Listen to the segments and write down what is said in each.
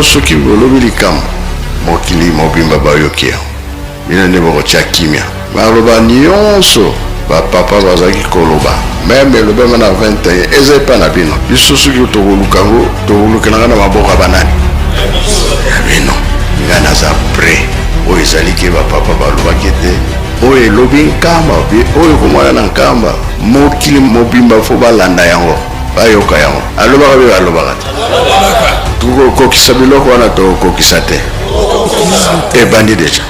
Soki bolobi likambo, mokili mobimba bayoki yango. Bino nde bokotia kimia. Maloba nionso ba papa bazalaki koloba, meme elobama na 21 eza epa na bino. Biso soki tokoluka yango, tokolukela yango na maboko ya banani? Ya bino. Ngai naza pret. Oyo ezali ke ba papa balobaki ete oyo elobi Nkamba, oyo ekomona na Nkamba, mokili mobimba fo balanda yango. Bayoka yango. Alobaka be alobaka te. Tokokokisa biloko wana tokokokisa te. Ebandi deja.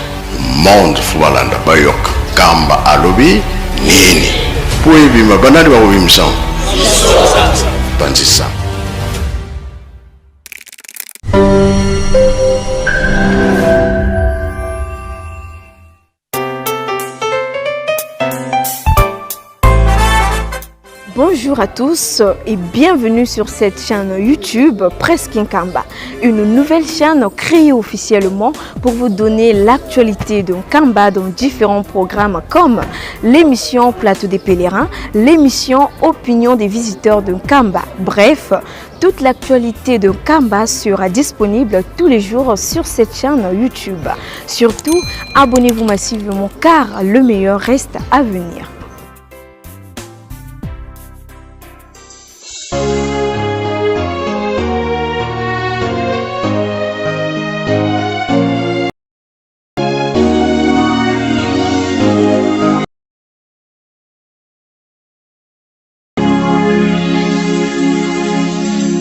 Monde fo balanda bayoka. Kamba alobi nini? Po ebima banani bakobimisa yango? Panzisa. Bonjour à tous et bienvenue sur cette chaîne YouTube Presse Nkamba, une nouvelle chaîne créée officiellement pour vous donner l'actualité de Nkamba dans différents programmes comme l'émission Plateau des pèlerins, l'émission Opinion des visiteurs de Nkamba. Bref, toute l'actualité de Nkamba sera disponible tous les jours sur cette chaîne YouTube. Surtout, abonnez-vous massivement car le meilleur reste à venir.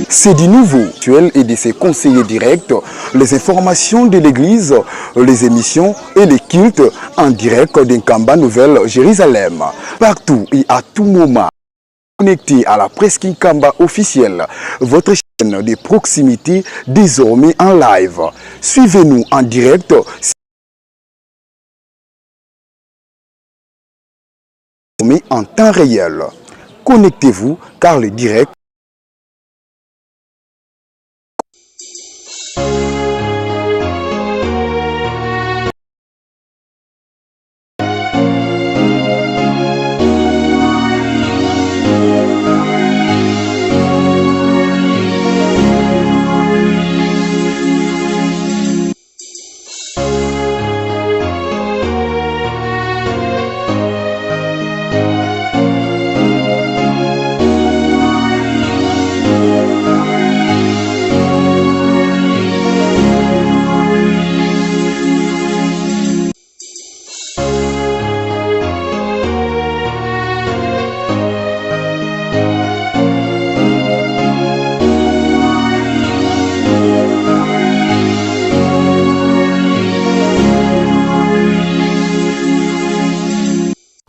C'est du nouveau et de ses conseillers directs, les informations de l'église, les émissions et les cultes en direct d'Nkamba Nouvelle Jérusalem. Partout et à tout moment. Connecté à la presse Nkamba officielle, votre chaîne de proximité désormais en live. Suivez-nous en direct en temps réel. Connectez-vous car le direct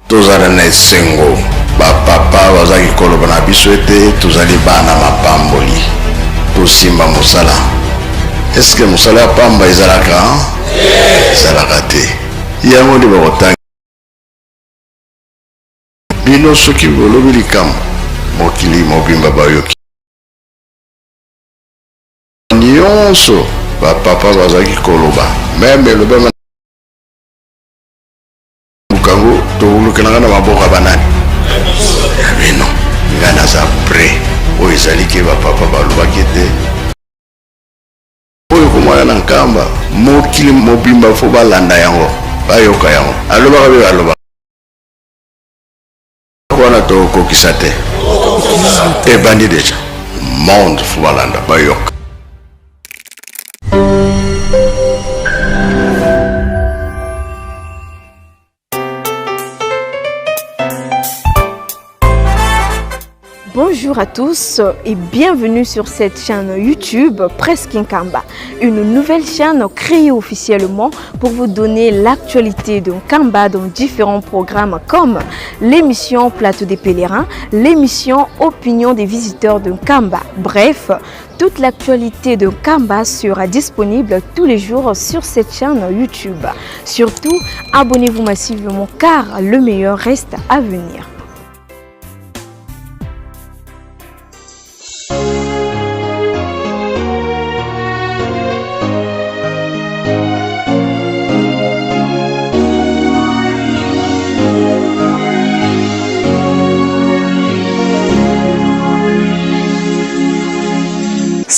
Tozala na esengo, ba papa bazalaki koloba na biso ete tozali bana mapamboli. Tosimba mosala. Est-ce que mosala ya pamba ezalaka? Ezalaka te. Yango nde bakotanga bino soki bolobi likambo, mokili mobimba bayoki. Nionso ba papa bazalaki koloba, meme elobama. Lukango tokolukela nga na maboko ya banani? Ya bino. Nga naza pret. Oyo ezali ke ba papa balobaki ete oyo komona na Nkamba mokili mobimba fo balanda yango, bayoka yango. Alobaka be alobaka wana tokokisa te. Ebandi deja. Monde fo balanda bayoka. Bonjour à tous et bienvenue sur cette chaîne YouTube Presse Nkamba, une nouvelle chaîne créée officiellement pour vous donner l'actualité de Nkamba dans différents programmes comme l'émission Plateau des pèlerins, l'émission Opinion des visiteurs de Nkamba. Bref, toute l'actualité de Nkamba sera disponible tous les jours sur cette chaîne YouTube. Surtout, abonnez-vous massivement car le meilleur reste à venir.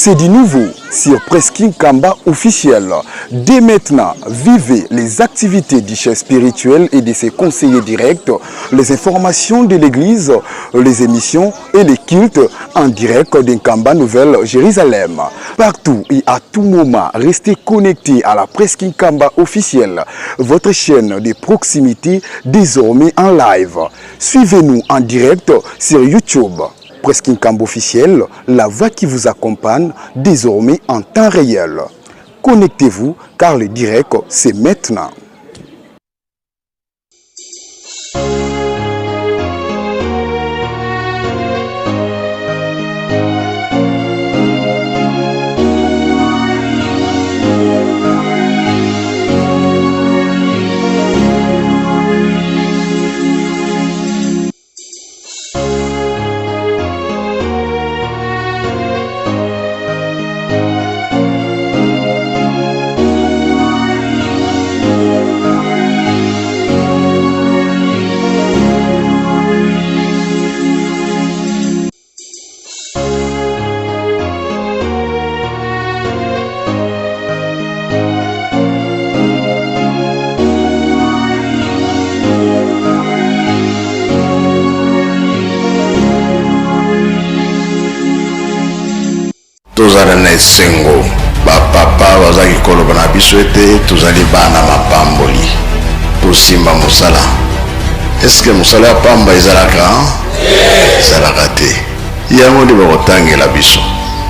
C'est du nouveau sur Preskin Kamba officiel. Dès maintenant, vivez les activités du chef spirituel et de ses conseillers directs, les informations de l'église, les émissions et les cultes en direct d'Nkamba Nouvelle Jérusalem. Partout et à tout moment, restez connectés à la Preskin Kamba officielle, votre chaîne de proximité désormais en live. Suivez-nous en direct sur YouTube. Preskin Kamba officiel, la voix qui vous accompagne désormais en temps réel. Connectez-vous car le direct, c'est maintenant. Tozala na esengo, bapapa bazalaki koloba na biso ete tozali bana mapamboli, tosimba mosala. Eske mosala ya pamba ezalaka? Ezalaka te. Yango nde bakotangela biso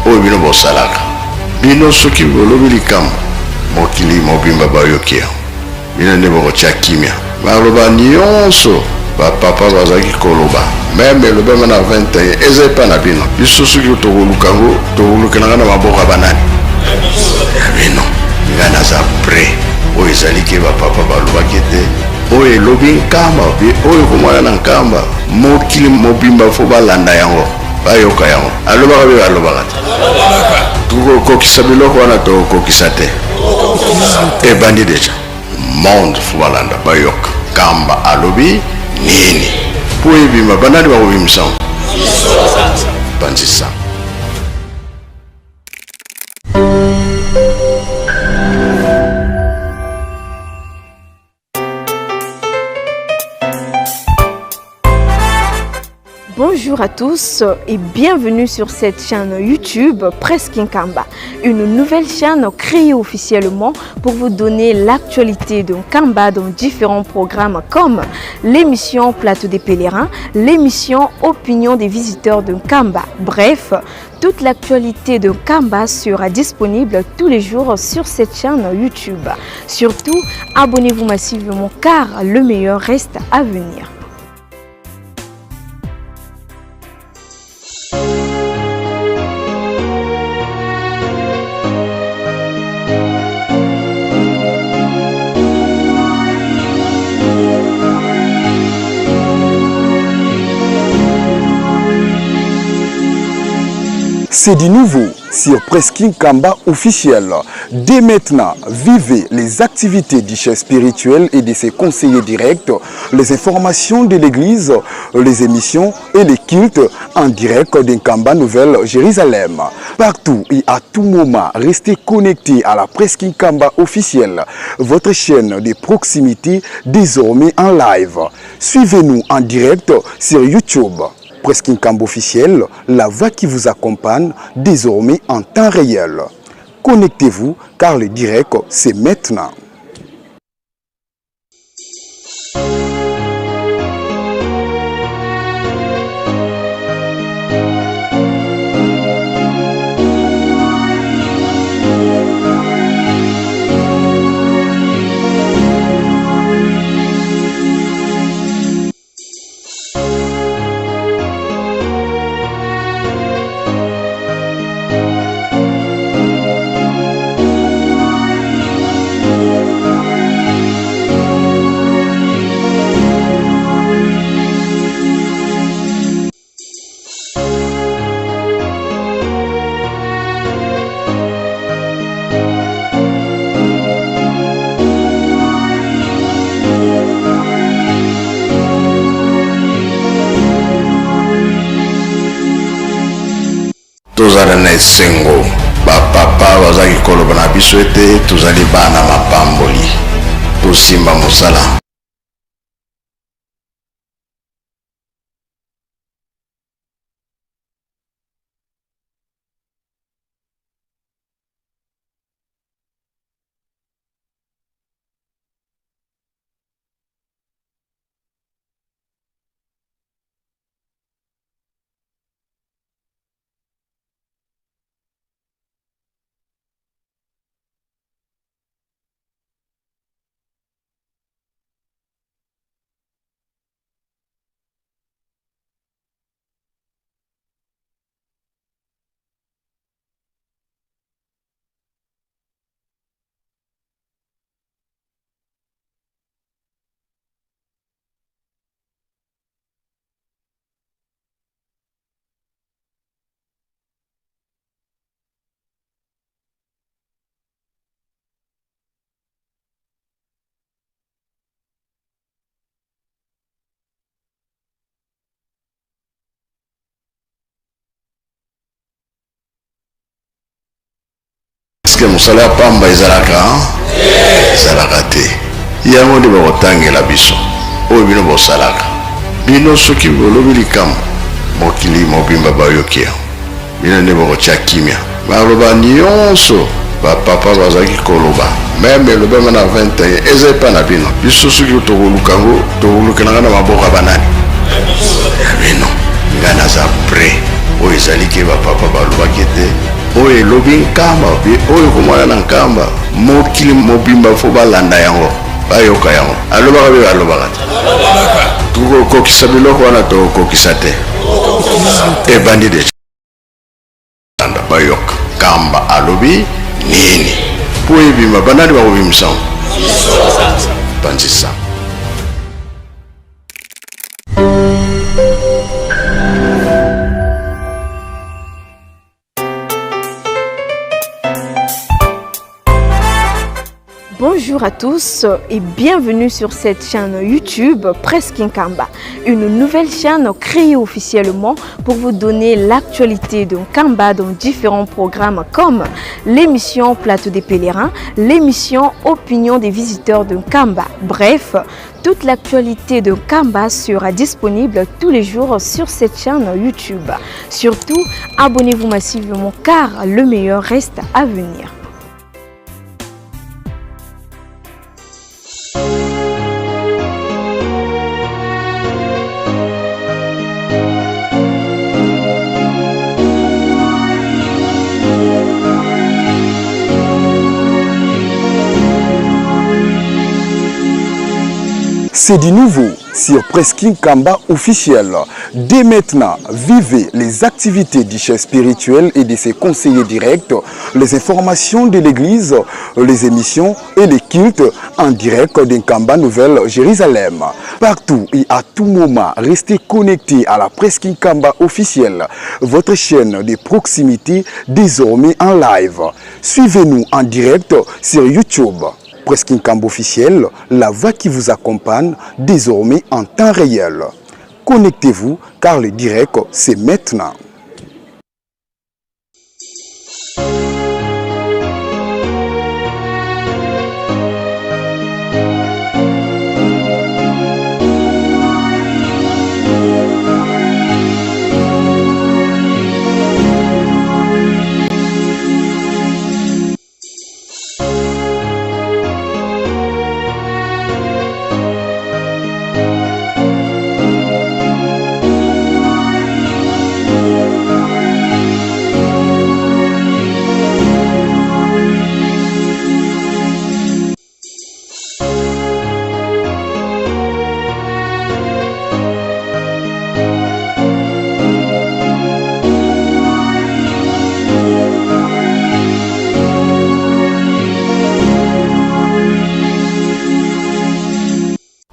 oyo bino bosalaka. Bino soki bolobi likambo, mokili mobimba bayoki yango. Bino nde bokotia kimia. Maloba nyonso bapapa bazalaki koloba, meme elobama na 21, eza epa na bino. Biso soki tokoluka yango, tokolukelanga na maboko ya banani? Ya bino. Ngai naza prêt. Oyo ezali ke bapapa balobaki ete oyo elobi Nkamba, oyo komona na Nkamba, mokili mobimba fo balanda yango, bayoka yango. Alobaka mpe balobaka te. Tokokokisa biloko wana, tokokokisa te. Ebandi deja. Monde fo balanda, bayoka Nkamba alobi nini mpo ebima. Banani bakobimisa yango? Banzisa. Bonjour à tous et bienvenue sur cette chaîne YouTube Presse Nkamba, une nouvelle chaîne créée officiellement pour vous donner l'actualité de Nkamba dans différents programmes comme l'émission Plateau des pèlerins, l'émission Opinion des visiteurs de Nkamba. Bref, toute l'actualité de Nkamba sera disponible tous les jours sur cette chaîne YouTube. Surtout, abonnez-vous massivement car le meilleur reste à venir. C'est du nouveau sur Preskin Kamba officiel. Dès maintenant, vivez les activités du chef spirituel et de ses conseillers directs, les informations de l'église, les émissions et les cultes en direct d'Nkamba Nouvelle Jérusalem. Partout et à tout moment, restez connectés à la Preskin Kamba officielle, votre chaîne de proximité désormais en live. Suivez-nous en direct sur YouTube. Preskin Kamba officiel, la voix qui vous accompagne désormais en temps réel. Connectez-vous car le direct, c'est maintenant. Tozala na esengo. Bapapa bazalaki koloba na biso ete tozali bana mapamboli. Tosimba mosala. Eske mosala ya pamba ezalaka? Ezalaka te. Yango nde bakotangela biso oyo bino bosalaka. Bino soki bolobi likambo, mokili mobimba bayoki yango. Bino nde bokotya kimia. Maloba nyonso bapapa bazalaki koloba, meme elobama na 21 eza epa na bino. Biso soki tokoluka yango, tokolukelanga na maboko ya banani? Ya bino. Ngai naza prêt. Oyo ezali ke bapapa balobaki ete oyo elobi Nkamba pe oyo ekomona na Nkamba, mokili mobimba fo balanda yango, bayoka yango. Alobaka pe alobaka te. Tokokokisa biloko wana, tokokokisa te. Ebandi deja. Bayoka Nkamba alobi nini po ebima, banani bakobimisa yango? Panzisa. Bonjour à tous et bienvenue sur cette chaîne YouTube Presse Nkamba, une nouvelle chaîne créée officiellement pour vous donner l'actualité de Nkamba dans différents programmes comme l'émission Plateau des pèlerins, l'émission Opinion des visiteurs de Nkamba. Bref, toute l'actualité de Nkamba sera disponible tous les jours sur cette chaîne YouTube. Surtout, abonnez-vous massivement car le meilleur reste à venir. C'est du nouveau sur Presqu'île Nkamba officiel. Dès maintenant, vivez les activités du chef spirituel et de ses conseillers directs, les informations de l'église, les émissions et les cultes en direct d'Nkamba Nouvelle Jérusalem. Partout et à tout moment, restez connectés à la Presqu'île Nkamba officielle, votre chaîne de proximité désormais en live. Suivez-nous en direct sur YouTube. Presqu'île Nkamba officiel, la voix qui vous accompagne désormais en temps réel. Connectez-vous car le direct, c'est maintenant.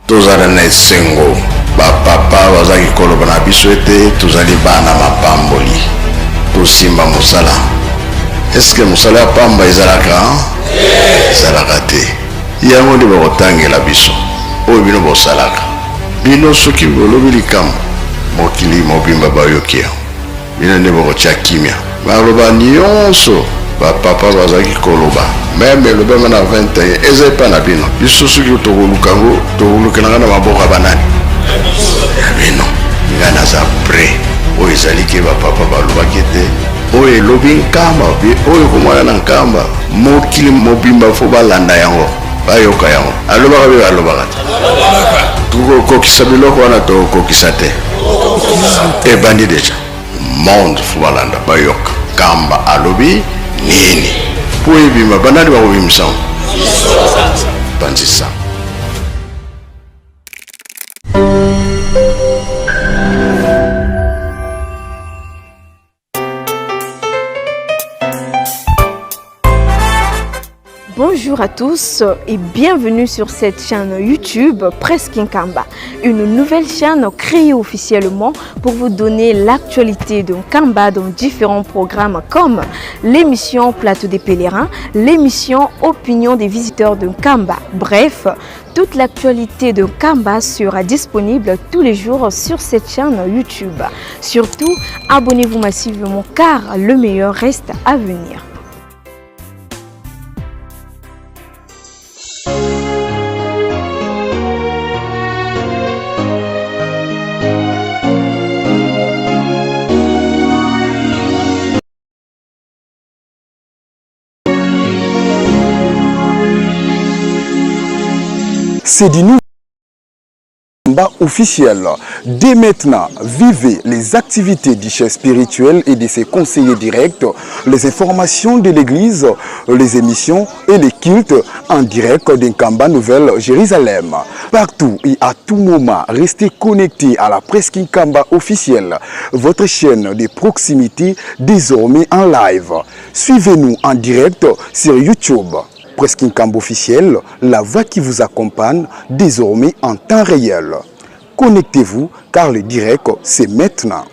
Tozala na esengo. Bapapa bazalaki koloba na biso ete tozali bana mapamboli. Tosimba mosala. Eske mosala ya pamba ezalaka? Ezalaka te. Yango nde bakotangela biso oyo bino bosalaka. Bino soki bolobi likambo, mokili mobimba bayoki yango. Bino nde bokotya kimia. Maloba nyonso bapapa bazalaki koloba meme elobama na 21 eza epa na bino. Biso soki tokoluka yango, tokolukelanga na maboko ya banani? Ya bino. Ngai naza prêt. Oyo ezali ke bapapa balobaki ete oyo elobi Nkamba, oyo komona na Nkamba, mokili mobimba fo balanda yango, bayoka yango. Alobaka mpe alobaka te. Tokokokisa biloko wana, tokokokisa te. Ebandi deja. Monde fo balanda, bayoka Nkamba alobi nini mpo ebima. Banani bakobimisa yango? Panzisa. Bonjour à tous et bienvenue sur cette chaîne YouTube Presse Nkamba, une nouvelle chaîne créée officiellement pour vous donner l'actualité de Nkamba dans différents programmes comme l'émission Plateau des pèlerins, l'émission Opinion des visiteurs de Nkamba. Bref, toute l'actualité de Nkamba sera disponible tous les jours sur cette chaîne YouTube. Surtout, abonnez-vous massivement car le meilleur reste à venir. C'est du nouveau officiel. Dès maintenant, vivez les activités du chef spirituel et de ses conseillers directs, les informations de l'église, les émissions et les cultes en direct d'Nkamba Nouvelle Jérusalem. Partout et à tout moment, restez connectés à la Presse Nkamba officielle, votre chaîne de proximité désormais en live. Suivez-nous en direct sur YouTube. Presse Nkamba officielle, la voix qui vous accompagne désormais en temps réel. Connectez-vous car le direct, c'est maintenant.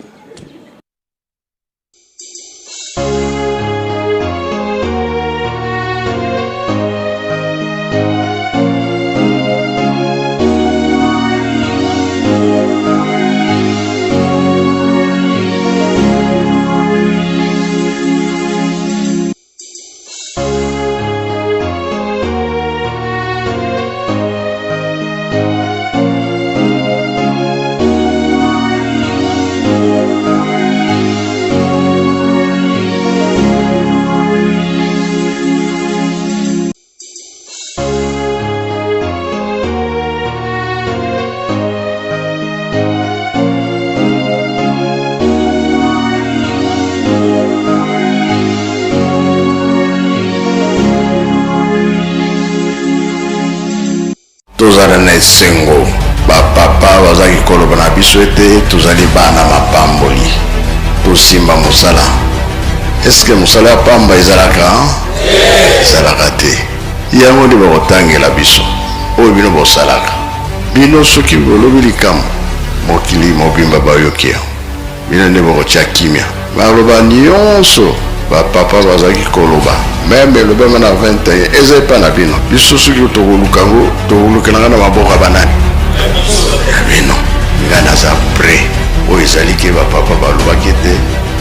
Tozala na esengo, bapapa bazalaki koloba na biso ete tozali bana mapamboli, tosimba mosala. Eske mosala ya pamba ezalaka? Ezalaka te. Yango nde bakotangela biso oyo bino bosalaka. Bino soki bolobi likambo, mokili mobimba bayoki yango. Bino nde bokotia kimia. Maloba nyonso bapapa bazalaki koloba, meme elobama na 21 eza epa na bino. Biso soki tokoluka yango, tokolukelanga na maboko ya banani? Ya bino. Ngai naza prêt. Oyo ezali ke bapapa balobaki ete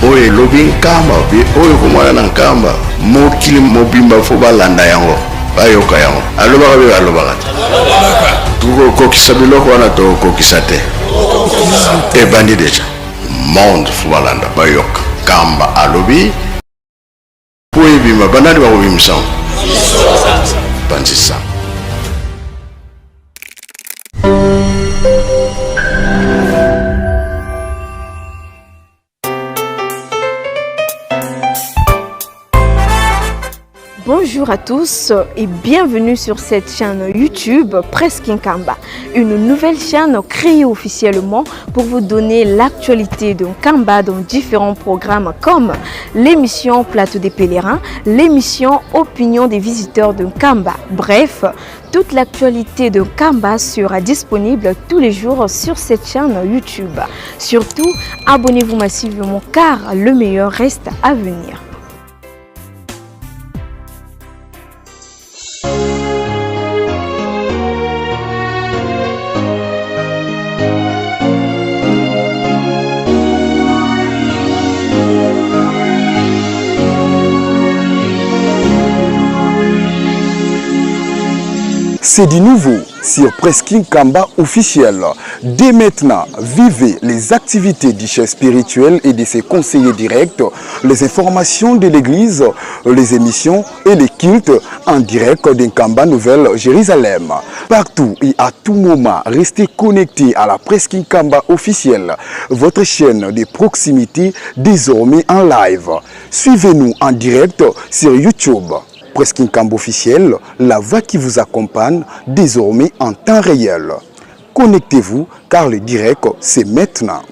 oyo elobi Nkamba, oyo komona na Nkamba, mokili mobimba fo balanda yango, bayoka yango. Alobaka mpe alobaka te. Tokokokisa biloko wana, tokokokisa te. Ebandi deja. Monde fo balanda, bayoka Nkamba alobi mpo ebima. Banani bakobimisa yango? Panzisa. Bonjour à tous et bienvenue sur cette chaîne YouTube Presse Nkamba, une nouvelle chaîne créée officiellement pour vous donner l'actualité de Nkamba dans différents programmes comme l'émission Plateau des pèlerins, l'émission Opinion des visiteurs de Nkamba. Bref, toute l'actualité de Nkamba sera disponible tous les jours sur cette chaîne YouTube. Surtout, abonnez-vous massivement car le meilleur reste à venir. C'est du nouveau sur Presking Kamba officiel. Dès maintenant, vivez les activités du chef spirituel et de ses conseillers directs, les informations de l'église, les émissions et les cultes en direct d'Nkamba Nouvelle Jérusalem. Partout et à tout moment, restez connectés à la Presking Kamba officielle, votre chaîne de proximité désormais en live. Suivez-nous en direct sur YouTube. Presking Kamba officiel, la voix qui vous accompagne désormais en temps réel. Connectez-vous car le direct, c'est maintenant.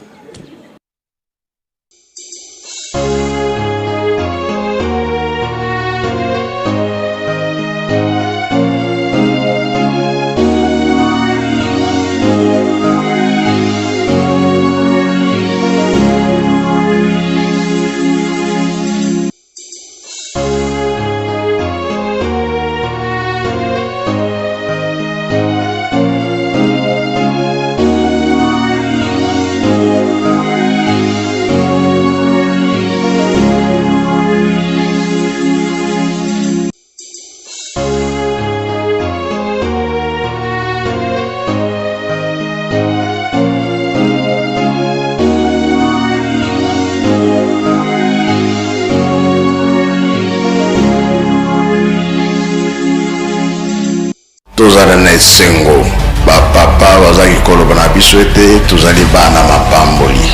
Tozala na esengo, bapapa bazalaki koloba na biso ete tozali bana mapamboli,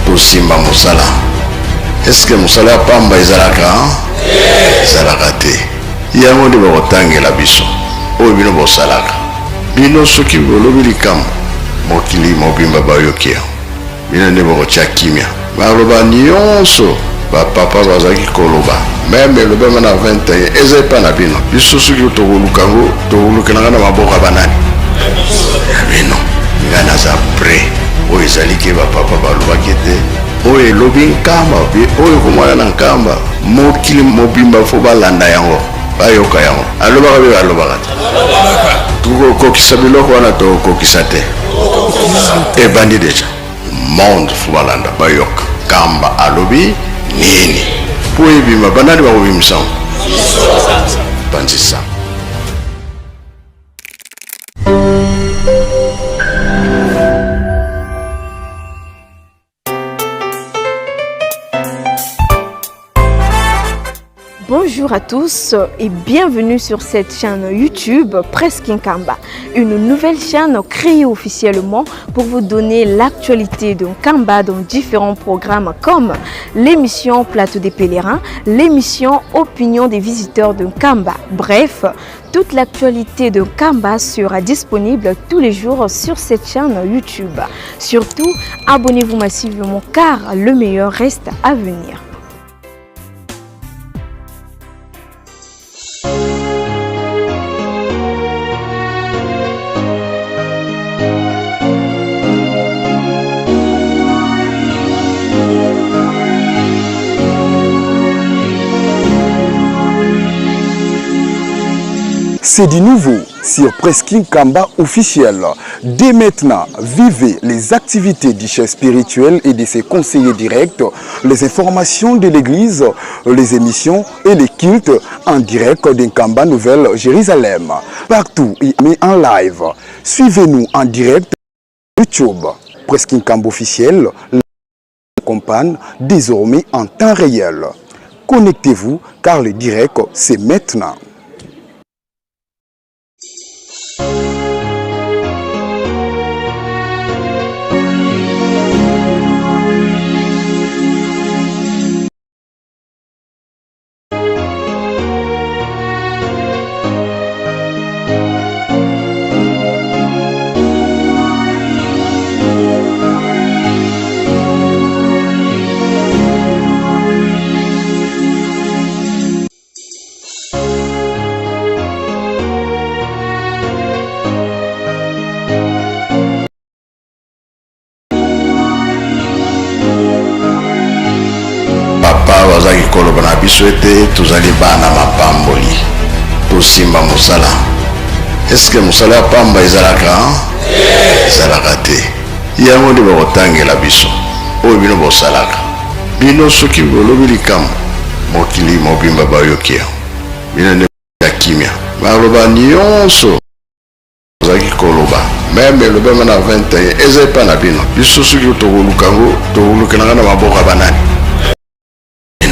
tosimba mosala. Eske mosala ya pamba ezalaka? Ezalaka te. Yango nde bakotangela biso oyo bino bosalaka. Bino soki bolobi likambo, mokili mobimba bayoki yango. Bino nde bokotia kimia. Maloba nyonso bapapa bazalaki koloba meme elobama na 21 eza epa na bino. Biso soki tokoluka yango, tokolukelanga na maboko ya banani? Ya bino. Ngai naza prêt. Oyo ezali ke bapapa balobaki ete oyo elobi Nkamba pe oyo komona na Nkamba, mokili mobimba fo balanda yango, bayoka yango. Alobaka pe balobaka te. Tokokokisa biloko wana, tokokokisa te. Ebandi deja. Monde fo balanda, bayoka Nkamba alobi nini po ebima. Banani bakobimisa yango? Panzisa. Bonjour à tous et bienvenue sur cette chaîne YouTube Presque Nkamba, une nouvelle chaîne créée officiellement pour vous donner l'actualité de Nkamba dans différents programmes comme l'émission Plateau des Pèlerins, l'émission Opinion des visiteurs de Nkamba. Bref, toute l'actualité de Nkamba sera disponible tous les jours sur cette chaîne YouTube. Surtout, abonnez-vous massivement car le meilleur reste à venir. C'est du nouveau sur Presking Kamba officiel. Dès maintenant, vivez les activités du chef spirituel et de ses conseillers directs, les informations de l'église, les émissions et les cultes en direct d'Nkamba Nouvelle Jérusalem. Partout et en live. Suivez-nous en direct YouTube. Presking Kamba officiel accompagne désormais en temps réel. Connectez-vous car le direct, c'est maintenant. Papa bazalaki koloba na biso ete tozali bana mapamboli, tosimba mosala. Eske mosala ya pamba ezalaka? Ezalaka te. Yango nde bakotangela biso oyo bino bosalaka. Bino soki bolobi likambo, mokili mobimba bayoki yango. Bino nde ya kimia, maloba nyonso. Bazalaki koloba meme elobama na 21 eza epa na bino. Biso soki tokoluka yango, tokolukelanga na maboko ya banani?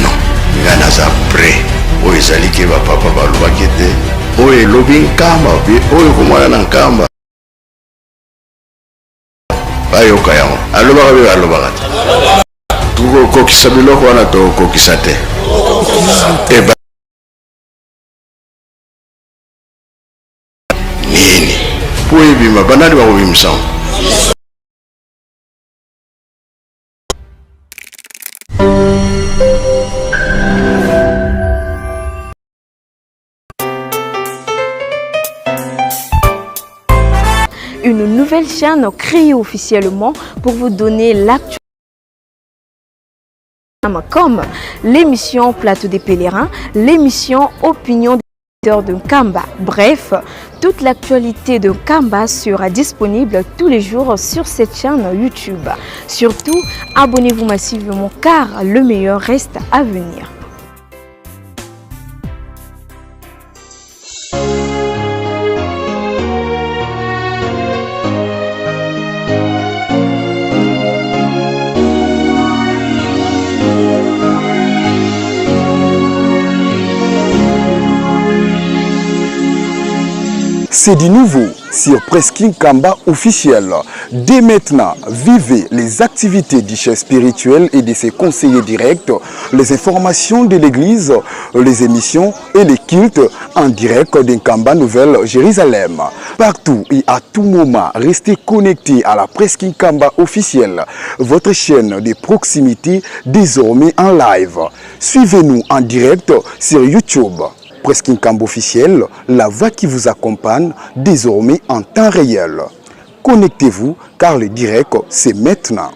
Non, ngai naza prêt. Oyo ezali ke bapapa balobaki ete oyo elobi Nkamba mpe oyo komwana na Nkamba bayoka yango. Alobaka mpe alobaka te. Tokokokisa biloko wana, tokokokisa te. Eba nini mpo ebima? Banani bakobimisa yango? Une nouvelle chaîne créée officiellement pour vous donner l'actualité comme l'émission Plateau des pèlerins, l'émission Opinion de Nkamba. Bref, toute l'actualité de Nkamba sera disponible tous les jours sur cette chaîne YouTube. Surtout, abonnez-vous massivement car le meilleur reste à venir. C'est du nouveau sur Preskin Kamba officiel. Dès maintenant, vivez les activités du chef spirituel et de ses conseillers directs, les informations de l'église, les émissions et les cultes en direct d'Nkamba Nouvelle Jérusalem. Partout et à tout moment, restez connectés à la Preskin Kamba officielle, votre chaîne de proximité désormais en live. Suivez-nous en direct sur YouTube. Preskin Kamba officiel, la voix qui vous accompagne désormais en temps réel. Connectez-vous car le direct, c'est maintenant.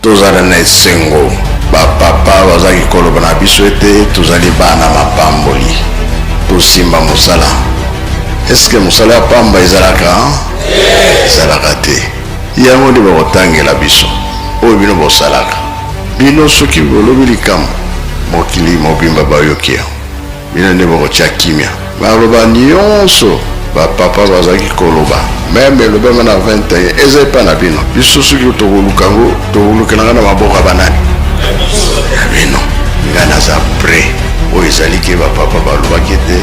Tozala na esengo, bapapa bazalaki koloba na biso ete tozali bana mapamboli, tosimba mosala. Eske mosala ya pamba ezalaka? Ezalaka te. Yango nde bakotangela biso oyo bino bosalaka. Bino soki bolobi likambo, mokili mobimba bayoki yango. Bino nde bokotya kimia. Maloba nyonso bapapa bazalaki koloba, meme elobama na 21 eza epa na bino. Biso soki tokoluka yango, tokolukelanga na maboko ya banani? Ya bino. Ngai naza prêt. Oyo ezali ke bapapa balobaki ete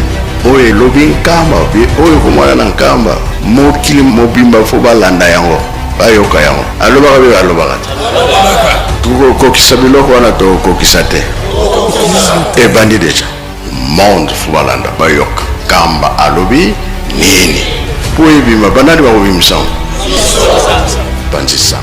oyo elobi Nkamba mpe oyo komwana na Nkamba, mokili mobimba fo balanda yango, bayoka yango. Alobaka mpe alobaka te. Tokokokisa biloko wana, tokokokisa te. Ebandi deja, monde fo balanda, bayoka Kamba alobi nini mpo ebima. Banani bakobimisa yango? Panzisa.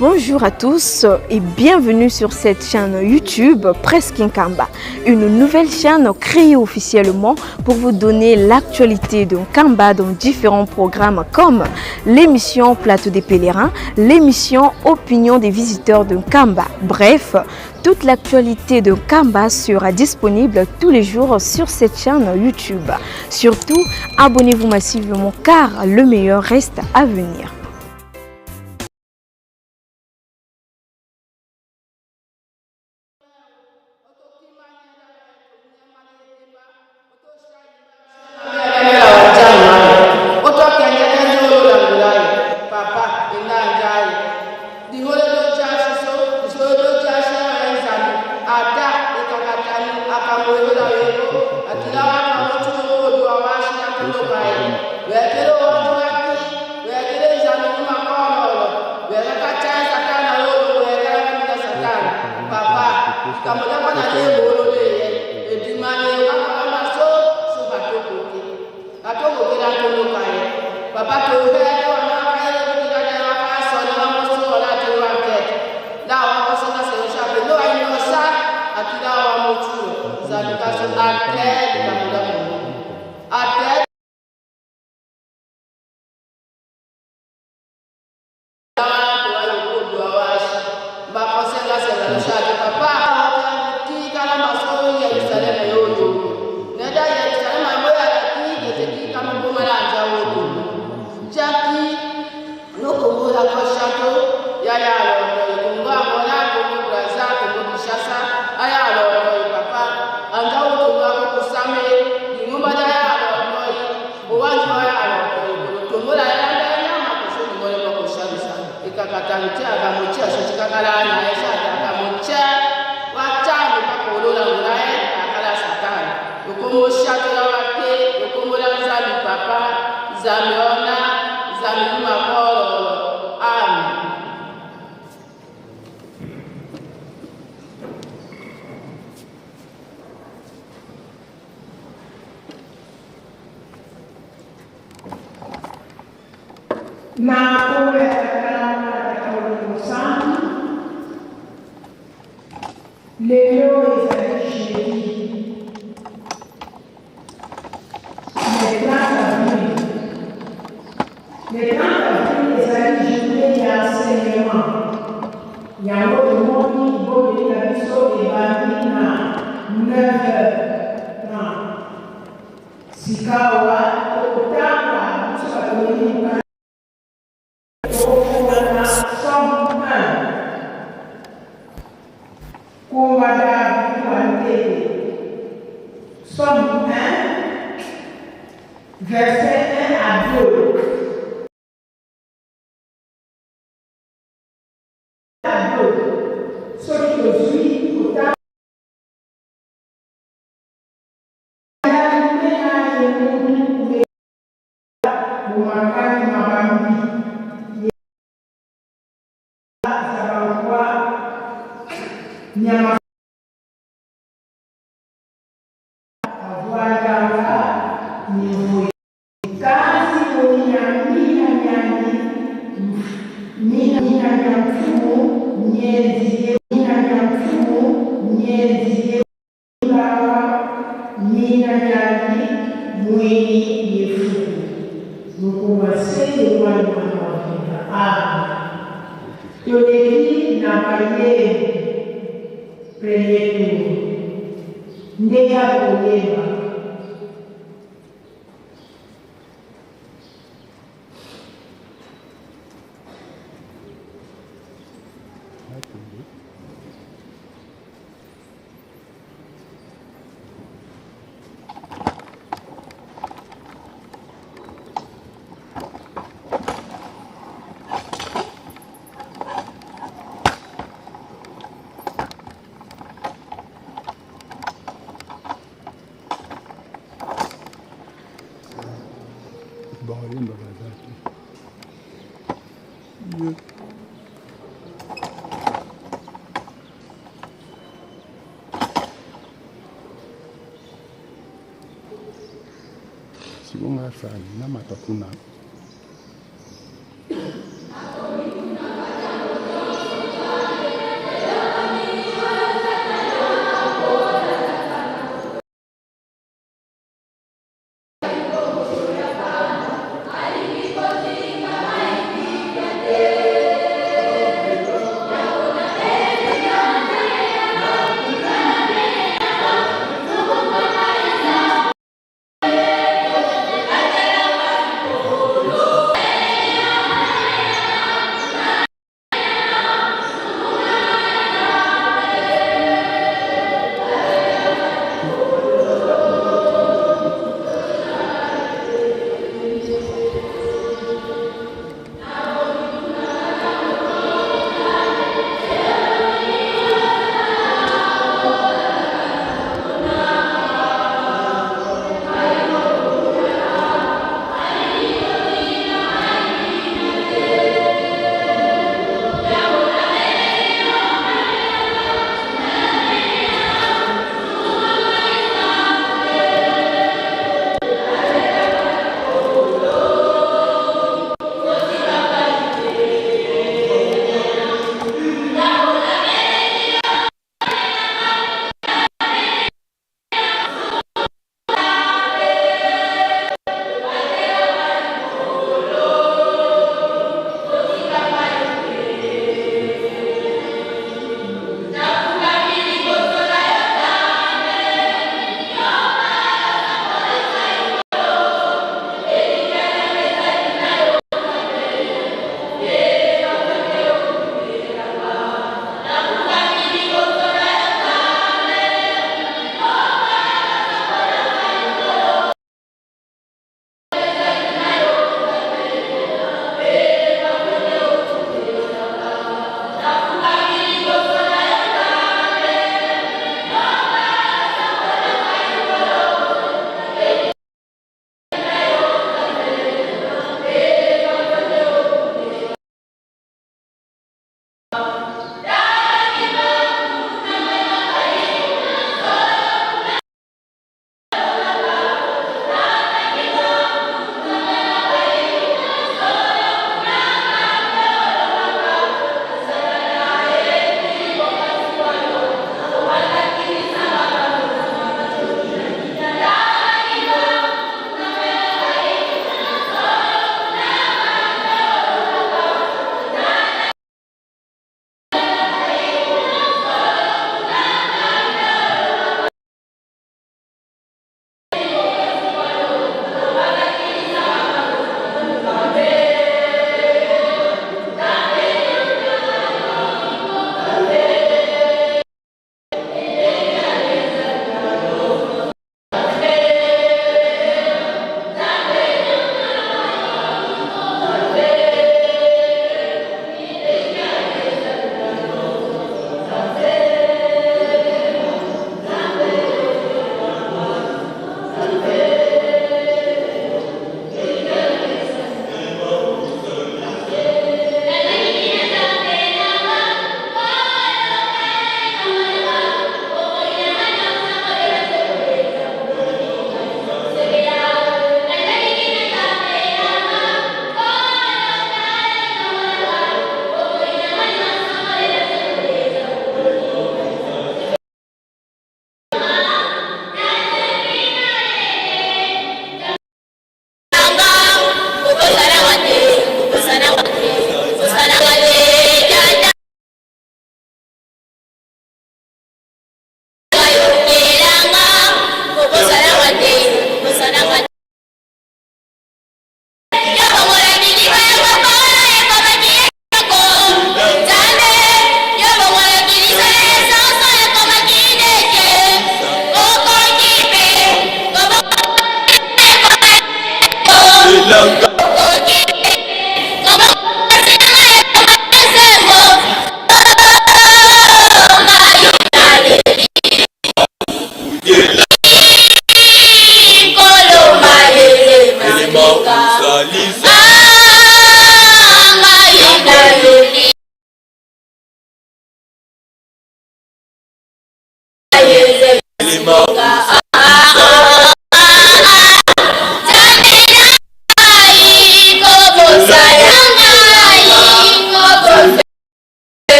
Bonjour à tous et bienvenue sur cette chaîne YouTube Presque Nkamba, une nouvelle chaîne créée officiellement pour vous donner l'actualité de Nkamba dans différents programmes comme l'émission Plateau des pèlerins, l'émission Opinion des visiteurs de Nkamba. Bref, toute l'actualité de Nkamba sera disponible tous les jours sur cette chaîne YouTube. Surtout, abonnez-vous massivement car le meilleur reste à venir. Na kombo ya Tata na Mwana na Tata Molimo Santu, lelo ezali jeudi le 30 avril. Le 30 avril ezali journée ya enseignement. Yango tomoni libondeli na biso ebandi na 9h30. Sikawa tokotanga biso bato toyebi mokanda. Tokofungola na Psaume 1. Kumbada wa ntete. Psaume 1, verset 1 à 2. À 2. Soki tozwi kotanga. Mina nyandi mwini yefuku Nukumaseye mwana mwana wa Vita. Amen. Toleki na mayembe premier tour ndenge akoyemba. Baoyemba baza te. Sikoyo nga asala nini? Namata kuna.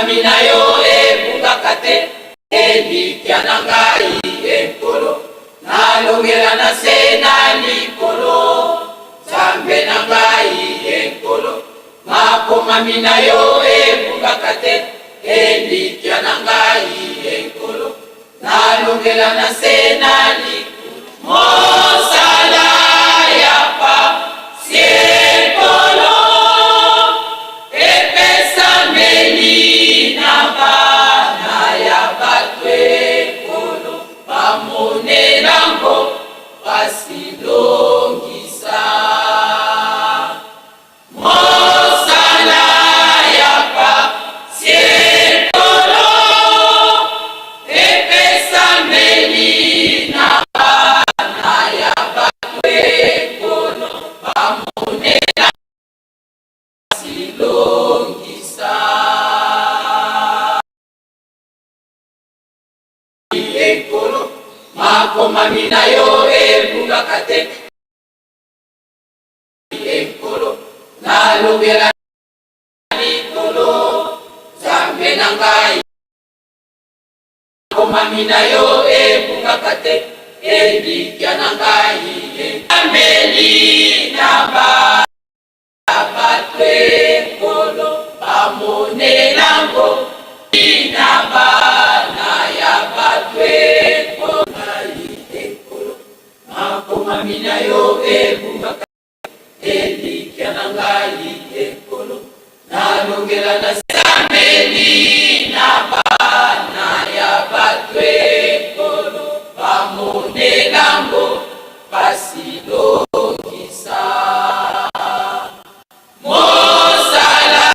Makomami na yo ebungaka te, elikya na ngai e Nkolo, nalongela na se na likolo. Nzambe na ngai e Nkolo, makomami na yo ebungaka te, elikya na ngai e Nkolo, nalongela na se na likolo. Mosala ya pasi ekolo epesameli na bana ya bato ekolo bamonelango pasi longisa. Mosala ya pasi ekolo epesameli na bana ya bato ekolo bamonela pasi longisa. Ekolo makomami na yo ebungaka te. Nkolo, nalongela likolo, Nzambe na ngai, komami na yo ebungaka te, elikya na ngai ekameli na bato ekolo bamonelango na bana ya bato ekolo ngai ekolo makomami na yo ebungaka Elikya na ngai ekolo nalongela na sameli na bana ya bato ekolo bamonelango pasi longisa mosala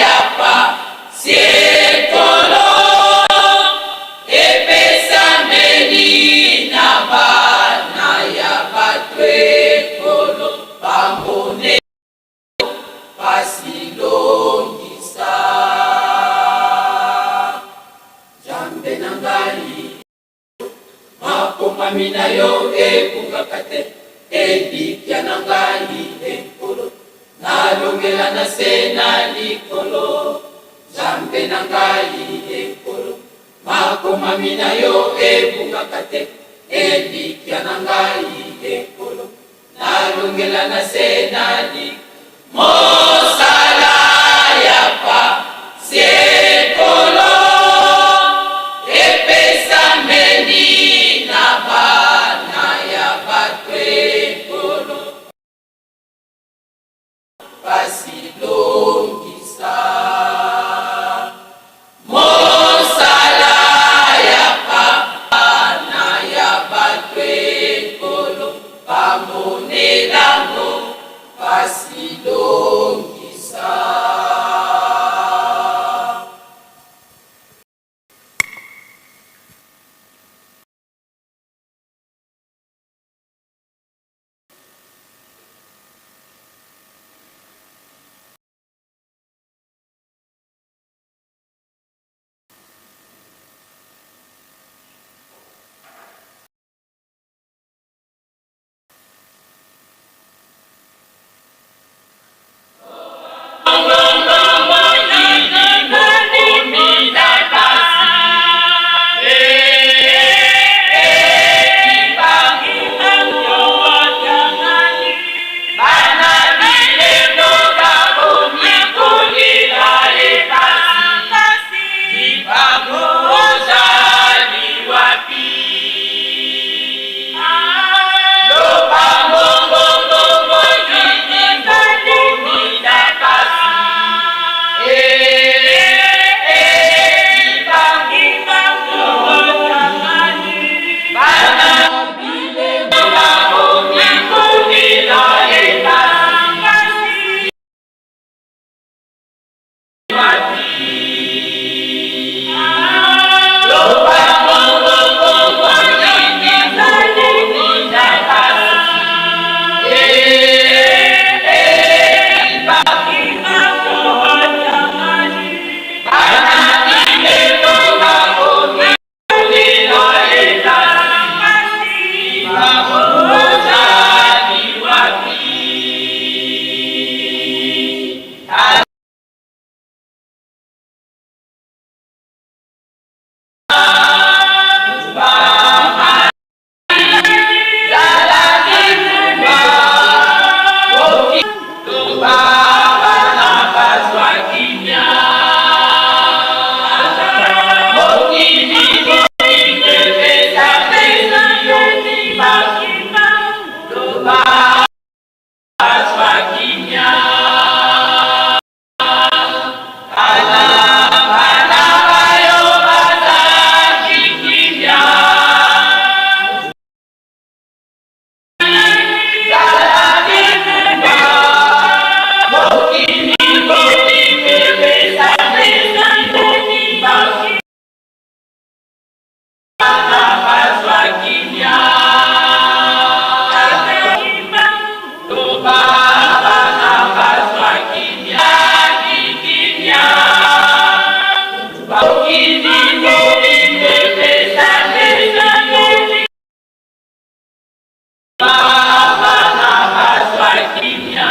ya pasi ekolo Epesameli na bana ya bato ekolo bango nde pasi longisa. Nzambe na ngai, makomami na yo ebungaka te, elikya na ngai e Nkolo, nalongela na se na likolo. Nzambe na ngai e Nkolo, makomami na yo ebungaka te, elikya na ngai e Nkolo, nalongela na se na likolo. Mosala ya pasi ekolo epesameli na bana ya bato ekolo pasi longisa. Mosala ya bana ya bato ekolo bamonelango pasi longisa. Bana bazwa kimia.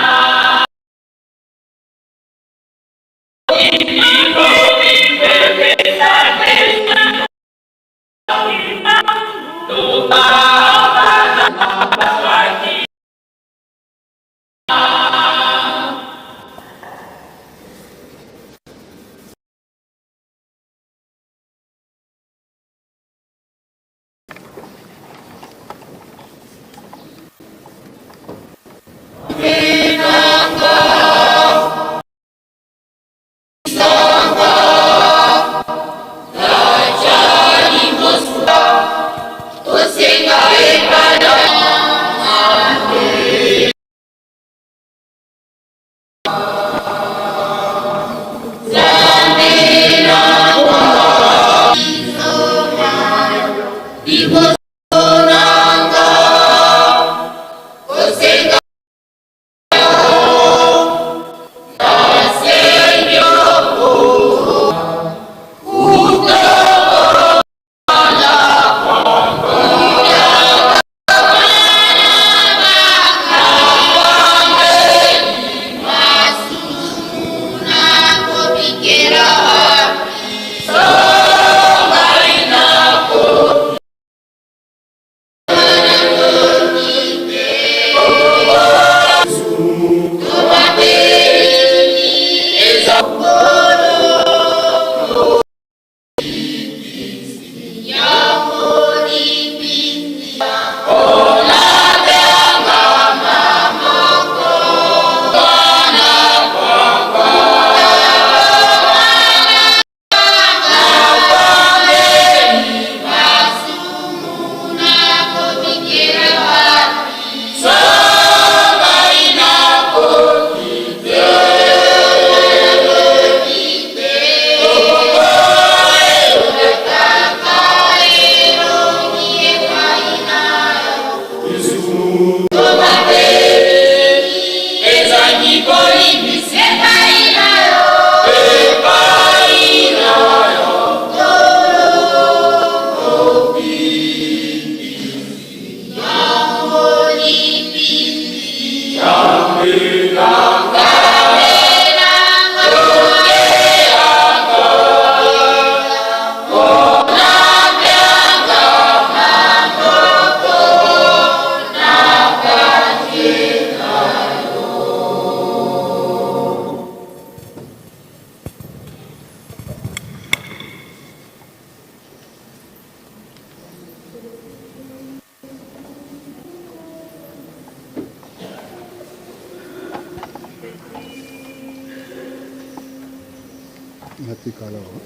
Natikala awa.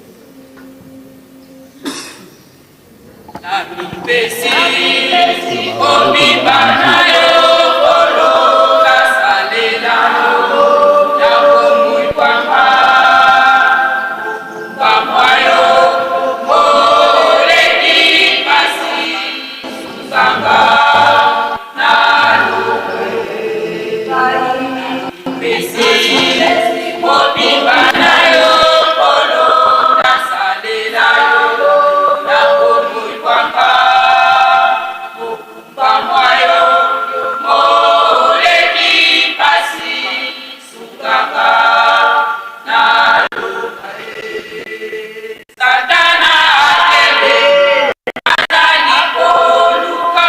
Namipesi mobimba na yo Nkolo, nasalela yo na bomoi bwa nga. Mokumba mwa yo moleki mpasi, sunga nga nalonga. Namipesi mobimba na yo Nkolo, nasalela yo na bomoi bwa nga. Mokumba mwa yo moleki mpasi, sunga nga nalonga. Satana akende, azali koluka.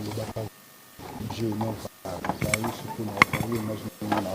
Nalobaka je non pas isso que não eu imagino na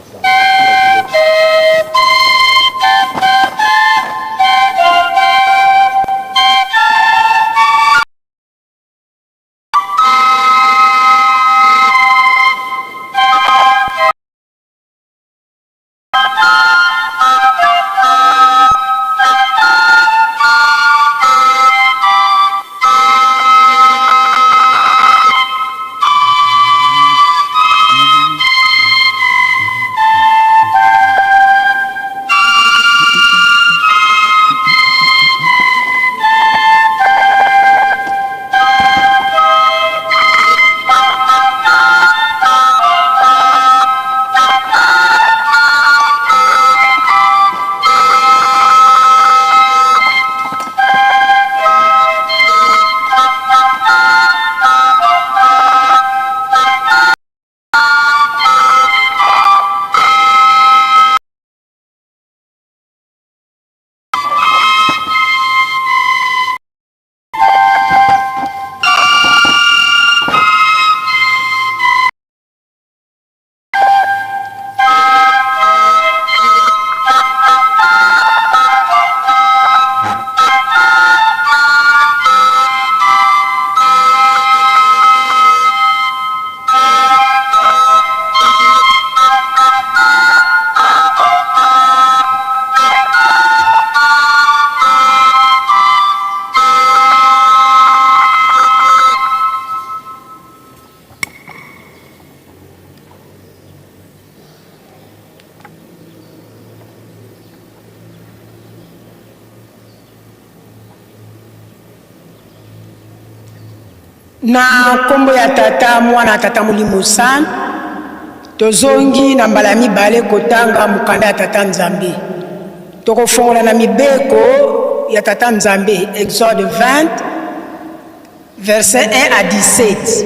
Na nkombo ya Tata, Mwana, Tata Molimo Santu, tozongi na mbala ya mibale kotanga mokanda ya Tata Nzambe. Tokofongola na mibeko ya Tata Nzambe, Exode 20, verset 1 à 17.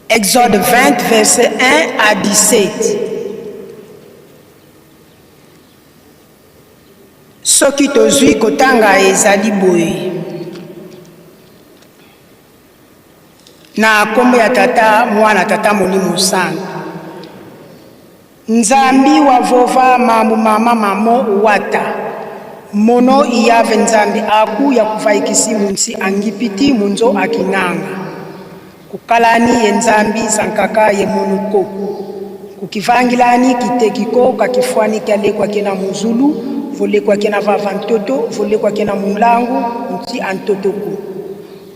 Exode 20, verset 1 à 17. Soki tozwi kotanga ezali boye. Na kombo ya Tata, Mwana, Tata Molimo Santu. Nzambi wa vova mamu mama mamo wata mono iyave Nzambi aku ya kuvaikisi munsi angipiti munzo akinanga kukalani ye Nzambi sankaka ye monuko kukivangilani kitekiko kakifwani kyalekwa ke na muzulu volekwa ke na vava ntoto volekwa ke na mulangu nti antotoko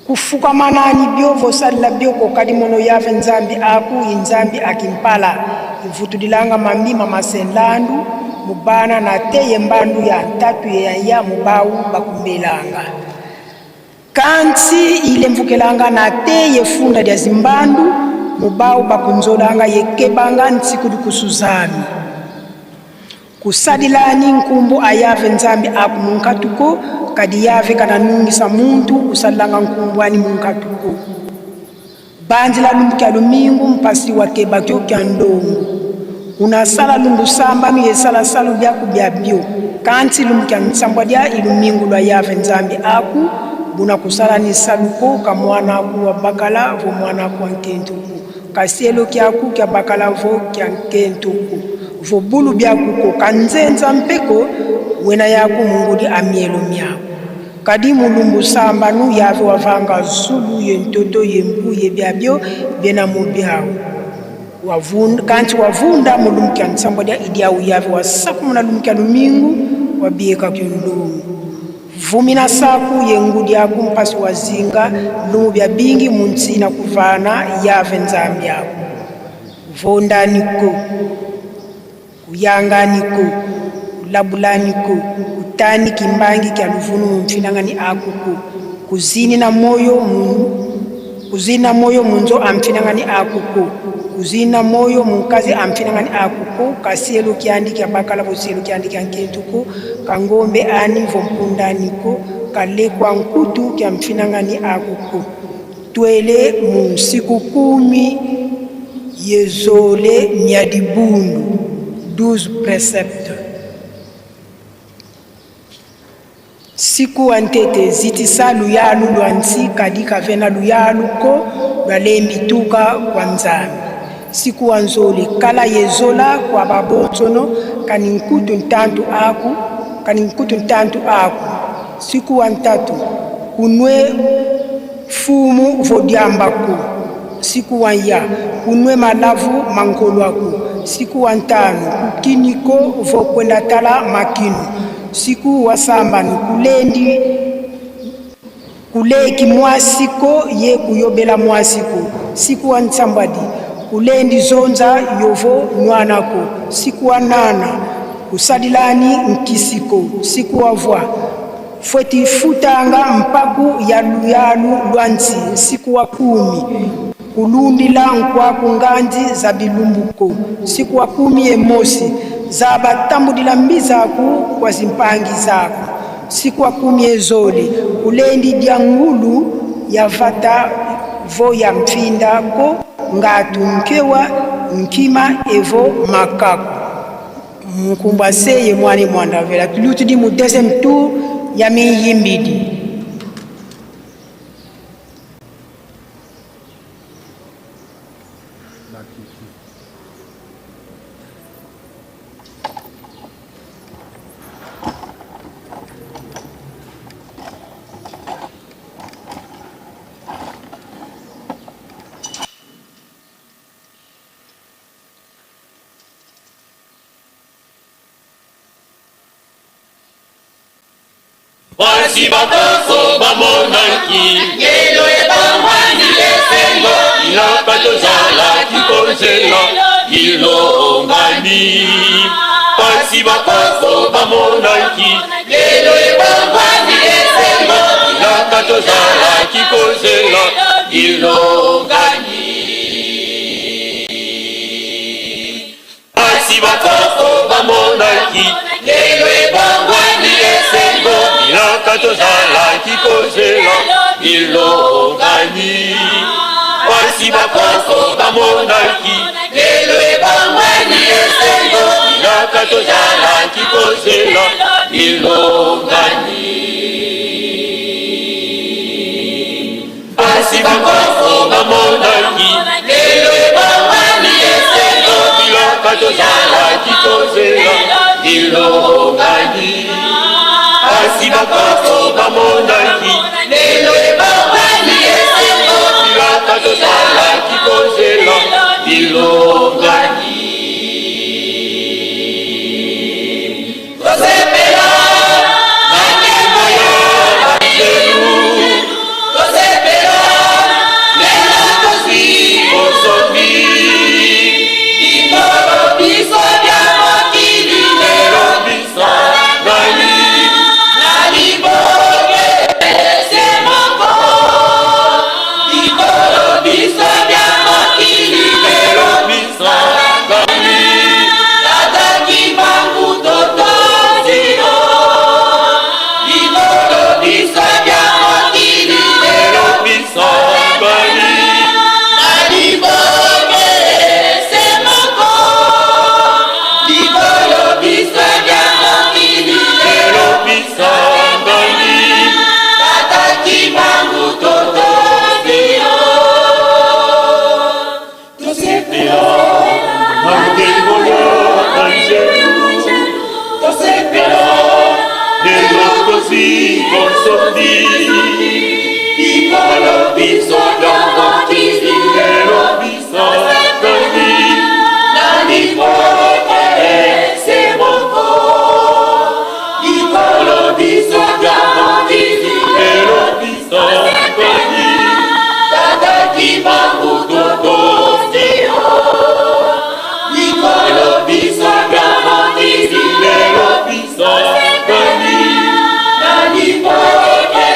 Kufukamanani byo vosalila byo kokadi mono yave Nzambi aku i Nzambi akimpala ivutudilanga mambi ma masenlandu mubana na te ye mbandu ya ntatu ye ya mubau bakumbelanga. Kansi ilemvukelanga na te ye funda dia zimbandu mubau bakunzolanga ye kebanga ntsiku dikusuzami. Kusadilani nkumbu a Yave Nzambi aku munkatuko, kadi Yave kananungisa muntu usadilanga nkumbu ani munkatuko. Bandila lumbu kya lumingu mpasi wa keba kyo kya ndongo. Unasala lumbu sambanu ye sala salu byaku bya byo. Kanti lumbu kya nsambwa dia ilumingu lwa Yave Nzambi aku buna kusala ni saluko ka mwana aku wa bakala vo mwana aku wa nkentuku. Kasielo kiaku kia bakala vo kia nkentuku vo bulu biaku ko kanzenza mpeko wena yaku mungudi a mielo miaku. Kadi mulumbu sambanu yave wavanga zulu ye ntoto ye mpu ye biabio biena mu biau. Wavunda, kanti wavunda mulumbu kia nsambo dia idiau yave wasaku muna lumbu kia lumingu wabieka kyo ndungu. Vumi na saku ye ngudi yaku mpasi wa zinga lumu bya bingi munsi na kuvana yave Nzambi yaku. Vondaniko, kuyanganiko, kulabulaniko, kutani kimbangi kya luvunu mumfinangani akuku. Kuzini na moyo mu, kuzini na moyo munzo amfinangani akuku. Kuzini na moyo munkazi amfinangani akuku. Kasielo kiandi kya bakala bosielo kiandi kya nkentuku. Kangombe ani vompundaniko. Kalekwa nkutu kya mfinangani akuku. Twele munsiku kumi yezole miadibundu. 12 préceptes. Siku wa ntete zitisa luyalu lwa nsi kadi kavena luyalu ko lwa lembituka kua Nzambi. Siku wa nzole kala yezola kua babonzono kani nkutu ntantu aku kani nkutu ntantu aku. Siku wa ntatu kunue fumu vodiambaku. Siku wa nya kunue malavu mankoluaku. Siku wa ntanu kukiniko vokuendatala makinu. Siku wa sambanu kulendi kuleki mwasiko ye kuyobela mwasiko. Siku wa nsambadi kulendi zonza yovo nwanako. Siku wa nana kusalilani nkisiko. Siku wa vwa fweti futanga mpaku ya luyalu lwa nsi. Siku wa kumi kulundila nkwaku ngandi za bilumbuko. Siku wa kumi emosi za batambudila mbizaku kwa zimpangi zako. Siku wa kumi ezole kulendi dia ngulu ya vata vo ya mfinda ko ngatu nkewa nkima evo makaku. Nkumbwa seye mwane mwanda vela tulutu di mu deuxième tour ya miyimbidi. Basi bakoko bamonaki lelo ebongwani esengo bilaka tozalaki kozela ilongani. Basi bakoko bamonaki lelo ebongwani esengo bilaka tozalaki kozela ilongani. Basi bakoko bamonaki lelo ebongwani esengo bilaka tozalaki kozela ilongani. Basi bakoko bamonaki lelo ebongwani esengo bilaka tozalaki kozela ilongani. Basi bakoko bamonaki lelo ebongwani esengo bilaka tozalaki kozela ilongani. Basi bakoko bamonaki lelo ebongwani esengo bilaka tozalaki kozela ilongani. Tosepela na nkembo ya banzelu, tosepela lelo tozwi bosomi. Bikolo biso bya mokili lelo bisangani na liboke se moko. Bikolo biso bya mokili lelo bisangani. Tata Kimbangu totondi yo. Bikolo biso bya mokili lelo bisangani na liboke se moko. Bikolo biso bya mokili lelo bisangani. Tata Kimbangu totondi yo. Tosepela na nkembo ya banzelu, tosepela lelo tozwi bonsomi. Bikolo biso bya mokili lelo bisangani na liboke se moko. Bikolo biso bya mokili lelo bisangani. Tata Kimbangu totondi yo. Bikolo biso bya mokili lelo bisangani na liboke.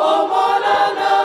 Omona.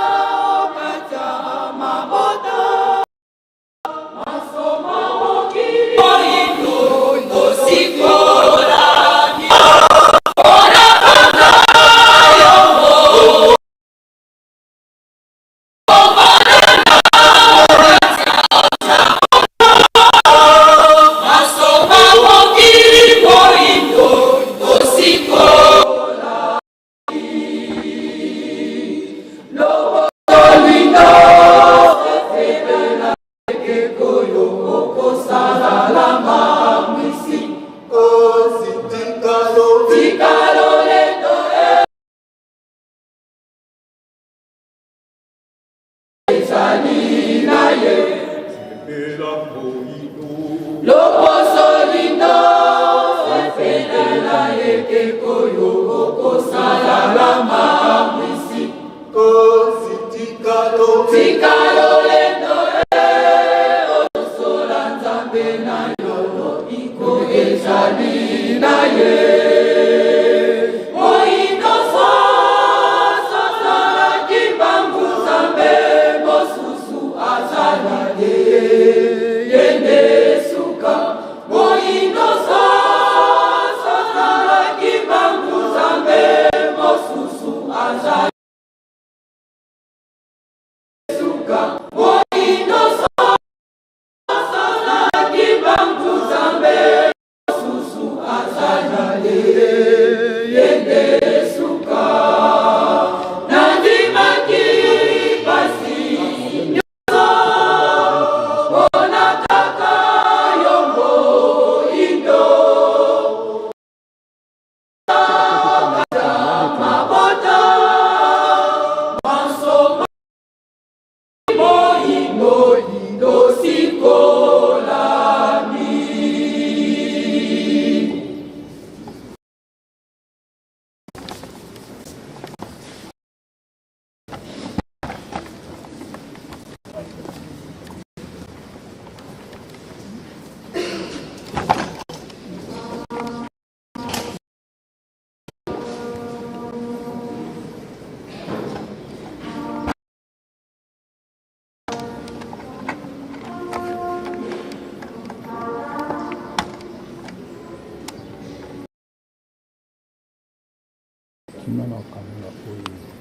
Kima na okangola oyo.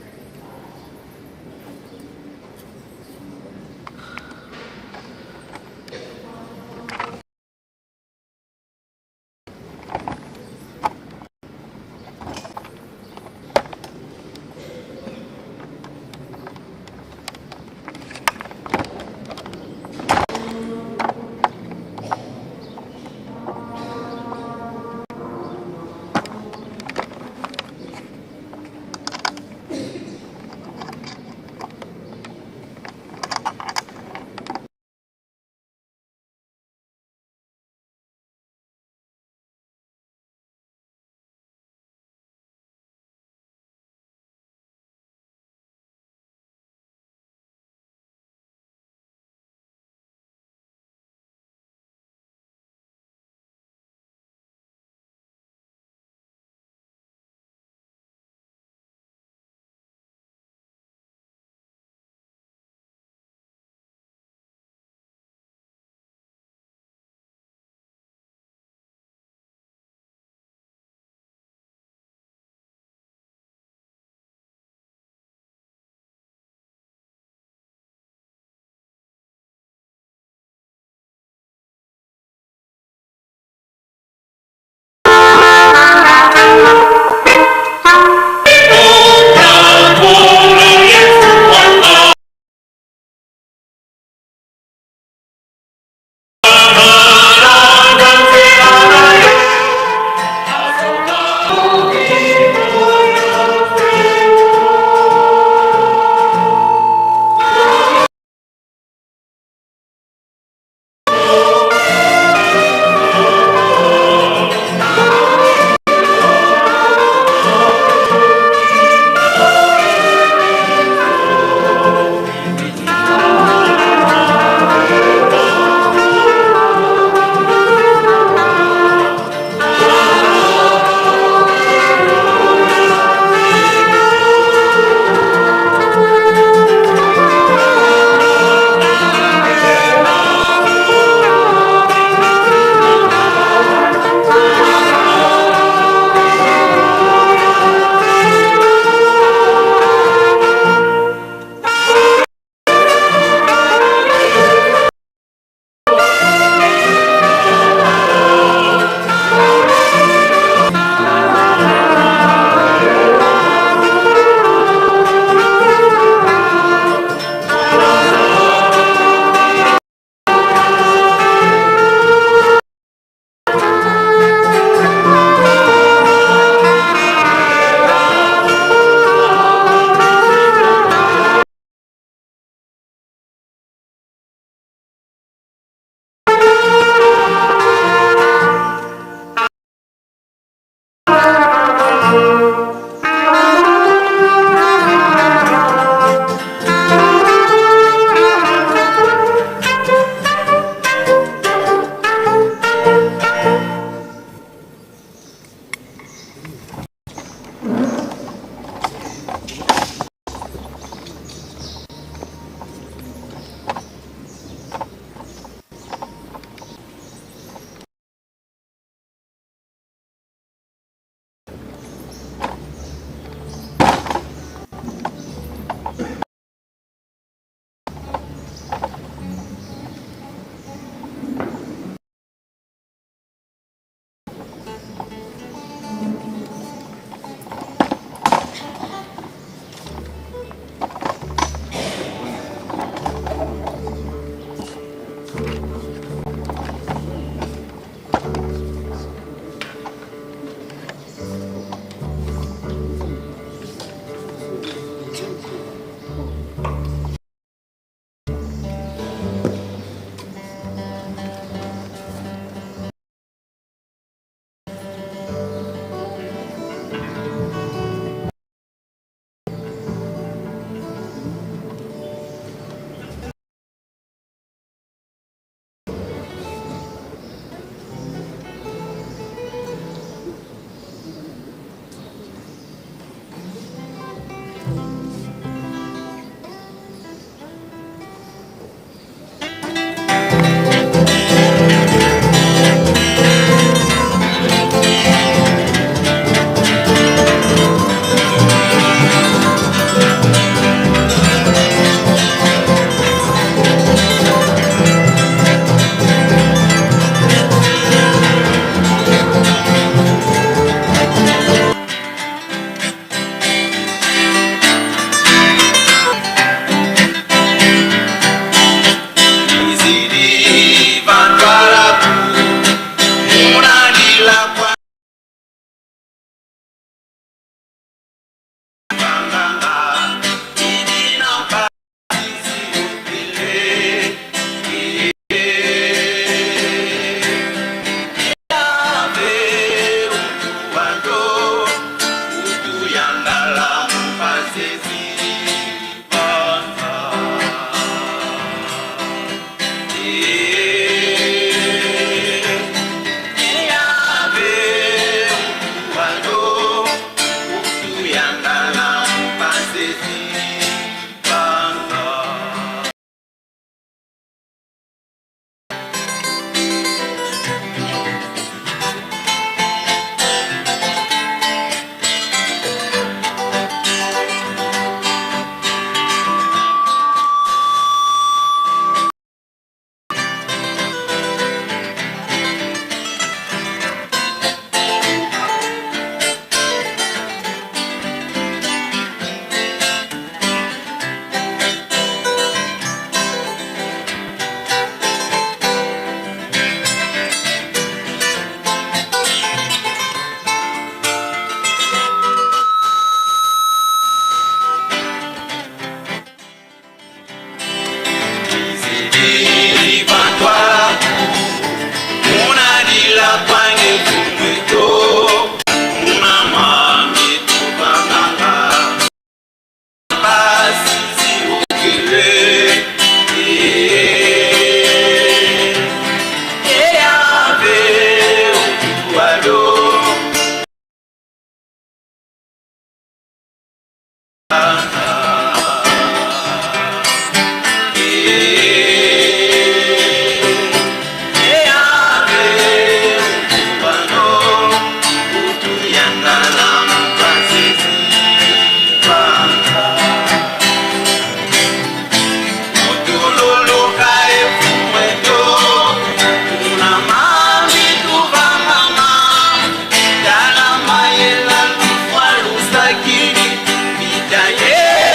Yeah.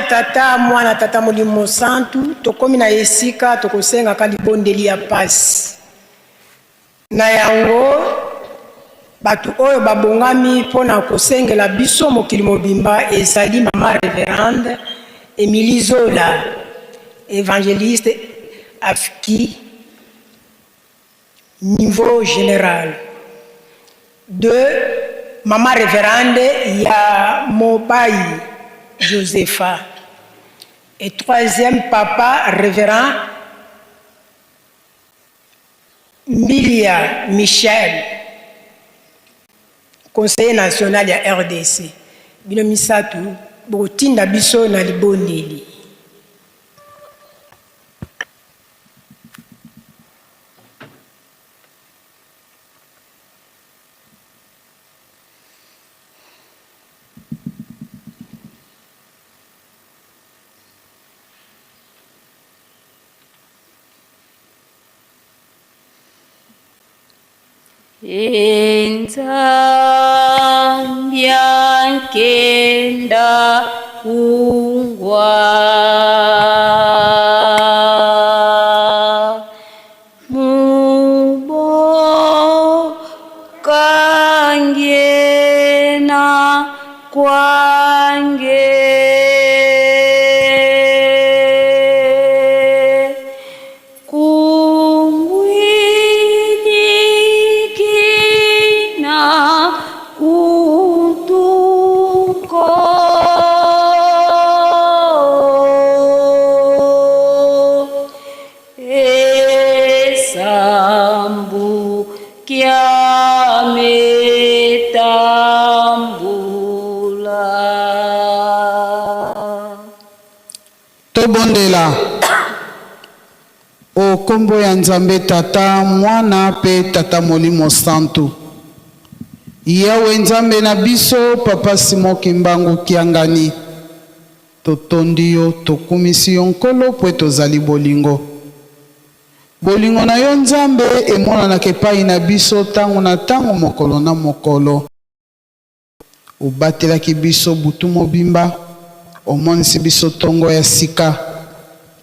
Tata, Mwana, Tata Molimo Mosantu, tokomi na esika tokosengaka libondeli ya pasi. Na yango, bato oyo babongami mpo na kosengela biso mokili mobimba ezali Mama Reverende Emilie Zola, evangeliste AFKI, niveau general. De Mama Reverende ya Mobai Josepha. Et troisième, Papa Révérend Mbilia Michel, conseiller national ya RDC. Bino misatu bokotinda biso na libondeli. Enzambia nkenda kungwa Mubokangena kwange Kungwinikina kutuko Esambu kiametambula. Tobondela. O kombo ya Nzambe Tata, Mwana pe Tata Molimo Santu. Yawe Nzambe na biso, Papa Simon Kimbangu Kiangani, totondi yo, tokumisi yo Nkolo po ete ozali bolingo. Bolingo na yo Nzambe emonanaka epai na biso tango na tango, mokolo na mokolo. Obatelaki biso butu mobimba, omonisi biso tongo ya sika.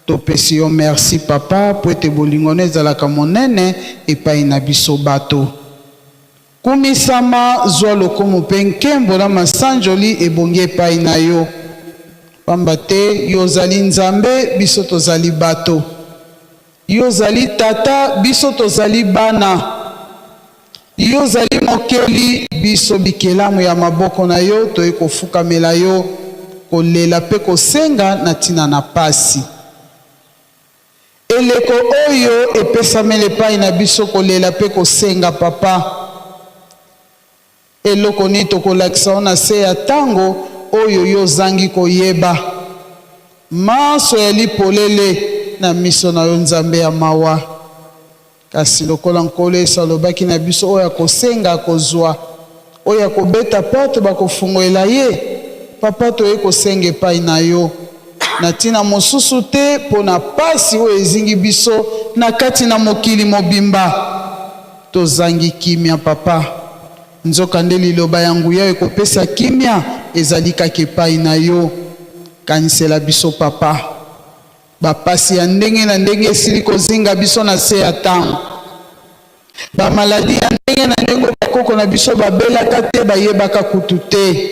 Topesi yo merci Papa po ete bolingo no ezalaka monene epai na biso bato. Kumisama, zwa lokumu pe nkembo na masanjoli ebongi epai na yo. Pamba te yo ozali Nzambe, biso tozali bato. Yo ozali Tata, biso tozali bana. Yo ozali Mokeli, biso bikelamu ya maboko na yo toye kofukamela yo, kolela pe kosenga na tina na pasi. Eleko oyo epesameli epai na biso kolela pe kosenga, Papa. Eloko nini tokolakisa yo na se ya tango oyo yo ozangi koyeba? Manso yali polele na miso na yo, Nzambe ya mawa. Kasi lokola Nkolo Yesu alobaki na biso, oyo akosenga akozua, oyo akobeta porte bakofungolela ye, Papa toye kosenga epai na yo na tina mosusu te mpo na pasi oyo ezingi biso na kati na mokili mobimba. Tozangi kimia papa. Nzoka nde liloba ya nguya oyo ekopesa kimia ezali kaka epai na yo. Kanisela biso papa. Ba pasi ya ndenge na ndenge esili kozinga biso na se ya tango. Ba maladies ya ndenge na ndenge oyo bakoko na biso babelaka te, bayebaka kutu te.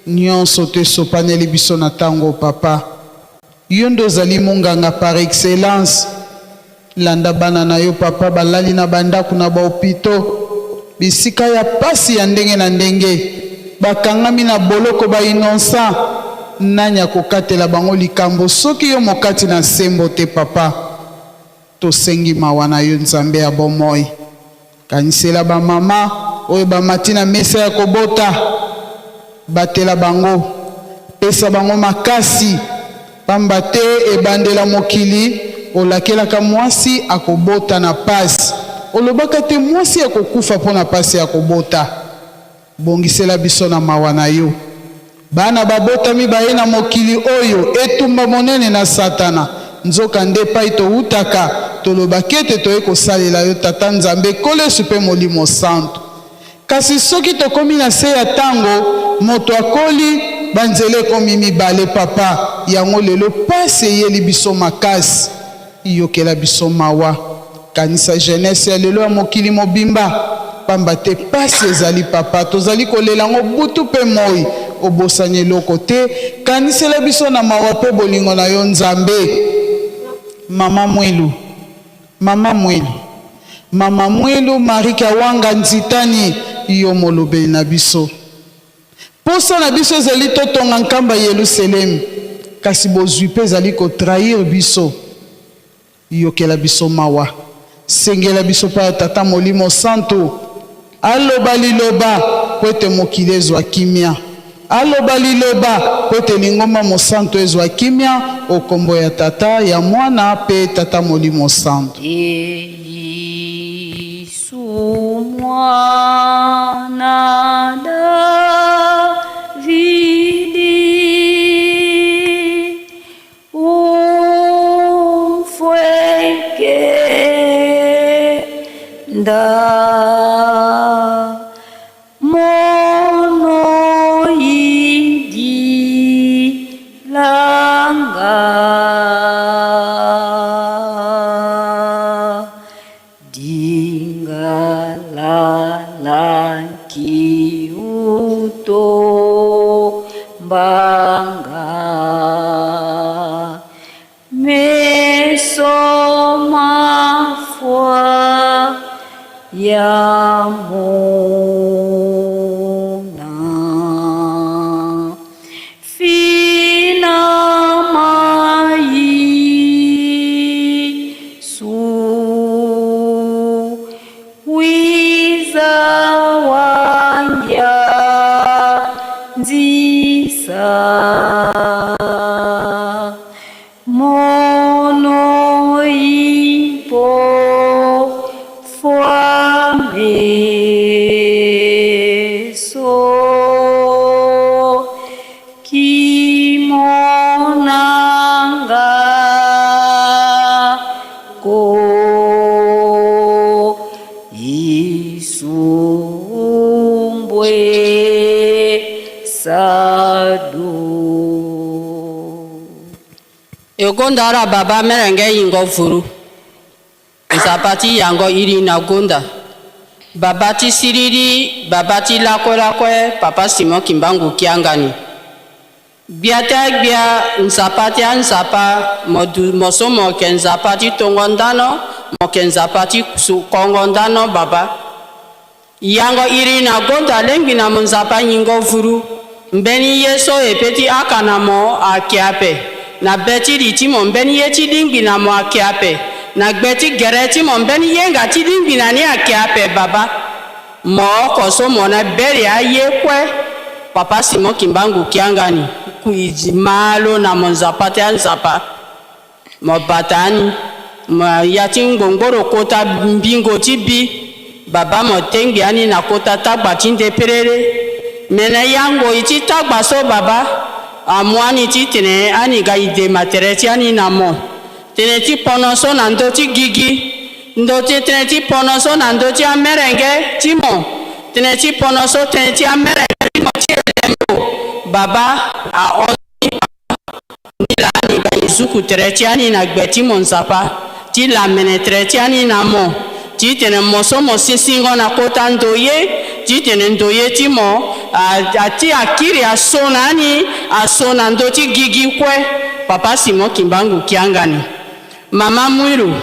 Nionso to esopaneli biso na tango oyo papa. Yo nde ozali munganga par excellence. Landa bana na yo papa balali na ba ndaku na ba hopitaux bisika ya pasi ya ndenge na ndenge bakangami na boloko ba innocent nani akokatela bango likambo soki yo mokati na sembo te papa tosengi mawa na yo Nzambe ya bomoi Kanisela ba mama oyo bamati na mesa ya kobota. Batela bango. Pesa bango makasi, pamba te ebandela mokili olakelaka mwasi akobota na pasi. Olobaka te mwasi akokufa mpo na pasi ya kobota. Bongisela biso na mawa na yo. Bana babotami baye na mokili oyo, etumba monene na Satana. Nzokande epai towutaka, tolobaka ete toye kosalela yo, Tata Nzambe, Nkolo Yesu mpe Molimo Santu. Kasi soki tokomi na se ya tango, moto akoli, Banzela ekomi mibale papa, yango lelo pasi eyeli biso makasi. Yokela biso mawa. Kanisa jeunesse ya lelo ya mokili mobimba. Pamba te pasi ezali papa, tozali kolela yango butu pe moyi. Obosani eloko te. Kanisela biso na mawa pe bolingo na yo Nzambe. Mama Mwilu, Mama Mwilu, Mama Mwilu Marie Kiawanga Nzitani, yo molobeli na biso. Posa na biso ezali totonga Nkamba Yeluselemi, kasi bozwi pe ezali ko trahir biso. Yokela biso mawa. Sengela biso pa ya Tata Molimo Santu aloba liloba po ete mokili ezwa kimia. Aloba liloba po ete lingomba mosantu ezwa kimia o kombo ya Tata, ya Mwana pe Tata Molimo Santu. Yesu mwana Davidi, umfwekenda mono idilanga Dingalala nkiuto mbanga meso mafwa ya mona fina mayisu wiza wangya nzisa mono ipo fwa meso kimonanga ko isumbwe sadu. Egonda ara baba merenge yingo vuru. Nzapa ti yango iri na gonda. Baba ti siriri, baba ti lakwe lakwe, papa Simon Kimbangu Kiangani. Gbia te gbia nzapa ti a nzapa, modu moso moke nzapa ti tongo ndano, moke nzapa ti su kongo ndano baba. Yango iri na gonda lengbi na monzapa yingo vuru. Mbeni yeso epeti akana mo akiape. Na beti liti mo mbeni ye ti lingbi na mo akiape. Na gbeti gere ti mo mbeni ye nga ti lingbi na ni akiape baba. Mo koso mo na beri a ye kwe. Papa Simon Kimbangu Kiangani. Kuizi malo na monzapa te nzapa. Mo batani. Mo yati ngongboro kota mbingo ti bi. Baba mo tengbi ani na kota tagba ti nde perere. Mene yango iti tagba so baba. Amuani ti tene ani ga ide matere ti ani na mo. Tene ti pono so na ndo ti gigi. Ndo ti tene ti pono so na ndo ti amerenge ti mo. Tene ti pono so tene ti amerenge ti mo ti elembo. Baba a on ni la ani ga izuku tere ti ani na gbe ti mo nzapa. Ti la mene tere ti ani na mo. Ti tene mo so mo sinsingo na kota ndo ye. Ti tene ndo ye ti mo. A ti akiri a so na ani, a so na ndo ti gigi kwe. Papa Simon Kimbangu Kiangani. Mama Mwilu,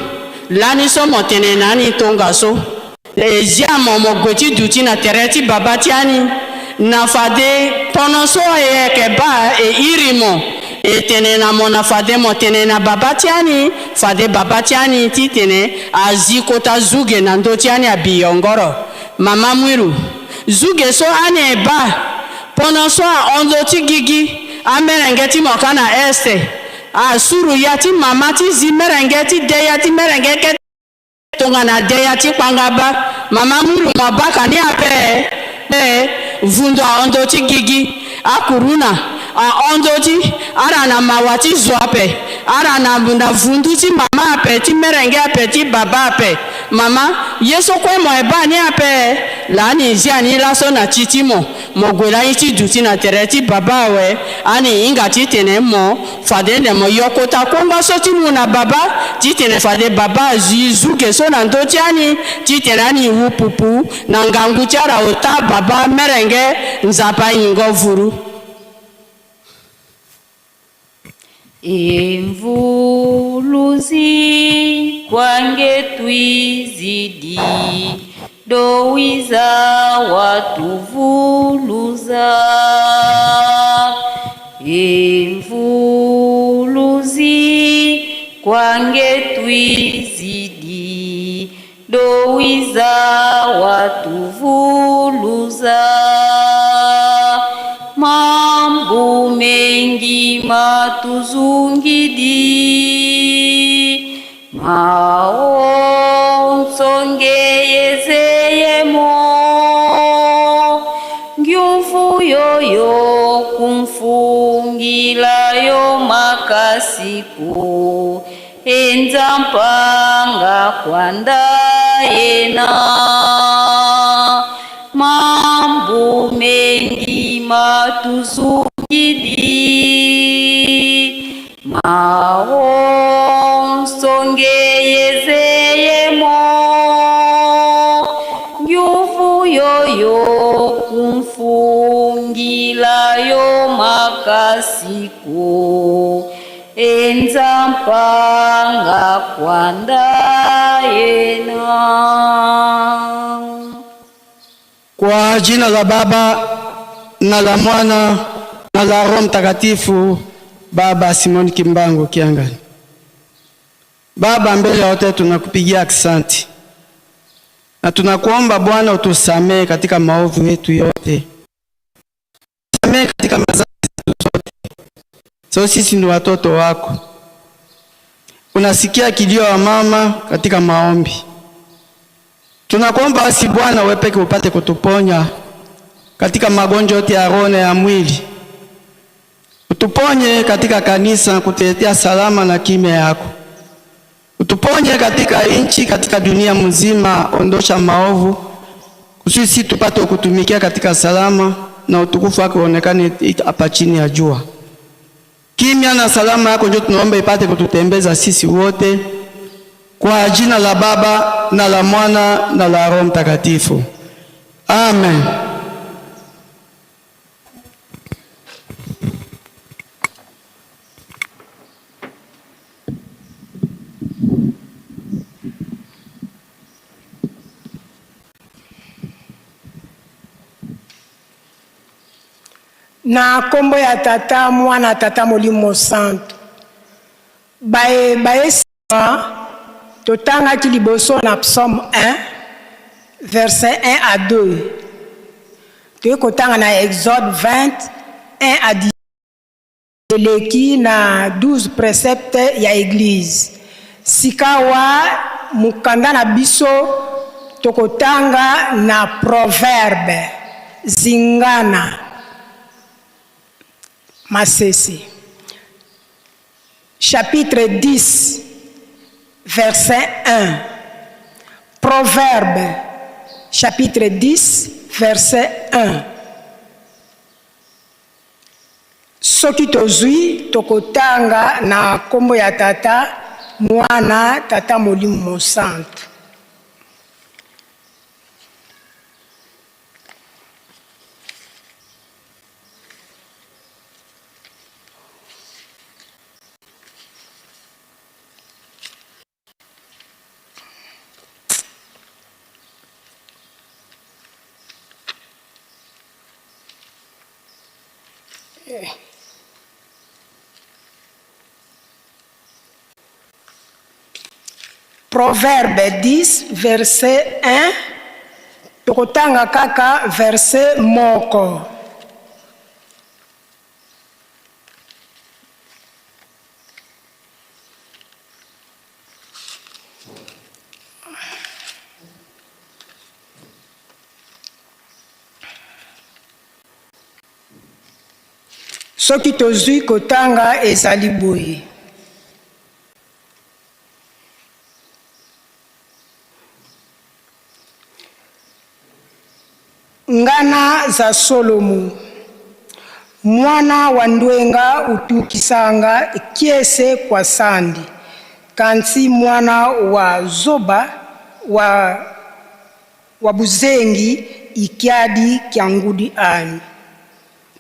lani so mo tene nani tonga so. Ezia mo mo goti duti na tere ti baba ti ani. Na fade pono so e ke ba e iri mo. E tene na mo na fade mo tene na baba ti ani. Fade baba ti ani ti tene azi kota zuge na ndo ti ani abiyongoro. Mama Mwilu, zuge so ani e ba. Pono so a ondo ti gigi. A merenge ti mo kana este. A suru ya ti mama ti zi merenge ti de ya ti merenge ke tonga na de ya ti kpanga ba. Mama Mwilu mo ba ka ni ape. E vundo a ondo ti gigi. A kuruna a ondo ti ara na mawa ti zo ape. Ara na na vundu ti mama ape ti merenge ape ti baba ape. Mama yeso kwe mo e ba ni ape. La ni zi ani la so na titi mo. Mogwela ti duti na tere ti baba we ani inga ti tene mo fade ne mo yokota kongwa so ti mu na baba ti tene fade baba zizu ke so na ndo tiani ti tene ani wu pupu na ngangu tiara ota baba merenge nzapa ingo vuru. Imvuluzi kwange twizidi dowiza watuvuluza. Imvuluzi kwange twizidi dowiza watuvuluza. Mambo mengi matuzungidi maonsongeyezeyemo ngyuvu yoyo kumfungilayo makasiku enza mpanga kwanda yena. Mambo mengi matuzungidi maonsongeyezeyemo ngyuvu yoyo kumfungilayo makasiku enza mpanga kwanda yena. Kwa jina la Baba na la Mwana na la Roho Mtakatifu. Baba Simon Kimbangu Kiangani. Baba, mbele ya wote tunakupigia aksanti na tunakuomba Bwana utusamee katika maovu yetu yote, tusamee katika mazazi zetu zote. So sisi ni watoto wako, unasikia kilio wa mama katika maombi. Tunakuomba basi Bwana wewe peke upate kutuponya katika magonjwa yote ya roho na ya mwili. Utuponye katika kanisa, kutuletea salama na kimya yako. Utuponye katika nchi, katika dunia mzima, ondosha maovu kusudi sisi tupate kutumikia katika salama na utukufu wako uonekane hapa chini ya jua. Kimya na salama yako ndio tunaomba ipate kututembeza sisi wote, kwa jina la Baba na la Mwana na la Roho Mtakatifu. Amen. Na kombo ya Tata, Mwana, Tata Molimo Santo. Baye baye totangaki liboso na Psaume 1 verset 1 à 2. Toyei kotanga na Exode 20 1 à 10. Eleki na 12 préceptes ya Église. Sikawa mokanda na biso tokotanga na Proverbe zingana Masese. Chapitre 10 verset 1. Proverbe chapitre 10 verset 1. Soki tozwi tokotanga na kombo ya Tata, Mwana, Tata Molimo Mosantu. Proverbe 10 verset 1, tokotanga kaka verset moko. Soki tozwi kotanga ezali boye. Ngana za Solomo. Mwana wa ndwenga utukisanga kiese kwa sandi, kansi mwana wa zoba wa, wa buzengi ikiadi kya ngudi ani.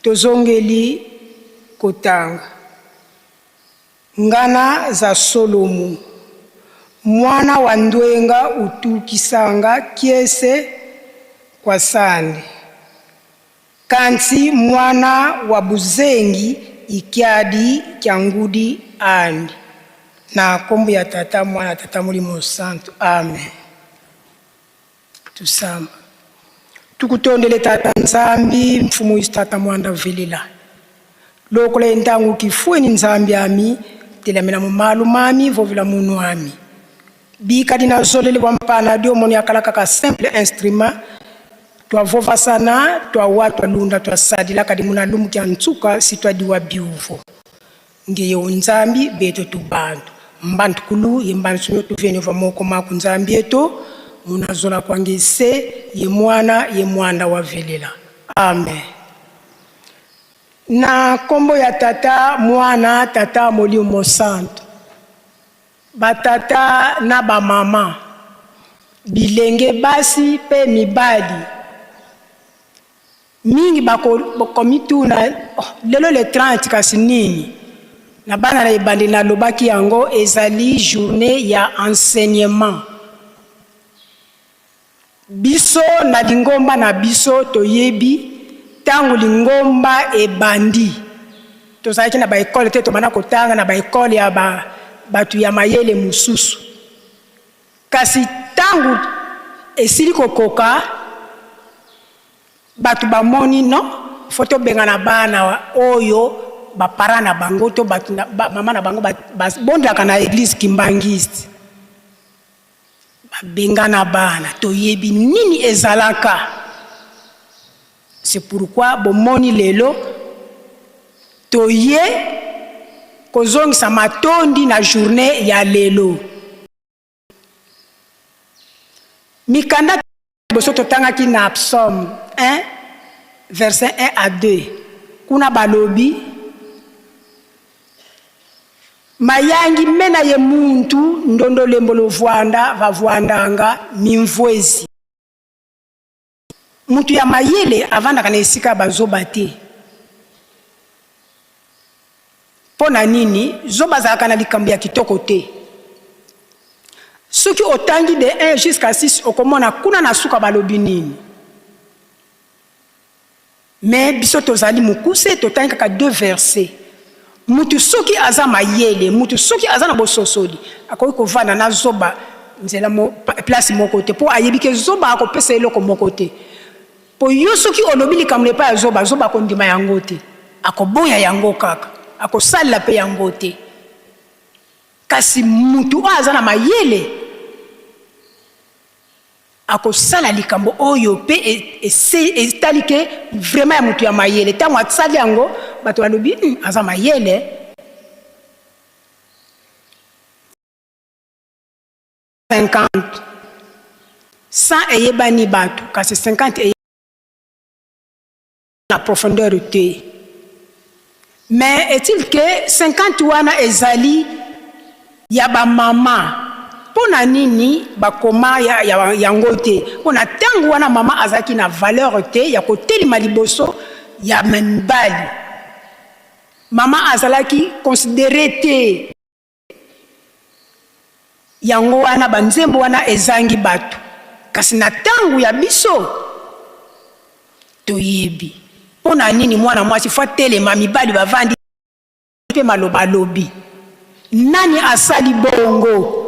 Tozongeli kotanga. Ngana za Solomo. Mwana wa ndwenga utukisanga kiese kwa sandi, kansi mwana wa buzengi ikiadi kya ngudi andi. Na kombo ya Tata, Mwana, Tata Molimo Santu. Amen. Tusamba. Tukutondele Tata Nzambi, Mfumu Yesu Tata Mwanda Vilila. Lokola entangu kifueni Nzambi ami, telamela mu malu mami, vovila munu ami. Bikadi na zolele bwa mpana dio moni akala kaka simple instrument. Twavova sana, twawa, twalunda, twasadila kadi muna lumu kya ntsuka si twadiwa biuvo. Nge yo Nzambi beto tu bantu. Mbantu kulu ye mbantu sunyo tu vene va moko maku Nzambi eto, muna zola kwa nge se ye mwana ye mwanda wa velela. Amen. Na kombo ya Tata, Mwana, Tata Molimo Mosantu. Ba tata na ba mama, bilenge basi pe mibali, mingi bakomituna, oh, lelo le 30 kasi nini? Na bana na ebandeli nalobaki yango, ezali journee ya enseignement. Biso na lingomba na biso toyebi tango lingomba ebandi tozalaki na ba ecole te, tobanda kotanga na ba ecole ya ba bato ya mayele mosusu, kasi tango esili kokoka bato bamoni non, faut tobengana bana oyo ba parents na bango to bato na, ba, mama na bango babondelaka na eglise kimbanguiste. Babengana bana, toyebi nini ezalaka. C'est pourquoi bomoni lelo toye kozongisa matondi na journée ya lelo. Mikanda liboso totangaki na Psaume 1 verset 1 à 2, kuna balobi Mayangi mena ye muntu ndondo lembo lovwanda vavwandanga mimvwezi. Mutu ya mayele avandaka na esika ya bazoba te. Mpo na nini? Zoba azalaka na likambo ya kitoko te. Soki otangi de 1 jusqu'à 6 okomona kuna na suka balobi nini. Mais biso tozali mukuse totangi kaka deux versets. Mutu soki aza mayele, mutu soki aza na bososoli, akoki kovanda na zoba nzela mo, place moko te, po ayebi ke zoba akopesa eloko moko te. Po yo soki olobi likambo na epai ya zoba, zoba akondima yango te, akoboya yango kaka, akosalela pe yango te. Kasi mutu oyo aza na mayele Akosala likambo oyo pe etali ke vraiment ya mutu ya mayele. Tango asali yango, bato balobi, hum, aza mayele. 50 100 eyebani bato, kasi 50 eyebani na profondeur te. Mais est-il que 50 wana ezali ya ba mama? Mpo na nini bakoma ya, ya, yango te? Mpo na ntango wana mama azalaki na valeur te ya kotelema liboso ya mibali. Mama azalaki considere te. Yango wana ba nzembo wana ezangi batu. Kasi na tango ya biso toyebi mpo na nini mwana mwasi fo atelema, mibali bavandi mpe maloba alobi. Nani asali bongo?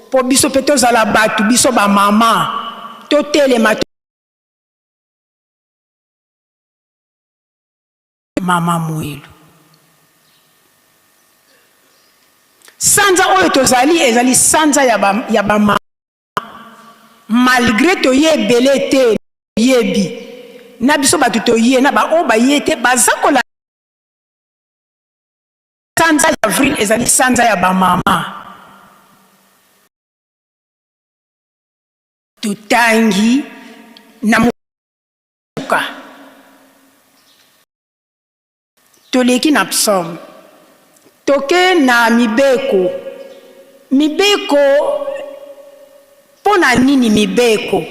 Mpo biso mpe tozala batu, biso ba mama totelema. Mama Muilu. Sanza oyo tozali ezali sanza ya ba, ya ba mama. Malgre toye ebele te, yebi na biso bato toye na ba oyo baye te baza kola. Sanza ya avril ezali sanza ya ba mama. Totangi na. Toleki na psaume. Toke na mibeko. Mibeko, mpo na nini mibeko?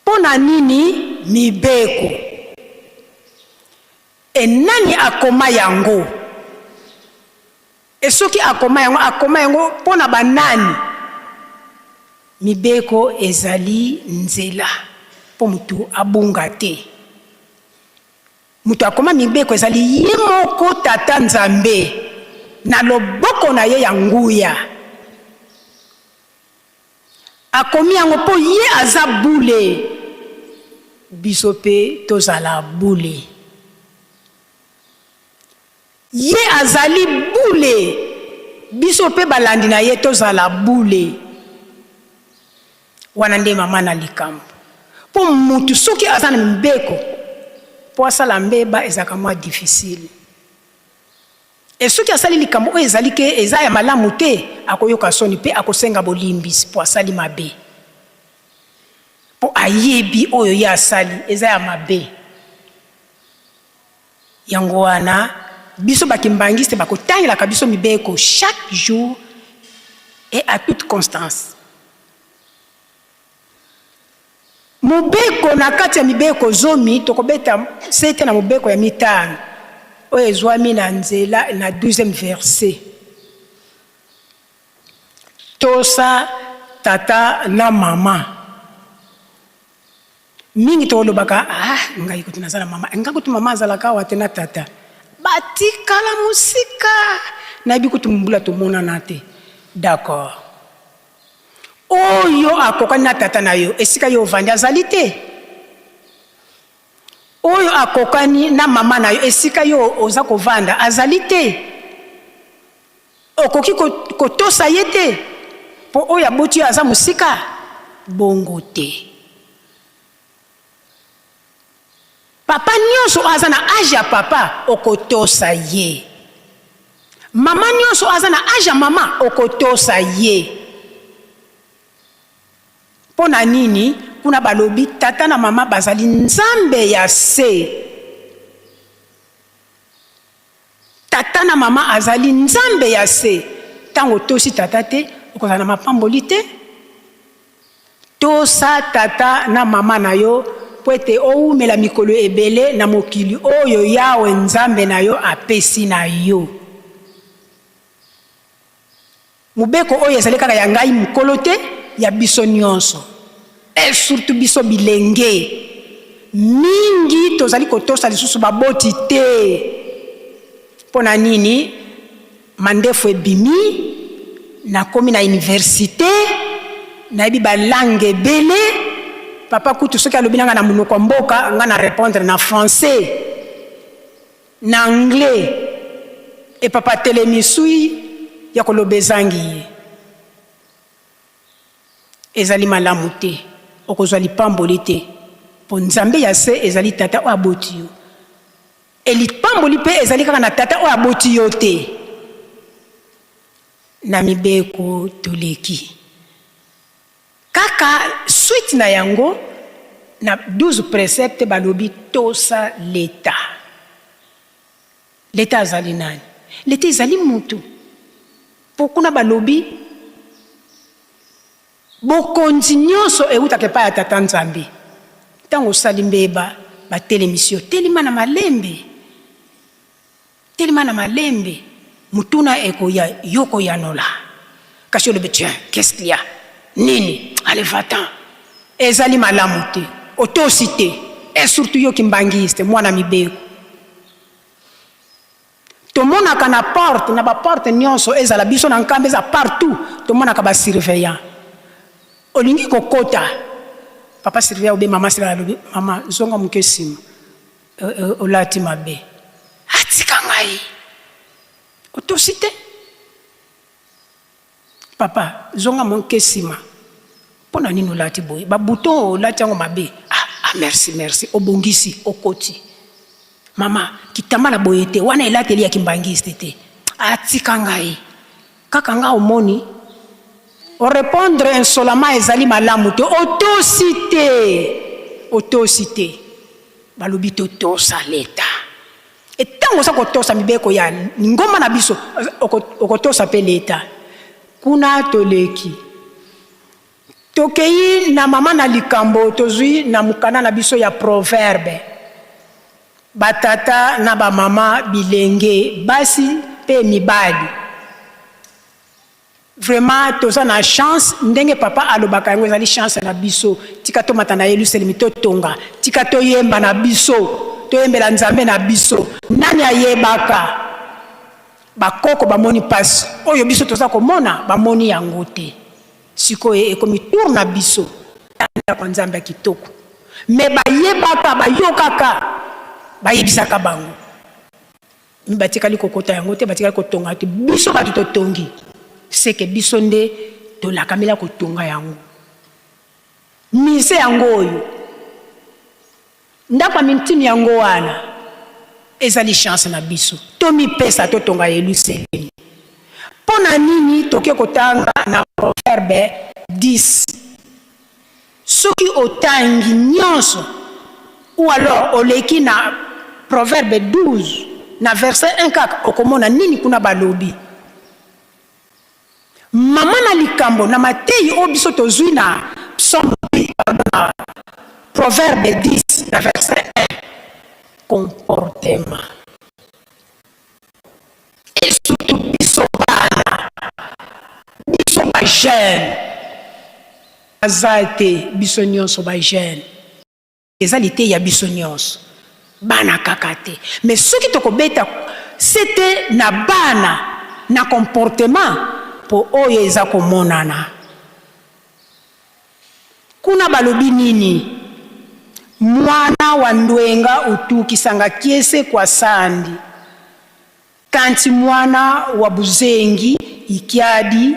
Mpo na nini mibeko? E nani akoma yango? E soki akoma yango, akoma yango mpo na banani? Mibeko ezali nzela mpo moto abunga te. Moto akoma mibeko ezali ye moko Tata Nzambe na loboko na ye ya nguya. Akomi yango mpo ye aza bule, biso mpe tozala bule. Ye azali bule, biso mpe balandi na ye tozala bule. Wana nde mama na likambo. Mpo mutu soki aza na mibeko mpo asala mbeba ezalaka mwa difficile. Et soki asali likambo oyo ezali ke eza ya malamu te, akoyoka soni mpe akosenga bolimbisi mpo asali mabe. Mpo ayebi oyo ye asali eza ya mabe. Yango wana biso ba kimbanguiste bakotangelaka biso mibeko chaque jour et à toute constance. Mobeko na kati ya mibeko zomi, tokobeta sete na mobeko ya mitano oyo ezwami na nzela na 12e verset. Tosa tata na mama. Mingi tokolobaka ah, ngai kutu naza na mama, ngai kutu mama azalaka awa te na tata batikala mosika, nayebi kutu mbula tomonana te. D'accord, oyo akokani na tata na yo esika yo ovandi azali te, oyo akokani na mama na yo esika yo oza kovanda azali te. Okoki kotosa ye te mpo oyo aboti yo aza mosika? Bongo te. Papa nionso oyo aza na age ya papa okotosa ye. Mama nionso oyo aza na age ya mama okotosa ye. Mpo na nini? Kuna balobi tata na mama bazali Nzambe ya se. Tata na mama azali Nzambe ya se. Tango otosi tata te, okozala na mapamboli te. Tosa tata na mama na yo mpo ete owumela mikolo ebele na mokili oyo Yawe Nzambe na yo apesi na yo. Mobeko oyo ezali kaka ya ngai mokolo te, ya biso nionso et surtout biso bilenge. Mingi tozali kotosa lisusu baboti te. Mpo na nini? Mandefu ebimi, nakomi na universite, nayebi ba langue ebele, papa kutu soki alobi na ngai na monoko ya mboka, ngai na repondre na français. Na anglais et papa atelemi sui ya koloba ezangi ye. Ezali malamu te, okozwa lipamboli te, po Nzambe ya se ezali tata oyo aboti yo. Et lipamboli pe ezali kaka na tata oyo aboti yo te. Na mibeko toleki. Kaka suite na yango na 12 preceptes balobi tosa l'etat. L'etat azali nani? L'etat ezali mutu. Po kuna balobi bokonzi nionso ewutaka epai ya Tata Nzambe. Tango osali mbeba batelemisi yo, telema na malembe. Telema na malembe, motuna ekoya, yo okoyanola. Kasi olobi, Tiens, qu'est-ce qu'il y a? Nini? Allez, va-t'en. Ezali malamu te. Otosi te. Et surtout yo kimbanguiste, mwana mibeko. Tomonaka na porte, na ba porte nionso, ezala biso na Nkamba, ezala partout, tomonaka ba surveillants. Olingi kokota, papa surveillant ou bien mama surveillant alobi, mama, zonga moke sima. Olati mabe. Atika ngai. Otosi te. Papa, zonga moke sima. Mpo na nini olati boye? Ba bouton olati yango mabe. Ah, ah merci, merci. Obongisi, okoti. Mama, kitambala boye te. Wana elateli ya kimbanguiste te. Atika ngai. Kaka nga omoni. O repondre insolemment ezali malamu te. Otosi te. Otosi te. Balobi totosa leta. E ntango oza kotosa mibeko ya lingomba na biso, okotosa mpe leta. Kuna toleki. Tokei na mama na likambo tozwi na mokanda na biso ya Proverbe. Batata na bamama, bilenge basi mpe mibali, vraiment toza na chance. Ndenge papa alobaka yango, ezali chance na biso. Tika tomata na Yelusalemi, totonga. Tika toyemba na biso, toyembela Nzambe na biso. Nani ayebaka? Bakoko bamoni mpasi oyo biso toza komona, bamoni yango te. Sikoyo ekomi tour na biso. Ndako ya Nzambe ya kitoko, me bayebaka, bayokaka, bayebisaka bango, mi batikali kokota yango te, batikali kotonga te. Biso bato totongi, seke biso nde tolakamela kotonga yango. Mise yango oyo, ndako ya mintini yango wana, ezali chance na biso. Tomipesa, totonga Yelusalemi. Mpo na nini toke kotanga na Proverbe 10? Soki otangi nyonso ou alors oleki na Proverbe 12 na verset 1 kaka, okomona nini kuna balobi? Mama na likambo na mateyi oyo biso tozwi na Psaume, pardon, na Proverbe 10 na verset 1, comportement. Et surtout biso bana, biso ba jeune, aza te, biso nyonso ba jeune, eza liteya biso nyonso, bana kaka te. Mais soki tokobeta sete na bana na comportement, mpo oyo eza komonana kuna, balobi nini? Mwana wa ndwenga utukisanga kiese kwa sandi, kanti mwana wa buzengi ikiadi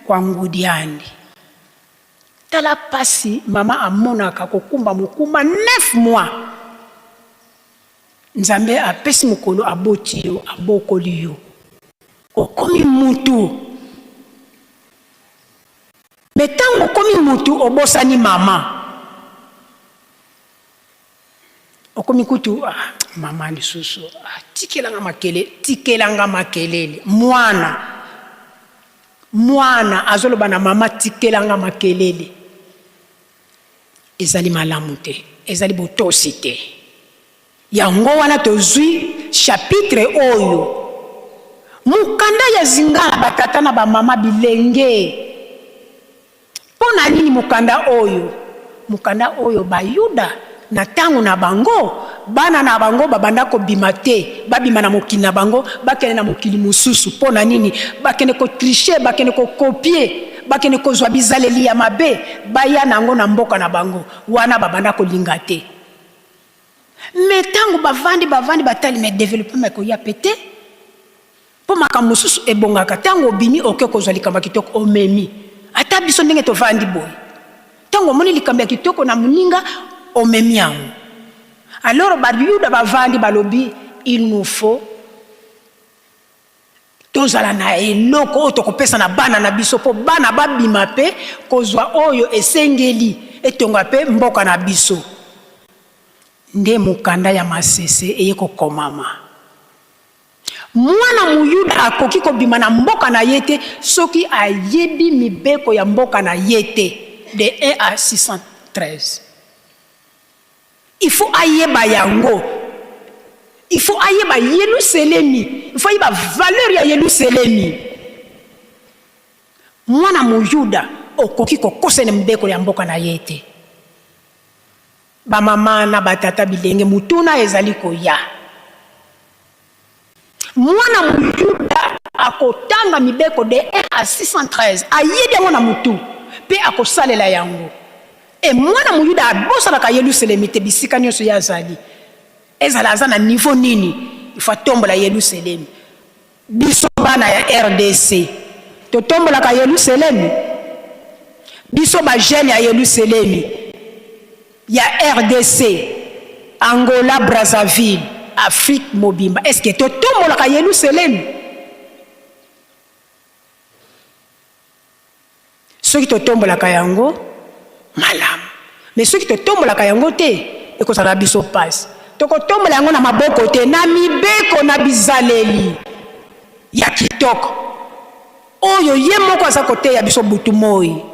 kwa ngudiandi. Tala pasi mama amonaka kokumba mokumba 9 mois. Nzambe apesi mokolo aboti yo, abokoli yo, okomi mutu. Me ntango okomi mutu, obosani mama. Okomi kutu, ah, mama lisusu, ah, tikelanga makele, tikelanga makelele. Mwana, mwana azoloba na mama, tikelanga makelele. Ezali malamu te, ezali botosi te. Yango wana tozwi chapitre oyo, mokanda ya zingala batata na bamama bilenge. Mpo na nini mokanda oyo? Mokanda oyo, Bayuda na ntango na bango, bana na bango babanda kobima te, babima na mokili na bango, bakende na mokili mosusu. Mpo na nini? Bakende kotriche, bakende kokopie, bakende kozwa bizaleli ya mabe, baya na yango na mboka na bango. Wana babanda kolinga te. Me ntango bavandi, bavandi, batali, me developema ekoya pe te, mpo makambo mosusu ebongaka ntango obimi, oke kozwa likambo ya kitoko, omemi. Ata biso ndenge tovandi boye, ntango omoni likambo ya kitoko na moninga, omemi yango. Alors Bayuda bavandi, balobi, il nous faut tozala na eloko oyo tokopesa na bana na biso, mpo bana babima mpe kozwa oyo esengeli etonga mpe mboka na biso. Nde mokanda ya Masese eye kokomama. Mwana Moyuda akoki kobima na mboka na ye te soki ayebi mibeko ya mboka na ye te, de 1 à 613. Il faut ayeba yango. Il faut ayeba Yelusalemi. Il faut ayeba valeur ya Yelusalemi. Mwana Moyuda okoki kokosela mibeko ya mboka na ye te. Bamama na batata bilenge, motuna ezali koya. Mwana Moyuda akotanga mibeko de 1 à 613, ayebi yango na motu mpe akosalela yango. E mwana Moyuda abosanaka Yelusalemi te bisika nyonso ye azali. Ezala aza na niveau nini, il faut atombola Yelusalemi. Biso bana ya RDC totombolaka Yelusalemi? Biso ba jeunes ya Yelusalemi ya RDC, Angola, Brazzaville, Afrique mobimba, est-ce que totombolaka Yelusalemi? Soki totombolaka yango, malamu. Mais soki totombolaka yango te, Ekozala biso mpasi. Tokotombola yango na maboko te, na mibeko na bizaleli ya kitoko oyo ye moko aza koteya biso butu moi.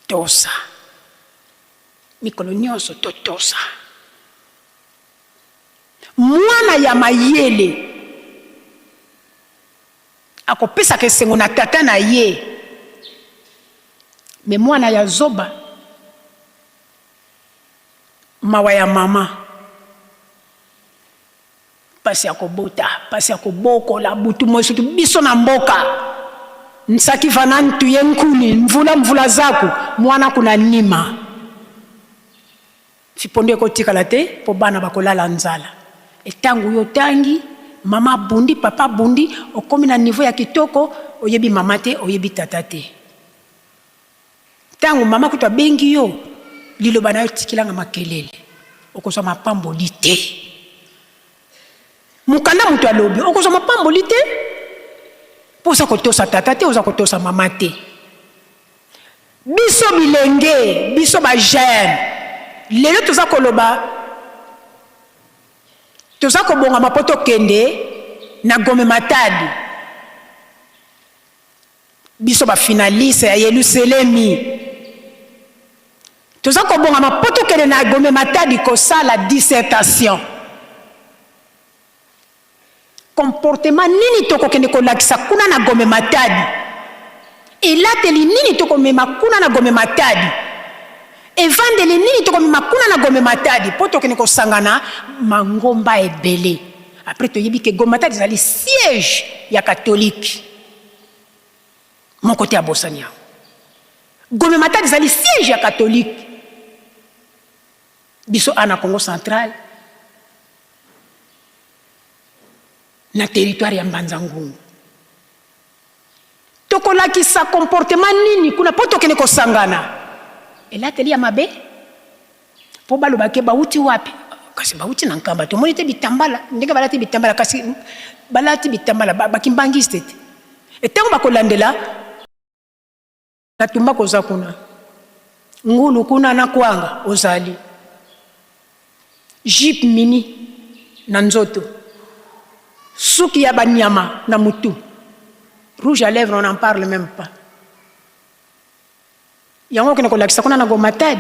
Tosa mikolo nyonso, totosa. Mwana ya mayele akopesaka esengo na tata na ye, me mwana ya zoba mawa ya mama, pasi ya kobota, pasi ya kobokola butu moi, surtout biso na mboka nsaki vana ntuye nkuni mvula mvula zaku mwana kuna nima Fipondo ekotikala te po bana bakolala nzala. Et tangu yo otangi, mama abundi, papa abundi, okomi na niveau ya kitoko, oyebi mama te, oyebi tata te. Tangu mama kutu abengi yo, liloba na yo tikela nga makelele, okozwa mapamboli te. Mokanda moto alobi, okozwa mapamboli te po oza kotosa tata te, oza kotosa mama te. Biso bilenge, biso ba jeunes, lelo toza koloba, toza kobongama mpo tokende na Gome Matadi, biso ba finaliste ya Yeluselemi, toza kobongama mpo tokende na Gome Matadi kosala dissertation. Comportement nini tokokende kolakisa kuna na Gome Matadi? Elateli nini tokomema kuna na Gome Matadi? Evandeli nini tokomema kuna na Gome Matadi? Mpo tokende kosangana mangomba ebele. Après toyebi ke Gome Matadi ezali siège ya catholique. Moko te abosani yango. Gome Matadi ezali siège ya catholique. Biso awa na Congo central na territoire ya Mbanza Ngungu tokolakisa comportement nini kuna mpo tokende kosangana elateli ya mabe mpo baloba ke bawuti wapi? Kasi bawuti na Nkamba, tomoni te bitambala ndenge balati bitambala, kasi balati bitambala bakimbangiste te. Etango bakolandela Na tumbako oza kuna, ngulu kuna na kwanga ozali, jupe mini na nzoto, suki ya ba nyama na mutu, rouge à lèvres on n'en parle meme pas. Yango okende kolakisa kuna na Gomatad?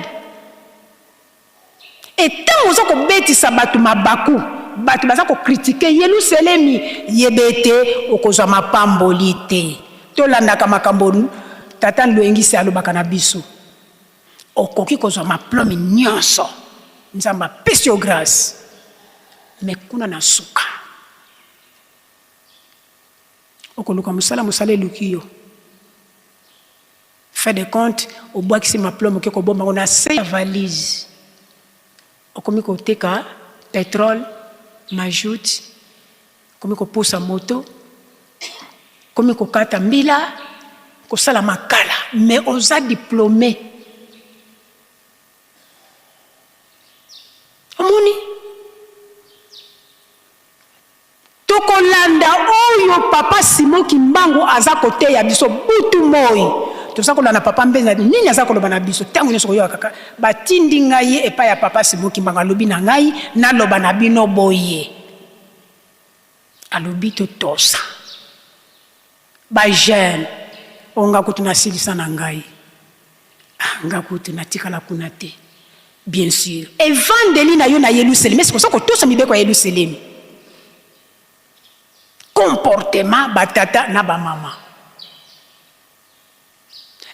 Et tango oza kobetisa bato mabaku, bato baza ko critiquer Yeluselemi, yeba ete okozwa mapamboli te. Tolandaka makambo Tata Nluengisi alobaka na biso. Okoki kozwa maplome nionso, Nzambe apesi yo grace, mais kuna na suka okoluka mosala, mosala eluki yo. Fin de compte obwakisi maplome oke kobomba yango na se ya valise, okomi koteka petrole, majout, okomi kopusa moto, okomi kokata mbila, kosala makala mais oza diplome. Omoni? Tokolanda oyo papa Simon Kimbangu aza koteya biso butu moyi. Toza kolanda papa Mbenza nini aza koloba na biso tango nionso koyoka kaka batindi ngai epai ya papa Simon Kimbangu alobi na ngai naloba na bino boye. Alobi totosa ba jeunes oyo nga kutu nasilisa na ngai. Ah nga kutu natikala kuna te. Bien sur. Evandeli na yo na Yelusalemi, est-ce que oza kotosa mibeko ya Yelusalemi? Comportement ba tata na ba mama.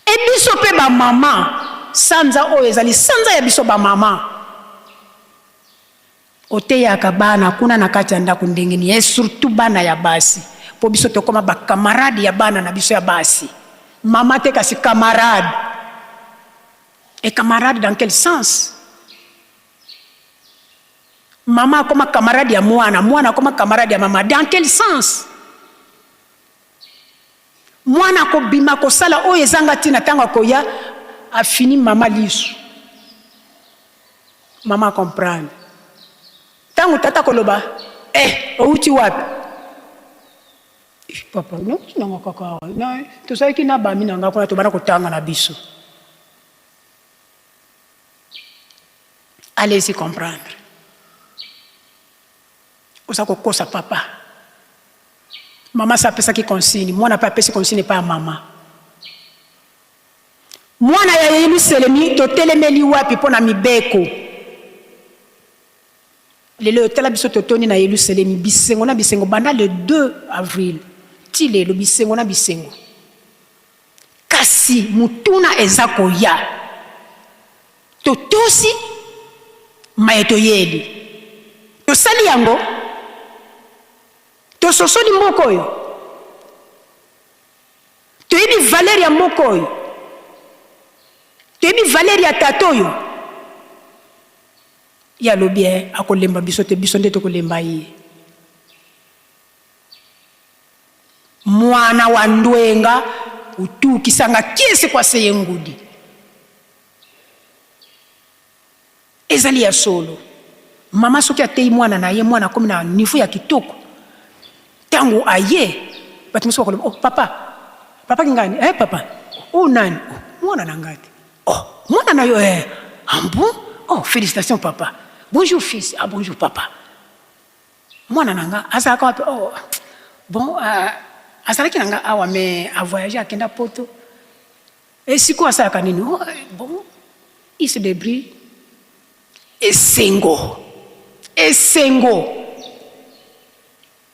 Et biso pe ba mama, sanza oyo ezali sanza ya biso ba mama. Oteyaka bana kuna na kati ya ndako ndenge nini? Et surtout bana ya basi, po biso tokoma ba camarade ya bana na biso ya basi. Mama te kasi camarade. Et camarade dans quel sens? Mama akoma camarade ya mwana, mwana akoma camarade ya mama dans quel sens? Mwana akobima kosala oyo ezanga ntina, ntango akoya afini mama lisu. Mama comprendre. Ntango tata koloba, eh, owuti wapi? Papa, nauti nanga kaka awa. Na, tozalaki na bami na nga kuna tobanda kotanga na biso. Allez-y comprendre. Oza kokosa papa. Mama sa apesaki consigne, mwana pe apesi consigne epai ya mama. Mwana ya Yeluselemi, totelemeli wapi mpo na mibeko? Lelo oyo, tala biso totondi na Yelusalemi, bisengo na bisengo, banda le 2 avril ti lelo, bisengo na bisengo. Kasi motuna eza koya, totosi maye toyeli? Tosali yango? Tososoli mboka oyo? Toyebi valeur ya mboka oyo? Toyebi valeur ya tata oyo? Ye alobi eh, akolemba biso te, biso nde tokolemba ye. Mwana wa ndwenga utukisanga kiese kwa seye ngudi. Ezali ya solo. Mama soki ateyi mwana na ye, mwana akomi na niveau ya kitoko. Tango aye, bato mosusu bakoloba, oh papa, papa kingani, eh papa, oh nani, oh mwana na ngai te. Oh mwana na yo eh, ah bon, oh felicitations papa, bonjour fils, ah bonjour papa. Mwana na nga azalaka wapi? Oh bon, uh, azalaki na nga awa mais a voyage akenda poto. Et sikoyo asalaka nini? Oh, bon, il se débrouille. Esengo, esengo.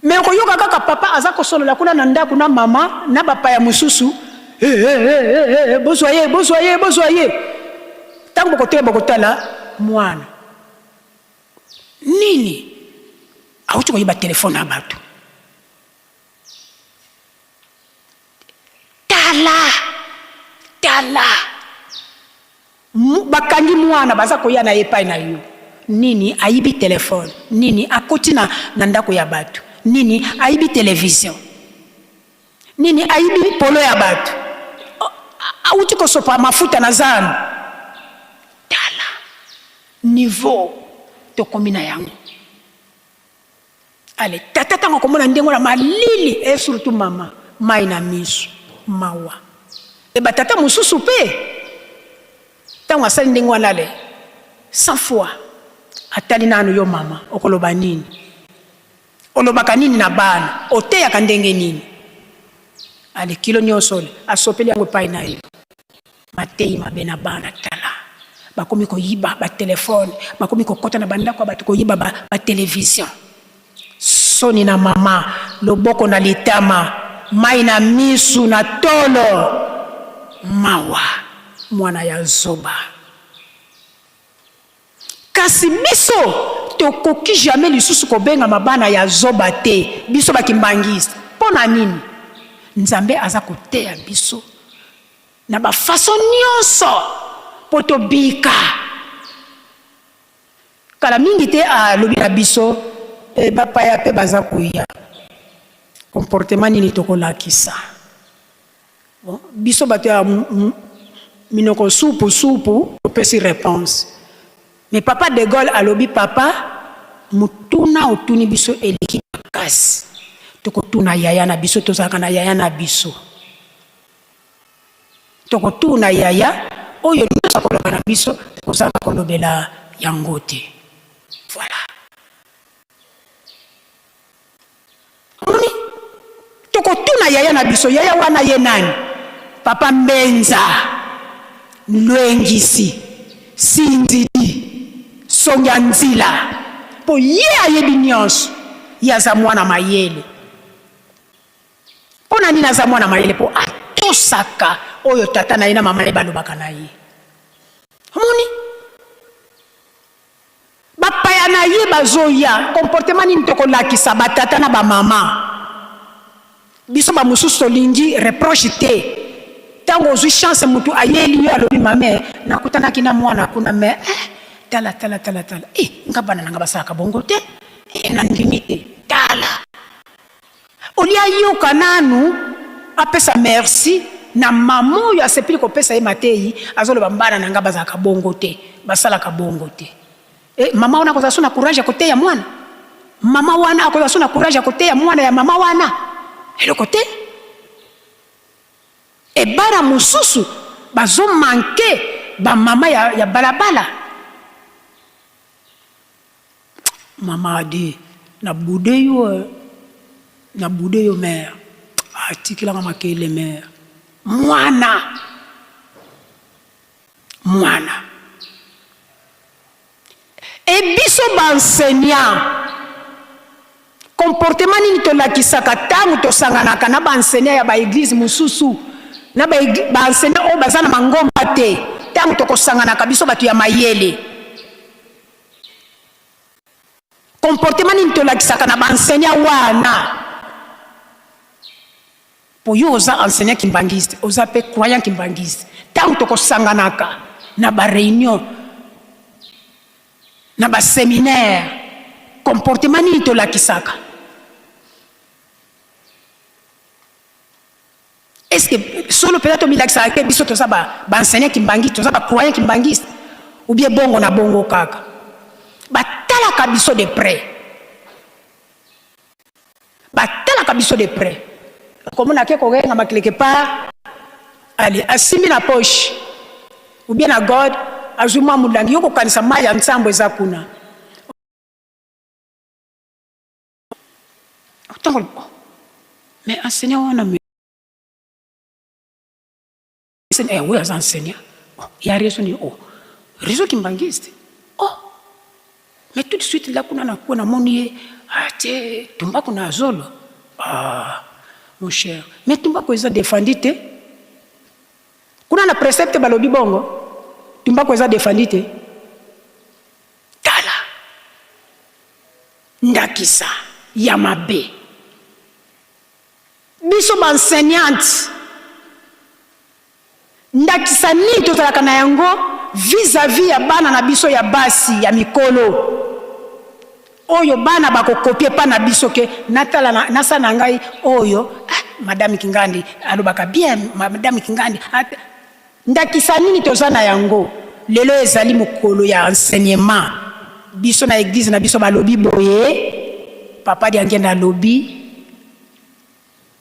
Mais okoyoka kaka papa aza kosolola kuna na ndaku na mama na bapaya mosusu, eh, eh, eh, eh, eh, bozwa ye, bozwa ye, bozwa ye. Ntango bokotala, bokotala mwana nini awuti koyiba telefone ya bato. Tala, tala. Bakangi mwana baza koya na ye epai na yo. Nini ayibi telephone? Nini akoti na na ndako ya batu? Nini ayibi television? Nini ayibi polo ya batu? Awuti kosopa mafuta na zando. Tala niveau tokomi na yango. Ale tata tango akomona ndenge wana malili et surtout mama mayi na misu mawa et ba tata mosusu pe tango asali ndenge wana ale 100 fois atali nanu yo mama okoloba nini olobaka nini na bana oteyaka ndenge nini ale kilo nionso ole asopeli yango epai na yo Mateyi mabe na bana tala bakomi koyiba ba telephone bakomi kokota na bandako ya bato koyiba ba, ba television soni na mama loboko na litama mai na misu na tolo mawa mwana ya zoba kasi biso tokoki jamais lisusu kobengama bana ya zoba te biso ba kimbanguiste mpo na nini Nzambe aza koteya biso Na ba façon nionso po tobika. Kala mingi te alobi na biso eh, bapaya pe baza koya. Comportement nini tokolakisa? Bon, biso bato ya minoko supu supu topesi reponse. Mais papa de Gaulle alobi papa motuna otuni biso eleki makasi. Tokotuna yaya na biso, tozalaka na yaya na biso. Tokotuna yaya oyo nionso akoloba na biso tokozanga kolobela yango te. Voilà. Omoni? Tokotuna yaya na biso, yaya wana ye nani? Papa Mbenza, Lwengisi, Sinzidi, Songia Nzila. Po ye ayebi nionso. Ye aza mwana mayele. Mpo na nini aza mwana mayele? Mpo atosaka oyo tata na ye na mama na ye balobaka na ye. Omoni? Bapaya na ye bazoya, comportement nini tokolakisa batata na bamama? Biso bamosusu tolingi reproche te. Ntango ozwi chance, motu ayeli yo alobi mame, nakutanaki na mwana kuna me eh, tala tala tala tala, eh, nga bana na nga basalaka bongo te, eh, nandimi te, tala Olie ayoka nanu apesa merci na maman oyo asepeli kopesa ye mateyi, azoloba bana na nga bazalaka bongo te, basalaka bongo te. Eh, mama wana akozala so na courage ya koteya mwana? Mama wana akozala so na courage ya koteya mwana ya mama wana? Eloko te. E bana mosusu bazo manquer ba mama ya, ya balabala. Mama Ade, na boude yo eh, na boude yo mère. Atikela nga makele mère. Mwana! Mwana. Et biso ba enseignants, comportement nini tolakisaka tango tosanganaka na ba enseignants ya ba eglises mosusu, na ba ba enseignants oyo baza na mangomba te, tango tokosanganaka biso bato ya mayele, comportement nini tolakisaka na ba enseignants wana? Po yo oza enseignant kimbanguiste, oza pe croyant kimbanguiste, tango toko sanganaka na ba reunion, na ba seminaire, comportement nini tolakisaka? Est ce que solo penza tomilakisaka ke biso toza ba, ba enseignant kimbanguiste, toza ba croyant kimbanguiste, ou bien bongo na bongo kaka? Batalaka biso de près. Batalaka biso de près. Okomona ake korengama quelque part, allez, asimbi na poche ou bien na god, azwi mwa molangi, yo kokanisa mayi ya nsambo eza kuna. Otango, oh, mais enseignant wana mais eh, oyo aza enseignant oh, ya réseau nini oh, réseau kimbanguiste oh, mais tout de suite la kuna na kuna namoni ye atie ah, tumbaku na zolo ah, mon cher mais tumbaku eza défendu te kuna na précepte balobi bongo tumbaku eza défendu te tala ndakisa ya mabe Biso ba enseignantes, ndakisa nini tozalaka na yango vis à vis ya bana na biso ya basi ya mikolo oyo bana bako copier epa na biso ke natala na, nasala na ngai oyo ah, madame Kingandi alobaka bien, madame Kingandi at, ndakisa nini toza na yango lelo? Ezali mokolo ya enseignement. Biso na eglise na biso balobi boye, papa Diangienda alobi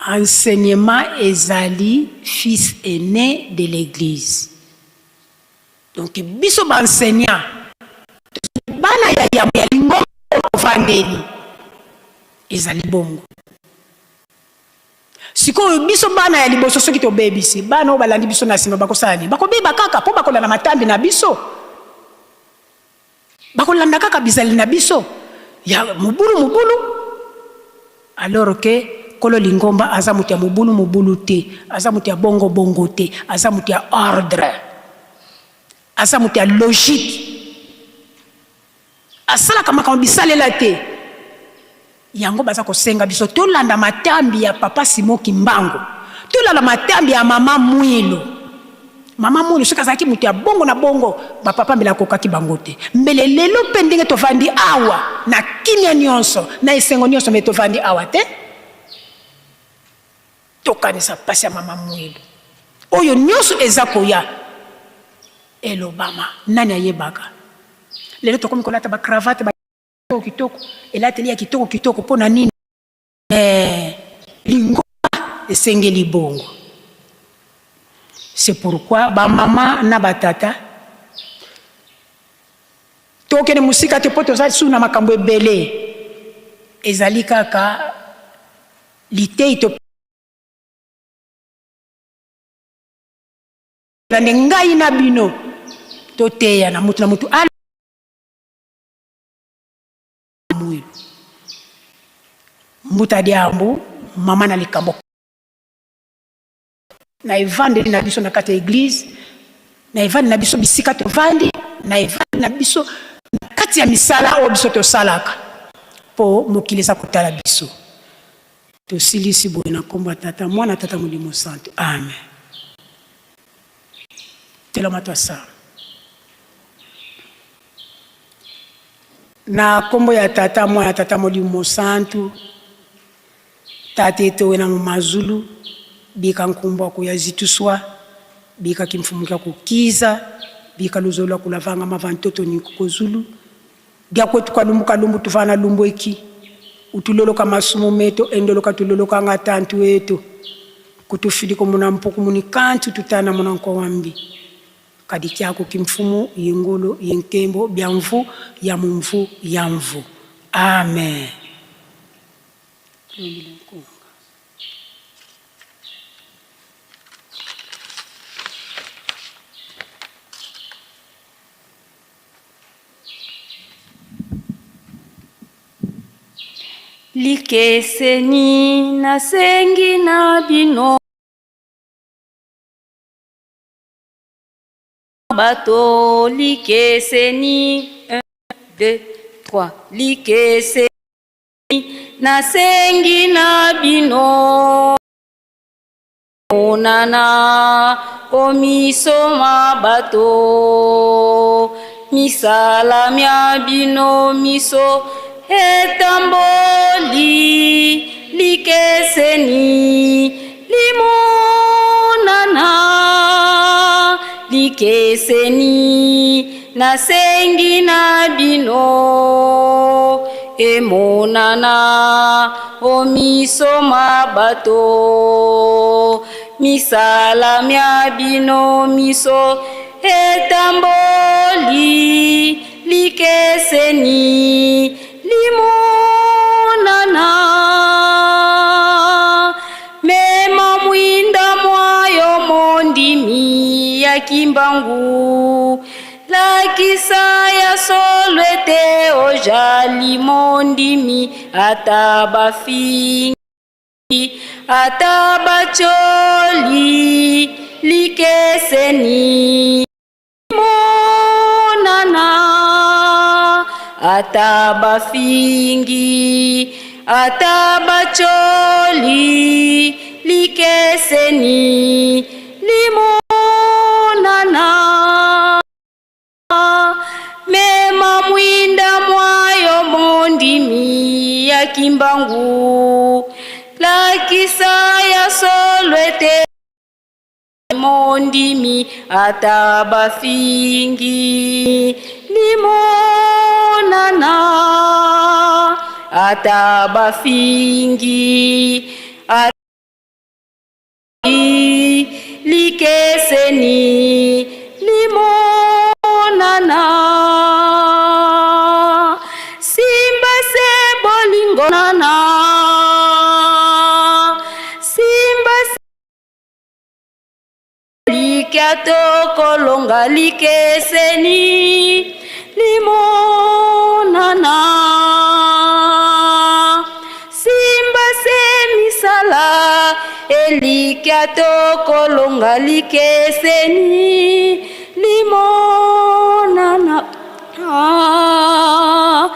Enseignement ezali fils aine de l'eglise. Donc biso ba enseignants tozali bana ya yambo ya lingomba oyo tovandeli. Ezali bongo. Sikoyo biso bana ya liboso soki tobebisi, bana oyo balandi biso na nsima bakosala nini? Bakobeba kaka mpo bakolanda matambi na biso. Bakolanda kaka bizaleli na biso ya mobulu mobulu alors que kolo lingomba aza moto ya mobulu mobulu te, aza moto ya bongo bongo te, aza moto ya ordre, aza moto ya logique, asalaka makambo bisalela te. Yango baza kosenga biso tolanda matambi ya papa Simon Kimbangu, tolanda matambi ya mama Mwilu. Mama Mwilu soki azalaki moto ya bongo na bongo, ba papa mbele akokaki bango te. Mbele lelo mpe ndenge tovandi awa na kimia nionso, na esengo nionso, mbele tovandi awa te. Tokanisa pasi ya mama Mwilu. Oyo nionso eza koya elobama, nani ayebaka? Lelo tokomi kolata ba cravate, ba kitoko kitoko, elateli ya kitoko kitoko mpo na nini? Eh, lingomba esengeli bongo. C'est pourquoi ba mama na ba tata tokende mosika te mpo toza lisusu na makambo ebele, ezali kaka litei to nde ngai na bino toteya na moto na moto Mwilu. Mbuta Diambu, mama na likambo na evandeli na biso na kati ya eglise, na evandeli na biso bisika tovandi, na evandeli na biso na kati ya misala oyo biso tosalaka, mpo mokili eza kotala biso. Tosilisi boye na nkombo ya Tata, Mwana, Tata Molimo Santu. Amen. Telama twasala. Na kombo ya Tata, Mwana, Tata Molimo Mosantu, Tata etowe na mu mazulu, bika nkumbu akuya zituswa, bika kimfumu kya kukiza, bika luzolo lwa kulavanga mava ntoto ni kukozulu, dia kwetu kalumbu kalumbu tuvana lumbu eki, utuloloka masumu meto endoloka tuloloka nga tantu eto, kutufiliko muna mpuku muni kantu tutana muna nkowambi. Kadi kyaku ki mfumu ye ngolo ye nkembo bya mvu ya mu mvu ya mvu. Amen. Likeseni nasengi na bino bato likeseni 1 2 3 likeseni nasengi na bino Monana komisoma bato, misala mya bino miso etamboli likeseni limonana likeseni nasengi na bino emonana o miso ma bato misala mya bino miso etamboli likeseni limonana mema mwinda mwayo mondimi ya kimbangu Lakisa ya solo ete ojali mondimi ata bafingi ata batioli likeseni monana ata bafingi ata batioli likeseni limonana mema mwinda mwayo mondimi ya kimbangu lakisa ya solo ete mondimi ata bafingi limonana ata bafingi ata likeseni limonana simba se bolingo nana simba se likya tokolonga likeseni limonana simba se misala elikya tokolonga likeseni limonana ah,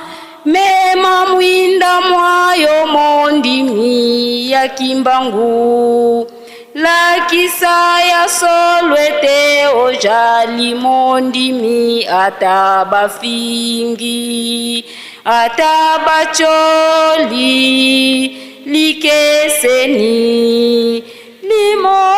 mema mwinda mwayo mondimi ya kimbangu Lakisa ya solo ete ojali mondimi ata bafingi ata batioli likeseni limonana.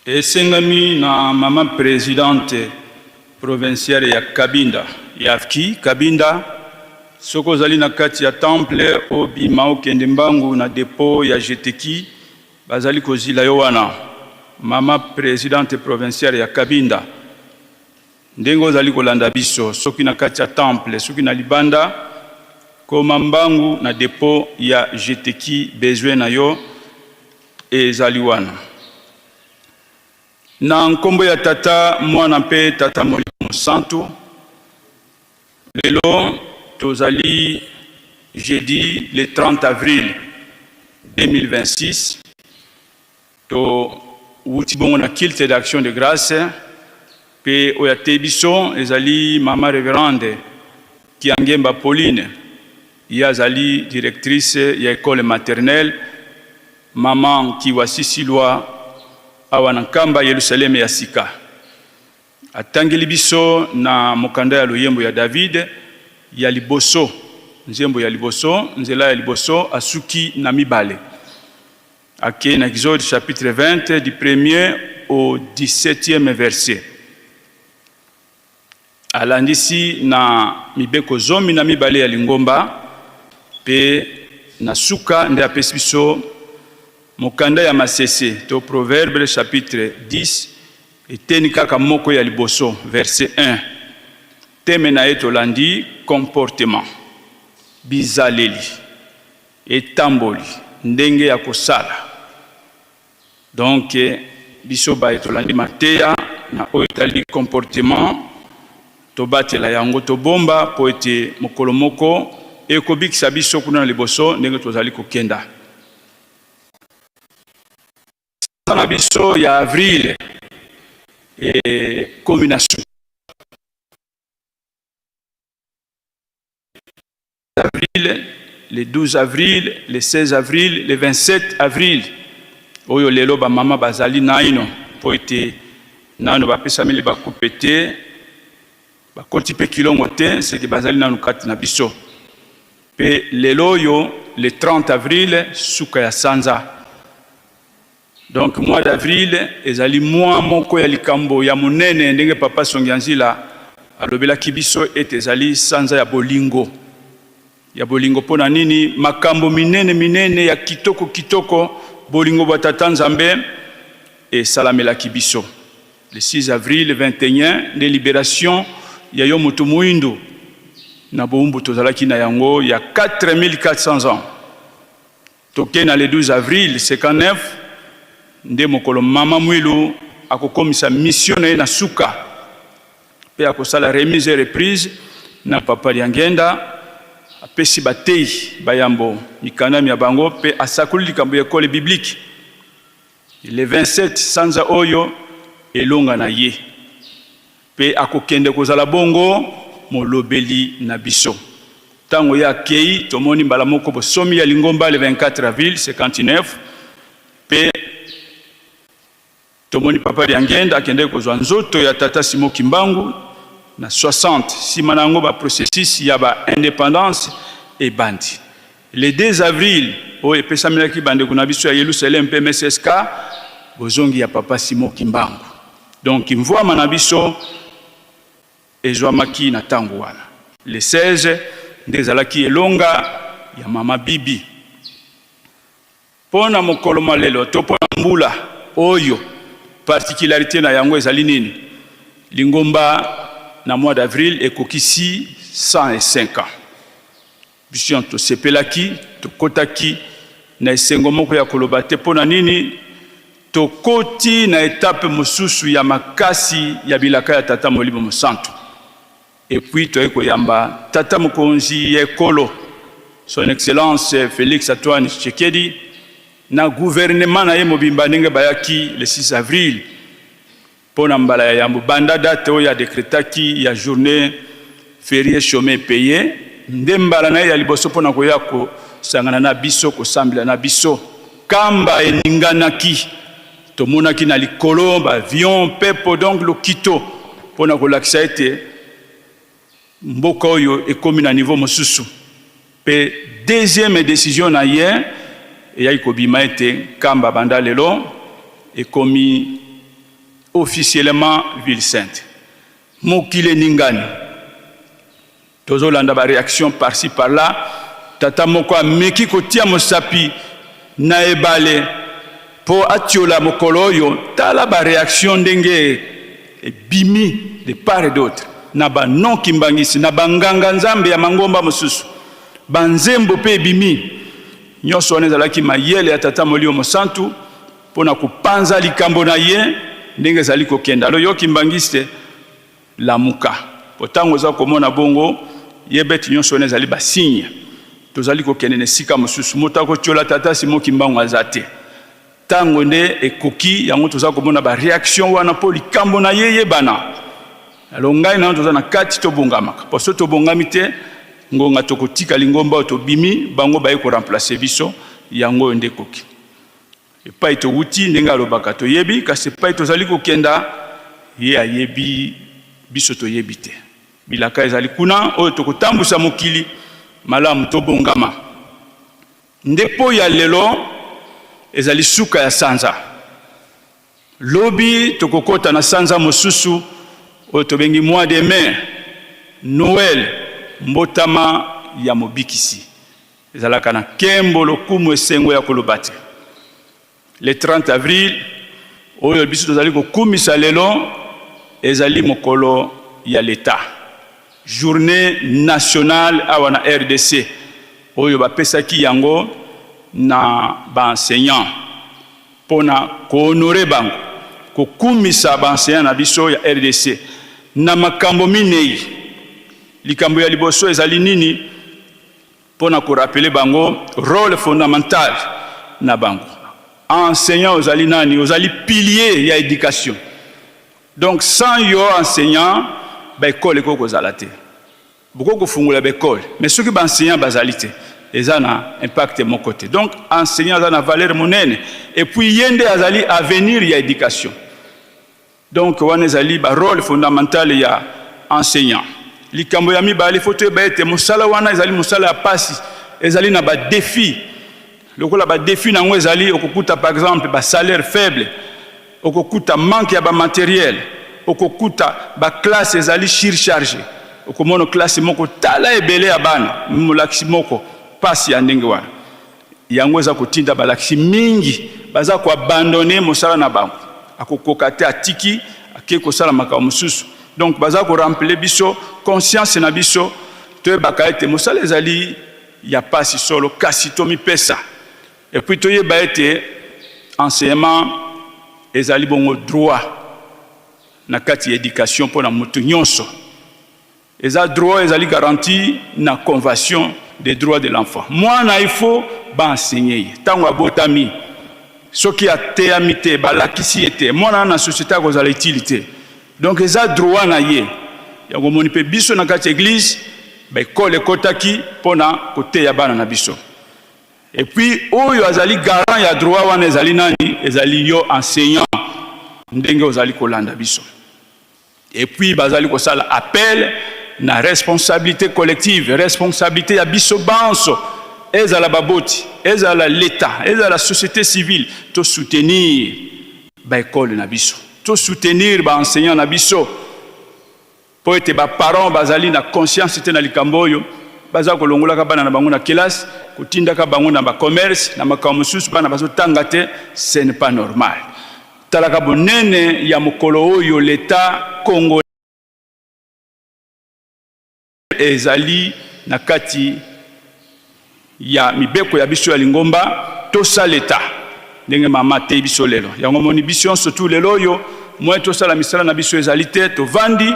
Esengami na mama presidente provinciale ya Kabinda ya AFKI Kabinda, soki ozali na kati ya temple, obima okende mbangu na depot ya Geteki, bazali kozila yo wana. Mama presidente provinciale ya Kabinda, ndenge ozali kolanda biso, soki na kati ya temple, soki na libanda, koma mbangu na depot ya Geteki, besoin na yo ezali wana. Na nkombo ya Tata, Mwana mpe Tata Molimo Mosantu, lelo tozali jeudi le 30 avril 2026, towuti bongo na culte d'action de grâce mpe oyo ateyi biso ezali mama reverende Kiangemba Pauline, ye azali directrice ya ecole maternelle Maman Kiwasisilwa awa na Nkamba Yelusaleme ya sika. Atangeli biso na mokanda ya loyembo ya David ya liboso, nzembo ya liboso, nzela ya liboso, asuki na mibale. Akei na Exode chapitre 20 du premier au 17e verset. Alandisi na mibeko 12 ya lingomba, mpe na suka nde apesi biso mokanda ya Masese to Proverbe chapitre 10, eteni kaka moko ya liboso, verset 1. Teme na ye tolandi comportement, bizaleli, etamboli, ndenge ya kosala. Donc biso baye tolandi mateya na oyo etali comportement, tobatela yango, tobomba mpo ete mokolo moko ekobikisa biso kuna na liboso ndenge tozali kokenda. Sanza na biso ya avril ekomi na suka. Avril, le 12 avril, le 16 avril, le 27 avril oyo lelo ba mama bazali naino mpo ete nano bapesameli bakupe te, bakoti mpe kilongo te, seke bazali nano kati na biso. Mpe lelo oyo le 30 avril, suka ya sanza, donc mois d'avril ezali mois moko ya likambo ya monene, ndenge papa Songianzila alobelaki biso ete ezali sanza ya bolingo, ya bolingo. Mpo na nini? Makambo minene minene ya kitoko kitoko, bolingo bwa Tata Nzambe esalamelaki biso. Le 6 avril 21 nde liberation ya yo moto moindo na bowumbu tozalaki na yango ya 4400 ans. Toke na le 12 avril 59 nde mokolo mama Mwilu akokomisa mission na ye na suka mpe akosala remise et reprise na papa Diangienda. Apesi bateyi bayambo mikanda mya bango mpe asakoli likambo ya ecole biblique. Le 27 sanza oyo elonga na ye Mpe akokende kozala bongo molobeli na biso. Ntango ye akei, tomoni mbala moko bosomi ya lingomba le 24 avril 59, mpe tomoni Papa Diangienda akendeki kozwa nzoto ya Tata Simon Kimbangu na 60. Sima na yango ba processus ya ba independance ebandi. Le 2 avril oyo epesamelaki bandeko na biso ya Yelusalem mpe MSSK bozongi ya Papa Simon Kimbangu. Donc kimvuama na biso ezwamaki na tango wana. Le 16 nde ezalaki elonga ya mama Bibi. Mpo na mokolo mwa lelo to mpo na mbula oyo, particularite na yango ezali nini? Lingomba na mois d'avril ekokisi 105 ans. Biso nyonso tosepelaki, tokotaki na esengo moko ya koloba te. Mpo na nini? Tokoti na etape mosusu ya makasi ya bilaka ya Tata Molimo Mosantu. Et puis toyei koyamba Tata Mokonzi ya ekolo, Son Excellence Felix Antoine Tshisekedi, na gouvernement na ye mobimba ndenge bayaki le 6 avril. Mpo na mbala ya yambo banda date oyo adecretaki ya journee ferie chome paye, nde mbala na ye ya liboso mpo na koya kosangana na biso, kosambela na biso. Nkamba eninganaki, tomonaki na likolo ba avions, mpepo, donc lokito mpo na kolakisa ete mboka oyo ekomi na niveau mosusu. Mpe deuxième decision na ye eyaki kobima ete Nkamba banda lelo ekomi officiellement ville sainte. Mokili eningani, tozolanda ba reaction par-ci par-là. Tata moko ameki kotia mosapi na ebale mpo atiola mokolo oyo. Tala ba reaction ndenge ebimi de part et d'autre, na ba non kimbangisi, na ba nganga nzambe ya mangomba mosusu, ba nzembo mpe ebimi. Nyonso wana ezalaki mayele ya Tata Molimo Mosantu mpo na kopanza likambo na ye ndenge ezali kokenda. Alors yo kimbangiste, lamuka, mpo ntango oza komona bongo, yeba ete nyonso wana ezali ba signe tozali kokende na esika mosusu. Moto akotiola Tata Simon Kimbangu aza te. Ntango nde ekoki, yango toza komona ba reaction wana mpo likambo na ye eyebana. Alors ngai na yo toza na kati, tobongamaka, mpo soki tobongami te, ngonga tokotika lingomba oyo tobimi, bango baye ko remplacer biso. Yango oyo nde ekoki. Epai towuti, ndenge alobaka, toyebi, kasi epai tozali kokenda, ye ayebi, biso toyebi te. Bilaka ezali kuna oyo tokotambwisa mokili malamu, tobongama nde mpo ya lelo ezali suka ya sanza. Lobi tokokota na sanza mosusu oyo tobengi mois de mai, Noël, mbotama ya Mobikisi. Ezalaka na nkembo, lokumu, esengo ya koloba te. Le 30 avril oyo biso tozali kokumisa lelo ezali mokolo ya l'Etat, journee nationale awa na rdc oyo bapesaki yango na ba enseignants pona ko honorer bango, kokumisa ba enseignants na biso ya rdc na makambo minei. Likambo ya liboso ezali nini? Mpo na ko rappeler bango role fondamental na bango. Enseignant ozali nani? Ozali pilier ya education. Donc sans yo enseignant, ba ecole ekoki kozala te. Bokoki kofungola ba ecole, mais soki ba enseignants bazali te, eza na impact moko te. Donc enseignant aza na valeur monene, et puis ye nde azali avenir ya education. Donc wana ezali ba role fondamental ya enseignant. Likambo ya mibale, il faut toyeba ete mosala wana ezali mosala ya pasi, ezali na ba defis. Lokola ba defis na yango ezali, okokuta par exemple ba salaire faible, okokuta manque ya ba materiel, okokuta ba classe ezali surcharge. Okomona classe moko tala ebele ya bana, molakisi moko, pasi ya ndenge wana. Yango eza kotinda balakisi mingi baza ko abandonner mosala na bango, akokoka te, atiki ake kosala makambo mosusu. Donc baza ko rappeler biso conscience na biso, toyebaka ete mosala ezali ya pasi solo, kasi tomipesa. Et puis toyeba ete enseignement ezali bongo droit na kati ya education mpo na moto nyonso. Eza droit ezali garantie na convention des droits de l'enfant. Mwana il faut ba enseigner ye tango abotami, soki ateyami te, balakisi ye te, mwana wana na societe akozala utile te. Donc eza droit na ye. Yango omoni pe biso na kati ya eglise ba ecole ekotaki pona koteya bana na biso. Et puis oyo azali garant ya droit wana ezali nani? Ezali yo enseignant ndenge ozali kolanda biso. Et puis bazali kosala appel na responsabilité collective, responsabilité ya biso banso, ezala baboti, ezala l'Etat, ezala société civile, to soutenir ba école na biso, to soutenir ba enseignants na biso, po ete ba parents bazali na conscience te na likambo oyo, baza kolongolaka bana na bango na kelasi, kotindaka bango na ba commerce, na makambo mosusu, bana bazotanga te, ce n'est pas normal. Talaka bonene ya mokolo oyo l'etat congolais ezali na kati ya mibeko ya biso ya lingomba tosa l'etat ndenge mama ateyi biso lelo. Yango omoni biso nyonso tu lelo oyo moyen tosala misala na biso ezali te, tovandi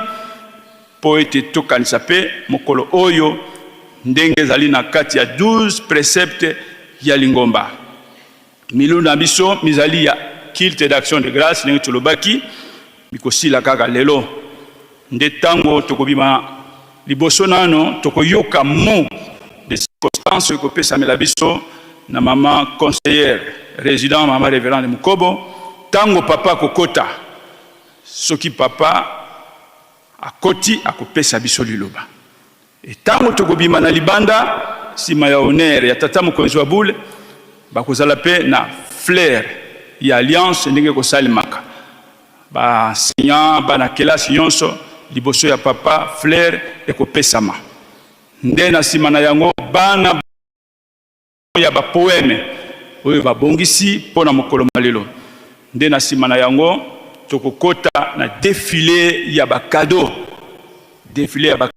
mpo ete tokanisa mpe mokolo oyo ndenge ezali na kati ya 12 preceptes ya lingomba. Milulu na biso mizali ya culte d'action de grace ndenge tolobaki. mikosila kaka lelo. Nde tango tokobima liboso nano tokoyoka mot de circonstance oyo ekopesamela biso na mama conseillère resident mama reverende Mukobo tango papa akokota. Soki papa akoti akopesa biso liloba. E tango tokobima na libanda sima ya honneur ya tata mokonzi wa boule, bakozala pe na fleur ya alliance ndenge ekosalemaka. Ba enseignants, bana kelasi nyonso liboso ya papa fleur ekopesama. Nde na sima na yango bana ya ba poème oyo babongisi mpo na mokolo mwa lelo. Nde na sima na yango tokokota na defile ya ba cadeaux, defile ya ba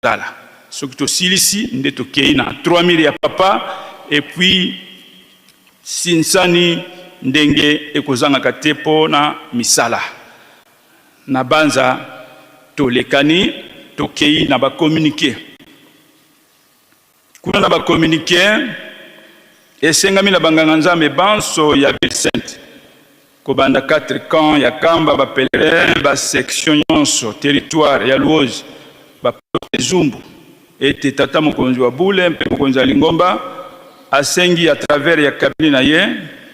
tala soki tosilisi nde tokei na 3000 ya papa et puis sinsani ndenge ekozangaka te mpo na misala. Na banza tolekani tokei na ba communique. Kuna na ba communique esengami na banganga Nzambe banso ya Ville Sainte kobanda 4 camps ya Kamba, ba pèlerins, ba sections nyonso, territoire ya Luozi, ba poste Zumbu, ete tata mokonzi wa bule mpe mokonzi ya lingomba asengi à travers ya cabinet na ye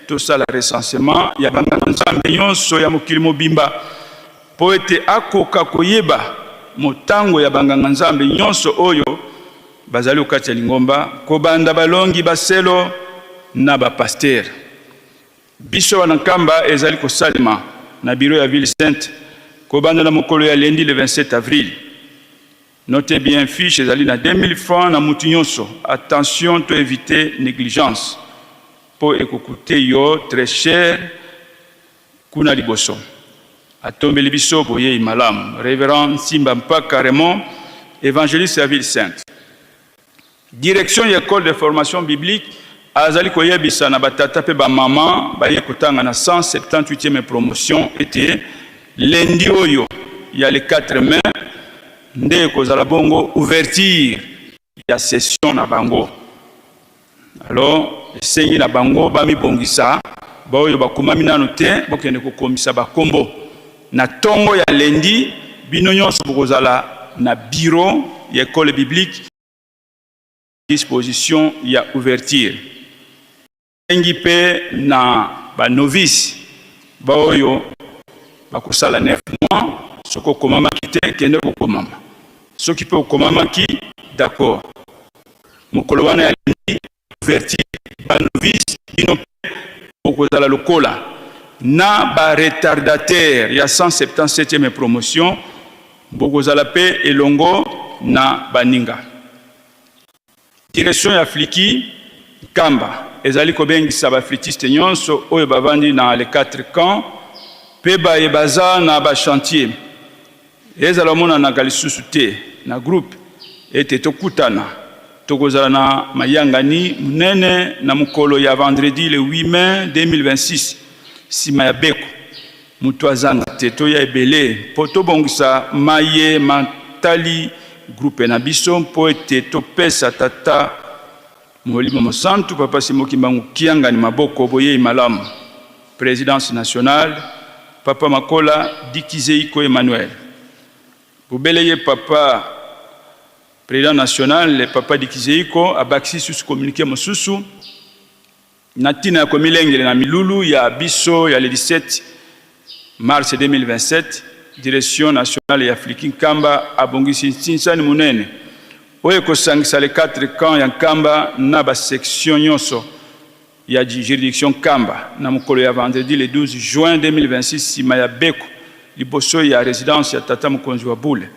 tosala recensement ya banganga Nzambe nyonso ya mokili mobimba mpo ete akoka koyeba motango ya banganga Nzambe nyonso oyo bazali okati ya lingomba, kobanda balongi baselo na ba pasteur. Biso wana Nkamba ezali kosalema na bureau ya Ville Sainte kobanda na mokolo ya lundi le 27 avril. Notez bien fiche ezali na 2000 francs na mutu nyonso. Attention to eviter negligence po ekokute yo très cher kuna liboso. Atombeli biso boyei malamu Reverend Nsimba Mpaka Raymond, evangeliste ya Ville Sainte. Direction ya Ecole de formation biblique azali koyebisa na batata mpe bamama baye kotanga na 178e promotion ete lundi oyo ya le 4 mai nde ekozala bongo ouverture ya session na bango. Alors esengi na bango bamibongisa, baoyo bakomami nano te bokende kokomisa bakombo na tongo ya lundi. Bino nyonso bokozala na bureau ya ecole biblique disposition ya ouverture. Esengi mpe na ba novice baoyo bakosala 9 mois, soki okomamaki te kende kokomama, soki mpe okomamaki d'accord, mokolo wana ya lundi ouverture ba novice bino mpe bokozala lokola na ba retardataire ya 177e promotion, bokozala mpe elongo na baninga. Direction ya Fliki Nkamba ezali kobengisa ba flitiste nyonso oyo bavandi na les 4 camps mpe baye baza na ba chantiers, ezala omonanaka lisusu te na groupe, ete tokutana. Tokozala na mayangani monene na mokolo ya vendredi le 8 mai 2026 sima ya beko. Moto azanga te, toya ebele mpo tobongisa maye matali groupe na biso mpo ete topesa Tata Molimo Mosantu Papa Simon Kimbangu Kiangani maboko. Boyei malamu. Presidence nationale, Papa Makola Dikizeiko Emmanuel. Bobele ye Papa President national Papa Dikizeiko abakisi susu communique mosusu Na ntina ya komilengele na milulu ya biso ya le 17 mars 2027, Direction nationale ya Fliki Nkamba abongisi nsinsani monene oyo ekosangisa les 4 camps ya Nkamba na ba sections nyonso ya juridiction Nkamba na mokolo ya vendredi le 12 juin 2026 sima ya beko liboso ya residence ya tata mokonzi wa bule.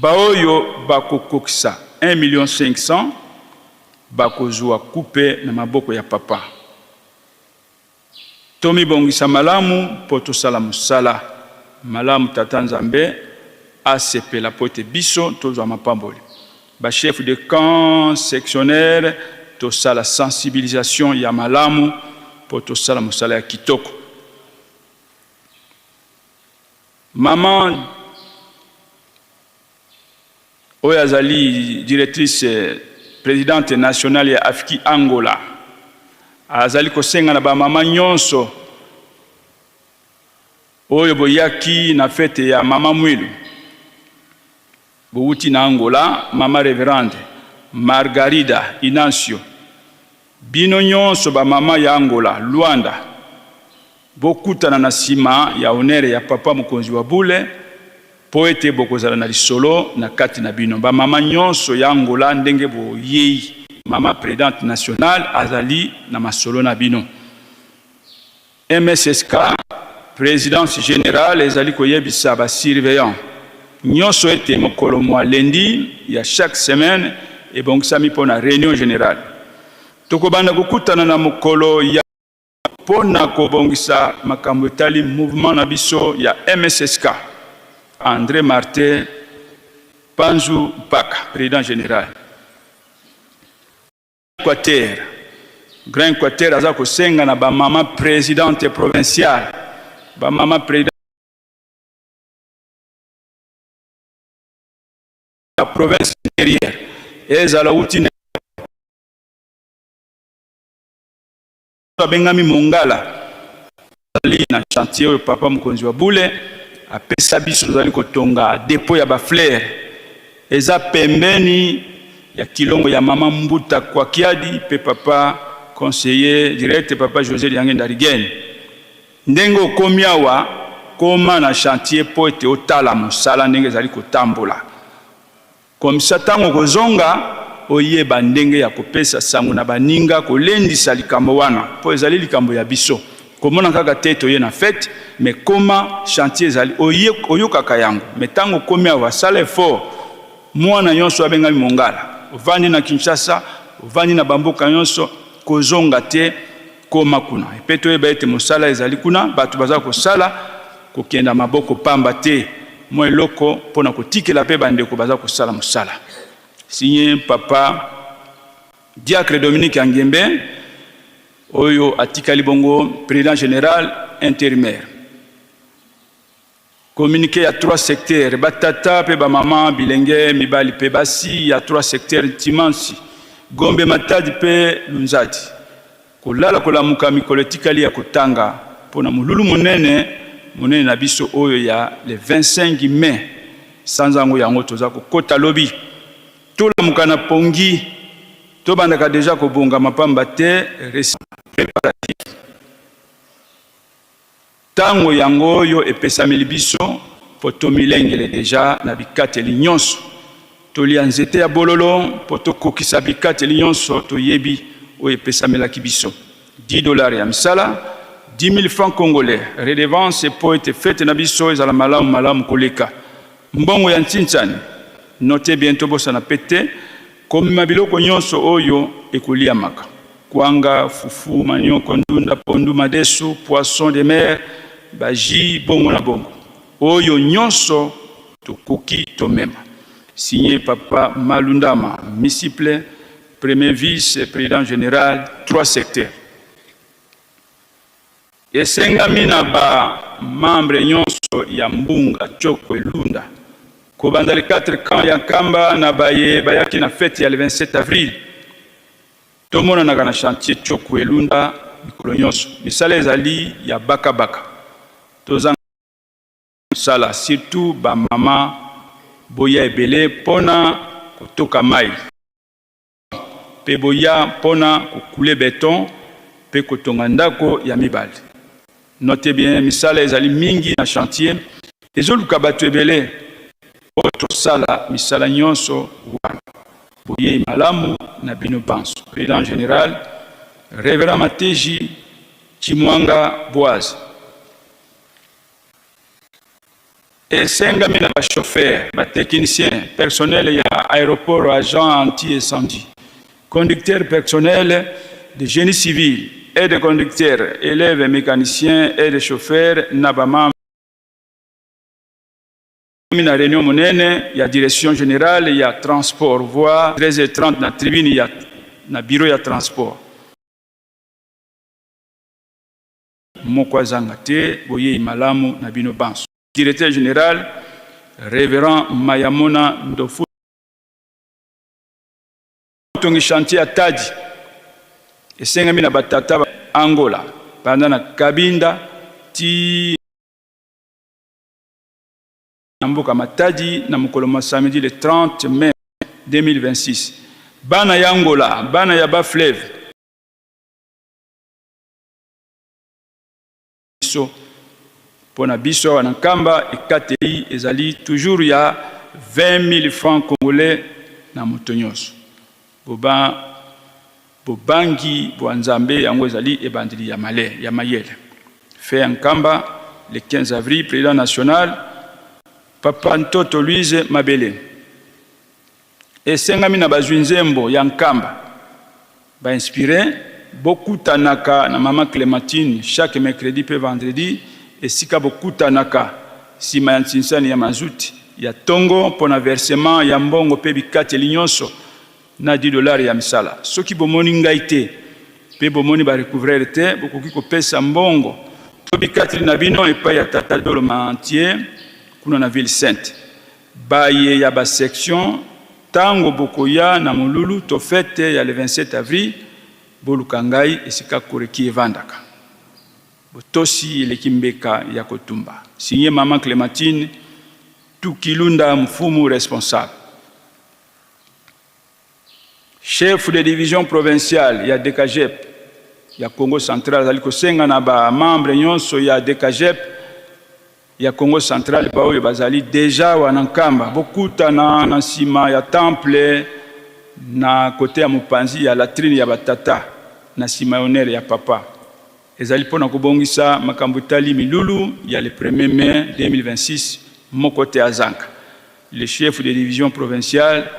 Baoyo bakokokisa 1.500.000 Bakozua kupe na maboko ya papa. Tomibongisa malamu mpo tosala mosala malamu Tata Nzambe asepela mpo ete biso tozua mapamboli. Ba chefs de camp, sectionnaires tosala sensibilisation ya malamu mpo tosala mosala ya kitoko. Maman. Oyo azali directrice presidente nationale ya AFKI Angola azali kosenga na ba mama nyonso. Oyo boyaki na fete ya mama Mwilu, bowuti na Angola, mama Reverende Margarida Inancio, bino nyonso ba mama ya Angola, Luanda, bokutana na sima ya honneur ya papa mokonzi wa bule mpo ete bokozala na lisolo na kati na bino. Ba mama nyonso ya Angola ndenge boyei, mama presidente nationale azali na masolo na bino. MSSK, Presidence generale ezali koyebisa ba surveillants nionso ete mokolo mua lundi ya chaque semaine ebongisami mpo na reunion generale. Tokobanda kokutana na mokolo ya mpo na kobongisa makambo etali mouvement na biso ya MSSK. Andre Martin Panzu Mpaka, President general. Equateur, Grand Equateur aza kosenga na ba mama presidente provinciale, ba mama presidente ya province interieur ezala uti na abengami Mongala azali na chantier oyo papa mokonzi wa bule apesa biso, tozali kotonga depot ya ba fleurs eza pembeni ya kilongo ya mama Mbuta Kwakiadi pe papa conseiller direct papa José Liange Ndarigene. Ndenge okomi awa, koma na chantier po ete otala mosala ndenge ezali kotambola. Comme ça tango okozonga oyeba ndenge ya kopesa sango na baninga kolendisa likambo wana po ezali likambo ya biso. Komona kaka te toye na fete mais koma chantier ezali oye oyokaka yango mais tango okomi awa sala effort muana yonso abengami mongala ovandi na Kinshasa ovandi na ba mboka yonso kozonga te koma kuna pe toyeba ete mosala ezali kuna bato baza kosala kokenda maboko pamba te mwa eloko mpo na kotikela mpe bandeko baza kosala mosala. Signe papa Diacre Dominique Angembe oyo atikali bongo president general intérimaire. Communiqué ya trois secteurs, ba tata pe ba mama, bilenge mibali pe basi ya trois secteurs Ntimansi, Gombe Matadi pe Lunzadi. Kolala kolamuka mikolo etikali ya kotanga mpo na molulu monene monene na biso oyo ya le 25 mai sanza yango yango toza kokota lobi. Tolamuka na pongi, tobandaka dejà kobongama pamba te preparatif. Tango yango oyo epesameli biso mpo tomilengele dejà na bikateli nyonso. Tolia nzete ya bololo mpo tokokisa bikateli nyonso toyebi oyo epesamelaki biso. 10 dollars ya misala, 10.000 francs congolais redevance mpo ete fete na biso ezala malamu malamu koleka. Mbongo ya ntintsani. Notez bien tobosana pe te komema biloko nyonso oyo ekoliamaka, kwanga, fufu, manioko, ndunda, pondu, madesu, poisson de mer, ba jus, bongo na bongo. Oyo nyonso tokoki tomema. Signe papa Malundama Misiple, premier vice president general, trois secteurs. Esengami na ba membres nionso ya Mbunga Tshokwe Lunda kobanda le 4 camps ya Nkamba na baye bayaki na fete ya le 27 avril. Tomonanaka na chantier Tshokwe Lunda mikolo nionso. Misala ezali ya baka baka. Tozanga mosala surtout ba mama boya ebele pona kotoka mayi. Mpe boya mpo na ko couler beton mpe kotonga ndako ya mibale. Notez bien misala ezali mingi na chantier ezoluka batu ebele mpo tosala misala nyonso wana. Boyei malamu na bino banso. President general Reverend Mateji Tshimuanga Boaz. Esengami na ba chauffeurs, ba techniciens, personnel ya aeroport, agents anti-incendie, conducteurs personnels de génie civil, aide conducteur, élèves mécaniciens, aide chauffeur na ba membres na réunion monene ya direction générale ya transport voie 13h30 na tribune ya na bureau ya transport. Moko azanga te, boyei malamu na bino banso. Directeur general, Reverend Mayamona Ndofu. Tongi chantier ya Tadi esengami na batata ba Angola banda na Kabinda ti. na mboka Matadi na mokolo mwa samedi le 30 mai 2026. Bana ya Angola, bana ya bas fleuve, biso mpo na biso awa na Nkamba, ekateli ezali toujours ya 20 000 francs congolais na moto nyonso. Boba bobangi bwa Nzambe yango ezali ebandeli ya male ya mayele. Fait ya Nkamba le 15 avril, président national Papa Ntoto Louise Mabele. Esengami na bazwi nzembo ya Nkamba ba inspire bokutanaka na mama Clementine chaque mercredi pe vendredi esika bokutanaka sima ya nsinsani ya mazout ya tongo pona versement ya mbongo pe bikateli nyonso na 10 dollars ya misala. Soki bomoni ngai te pe bomoni ba recouvreurs te, bokoki kopesa mbongo to bikateli na bino epai ya tata Dolo Mantie kuna na ville sainte. Baye ya ba sections, tango bokoya na molulu to fete ya le 27 avril, boluka ngai esika Koreki evandaka. Botosi eleki mbeka ya kotumba. Signe Maman Clementine Tukilunda Mfumu responsable. Chef de division provinciale ya Decagep ya Kongo Central azali kosenga na ba membres nyonso ya Decagep ya Kongo Central baoyo bazali deja awa na Nkamba bokutana na nsima ya temple na kote ya mopanzi ya latrine ya batata na nsima ya honneur ya papa. Ezali mpo na kobongisa makambo etali milulu ya le premier mai 2026 moko te azanga. Le chef de division provinciale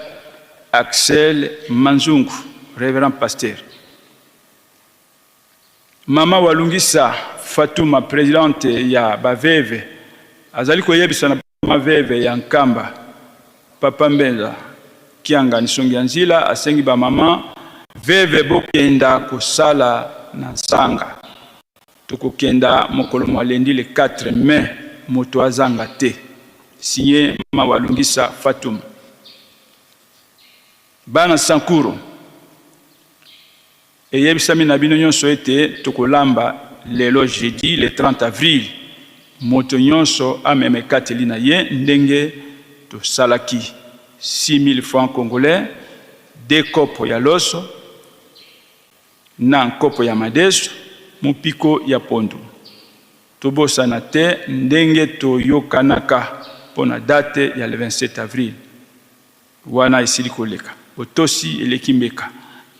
Axel Manzungu, reverend pasteur. Mama Walungisa Fatuma, presidente ya ba veuves, azali koyebisa na ba veuves ya Nkamba, Papa Mbenza Kianga Nsongi ya Nzila asengi ba mama veuve bokenda kosala na nsanga. Tokokenda mokolo mwa lundi le 4 mai, moto azanga te. Signé Mama Walungisa Fatuma. Bana Sankuru, eyebisami na bino nyonso ete tokolamba lelo jeudi le 30 avril. Moto nyonso amema ekateli na ye ndenge tosalaki 6000 francs congolais, deux kopo ya loso na nkopo ya madesu, mopiko ya pondu. Tobosana te ndenge toyokanaka mpo na date ya le 27 avril. Wana esili koleka. Botosi eleki mbeka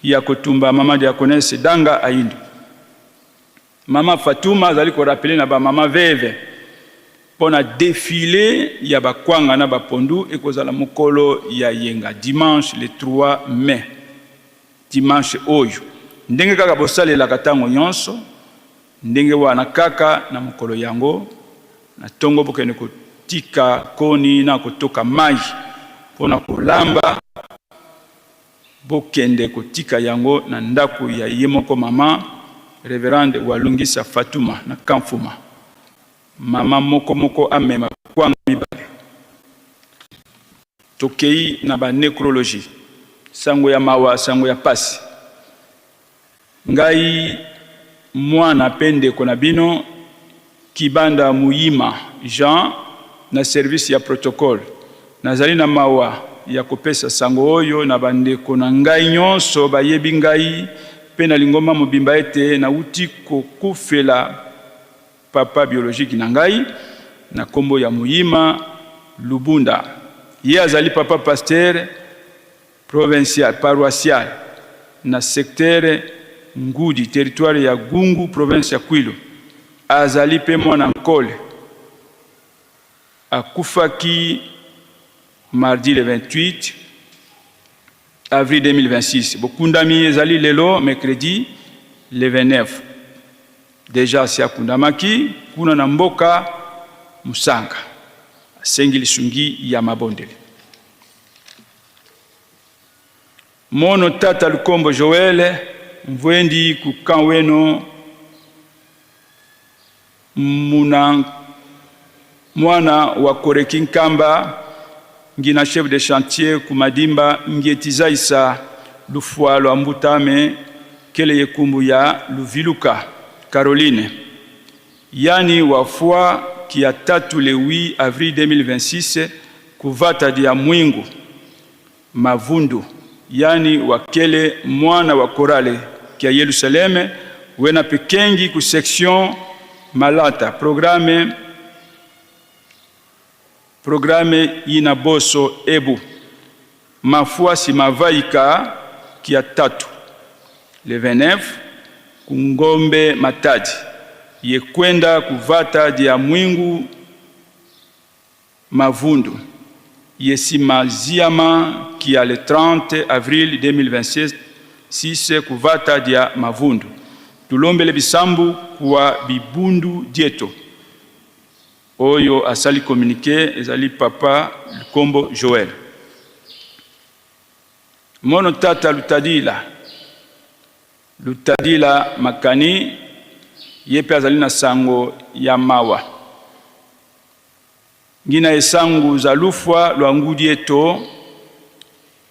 ya kotumba Mama Diaconesse Danga Ayindo. Mama Fatuma azali ko rappeler na ba mama veuve mpo na defile ya ba kwanga na ba pondu ekozala mokolo ya yenga dimanche le 3 mai. Dimanche oyo, ndenge kaka bosalelaka tango nyonso, ndenge wana kaka na mokolo yango na tongo bokende kotika koni na kotoka mayi mpo na kolamba, bokende kotika yango na ndako ya ye moko mama Reverende Walungisa Fatuma na Kamfuma. Mama moko moko amema kwanga mibale. Tokeyi na ba necrologie. Sango ya mawa, sango ya pasi. Ngai mwana pe ndeko na bino Kibanda Muyima Jean na service ya protocole nazali na mawa ya kopesa sango oyo na ba ndeko na ngai nyonso bayebi ngai pe na lingomba mobimba ete nawuti kokufela Papa biologique na ngai na kombo ya Muyima Lubunda. Ye azali papa pasteur provincial, paroissial na secteur Ngudi, territoire ya Gungu, province ya Kwilu. Azali pe mwana Nkole. Akufaki mardi le 28 avril 2026. Bokundami ezali lelo mercredi le 29. Dejà asi akundamaki kuna na mboka Musanga. Asengi lisungi ya mabondeli. Mono tata Lukombo Joël mvuendi ku camp weno muna mwana wa Koreki Nkamba ngina chef de chantier ku Madimba ngietizaisa lufua lua Mbutame kele yekumbu ya Luviluka Caroline yani wafua. kia tatu le 8 avril 2026 kuvata dia mwingu mavundu yani wakele mwana wa korale kia Yerusaleme wena pekengi ku section Malata programme programme yina boso ebu mafuasi mavaika kia tatu le 29 kungombe Matadi yekwenda kuvata dia mwingu mavundu yesimaziama kia le 30 avril 2026 kuvata dia mavundu tulombele bisambu kwa bibundu dieto oyo asali communiqué ezali papa Lukombo Joël. Mono tata Lutadila Lutadila Makani ye mpe azali na sango ya mawa ngina esangu za lufwa lwa ngudi eto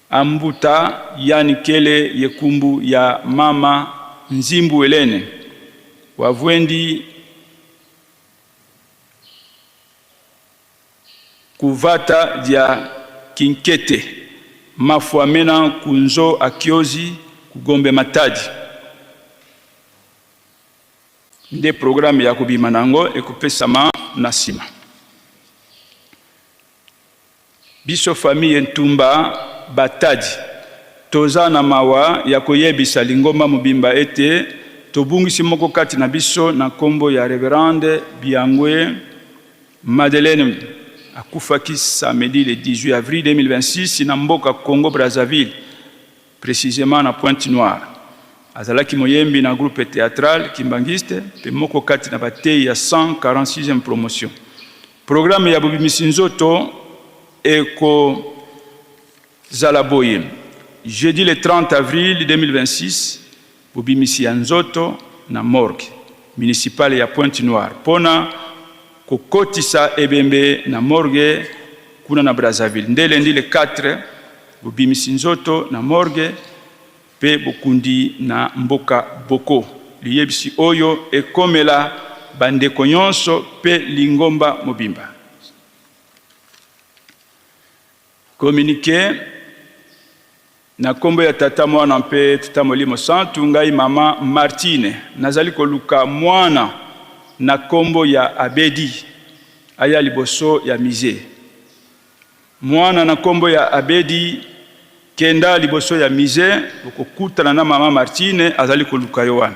ambuta yani kele yekumbu ya mama Nzimbu Helene wavwendi kuvata dia kinkete mafuamena kunzo akiozi kugombe Matadi nde programme ya kobima nango ekopesama na nsima. Biso famille Ntumba Batadi toza na mawa ya koyebisa lingomba mobimba ete tobungisi moko kati na biso na nkombo ya Reverende Biangwe Madeleine akufaki samedi le 18 avril 2026 na mboka Congo Brazzaville, précisément na Pointe Noire. Azalaki moyembi na groupe théâtral Kimbanguiste mpe moko kati na bateyi ya 146e promotion. Programme ya bobimisi nzoto ekozala boye: jeudi le 30 avril 2026, bobimisi ya nzoto na morgue municipale ya Pointe Noire mpona kokotisa ebembe na morgue kuna na Brazzaville. Nde lundi le 4, bobimisi nzoto na morgue mpe bokundi na mboka Boko. Liyebisi oyo ekomela bandeko nyonso mpe lingomba mobimba. Communiqué na nkombo ya Tata, Mwana mpe Tata Molimo Santu. Ngai mama Martine nazali koluka mwana na nkombo ya Abedi aya liboso ya musée. Mwana na nkombo ya Abedi, kenda liboso ya musée, okokutana na mama Martine azali koluka yo wana.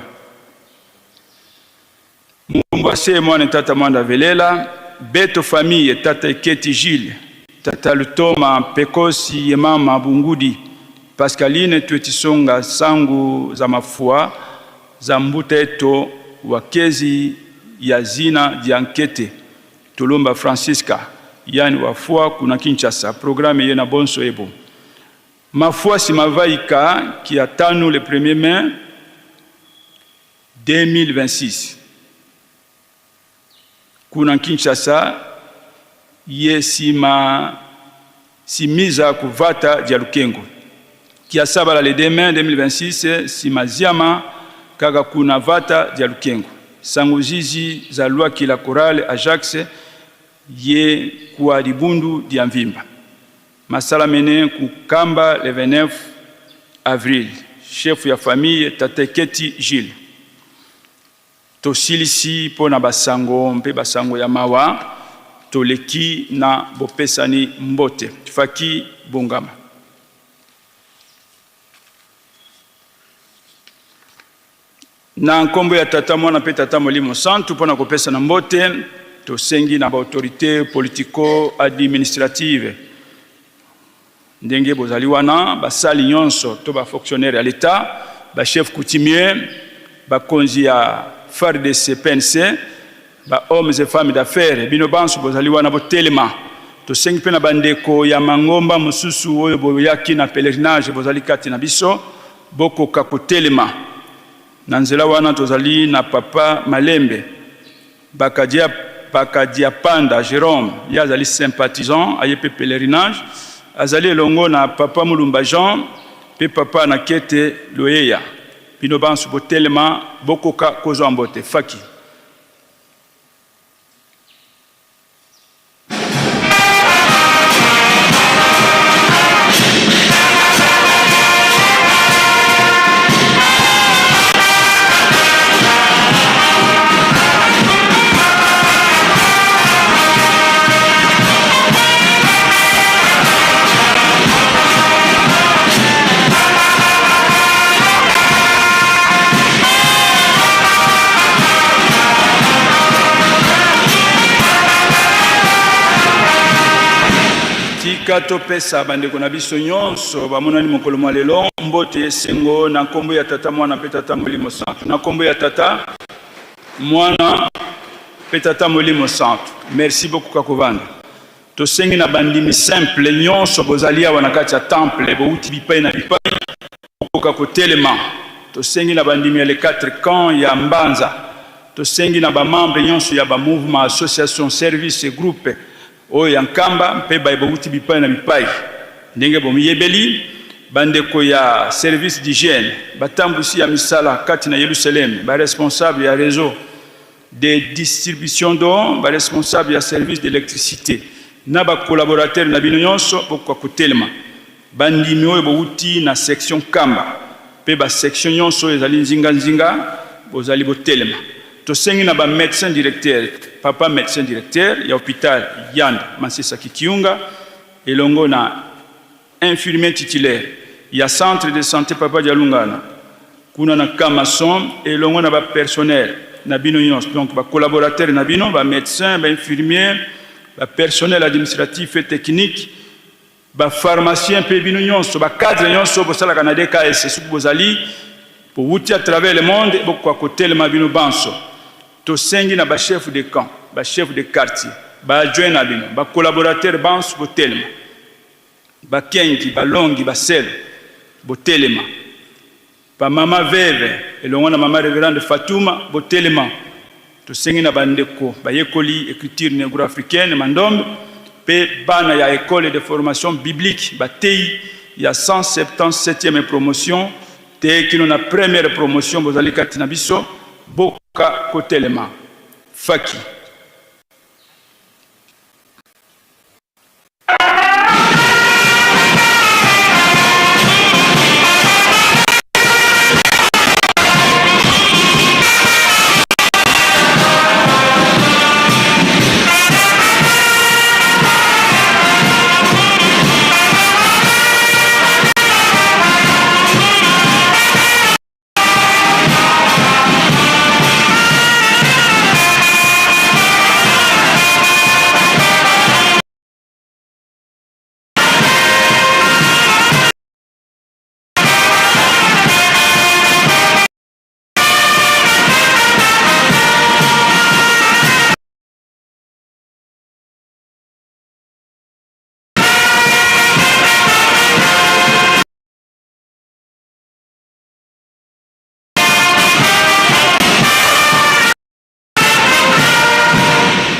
Mumbu ase mwana tata mwanda velela beto famille tata Eketi Gilles, tata Lutoma Pekosi ye mama Bungudi Pascaline twetisonga sangu za mafua za mbuta eto wakezi ya zina diankete Tolomba Francisca yani wafua kuna Kinshasa programme ye na bonso ebo mafua simavaika kia tanu le 1er mai 2026 kuna Kinshasa ye sima simiza kuvata dia lukengo kia sabala le 2 mai 2026 sima ziama kaka kuna vata dia lukengo sango zizi za lwaki la chorale Ajax ye kwa libundu dia mvimba masala mene kukamba le 29 avril chef ya famille Tateketi Gilles. Tosilisi mpo na basango mpe basango ya mawa, toleki na bopesani mbote. Faki bongama. Na nkombo ya Tata, Mwana mpe Tata Molimo Santu, mpo na kopesana mbote, tosengi na baautorité politico-administrative ndenge bozali wana, basali nyonso to bafonctionnaire ya l'État, bachef coutumier, bakonzi ya FARDC, PNC, ba hommes et femmes d'affaires, bino banso bozali wana botelema. Tosengi mpe na bandeko ya mangomba mosusu oyo boyaki na pèlerinage, bozali kati na biso, bokoka kotelema. Na nzela wana tozali na papa Malembe Bakadia, Bakadia Panda Jérôme, ye azali sympathisant, aye mpe pèlerinage, azali elongo na papa Mulumba Jean mpe papa Nakete Loyeya. Bino banso botelema, bokoka kozwa mbote. Faki. Tika topesa bandeko na biso nyonso bamonani mokolo mwa lelo mbote esengo na nkombo ya Tata, Mwana mpe Tata Molimo Santu. Na nkombo ya Tata, Mwana mpe Tata Molimo Santu. Merci bokoka kovanda. Tosengi na bandimi simple nyonso bozali awa na kati ya temple, bowuti bipai na bipai, bokoka kotelema. Tosengi na bandimi ya les quatre camps ya Mbanza, tosengi na ba membres nyonso ya ba mouvements, associations, services, groupes oyo ya Nkamba mpe baye bowuti bipai na bipai. Ndenge bomiyebeli, bandeko ya service d'hygiène, batambwisi ya misala kati na Yelusaleme, ba responsables ya reseau de distribution d'eau, ba responsables ya service d'electricite na ba collaborateurs na bino nyonso bokoka kotelema. Bandimi oyo bowuti na section Nkamba mpe ba sections nyonso oyo ezali nzinga nzinga, bozali botelema. Tosengi na ba medecins directeurs, papa medecin directeur ya hopital Yanda Mansesa Kikiunga elongo na infirmier titulaire ya centre de sante papa Dialungana kuna na camp Mason elongo na ba personnel na bino nyonso, donc ba collaborateurs na bino, ba medecins, ba infirmiers, ba personnel administratif et technique, ba pharmaciens mpe bino nyonso ba cadres nyonso bosalaka na DKS, soki bozali bowuti à travers le monde, bokoka kotelema bino banso. Tosengi na ba chefs de camp, ba chefs de quartier, ba adjoints na bino, ba collaborateurs banso botelema. Bakengi, balongi, baselo, botelema. Ba mama veuve elongo na mama reverende Fatuma, botelema. Tosengi na bandeko bayekoli ecriture negro-africaine Mandombe mpe bana ya Ecole de formation biblique bateyi ya 177e promotion tee kino na première promotion bozali kati na biso, bokoka kotelema. Faki.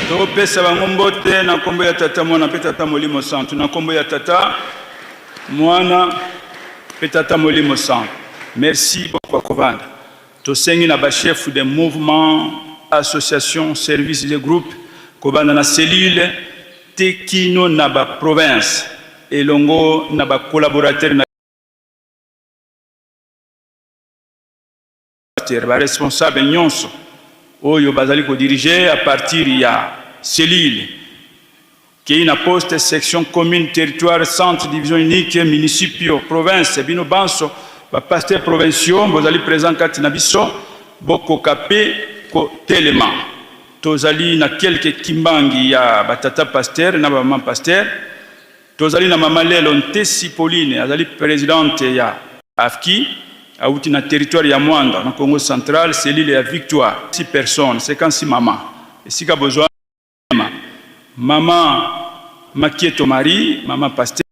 Topesa bango mbote na nkombo ya Tata, Mwana mpe Tata Molimo Santu. Na nkombo ya Tata, Mwana mpe Tata Molimo Santu. Merci beaucoup kovanda. Tosengi na ba chefs de mouvement, association, service de groupe kobanda na cellule te kino na ba province elongo na ba collaborateurs na ba responsable nyonso oyo bazali ko diriger à partir ya cellule kei na poste, section, commune, territoire, centre, division unique, municipio, province, bino banso ba pasteurs provinciaux bozali present kati na biso, bokoka pe kotelema. Tozali na quelques kimbangi ya ba tata pasteurs na ba maman pasteurs. Tozali na mama Lelo Ntesi Pauline, azali presidente ya AFKI, awuti na territoire ya Mwanda na Kongo Central, cellule ya Victoire. 6 personnes, 56 mama esika bozwa mama Makieto Marie, mama pasteur,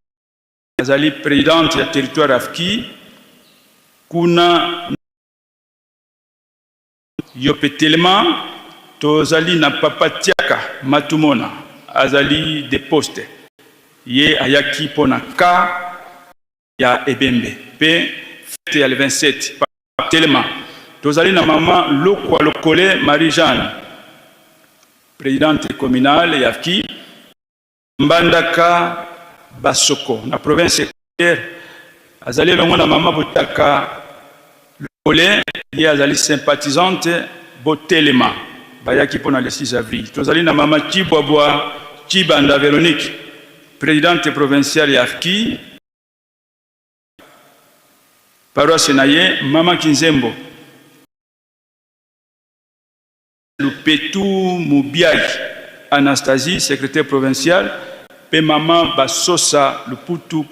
azali presidente ya territoire AFKI kuna. Yo pe telema, tozali na papa Tiaka Matumona azali de poste, ye ayaki pona cas ya ebembe pe fete ya le 27, papa telema, tozali na maman Lokwa Lokole Marie Jeanne presidente communale ya Fki Mbandaka Basoko na province Equateur, azali elongo na mama Botaka Lokole, ye azali sympathisante Botelema, bayaki mpo na le 6 avril. Tozali na mama Tshibwabwa Tshibanda Veronique, presidente provinciale ya AFKI, paroisse na ye mama Kinzembo. Lupetu Mubiayi Anastasie, secretaire provincial. mpe mama Basosa Luputu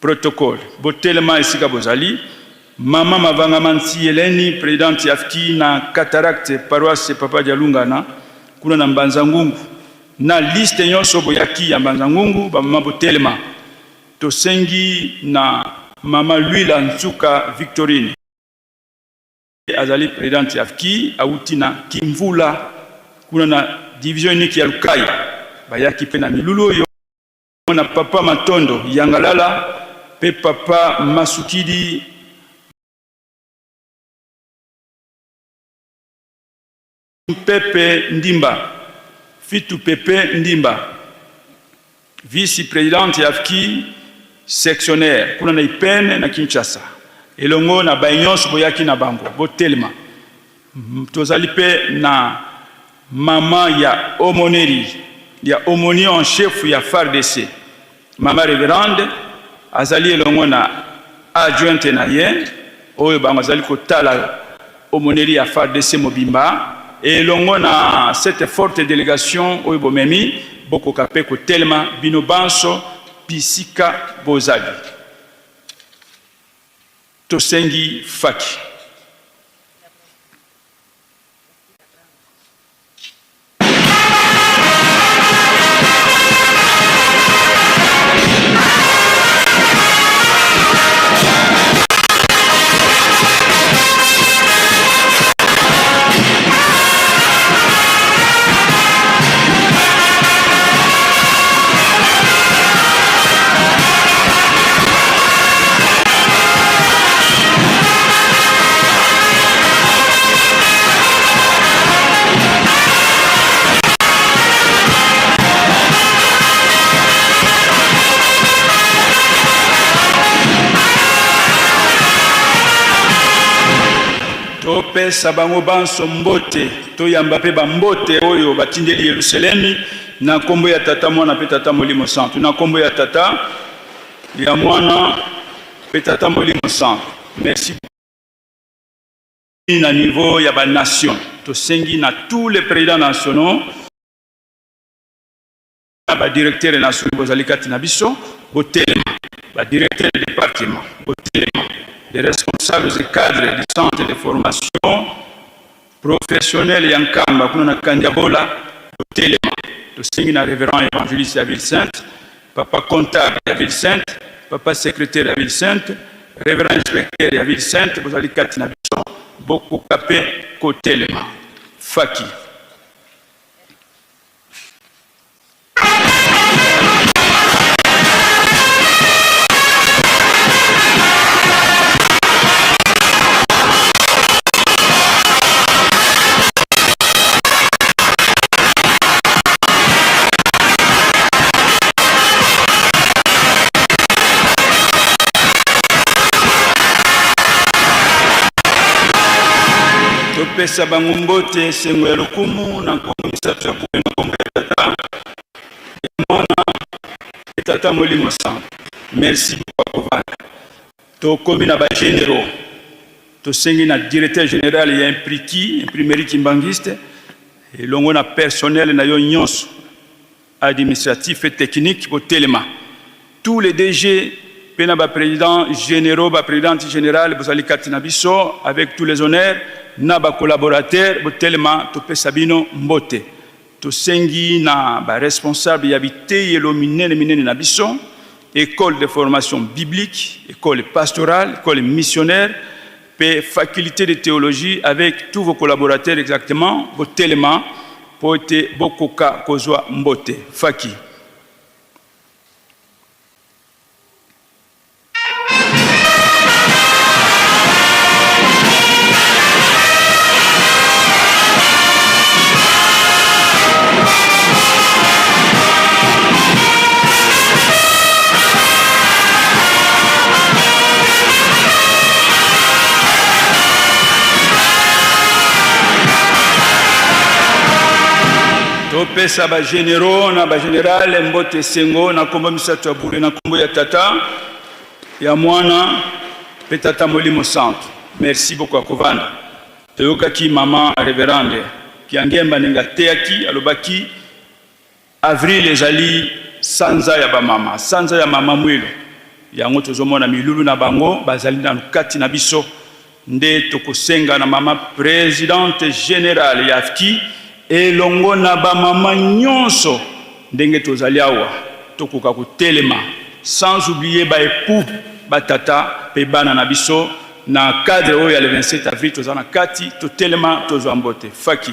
Protocole. Botelema esika bozali. Mama Mavanga Mansi Eleni, presidente ya AFKI na Cataracte, paroisse Papa Dialungana, kuna na Mbanza Ngungu. Na liste nyonso boyaki ya Mbanza Ngungu, ba mama botelema. Tosengi na mama Luila Nsuka Victorine. Azali presidente ya AFKI, awuti na Kimvula, kuna na division unique ya Lukaya. Bayaki mpe na milulu oyo na papa Matondo Yangalala mpe papa Masukidi Mpepe Ndimba, Fitu Pepe Ndimba, vice-presidente ya AFKI sectionnaire kuna na Ipene na Kinshasa, elongo na baye nyonso boyaki na bango. Botelema. Tozali mpe na mama ya aumônerie ya aumônier en chef ya FARDC, mama reverende, azali elongo na adjointe na ye oyo bango azali kotala aumônerie ya FARDC mobimba, elongo na cette forte délégation oyo bomemi. Bokoka mpe kotelema bino banso bisika bozali. Tosengi faki. Topesa bango banso mbote, toyamba mpe bambote oyo batindeli Yelusalemi na nkombo ya Tata, Mwana mpe Tata Molimo Santu. Na nkombo ya Tata, ya Mwana mpe Tata Molimo Santu. Merci. Na niveau ya ba nation, tosengi na tous les présidents nationaux, na ba directeurs nationaux bozali kati na biso, botelema. Ba directeurs de département, botelema. Les responsables et cadres du centre de formation professionnelle ya Nkamba kuna na Kandiabola, botelema. Tosengi na révérend évangéliste ya Ville Sainte, papa comptable ya Ville Sainte, papa secrétaire ya Ville Sainte, révérend inspecteur ya Ville Sainte, bozali kati na biso, bokoka mpe kotelema. Faki. Topesa bango mbote, esengo ya lokumu na nkombo misato ya boye, na nkombo ya Tata, ya Mwana mpe Tata Molimo Santu. Merci beaucoup kovanda. Tokomi na ba généraux. Tosengi na directeur général ya Impriki, imprimerie kimbanguiste, elongo na personnel na yo nyonso administratif et technique, botelema. Tous les DG mpe na ba présidents généraux, ba présidentes générales bozali kati na biso avec tous les honneurs na ba collaborateurs, botelema topesa bino mbote. Tosengi na ba responsable ya biteyelo minene minene na biso, école de formation biblique, école pastorale, école missionnaire pe faculté de théologie avec tous vos collaborateurs exactement, botelema po ete bokoka kozwa mbote. Faki. Topesa ba generaux na ba general mbote esengo na kombo misato ya bule, na kombo ya Tata, ya Mwana pe Tata Molimo Santu. Merci beaucoup akovanda. Toyokaki mama reverende Kiangemba ndenge ateyaki, alobaki avril ezali. sanza ya bamama, sanza ya mama Mwilo. Yango tozomona milulu na bango bazali nanu kati na biso. Nde tokosenga na mama presidente generale ya AFKI elongo na bamama nyonso ndenge tozali awa tokoka kotelema, sans oublier ba epoux, ba tata pe bana na biso na cadre oyo ya le 27 avril toza na kati, totelema tozwa mbote. Faki.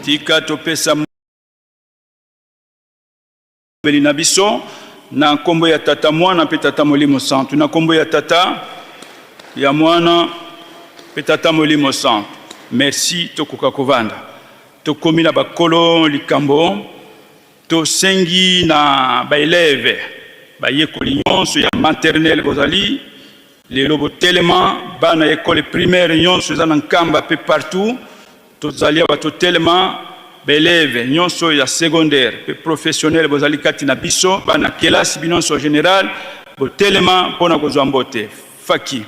Tika topesa mbeli na biso na nkombo ya Tata, Mwana mpe Tata Molimo Santu. Na nkombo ya Tata, ya Mwana mpe Tata Molimo Santu. Merci, tokoka kovanda. Tokomi na bakolo likambo. Tosengi na ba elèves, bayekoli nyonso ya maternelle bozali lelo botelema, bana ya ecole primaire nyonso eza na Nkamba pe partout tozali awa totelema, ba elèves nyonso ya secondaire pe professionnel bozali kati na biso, bana kelasi bino nyonso general botelema mpona kozwa mbote. Faki.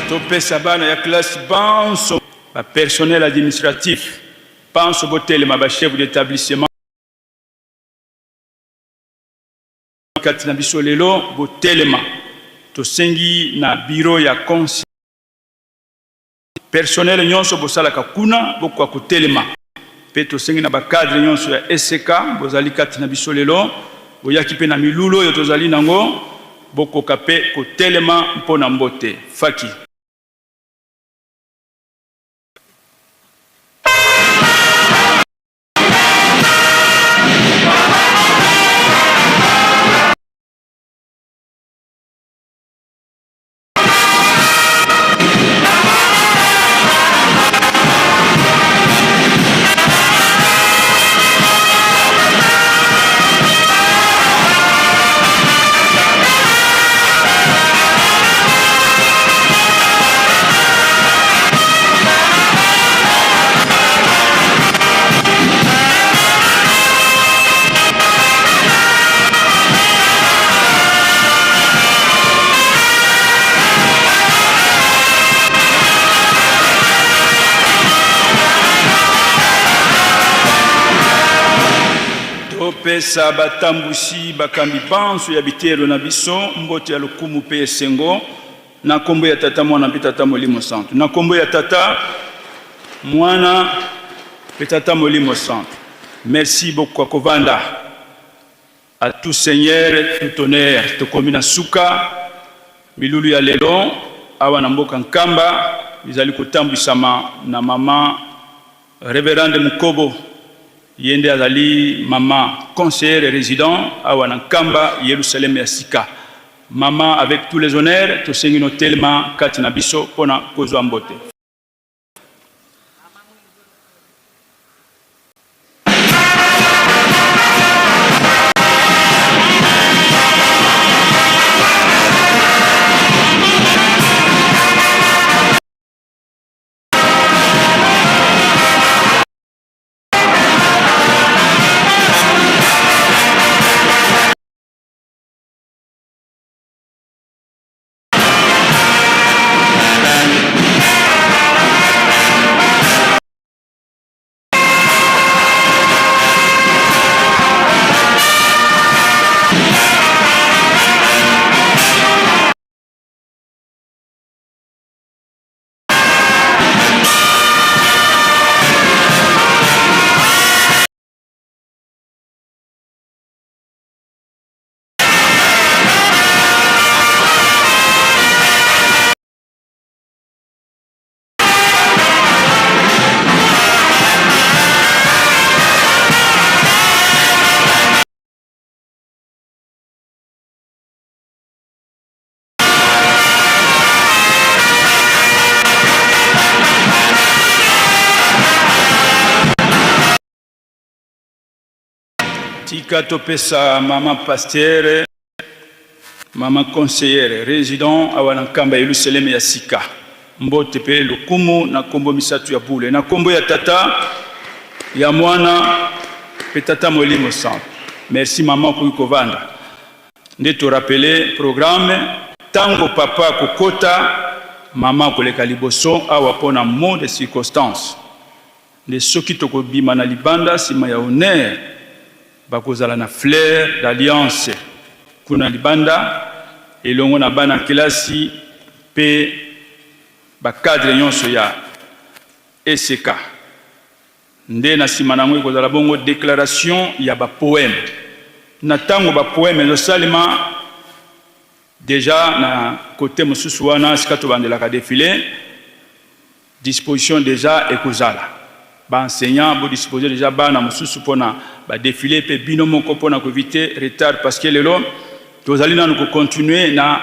Topesa bana ya classe banso, ba personnel administratif banso botelema, ba chef d'établissement kati na biso lelo botelema. Tosengi na bureau ya conseil personnel nyonso bosalaka kuna bokoka kotelema, mpe tosengi na ba cadre nyonso ya ECK bozali kati na biso lelo, boyaki mpe na milulu oyo tozali nango, bokoka mpe kotelema mpo na mbote. Faki. Topesa batambwisi bakambi banso ya biteyelo na biso mbote ya lokumu mpe esengo na nkombo ya Tata, Mwana mpe Tata Molimo Santu. Na nkombo ya Tata, Mwana mpe Tata Molimo Santu. Merci beaucoup kovanda. À tout seigneur, tout honneur. Tokomi na suka milulu ya lelo awa na mboka Nkamba bizali kotambwisama na mama Reverende Mukobo, ye nde azali mama conseillère résident awa na Nkamba, Yerusalem ya sika. Mama, avec tous les honneurs, tosengi no telema kati na biso mpona kozwa mbote. Tika topesa mama pasteur, mama conseillère résident awa na Nkamba Yelusaleme ya sika mbote mpe lokumu na nkombo misato ya bule, na nkombo ya Tata, ya Mwana mpe Tata Molimo Santu. Merci mama, okoki kovanda. Nde to rappeler programme tango papa akokota, mama akoleka liboso awa mpo na mot de circonstance. Nde soki tokobima na libanda sima ya honneur, bakozala na fleur d'alliance kuna libanda elongo na bana kelasi mpe ba cadres nyonso ya ECK. Nde na sima na yango ekozala bongo declaration ya ba poemes. Na tango ba poemes ezosalema dejà na cote mosusu wana esika tobandelaka defile, disposition dejà ekozala. Ba enseignants bo disposer dejà bana mosusu pona ba defile pe bino moko pona ko eviter retard parce que lelo tozali nanu ko continuer na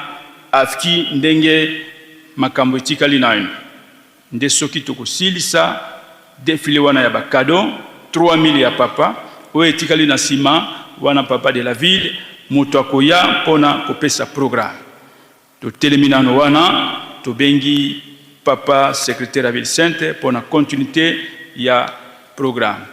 AFKI ndenge makambo etikali naino. Nde soki tokosilisa defile wana ya ba cadeaux 3000 ya papa oyo etikali na sima wana papa de la ville moto akoya pona kopesa programme. Totelemi nano wana tobengi papa secretaire ya ville sainte pona continuite ya programme.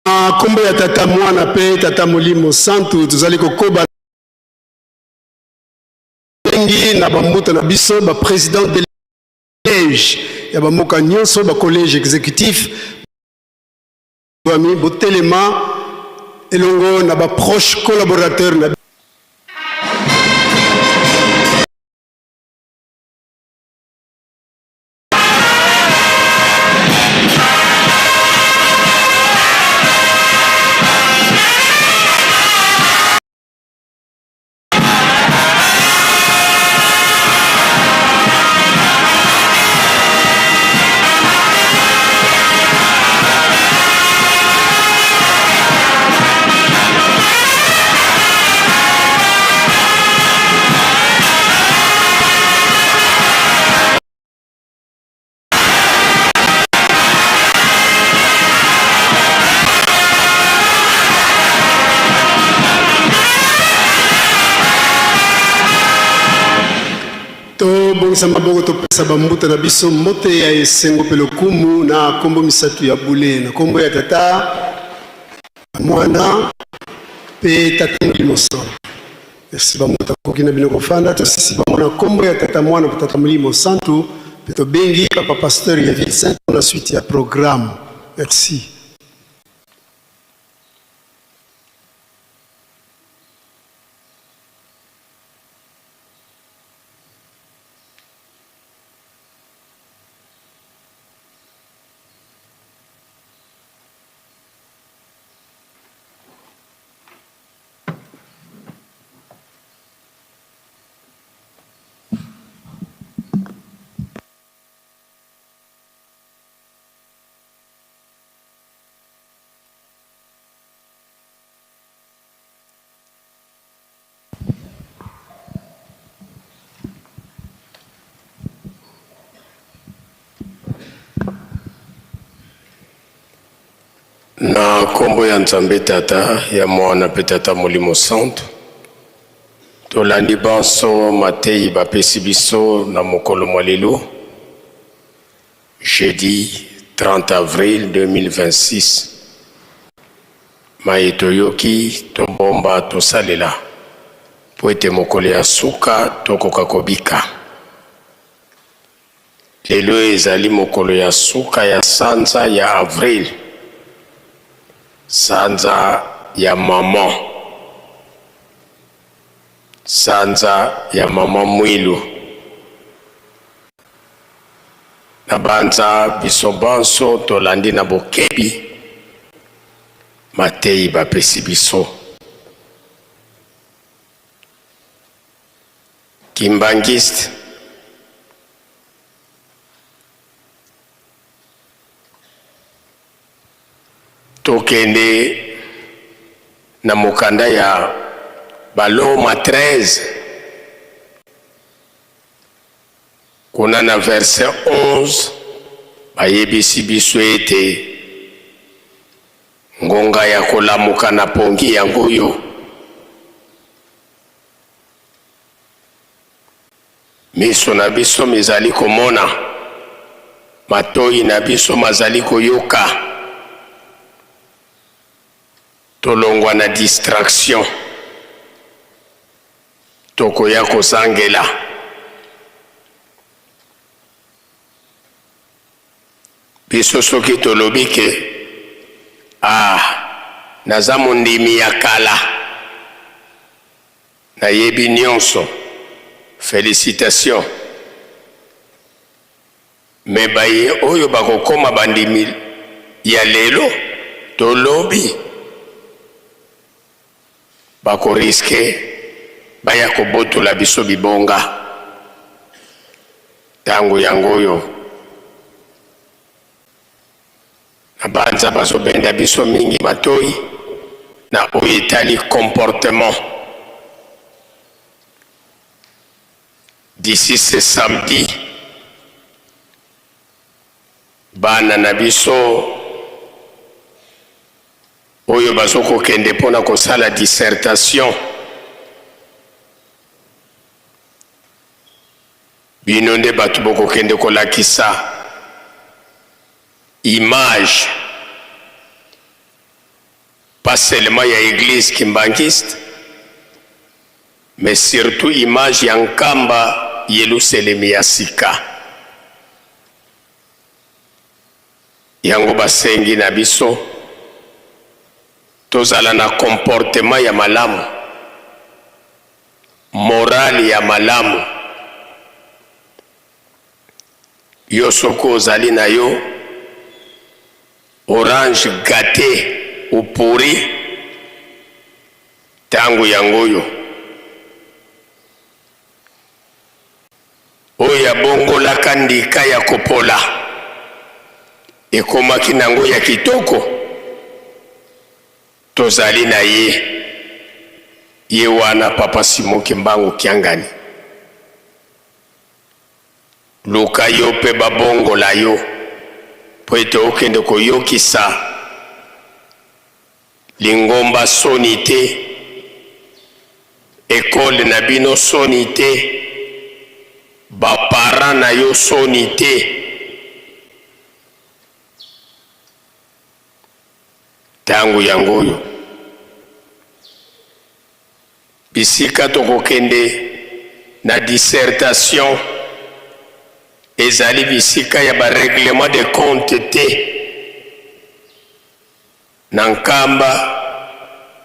Na nkombo ya Tata, Mwana mpe Tata Molimo Santu, tozali kokoba mingi na bambuta na biso ba president collège ya bamboka nyonso, ba collège exécutif bami botelema elongo na ba proche collaborateur na. Tobongisa maboko topesa bambuta na biso mbote ya esengo mpe lokumu na nkombo misatu ya bule, na nkombo ya Tata, Mwana mpe Tata Molimo Santu. Merci bambuta, koki na bino kofanda. Tosisi bango na nkombo ya Tata, Mwana mpe Tata Molimo Santu, mpe tobengi papa pasteur ya Ville Sainte na suite ya programme. Merci. Na nkombo ya Nzambe Tata, ya Mwana mpe Tata Molimo Santu, tolandi banso mateyi bapesi biso na mokolo mwa lelo, jeudi 30 avril 2026. Maye toyoki, tobomba, tosalela, mpo ete mokolo ya suka tokoka kobika. Lelo ezali mokolo ya suka ya sanza ya avril, sanza ya maman, sanza ya mama Mwilu. Nabanza biso banso tolandi na bokebi mateyi bapesi biso. Kimbanguiste tokende na mokanda ya Baloma 13 kuna na verset 11 bayebisi biso ete ngonga ya kolamuka na pongi yango oyo. Miso na biso mizali komona, matoyi na biso mazali koyoka. Tolongwa na distraction, tokoya kozangela. Biso soki tolobi ke ah, naza mondimi ya kala, nayebi nionso, felicitations, mais baye oyo bakokoma bandimi ya lelo to lobi bako risquer baya kobotola biso bibonga. Tango yango oyo na banza bazobenda biso mingi matoyi na oyo etali comportement. D'ici ce samedi, bana na biso oyo bazokokende mpo na kosala dissertation, Bino nde batu bokokende kolakisa image pas seulement ya eglise kimbanguiste mais surtout image ya Nkamba Yeluselemi ya sika. Yango basengi na biso tozala na comportement ya malamu. Morale ya malamu. Yo soki ozali na yo orange gate ou pourri, tango yango oyo. Oyo abongolaka ndika ya kopola ekomaki nango ya kitoko. Tozali na ye, ye wana papa Simon Kimbangu Kiangani. Luka yo pe babongola yo po ete okende koyokisa lingomba soni te, ecole na bino soni te. Ba parents na yo soni te. Tango yango oyo bisika tokokende na dissertation ezali bisika ya ba règlement de compte te. Na Nkamba,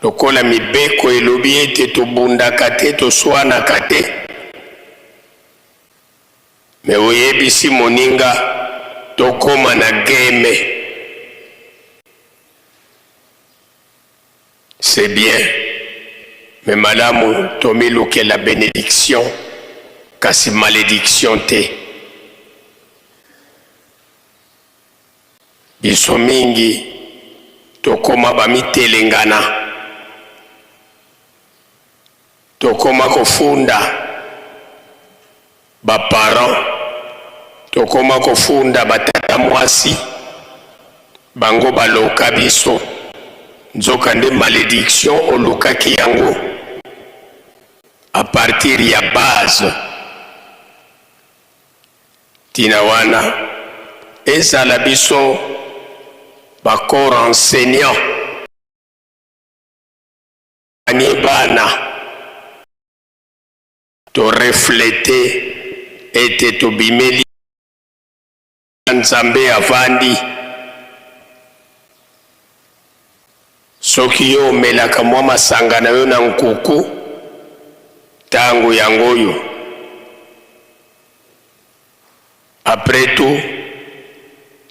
lokola mibeko elobi ete tobundaka te, toswanaka te, mais oyebisi moninga tokoma na game. C'est bien, mais malamu tomilukela benediction kasi malediction te. Biso mingi tokoma bamitelengana, tokoma kofunda ba parents, tokoma kofunda ba tata mwasi, bango baloka biso, nzoka nde malediction olukaki yango à partir ya base. Tina wana ezala biso ba corps enseignant ni bana to reflete ete tobimeli Nzambe avandi. Soki yo omelaka mwa masanga na yo na nkuku, tango yango oyo. Après tout,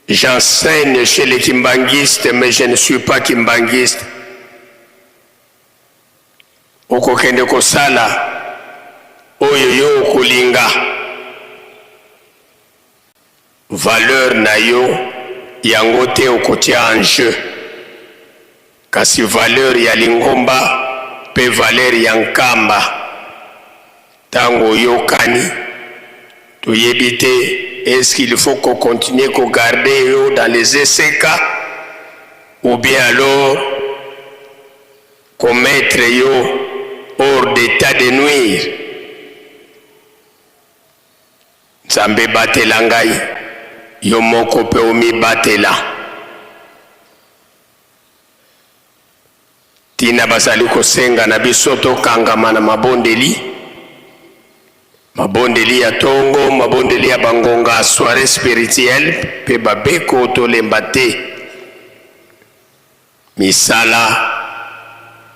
j'enseigne chez les kimbanguistes, mais je ne suis pas kimbanguiste. Okokende kosala oyo yo okolinga. Valeur na yo yango te okotia en jeu, kasi valeur ya lingomba pe valeur ya Nkamba. Tango oyokani, toyebi te est ce qu'il faut ko continuer ko garder yo dans les ECK ou bien alors ko mettre yo hors d'etat de nuire. Nzambe batela ngai, yo moko pe omibatela. Tina bazali kosenga na biso tokangama na mabondeli, mabondeli ya tongo, mabondeli ya bangonga, soiree spirituelle pe babeko tolemba te. Misala,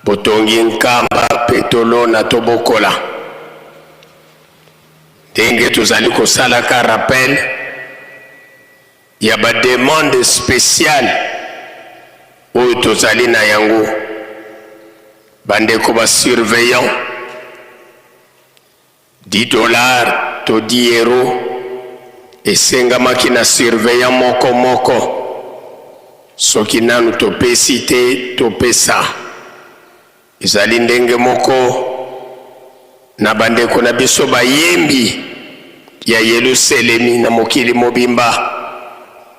botongi Nkamba mpe tolona tobokola. Ndenge tozali kosalaka rappel ya ba demandes speciales oyo tozali na yango, bandeko ba surveillants, 10 dollars to 10 euros esengamaki na surveillant moko moko. Soki nanu topesi te, topesa. Ezali ndenge moko na bandeko na biso bayembi ya Yeluselemi na mokili mobimba,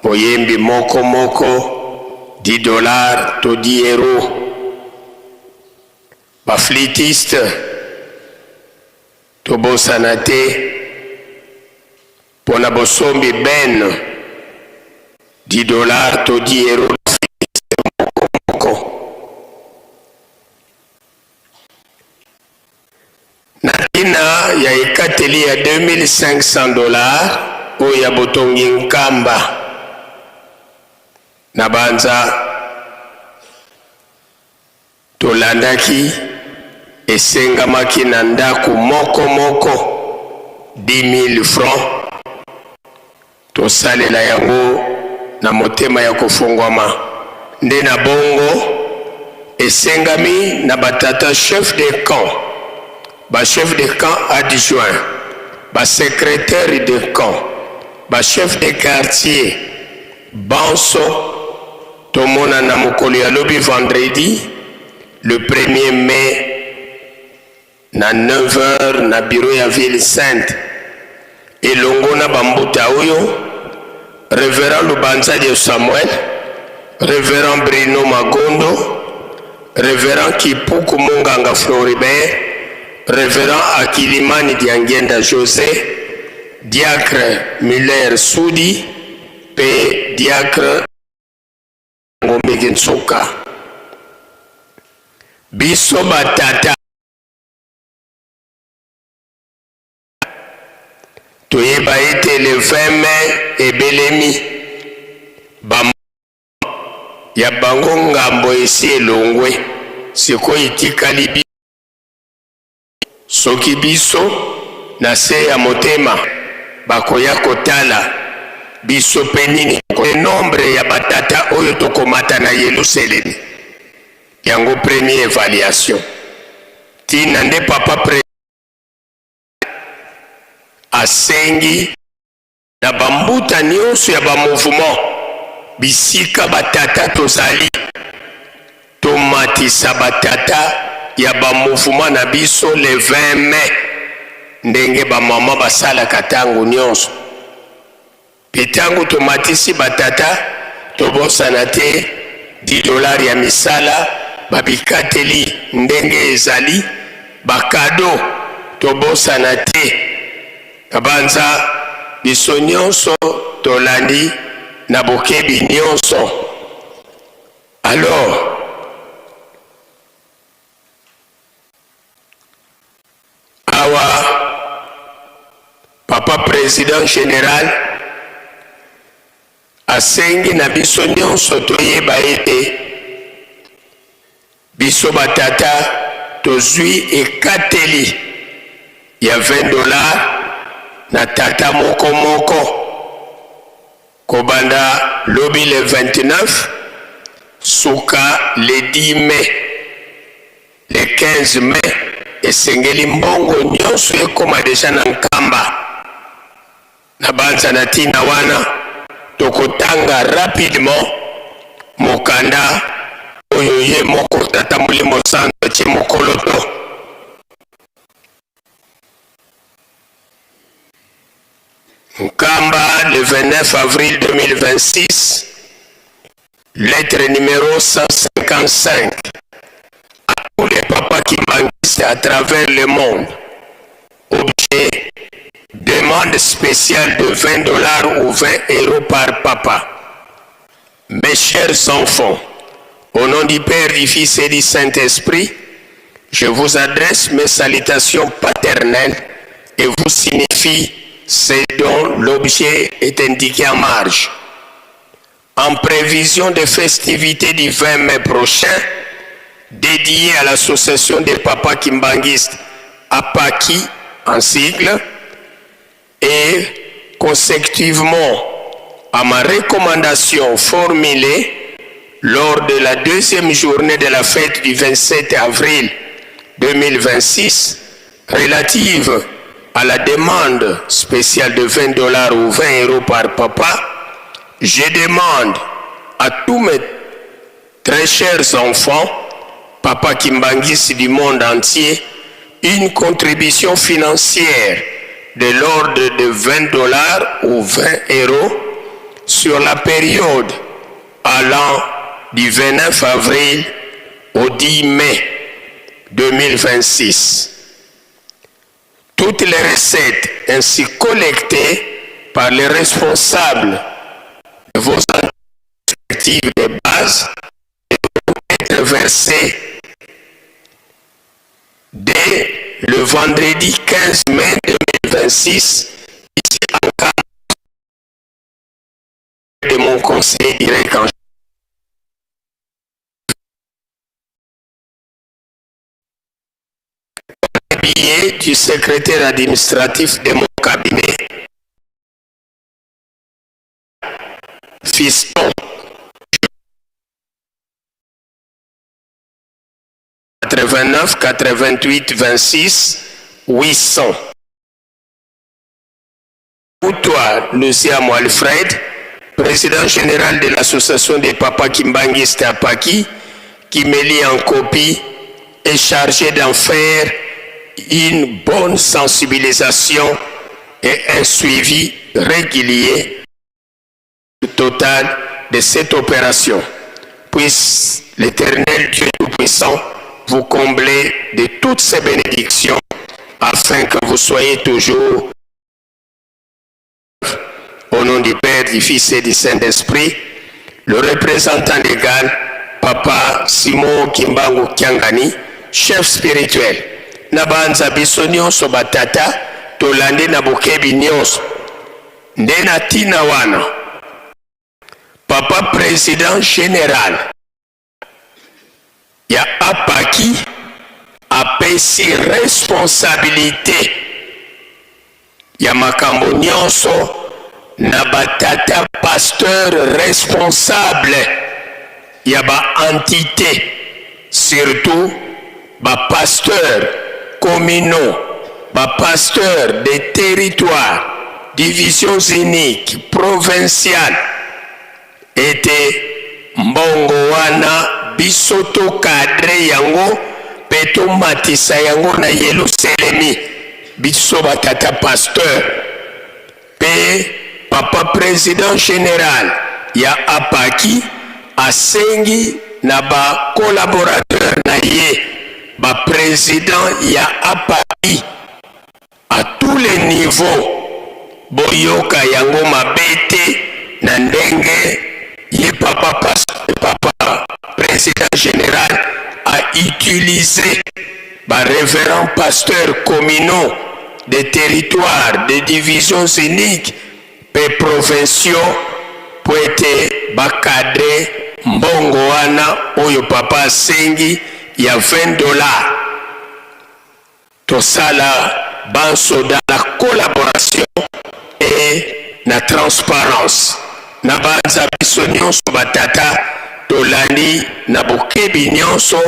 moyembi moko moko 10 dollars to 10 euros. Ba flûtistes tobosana te pona bosombi ben 10 dollars to 10 euros moko moko. Na ntina ya ekateli ya 2500 dollars oyo ya botongi Nkamba na banza Tolandaki esengamaki na ndako moko moko 10.000 francs. Tosalela yango na motema ya kofongwama. Nde na bongo, esengami na ba tata chefs de camp, ba chefs de camp adjoints, ba secretaires de camp, ba chefs de quartier banso, Tomonana mokolo ya lobi vendredi le premier mai na 9 heures na bureau ya ville sainte elongo na ba mbuta oyo Reverend Lubanzadio Samuel, Reverend Bruno Magondo, Reverend Kipuku Munganga Floribert, Reverend Akilimani Diangienda Jose, Diacre Muller Sudi mpe Diacre Ngombe Kinsuka. Biso batata toyeba ete le 20 mai ebelemi, ba ya bango ngambo esi elongwe, sikoyo etikali biso. Soki biso na se ya motema bakoya kotala biso pe nini nombre ya batata oyo tokomata na Yeluselemi, yango premier evaluation tina nde papa pre asengi na bambuta nyonso ya ba mouvement bisika batata tozali, tomatisa batata ya ba mouvement na biso le 20 mai ndenge ba mama basalaka tango nyonso. Pe tango tomatisi batata, tobosana te 10 dollars ya misala, ba bikateli ndenge ezali, ba cadeaux tobosana te. Nabanza biso nionso tolandi na bokebi nionso. Alors, awa papa president general asengi na biso nionso toyeba ete Biso ba tata tozui ekateli ya 20 dollars na tata moko moko kobanda lobi le 29 suka le 10 mai. Le 15 mai esengeli mbongo nionso ekoma dejà na Nkamba. Nabanza na tina wana tokotanga rapidement mokanda oyo ye moko Tata Molimo Santu atie mokoloto. Nkamba le 29 avril 2026, lettre numero 155 à tous les papas kimbanguistes à travers le monde. Objet, demande spéciale de 20 dollars ou 20 euros par papa. Mes chers enfants, au nom du Père, du Fils et du Saint-Esprit, je vous adresse mes salutations paternelles et vous signifie ce dont l'objet est indiqué en marge. En prévision des festivités du 20 mai prochain, dédiées à l'association des papas kimbanguistes APAKI en sigle, et consécutivement à ma recommandation formulée lors de la deuxième journée de la fête du 27 avril 2026 relative à la demande spéciale de 20 dollars ou 20 euros par papa, je demande à tous mes très chers enfants, papa Kimbanguiste du monde entier, une contribution financière de l'ordre de 20 dollars ou 20 euros sur la période allant du 29 avril au 10 mai 2026. Toutes les recettes ainsi collectées par les responsables de vos respectives de base devront être versées dès le vendredi 15 mai 2026 ici en cas de mon conseiller direct en billet du secrétaire administratif de mon cabinet, Fiston 89 88 26 800. Toi, Luciamo Alfred, président général de l'association des papas kimbanguistes à Paki, qui me lit en copie, est chargé d'en faire une bonne sensibilisation et un suivi régulier total de cette opération. Puisse l'Éternel Dieu Tout-Puissant vous combler de toutes ses bénédictions afin que vous soyez toujours Au nom du Père, du Fils et du Saint-Esprit, le représentant légal, Papa Simon Kimbangu Kiangani, chef spirituel. Na banza biso nyonso batata tolandi na bokebi nyonso. Nde na tina wana, Papa President General ya APAKI apesi responsabilite ya makambo nyonso na batata pasteur responsable ya ba entite surtout ba pasteurs communaux, ba pasteurs des territoires, divisions uniques, provinciales ete mbongo wana biso to cadre yango mpe tomatisa yango na Yeluselemi, biso ba tata pasteur mpe papa president general ya APAKI asengi na ba collaborateurs na ye ba president ya APAKI à tous les niveaux boyoka yango mabe te na ndenge ye papa papa president general a utiliser ba reverend pasteurs communaux des territoires des divisions uniques mpe provinciaux mpo ete bakadre mbongo wana oyo papa asengi ya 20 dollars. Tosala banso dans la collaboration et na transparence. Nabanza biso nionso ba tata tolandi na bokebi nionso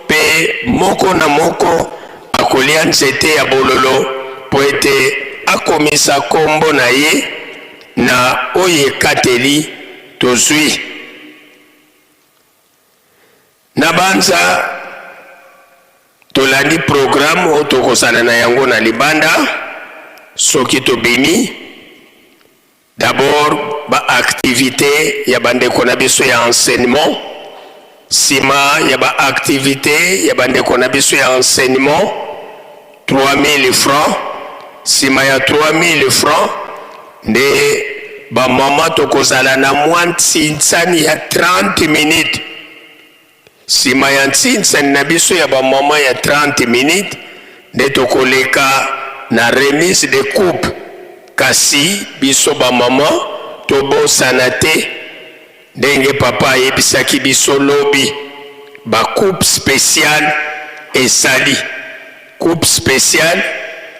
mpe moko na moko akolia nzete ya bololo mpo ete akomisa kombo na ye na oyo ekateli tozui. Nabanza tolandi programme oyo tokozala na yango na libanda soki tobimi. D'abord ba activites ya bandeko na biso ya enseignement, sima ya ba activites ya bandeko na biso ya enseignement 3000 francs, sima ya 3000 francs nde ba mama tokozala na mwa ntsinsani ya 30 minutes. Sima ya ntsinsani na biso ya ba mama ya 30 minutes nde tokoleka na remise de coupe. Kasi biso ba mama tobosana te ndenge papa ayebisaki biso lobi, ba coupe speciale ezali. Coupe speciale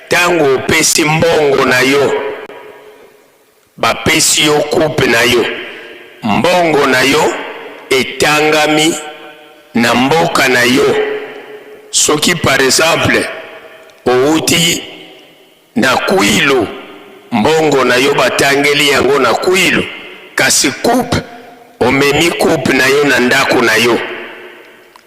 tango opesi mbongo na yo, bapesi yo coupe na yo, mbongo na yo etangami na mboka na yo. Soki par exemple owuti na Kwilu, mbongo na yo batangeli yango na Kwilu, kasi coupe omemi coupe na yo na ndako na yo.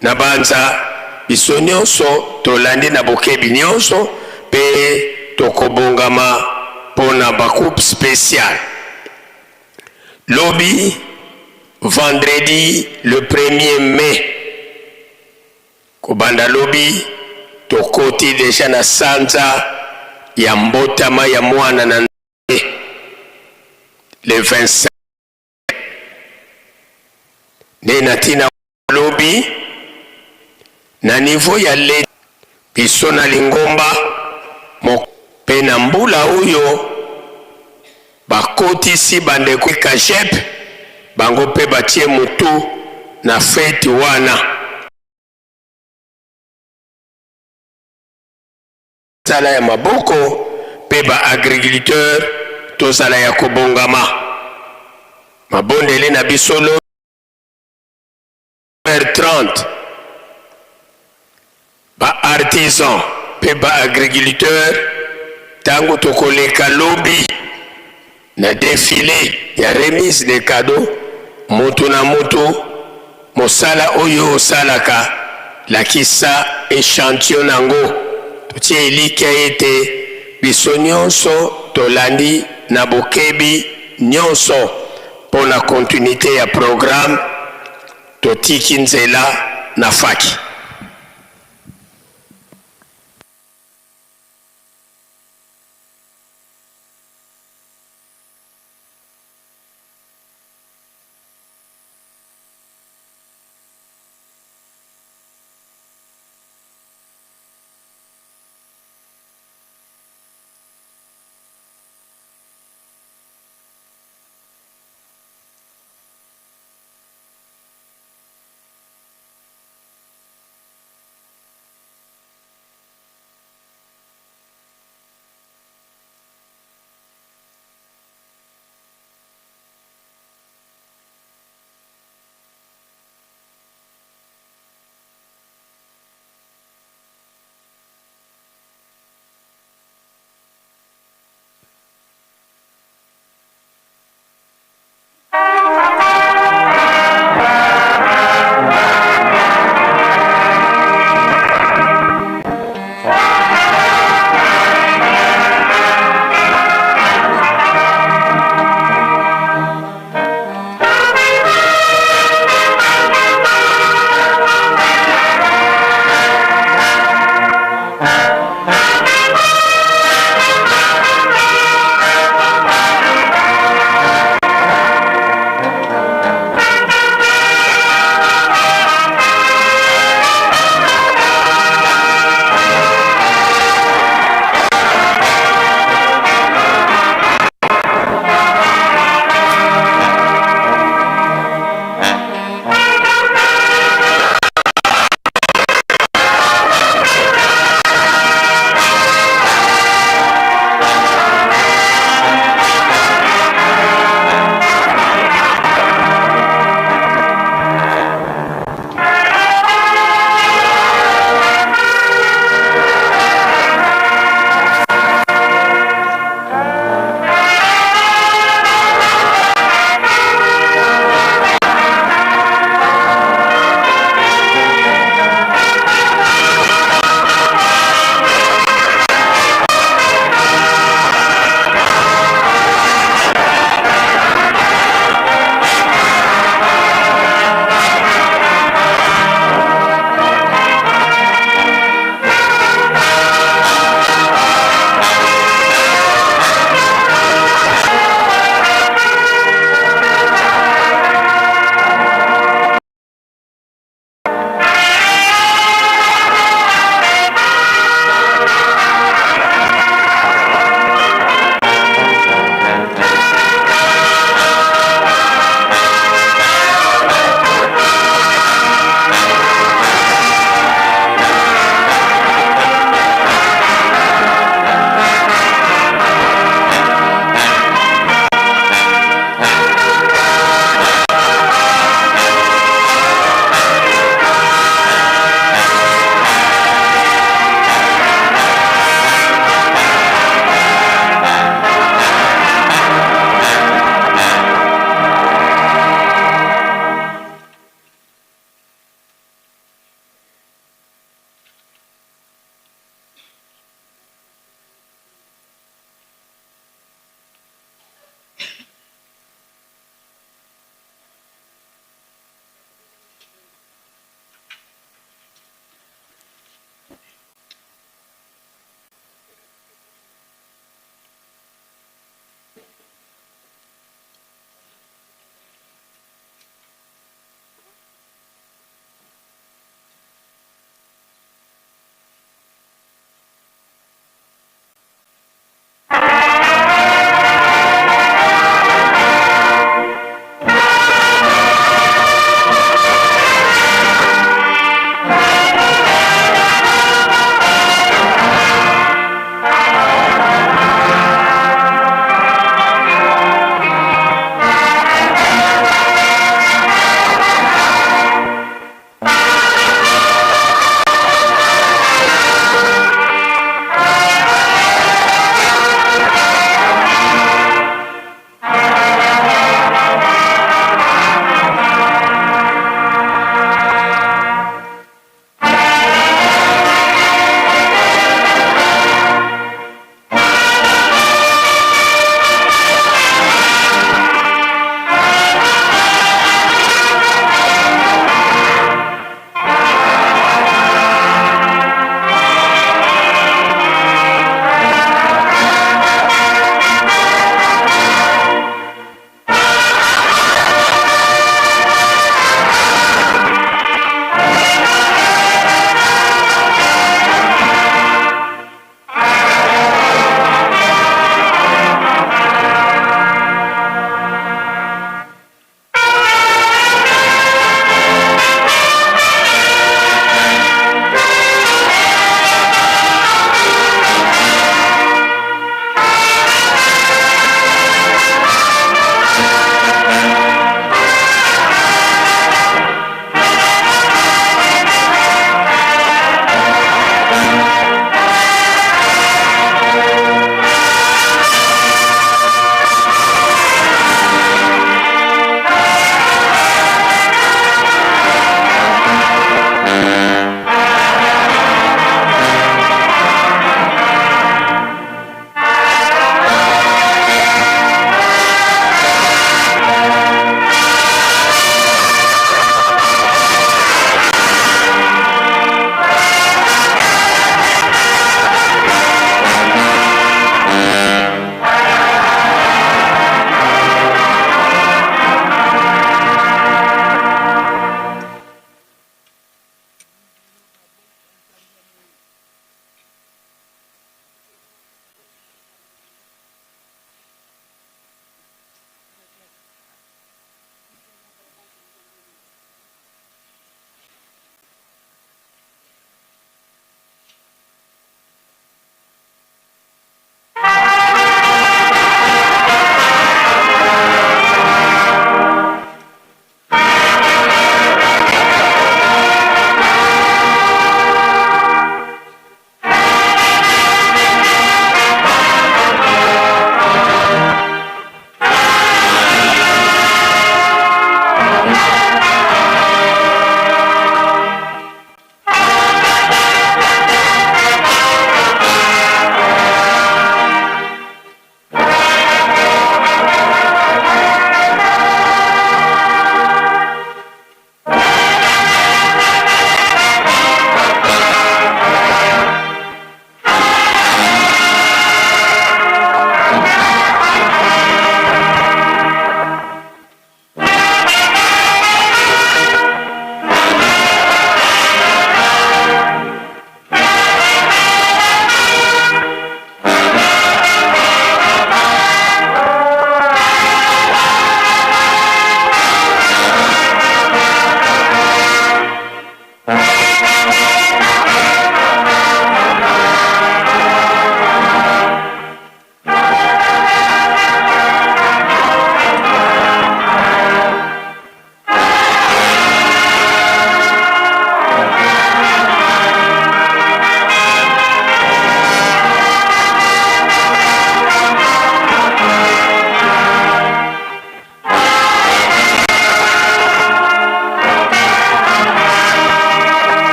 Nabanza biso nionso tolandi na bokebi nionso pe tokobongama pona ba coupe speciale lobi vendredi le premier mai. Kobanda lobi tokoti dejà na sanza ya mbotama ya muana na Nzambe le 25. Nde na tina lobi na niveau ya leta biso na lingomba mpe na mbula oyo bakotisi bandeko kajep bango mpe batie mutu na fete wana. Misala ya maboko mpe ba agriculteurs tozala ya kobongama. Mabondeli na biso lobi 30 ba artisans mpe ba agriculteurs tango tokoleka lobi na defile ya remise de cadeaux, mutu na mutu mosala oyo osalaka lakisa echantillon nango. Totie elikya ete biso nionso tolandi na bokebi nionso mpo na continuite ya programme. Totiki nzela na faki.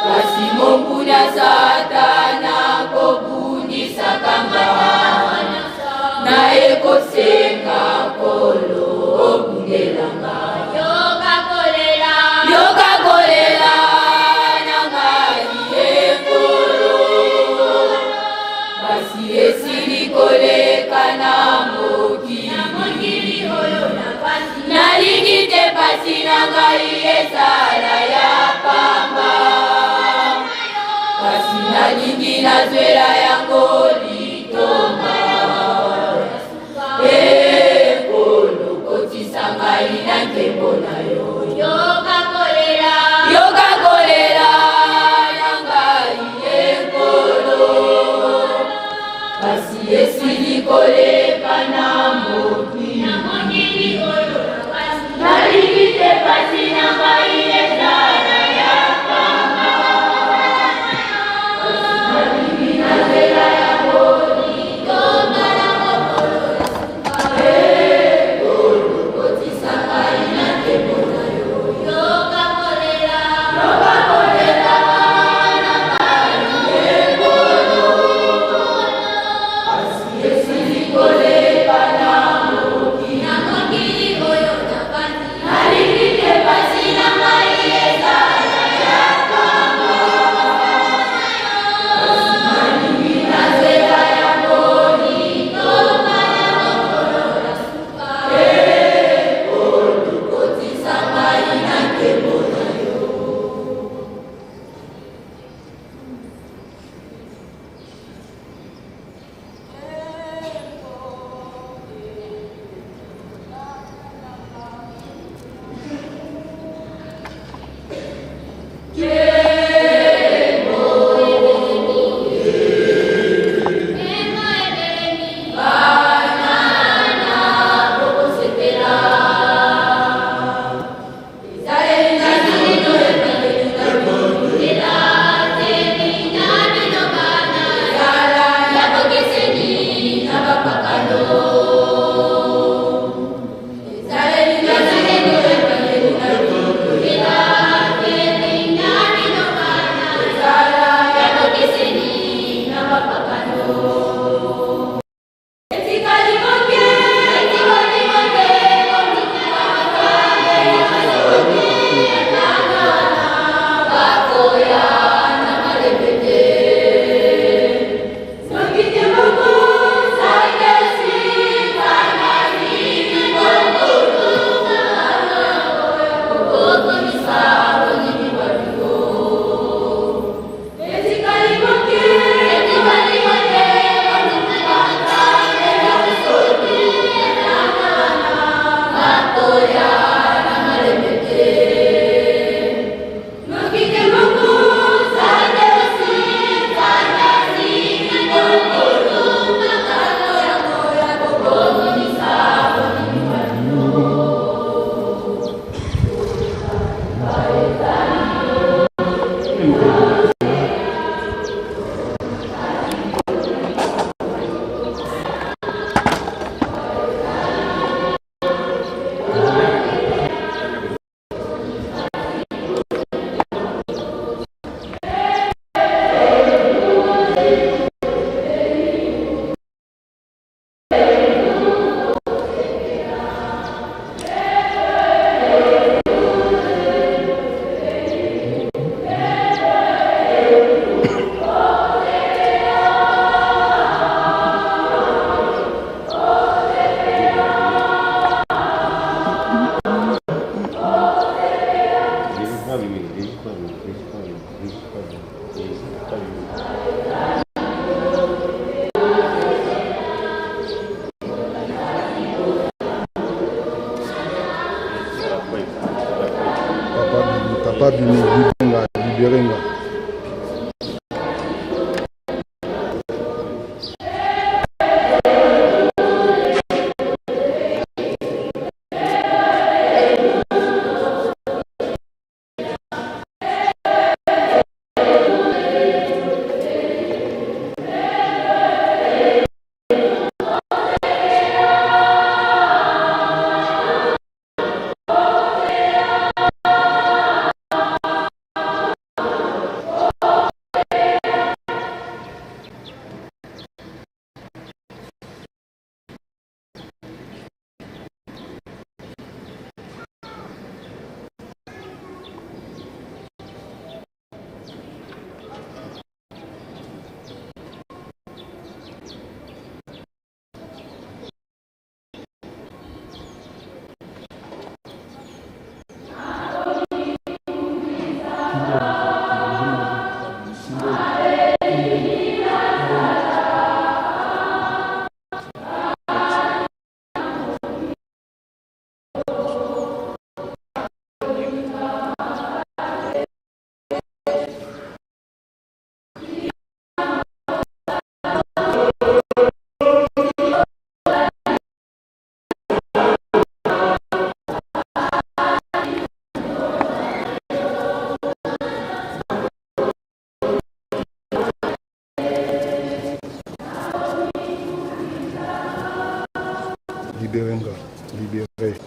Kasi monguna Satana kobundisaka nga, naye kosenga Nkolo obundela nga. Yoka kolela, yoka kolela na ngai ye Nkolo, kasi esili koleka na mokili oyo na pasi. Nalingi te pasi na ngai ezala ya pamba, kasi nalingi nazwela yango litomba. E Nkolo, kotisa ngai na nkembo na yo. Yoka kolela, yoka kolela na ngai ye Nkolo, kasi esili koleka na mokili oyo. Nalingi te pasi na ngai ezala ya pamba, kasi nalingi nazela yango litomba na mokolo ya suka. E Nkolo, kotisa ngai na nkembo na yo. Papa Bimi, libérer nga, libérer nga. Libérez nga, libérez.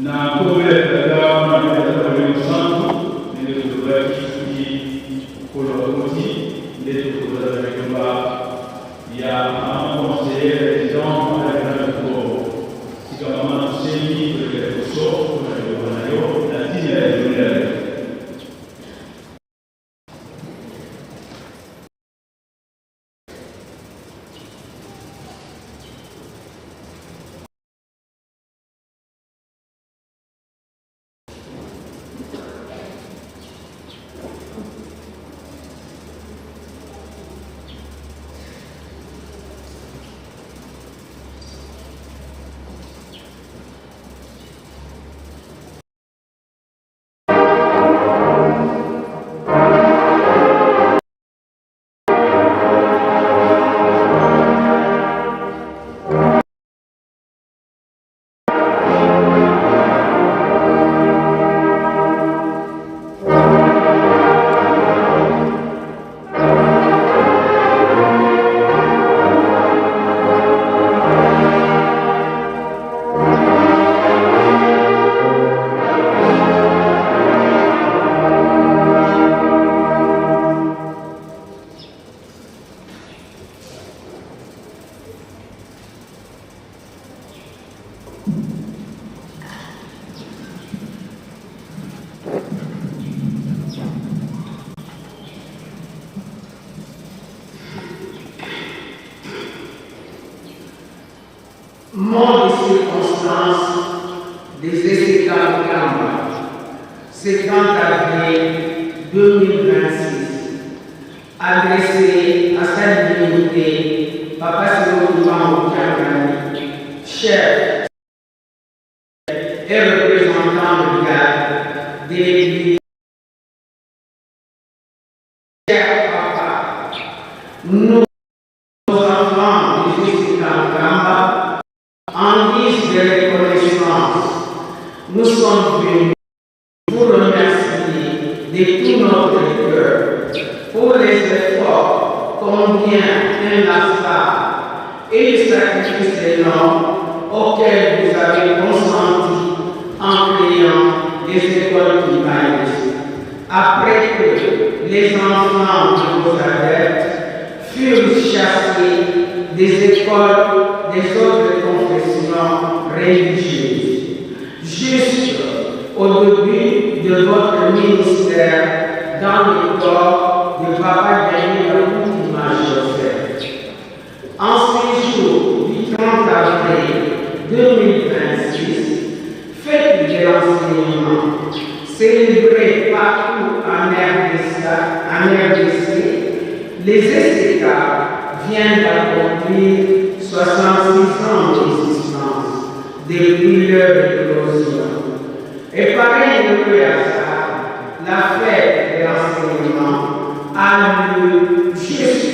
Na nkombo ya Tata, Mwana mpe Tata Molimo Santu, ndenge tolobaki soki Nkolo akoti, nde tokozala na liloba ya mama conseillère presidente Mama Irène Lukombo. Sika mama tosengi koleka liboso mpo na liloba na yo na ntina ya journee ya lelo. Mot de circonstance des Essekam-Kamba, ce 30 avril 2026, adressé à sa divinité, Papa Simon Kimbangu Kiangani, chef et représentant légal de l'Église. Cher Papa, nous, enfants de Jésus-Kamba, en guise de reconnaissance, nous sommes venus vous remercier de tout notre cœur pour les efforts combien inlassables et les sacrifices énormes auxquels vous avez consenti en créant des écoles kimbanguistes. Après que les enfants de vos adeptes furent chassés des écoles des autres confessions religieuses. Juste au début de votre ministère dans le corps de Papa Daniel Joseph. En ce jour du 30 avril 2026, fête de l'enseignement, célébrée partout en RDC, en RDC, les SK viennent d'accomplir 66 ans d'existence depuis leur éclosion. Et pareil le hasard, la fête de l'enseignement a lieu juste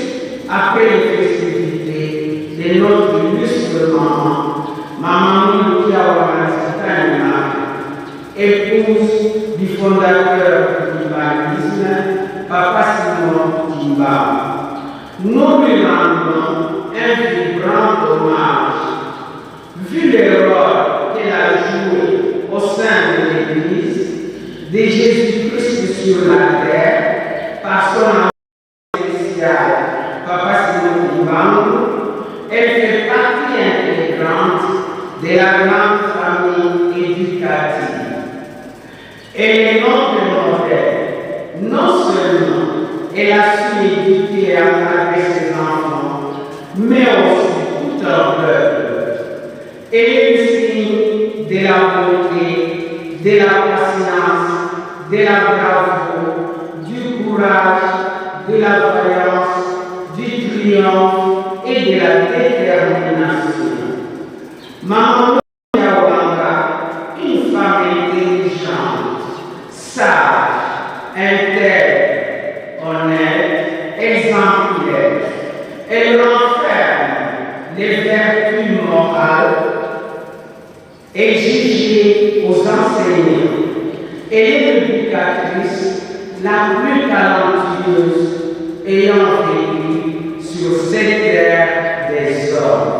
après les festivités de notre illustre maman, Maman Mulukia Wamanzitanyima, épouse du fondateur du kimbanguisme, Papa Simon Kimbangu. Nous lui rendons un vibrant hommage. Vu le rôle qu'elle a joué au sein de l'Église de Jésus-Christ sur la terre, par son spécial, Papa Simon Kimbangu, elle fait partie intégrante de la grande famille éducative. Elle est notre modèle. Non seulement elle a su éduquer et encadrer ses enfants, mais aussi tout un peuple. Elle est le signe de la beauté, de la patience, de la bravoure, du courage, de la vaillance, du triomphe et de la détermination. Maman Yawanga, une femme intelligente, sage, intègre, honnête, exemplaire. Elle renferme les vertus morales exigées aux enseignants. Elle est l'éducatrice la plus talentueuse ayant vécu sur cette terre des hommes.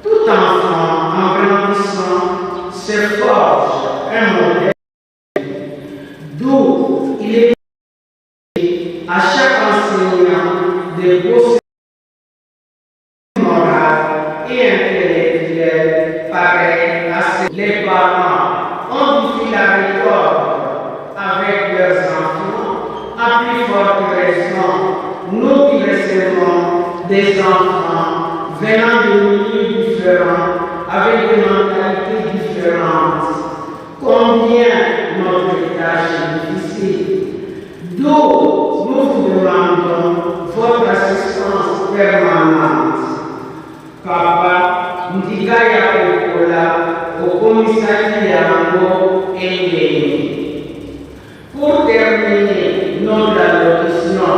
Tout enfant, en grandissant, se forge à chaque enseignant des procédures morales et intellectuelles pareilles à celles Les parents ont du fil à retordre avec leurs enfants, à plus forte raison, nous qui recevons des enfants venant de milieux différents, avec des mentalités différentes. Combien notre tâche est difficile. D'où nous vous demandons votre assistance permanente. Papa, ndika ya kokola okomisaki yango engengi. Pour terminer notre allocution,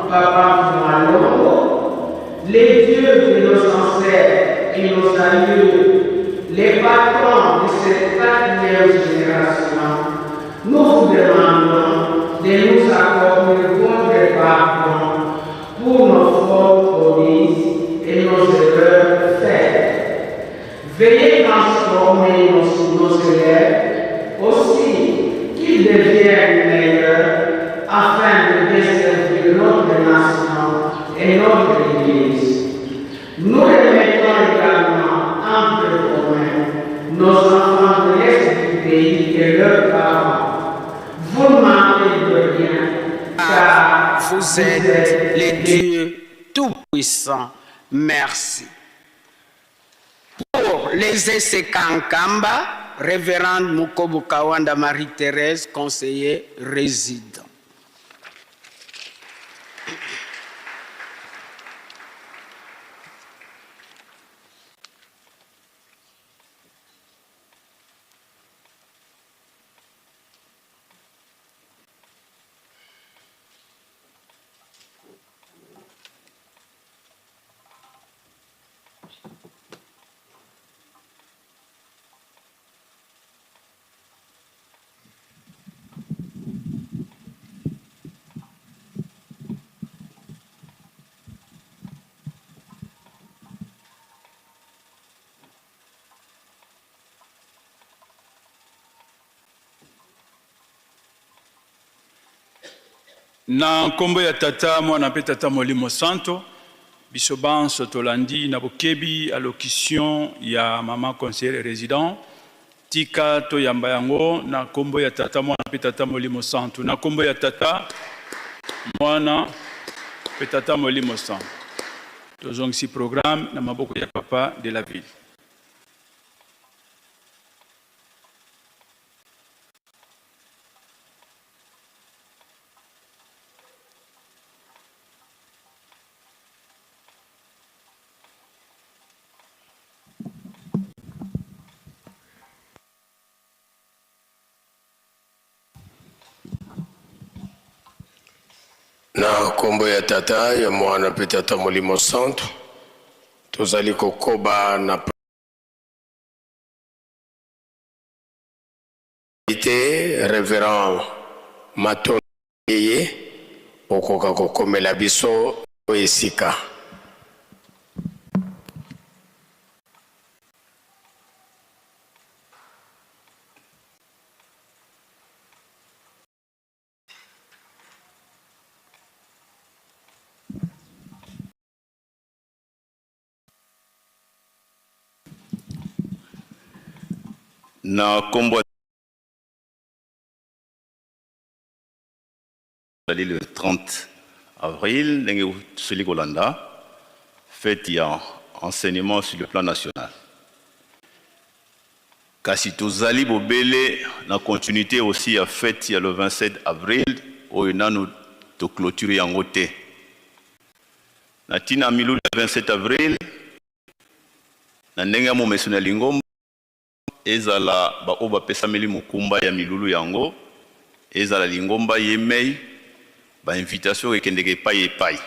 Papa Malongo, les dieux de nos ancêtres et nos aïeux, les patrons de cette quatrième génération, nous vous demandons de nous accorder votre pardon pour nos fautes commises et nos erreurs faites. Veuillez transformer nos élèves aussi qu'ils deviennent meilleurs afin de bien servir notre nation et notre Église. Nous remettons également entre vos mains nos enfants de l'Est du pays et leurs parents. Vous ne manquez de rien, car vous êtes les dieux tout-puissants. Merci. Pour les ECK Nkamba, Révérende Mukobu Kawanda Marie-Thérèse, conseiller résident. Na nkombo ya Tata, Mwana mpe Tata Molimo Santo, biso banso tolandi na bokebi allocution ya mama conseillère résident. Tika toyamba yango na nkombo ya Tata, Mwana mpe Tata Molimo Santo. Na nkombo ya Tata, Mwana mpe Tata Molimo Santo. Tozongisi programme na maboko ya papa de la ville. Na nkombo ya Tata, ya Mwana mpe Tata Molimo Santu, tozali kokoba na te Reverend Matondo ye okoka kokomela biso esika. Na nkombo ezali le 30 avril, ndenge tosili kolanda fête ya enseignement sur le plan national, kasi tozali bobele na continuité aussi ya fête ya le 27 avril oyo nanu toclôture yango te. Na ntina milulu ya 27 avril, na ndenge ya momeso na lingomba, ezala baoyo bapesameli mokumba ya milulu yango, ezala lingomba ye mei, bainvitation ekendeke epai epai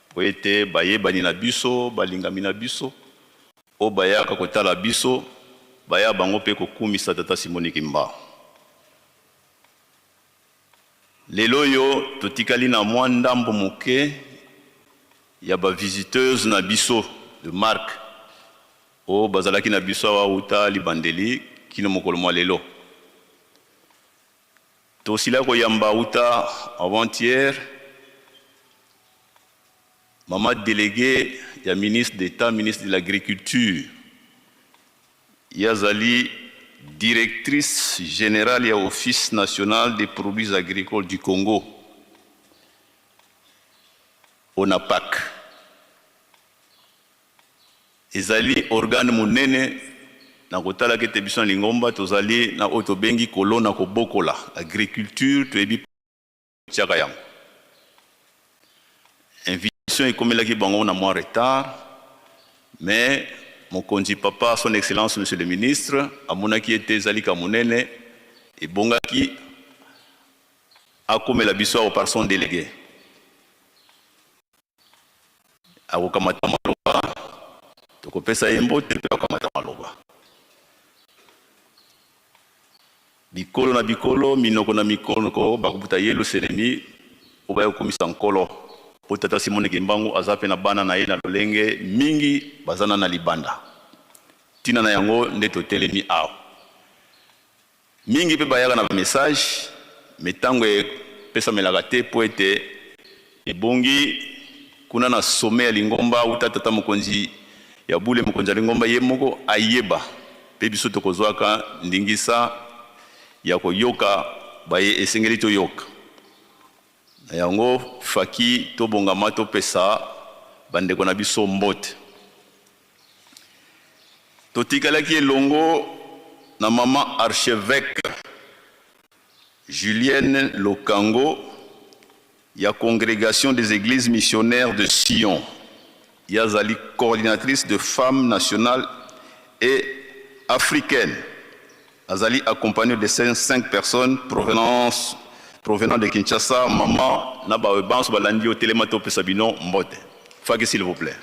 po ete bayebani na biso, balingami na biso oyo bayaka kotala biso, baya bango mpe kokumisa Tata Simoni Kimbangu. Lelo oyo totikali na mwa ndambo moke ya bavisiteuse na biso de marque oyo bazalaki na biso awa uta libandeli kino mokolo mwa lelo. Tosila koyamba uta avant-hier Mama déléguée ya ministre d'État, ministre de l'Agriculture. Ye azali directrice générale ya Office national des produits agricoles du Congo, ONAPAC. Ezali organe monene na kotalaka ete biso na lingomba tozali na oyo tobengi kolona kobokola, agriculture, toyebi kotiaka yango. Invitation ekomelaki bango na mwa retard, mais mokonzi papa son excellence monsieur le ministre amonaki ete ezali ka monene, ebongaki akomela biso awa par son délégué. Akokamata maloba, tokopesa ye mbote mpe akokamata maloba. Bikolo na bikolo, minoko na mikonoko bakobuta Yeluselemi mpo baya kokumisa Nkolo, mpo Tata Simone Kimbangu aza mpe na bana na ye na lolenge mingi baza na na libanda. Ntina na yango nde totelemi awa. Mingi mpe bayaka na ba message mais tango epesamelaka te mpo ete ebongi kuna na sommet ya lingomba wuta tata mokonzi ya bule mokonzi ya lingomba ye moko ayeba mpe biso tokozwaka ndingisa ya koyoka baye esengeli toyoka. Na yango faki tobongama topesa bandeko na biso mbote. Totikalaki elongo na mama archeveque Julienne Lokango ya Congregation des Eglises Missionnaires de Sion. Ye azali coordinatrice de femmes nationales et africaines. Azali accompagnée de 5 personnes provenant de Kinshasa. Mama na bawe banso balandi yo, telema topesa bino mbote. Faki s'il vous plaît.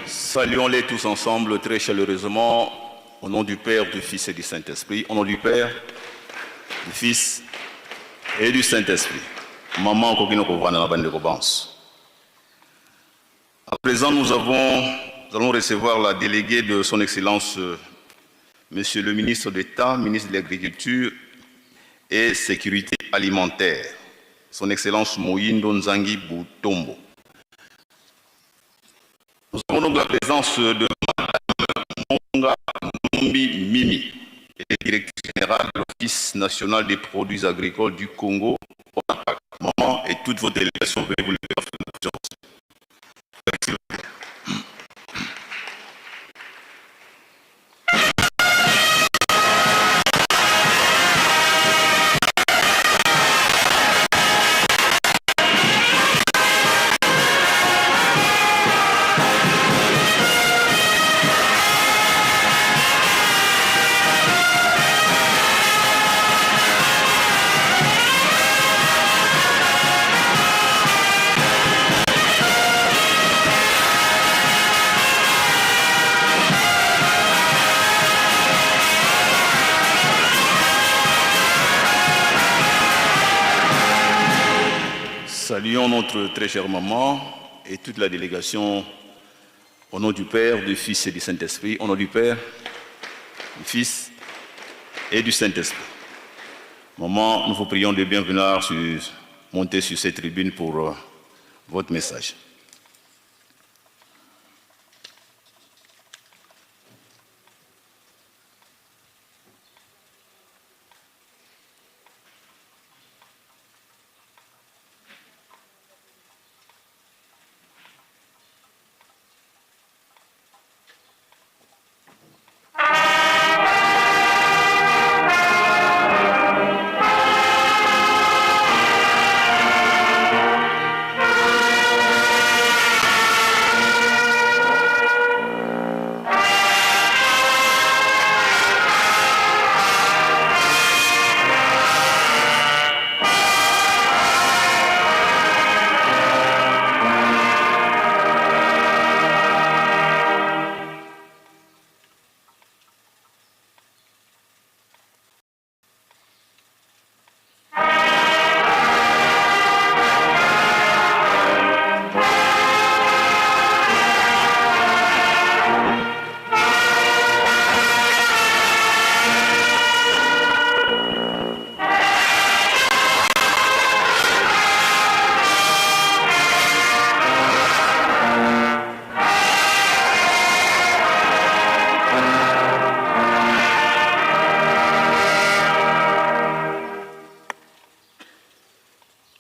Saluons-les tous ensemble très chaleureusement au nom du Père, du Fils et du Saint-Esprit. Au nom du Père, du Fils et du Saint-Esprit. Maman Kokino Kovana la bande de Kobans. À présent, nous allons recevoir la déléguée de son Excellence, Monsieur le ministre d'État, ministre de l'Agriculture et Sécurité alimentaire, Son Excellence Moyindo Nzangi Butombo. Nous avons donc la présence de Madame Monga Numbi Mimi, directrice générale de l'Office national des produits agricoles du Congo. Maman et toute votre délégation, veuillez vous lever afin de nous Merci. Saluons notre très chère maman et toute la délégation au nom du Père, du Fils et du Saint-Esprit. Au nom du Père, du Fils et du Saint-Esprit. Maman, nous vous prions de bien vouloir monter sur cette tribune pour votre message.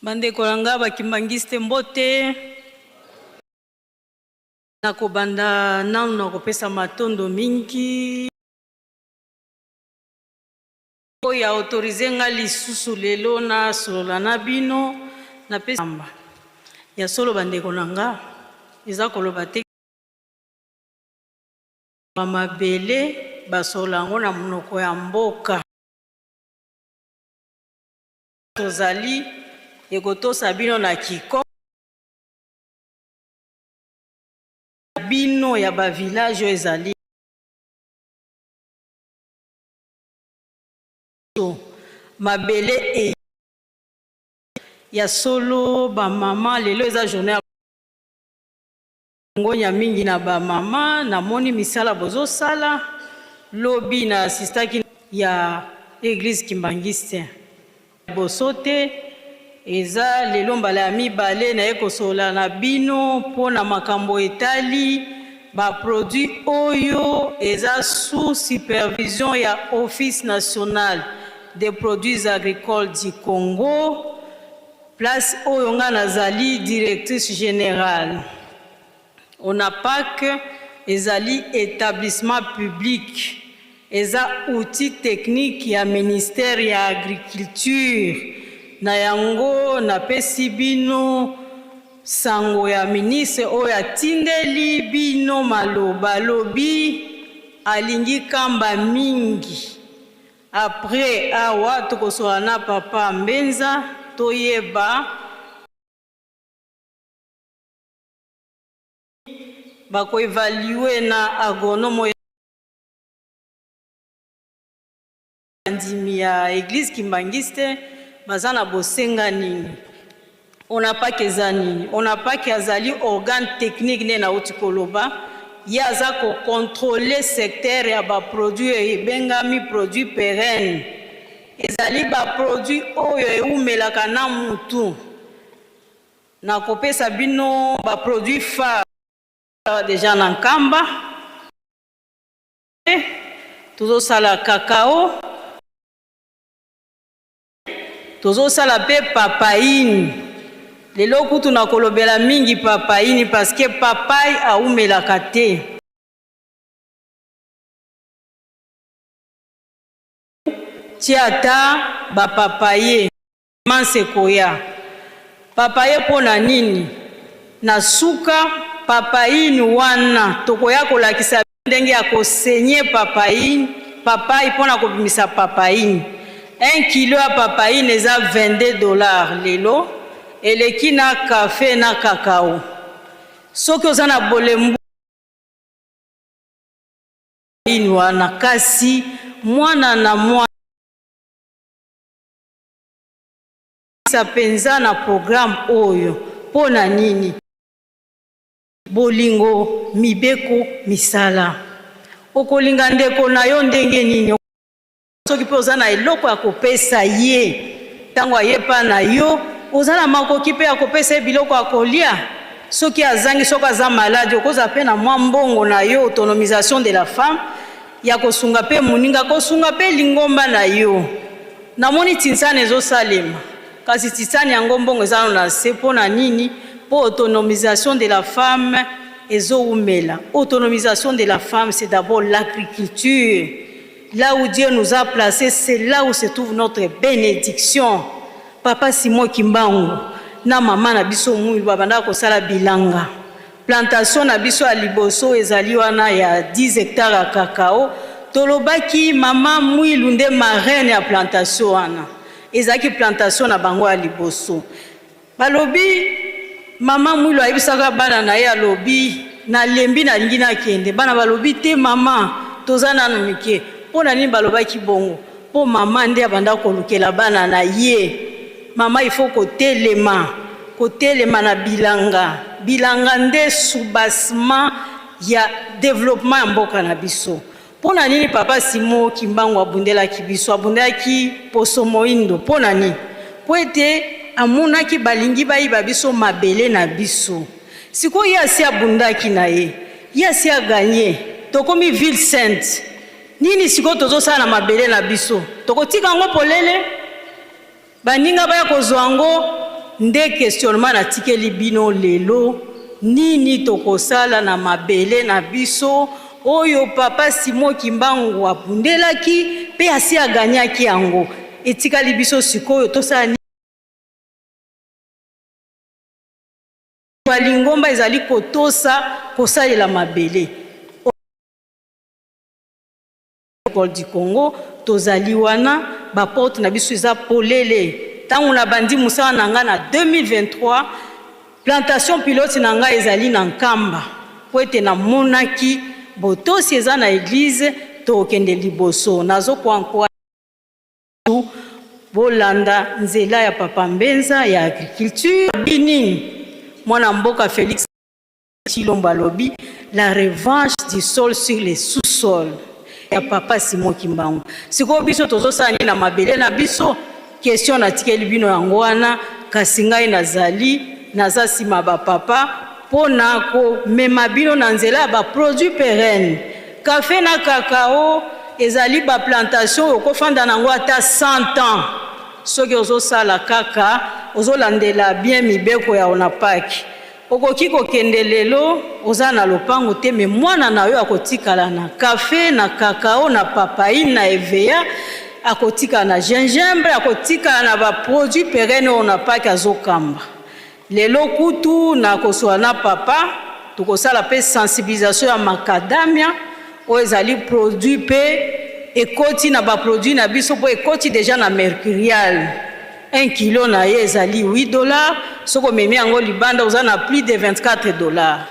Bandeko na nga bakimbangiste mbote. Nakobanda nanu na kopesa matondo mingi oyo autorize nga lisusu lelo nasolola na bino. Napesi ya solo bandeko na nga, eza koloba te mabele basolola yango na monoko ya mboka. Tozali ekotosa bino na kiko bino ya ba village oyo ezali mabele e ya solo. Bamama, lelo eza journée ya ngonya mingi na bamama. Namoni misala bozosala. Lobi na asistaki ya église kimbangiste boso te, eza lelo mbala ya mibale naye kosolola na bino mpo na makambo etali baproduit oyo eza sous supervision ya Office national des produits agricoles du Congo, place oyo nga nazali directrice générale. ONAPAC ezali établissement public, eza outil technique ya ministère ya agriculture. Na yango napesi bino sango ya ministre oyo atindeli bino maloba. Alobi alingi kamba mingi. Après awa tokosola na papa Mbenza, toyeba bakoévaluer na agronome. Bandimi ya église kimbangiste baza na bosenga nini? ONAPAK eza nini? ONAPAK azali organe technique nde nauti koloba. Ye aza kocontrôler secteur ya baproduit oyo ebengami produit pérenne. Ezali baproduit oyo ewumelaka na mutu. Nakopesa bino baproduit phare déjà na Nkamba. Tozosala cacao, tozosala mpe papaine. Lelo kutu na kolobela mingi papaine parce que papaye awumelaka te. Tia ata bapapaye manse koya papaye mpo na nini. Na suka papaine wana tokoya kolakisa ndenge ya kosenye papaine, papaye mpona kobimisa papaine. 1 kilo ya papaine eza 22 $ lelo, eleki na kafe na cacao. Soki oza na bolembu wana, kasi mwana na mwana Bakotisa mpenza na programme oyo. Mpo na nini? Bolingo, mibeko, misala. Okolinga ndeko na yo ndenge nini? Soki mpe oza na eloko ya kopesa ye ntango aye epai na yo, oza na makoki mpe ya kopesa ye biloko ya kolia. Soki azangi, soki aza maladi, okozala mpe na mwa mbongo na yo, autonomisation de la femme, ya kosunga mpe moninga, kosunga mpe lingomba na yo. Namoni tinsani ezosalema, kasi tinsani yango mbongo eza nano na se. Mpo na nini? Mpo autonomisation de la femme ezowumela. Autonomisation de la femme, c'est d'abord l'agriculture. Là où Dieu nous a placés, c'est là où se trouve notre bénédiction. Papa Simon Kimbangu na mama na biso Mwilu babandaka kosala bilanga. Plantation na biso ya liboso ezali wana ya 10 hectares ya cacao. Tolobaki mama Mwilu nde marraine ya plantation wana. Ezalaki plantation na bango ya liboso. Balobi mama Mwilu ayebisaka bana na ye, alobi nalembi nalingi nakende. Bana balobi te mama, toza nanu mike. Mpo na nini balobaki bongo? Mpo mama nde abanda kolukela bana na ye. Mama il faut kotelema, kotelema na bilanga. Bilanga nde soubassement ya developpement ya mboka na biso. Mpo na nini Papa Simon Kimbangu abundelaki biso? Abundelaki poso moindo mpo na nini? Mpo ete amonaki balingi bayiba biso mabele na biso. Sikoyo ye asi abundaki na ye, ye asi a gagner, tokomi ville sainte. Nini sikoyo tozosala na mabele na biso? Tokotika yango polele? Baninga baya kozwa yango? Nde questionnement natikeli bino lelo, nini tokosala na mabele na biso oyo Papa Simon Kimbangu abundelaki pe asi a gagnaki yango? Etikali biso sikoyo tosala nini? Lingomba ezali kotosa kosalela mabele. Agricole du Congo, tozali wana, ba porte na biso eza polele. Tango na bandi mosala na nga na 2023, plantation pilote na nga ezali na Nkamba, po ete namonaki botosi eza na eglise, tokokende liboso. Nazo ko encourager bolanda nzela ya Papa Mbenza ya agriculture. Nini mwana mboka Felix Tshilombo alobi la revanche du sol sur les sous-sols ya papa Simon Kimbangu. Sikoyo biso tozosala nini na mabele na biso? Question natikeli bino yango wana, kasi ngai nazali naza nsima ba papa mpo na komema bino na nzela ya ba produits perennes. Cafe na cacao ezali ba plantation oyo okofanda na yango ata 100 ans soki ozosala kaka ozolandela bien mibeko ya ONAPAC. Okoki kokende lelo oza na lopango te mais mwana na yo akotikala na cafe, na cacao, na papaine, na hevea, akotikala na gingembre, akotikala na ba produits perennes oyo na paki azokamba. Lelo kutu nakosolola na papa, tokosala pe sensibilisation ya macadamia oyo ezali produit pe ekoti na ba produits na biso po ekoti dejà na mercurial. Un kilo na ye ezali 8 dollars, soki omemi yango libanda oza na plus de 24 dollars.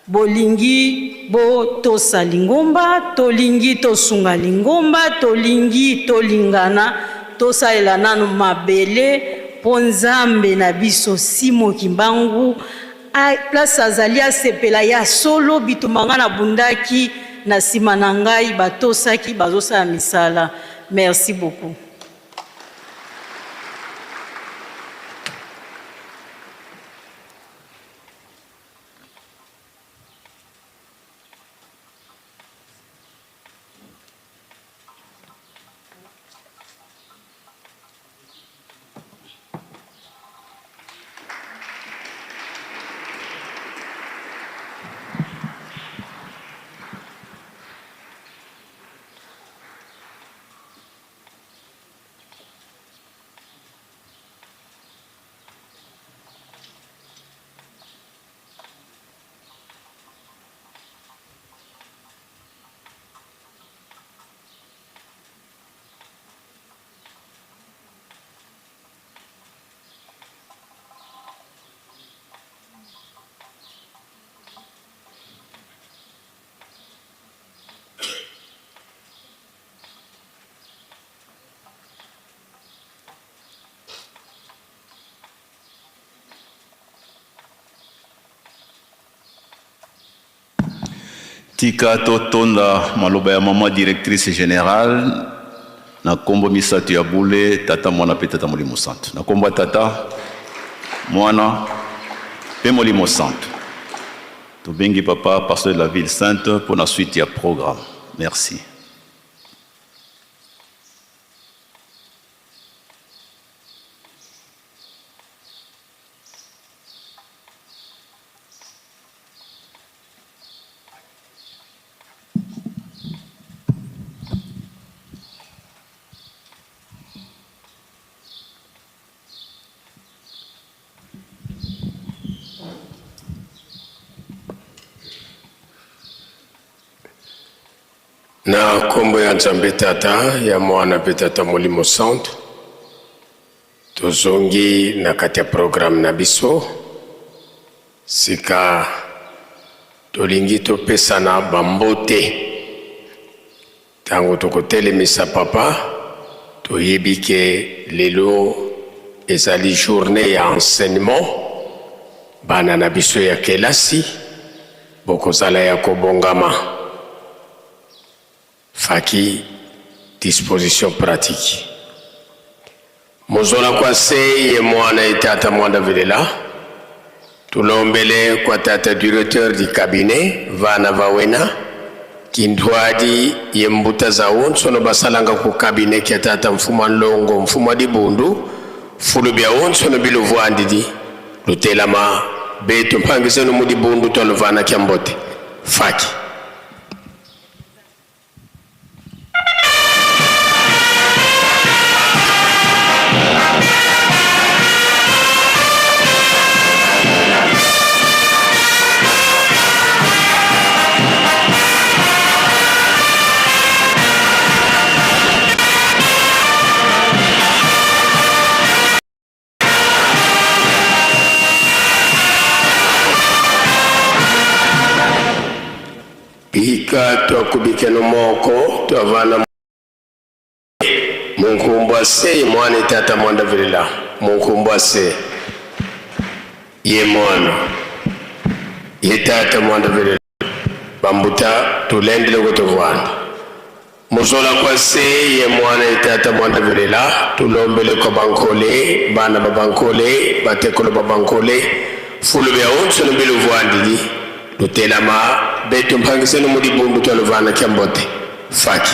Bolingi botosa lingomba, tolingi tosunga lingomba, tolingi tolingana, tosalela nanu mabele po Nzambe na biso Simo Kimbangu a place azali asepela ya solo bitumba nga nabundaki na sima na ngai batosaki bazosala misala. Merci beaucoup. Tika totonda maloba ya mama directrice generale na kombo misato ya bule, Tata, Mwana mpe Tata Molimo Santu. Na kombo ya Tata, Mwana mpe Molimo Santu. Tobengi papa pasteur de la ville sainte mpo na suite ya programme. Merci. Na nkombo ya Nzambe Tata, ya Mwana mpe Tata Molimo Santu, tozongi na kati ya programme na biso. Sika tolingi topesana bambote. Ntango tokotelemisa papa, toyebi ke lelo ezali journée ya enseignement. Bana na biso ya kelasi bokozala ya kobongama. Faki disposition pratique. Muzola kwa se ye mwana ye tata mwanda velela tulombele kwa tata directeur di cabinet vana vawena kintuadi ye mbuta za onso no basalanga ku cabinet kia tata mfuma nlongo mfuma dibundu fulu bia onso no biluvuandidi lutelama betu mpangisenu mu dibundu tua luvana kia mbote faki. Bika twakubikeno moko twavana munkumbwa se mwana tata mwanda vilila munkumbwa se ye mwana ye tata mwanda vilila bambuta tulendele kutovwanda Muzola kwa se ye mwana ye tata mwana velela tulombele kwa bankole bana ba bankole batekolo ba bankole fulu bia onso no biluvuandidi lutelama betu mpangisenu mu dibundu tua luvana kia mbote faki.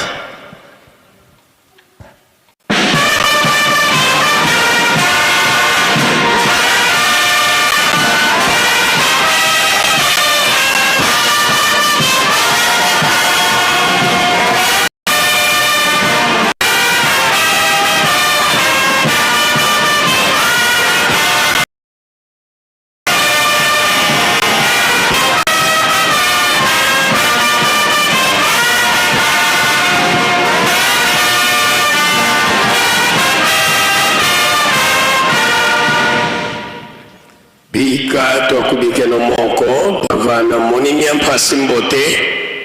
Bika twakubikeno moko tavana monimia mpasi mbote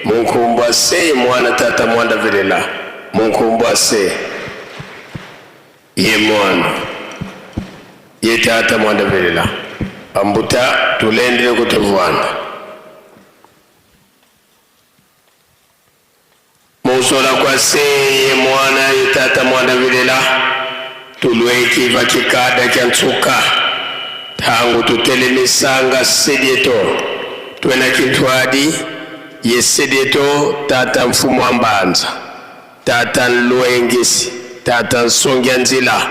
munkumbwa se mwana tata mwanda velela munkumbwa se Ye mwana, ye tata mwanda velela ambuta tulendele kutuvwanda musola kwa se ye mwana ye tata mwanda velela tulweki vakikada kya ntsuka tangu tutelemisanga sedieto twena kintwadi ye sedieto tata mfumu ambanza Tata nluengisi, tata nsongia nzila,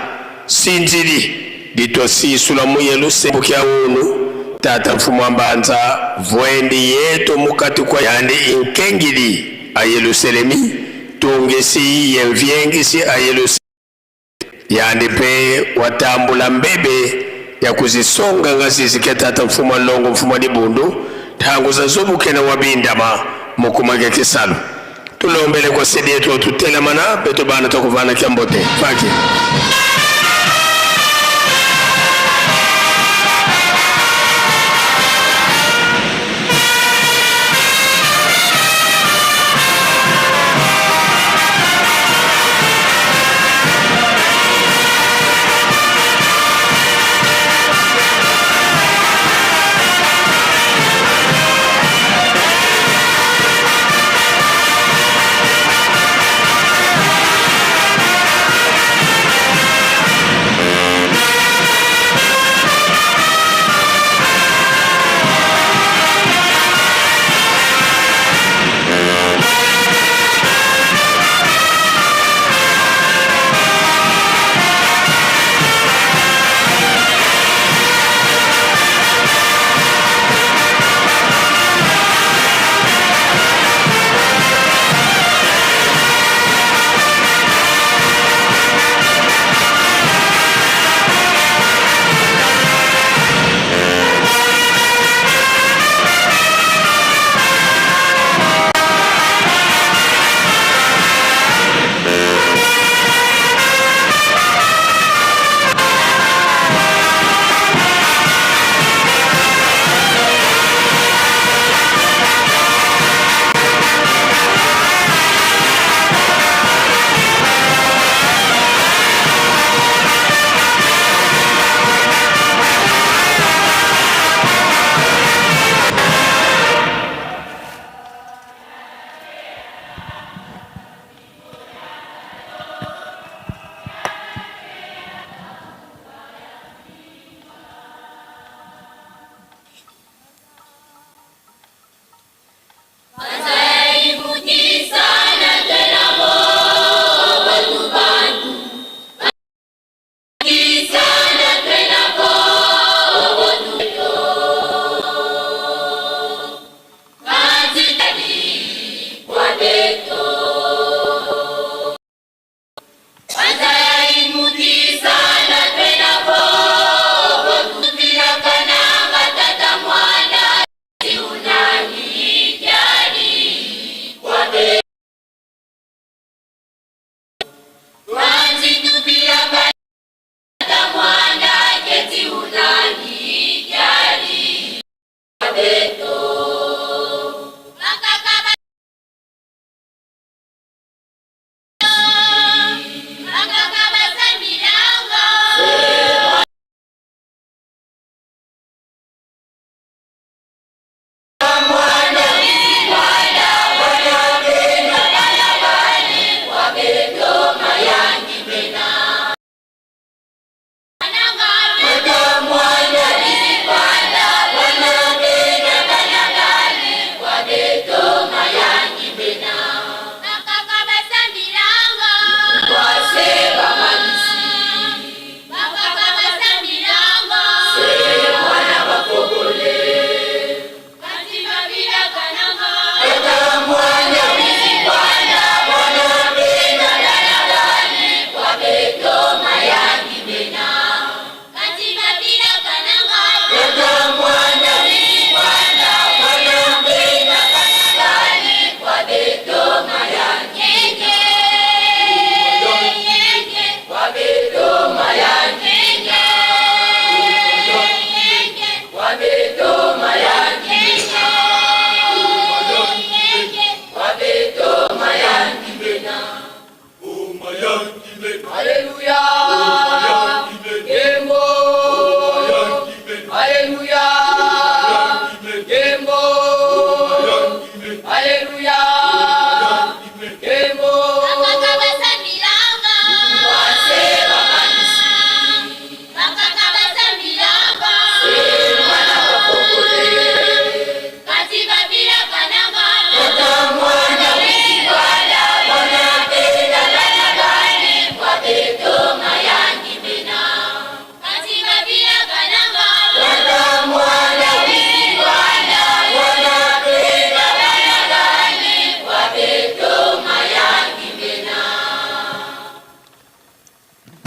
sinzili litosisula mu Yelusalemu kia unu, tata mfumu ambanza vuendi yetu mukati kua yandi inkengili a Yelusalemi, tungisi ye mviengisi a Yelusalemi yandi pe watambula mbebe ya kuzisonga ngazizi kia tata mfumu alongo mfumu adibundu tangu za zobukena wabindama mukumake kisalu tulombele kwa sidi yetu tutelamana peto bana tokuvana kia mbote faki.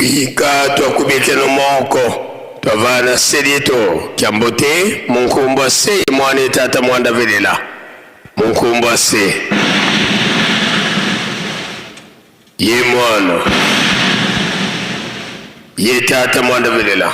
Bika twakubikeno moko twavana selieto kyambote munkumbwa se mwana tata mwanda velela munkumbwa se ye mwana ye tata mwanda velela.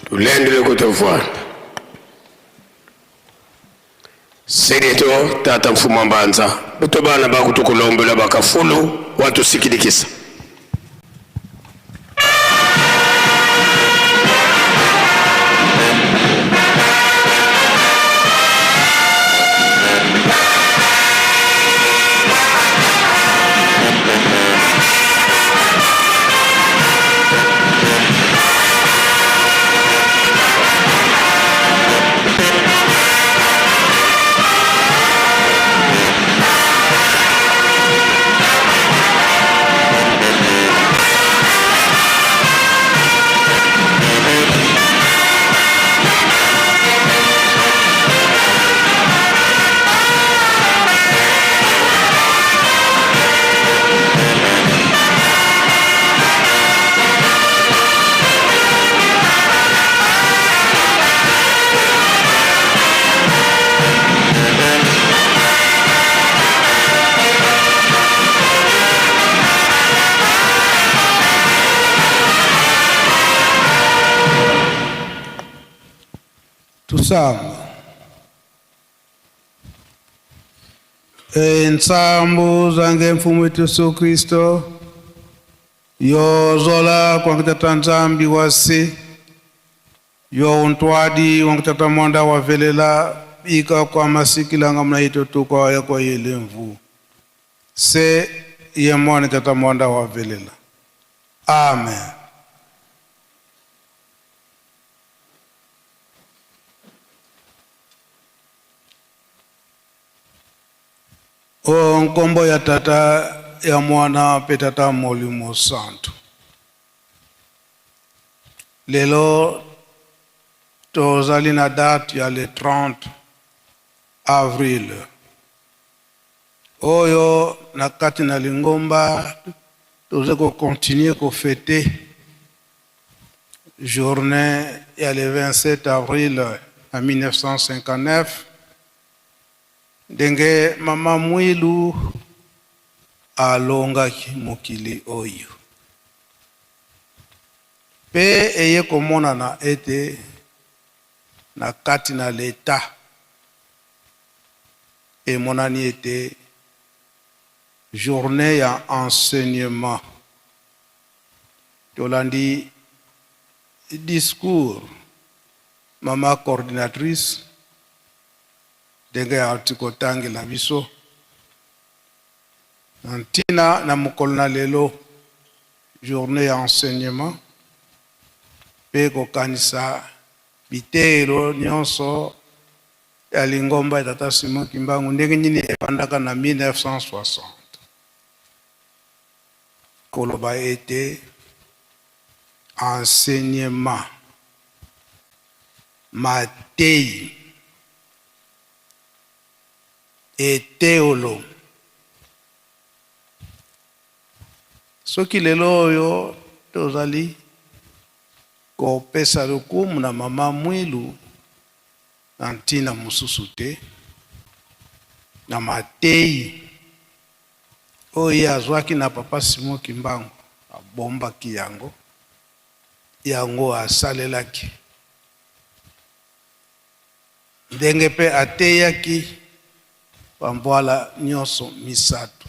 Tulendele kutofwana Sedeto tata mfuma mbanza beto bana bakutukulombela bakafulu watusikilikisa. Tusamba Entsambu zange mfumu wetu Yesu Kristo yozola kwankutata Nzambi wasi yo untwadi wankutata mwanda wavelela ika kwa masikilanga mnaito tukwa ya kwa yele mvu se ye mwana tata mwanda wavelela. Amen. O nkombo ya tata ya mwana pe tata molimo santu. Lelo tozali na date ya le 30 avril oyo na kati na lingomba toza kocontinue kofete journée ya le 27 avril na 1959 ndenge mama Mwilu alongaki mokili oyo pe eye komonana ete na kati na leta emonani ete journée ya enseignement tolandi discours mama coordinatrice ndenge auti kotangela biso na ntina na mokolo na lelo journée ya enseignement. mpe kokanisa biteyelo nyonso ya lingomba ya Tata Simon Kimbangu ndenge nini ebandaka na 1960. Koloba ete enseignement, mateyi, eteolo. Soki lelo oyo tozali kopesa lokumu na mama Mwilu na ntina mosusu te, na mateyi oyo ye azwaki na papa Simon Kimbangu, abombaki yango, yango asalelaki ndenge mpe ateyaki bambwala nyonso misato.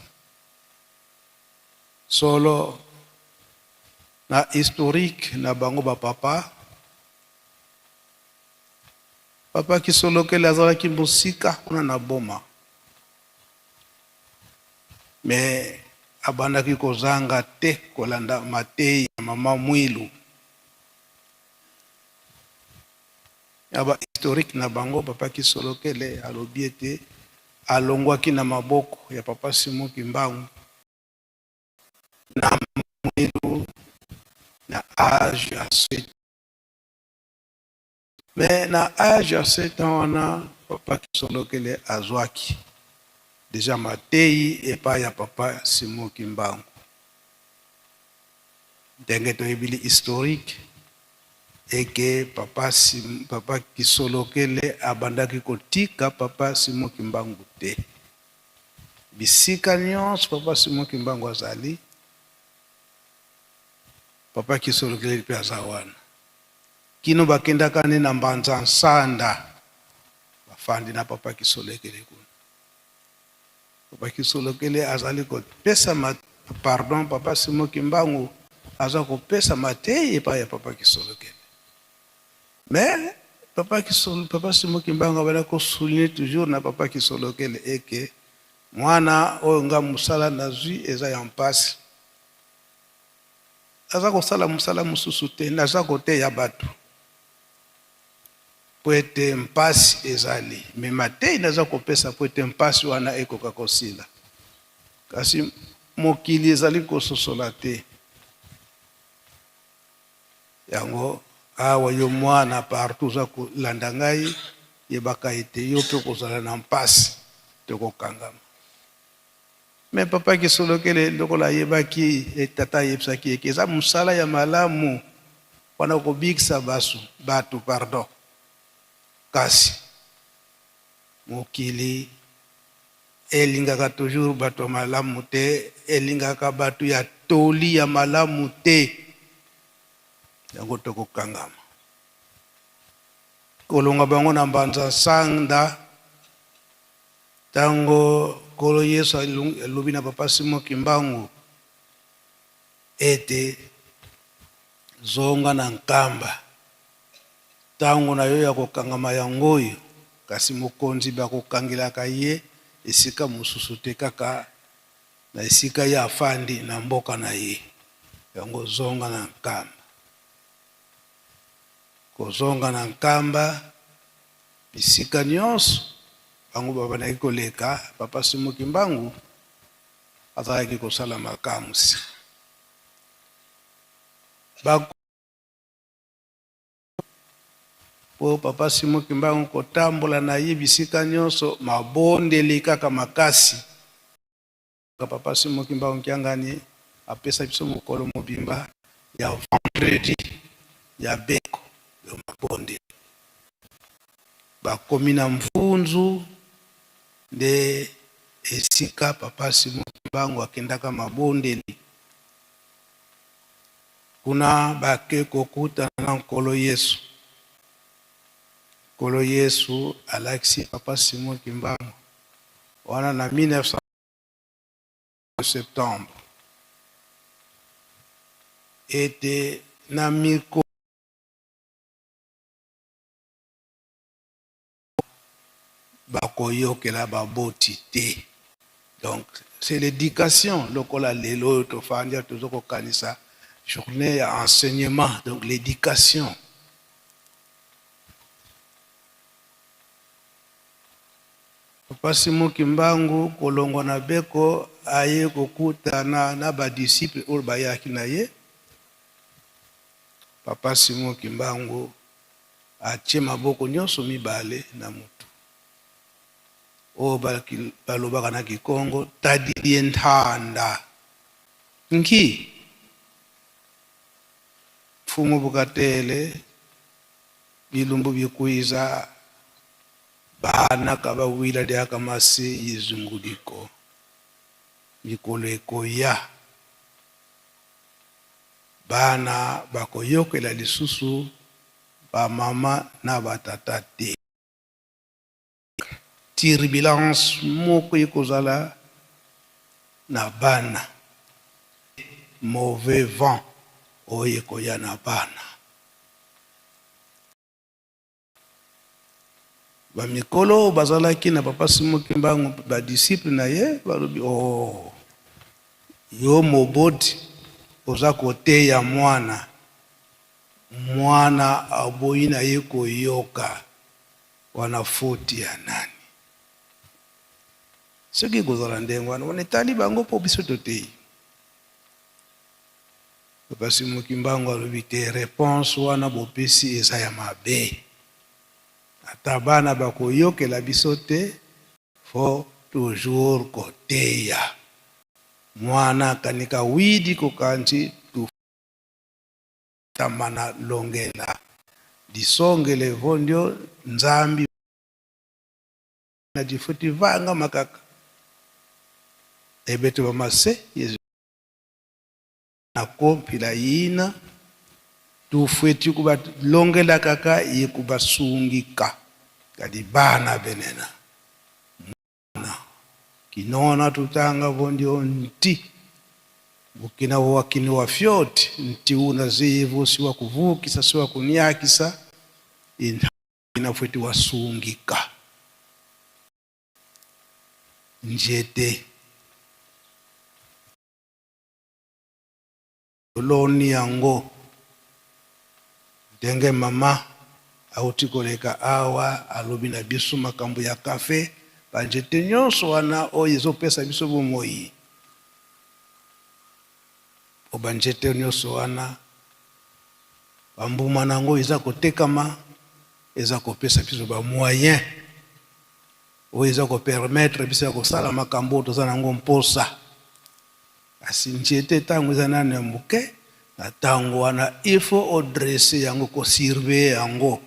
Solo na historique na bango ba papa, papa Kisolokele azalaki mosika kuna na Boma, mais abandaki kozanga te kolanda mateyi ya mama Mwilu. Na ba historique na bango, papa Kisolokele alobi ete alongwaki na maboko ya papa Simon Kimbangu na Mwilu na age ya 7 Mais na age ya 7 ans wana papa Kisolokele azwaki dejà mateyi epai ya papa Simon Kimbangu. Ndenge toyebili historique eke papa, papa Kisolokele abandaki kotika papa Simon Kimbangu te. Bisika nyonso papa Simon Kimbangu azali, papa Kisolokele mpe aza wana. Kino bakendaka nde na Mbanza Nsanda, bafandi na papa Kisolokele kuna. Papa Kisolokele azali kopesa ma, pardon, papa Simon Kimbangu aza kopesa mateyi epai ya papa Kisolokele. Mais papa Kisolo, papa Simon Kimbangu abanda ko souligner toujours na papa Kisolokele eke mwana oyo nga mosala nazwi eza ya mpasi. Naza kosala mosala mosusu te, naza koteya bato mpo ete mpasi ezali. Me mateyi naza kopesa mpo ete mpasi wana ekoka kosila. Kasi mokili ezali kososola te yango. Awa yo mwana partout oza kolanda ngai, yebaka ete yo mpe okozala na mpasi, tokokangama. Mais papa Kisolokele lokola ayebaki et tata ayebisaki ye ke eza musala ya malamu pona kobikisa basu, batu pardon, kasi mokili elingaka toujours batu ya malamu te, elingaka batu ya toli ya malamu te, yango tokokangama kolonga bango na mbanza nsanda. Tango Nkolo Yesu alobi na Papa Simon Kimbangu ete zonga na Nkamba, tango na yo ya kokangama yango oyo, kasi mokonzi bakokangelaka ye esika mosusu te kaka na esika ye afandi na mboka na ye. Yango zonga na Nkamba. Kozonga na Nkamba bisika nionso bango babandaki koleka, Papa Simon Kimbangu azalaki kosala makamwisi. Ba po Papa Simon Kimbangu kotambola na ye bisika nionso mabondeli kaka makasi. Papa Simon Kimbangu Kiangani apesa biso mokolo mobimba ya vendredi ya beko yo mabondeli. Bakomi na Mvunzu nde esika Papa Simon Kimbangu akendaka mabondeli. Kuna bake kokutana na Nkolo Yesu. Nkolo Yesu alakisi Papa Simon Kimbangu wana na 19 septembre ete na miko bakoyokela baboti te. Donc c'est l'education lokola lelo oyo tofandi tozo kokanisa Journée ya enseignement, donc l'éducation. Papa Simon Kimbangu kolongwa na Beko aye kokutana na ba disciples oyo bayaki na ye. Papa Simon Kimbangu atie maboko nionso mibale na mutu. Oyo balobaka na kikongo tadie ntanda nki mfumu bukatele bilumbu bikwiza bana kabawila diakamasi yizunguliko mikolo ekoya bana bakoyokela lisusu ba mama na ba tata te. Turbulence moko ekozala na bana, mauvais vent oyo ekoya na bana. Ba mikolo oyo bazalaki na papa Simon Kimbangu, ba disciples na ye balobi, oh yo moboti oza koteya mwana, mwana aboyi na ye koyoka. Wana faute ya nani? Soki ekozala ndenge wana, wana etali bango mpo biso toteyi. Papa Simon Kimbangu alobi te reponse wana bopesi eza ya mabe. Ata bana bakoyokela biso te, faut toujours koteya. Mwana kanika widi kokanji Tamana longela lisongele vondio Nzambi na difuti vanga makaka ebeto ba mase Yesu na kompila yina tufweti kuba longela kaka ye kubasungika kadi bana benena Mwana kinona tutanga vondio nti bukina wakini wa fyoti nti una zivu si wa kuvukisa si wa kuniakisa ina fweti wasungika njete Toloni yango ndenge mama auti koleka awa alobi na biso makambo ya cafe, ba nzete nyonso wana oyo ezopesa biso bomoyi. Po ba nzete nyonso wana ba mbuma na yango eza kotekama, eza kopesa biso ba moyens oyo eza ko permettre biso ya kosala makambo oyo toza na yango mposa. Kasi nzete tango eza nanu ya moke, na tango wana il faut o dresser yango, ko surveiller yango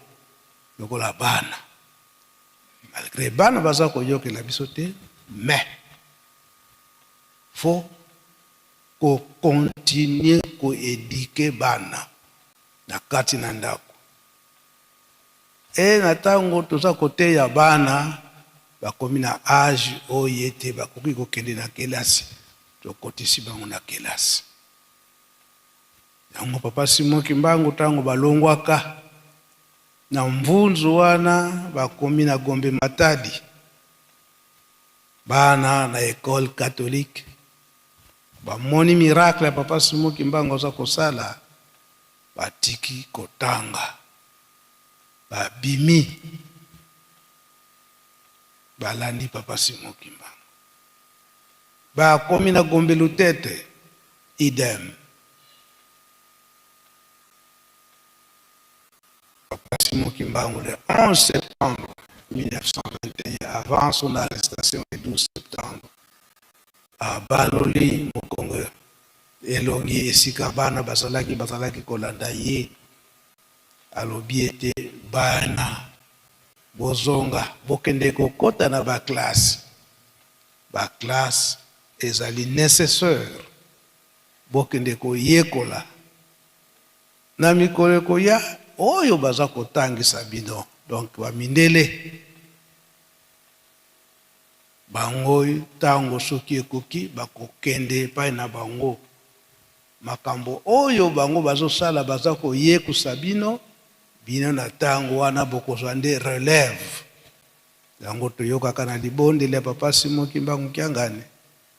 lokola bana. Malgre bana baza koyokela biso te mais faut ko continuer ko eduquer bana na kati na ndako. Et na tango toza koteya bana bakomi na age oyo ete bakoki kokende na kelasi, tokotisi bango na kelasi. Yango papa Simon Kimbangu tango balongwaka na Mvunzu wana bakomi na Gombe Matadi, bana na ecole catholique bamoni miracle ya papa Simon Kimbangu aza kosala, Batiki kotanga, babimi, balandi papa Simon Kimbangu. Bakomi na Gombe Lutete, idem. Papa Simon Kimbangu le 11 septembre 1921 avant son arrestation le 12 septembre abaloli mokongo Elongi esika bana bazalaki bazalaki kolanda ye. Alobi ete, Bana, bozonga, bokende kokota na ba classe. Ba classe ezali necessaire. Bokende koyekola. Na mikolo ekoya, oyo baza kotangisa bino, donc ba mindele, Bango tango soki ekoki bakokende epai na bango. Makambo oyo bango bazosala baza koyekusa bino, bino na tango wana bokozwa nde relève. Yango toyokaka na libondeli ya Papa Simon Kimbangu Kiangani,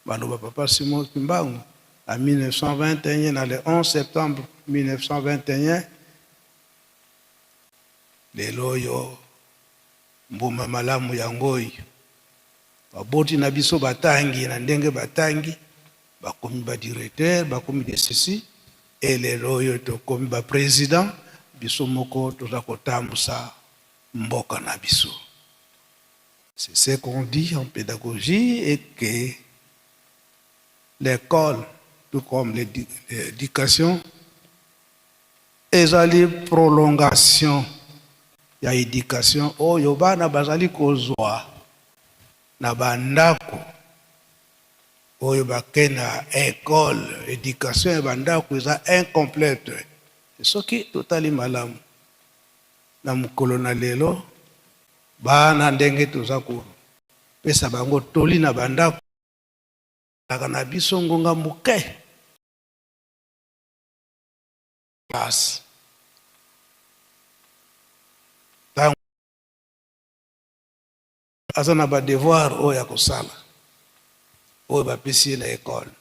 maloba Papa Simon Kimbangu. Na 1921, na le 11 septembre 1921, lelo oyo mbuma malamu yango oyo baboti na biso batangi na ndenge batangi, bakomi ba directeur, bakomi de ceci, et lelo oyo tokomi ba president, biso moko toza kotambusa mboka na biso. C'est ce qu'on dit en pédagogie et que l'école, tout comme l'éducation, ezali prolongation ya éducation oyo bana bazali kozwa na bandako oyo bake na école. Éducation ya bandako eza incomplète. Soki totali malamu na mokolo na lelo, bana ndenge toza kopesa bango toli na bandako, kaka na biso ngonga moke classe, ntango aza na badevoir oyo ya kosala oyo bapesi ye na ekole,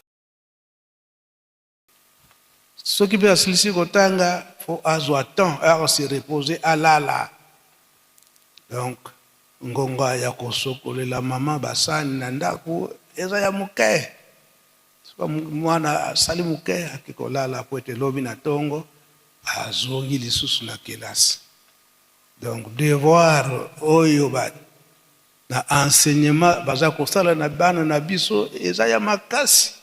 soki mpe asilisi kotanga, fo azwa temps aya se reposer, alala. Donc ngonga ya kosokolela mama basani na ndako eza ya moke. Soki mwana asali moke, ake kolala po ete lobi na ntongo azongi lisusu na kelasi. Donc devoir oyo ba na enseignement baza kosala na bana na biso eza ya makasi,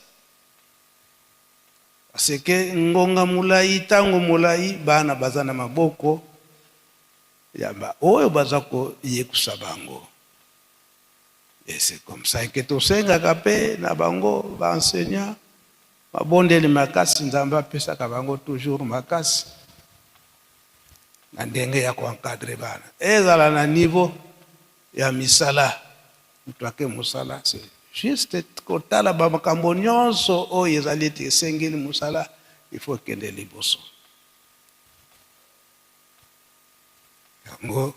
parce que ngonga molai, ntango molai, bana baza na maboko ya ba oyo baza koyekusa bango. Et c'est comme ça que tosengaka mpe na bango baenseignant mabondeli makasi. Nzambe apesaka bango toujours makasi na ndenge ya koencadrer bana, ezala na niveau ya misala. Moto ake mosala, c'est juste kotala bamakambo nyonso oyo ezali ete esengeli mosala, il faut ekende liboso. Yango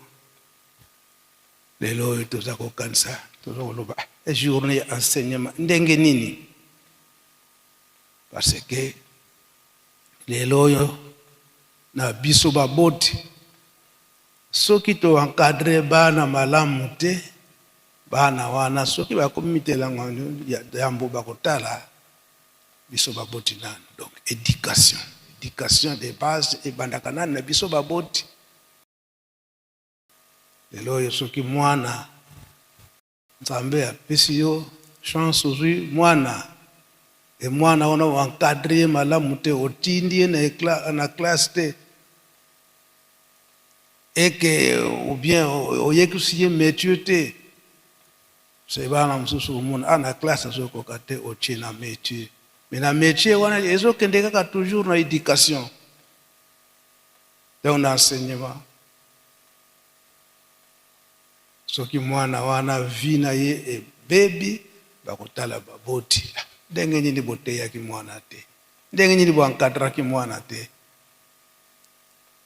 lelo oyo toza kokanisa, toza koloba journée ya enseignement ndenge nini, parce que lelo oyo na biso baboti, soki toencadrer bana malamu te, bana wana soki bakomi mitelango yambo, bakotala biso baboti nanu. Donc éducation de base ebandaka nanu na biso baboti. Lelo oyo soki mwana, Nzambe apesi yo chance, ozwi mwana, e mwana wana oencadrer ye malamu te, otindi ye na classe te, eke ou bien oyekisi ye métier te, se bana mosusu omona a na classe azokoka te, otie na métier, mais na métier wana ezokende kaka toujours na éducation, donc na enseignement. Soki mwana wana vie na ye ebebi, bakotala baboti: ndenge nini boteyaki mwana te, ndenge nini boencadraki mwana te?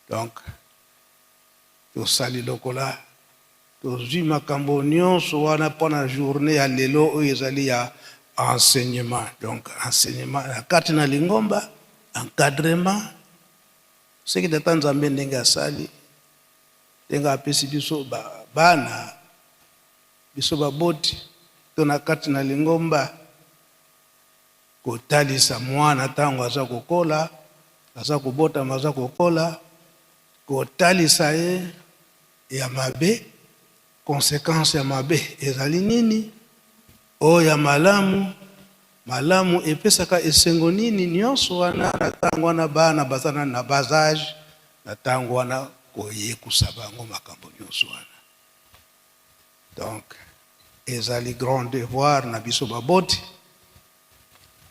Donc tosali lokola tozwi makambo nyonso wana mpona journée ya lelo oyo ezali ya enseignement. Donc enseignement na kati na lingomba, encadrement, soki tata Nzambe ndenge asali, ndenge apesi biso bana, biso baboti to na kati na lingomba, kotalisa mwana ntango aza kokola, aza kobotama, aza kokola, kotalisa ye ya mabe, conséquence ya mabe ezali nini, oyo ya malamu, malamu epesaka esengo nini. Nyonso wana na ntango wana bana baza na bas âge, na ntango wana koyekusa bango makambo nyonso wana. Donc ezali grand devoir na biso baboti,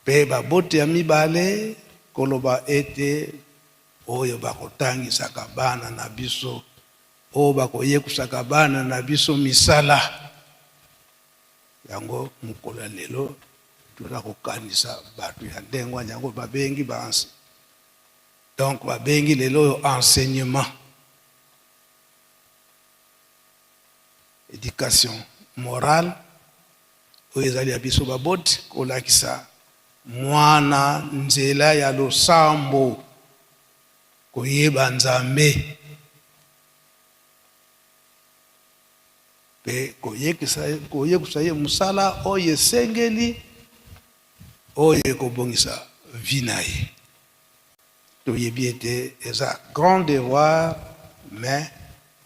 mpe baboti ya mibale, koloba ete oyo bakotangisaka bana na biso, oyo bakoyekusaka bana na biso misala. Yango mokolo ya lelo toza kokanisa bato ya ndenge wana. Yango babengi ba, donc babengi lelo oyo enseignement, éducation morale oyo ezali ya biso baboti, kolakisa. mwana nzela ya losambo, koyeba Nzambe mpe koyekisa ye mosala oyo esengeli, oyo ekobongisa vie na ye. Toyebi ete eza grand devoir, mais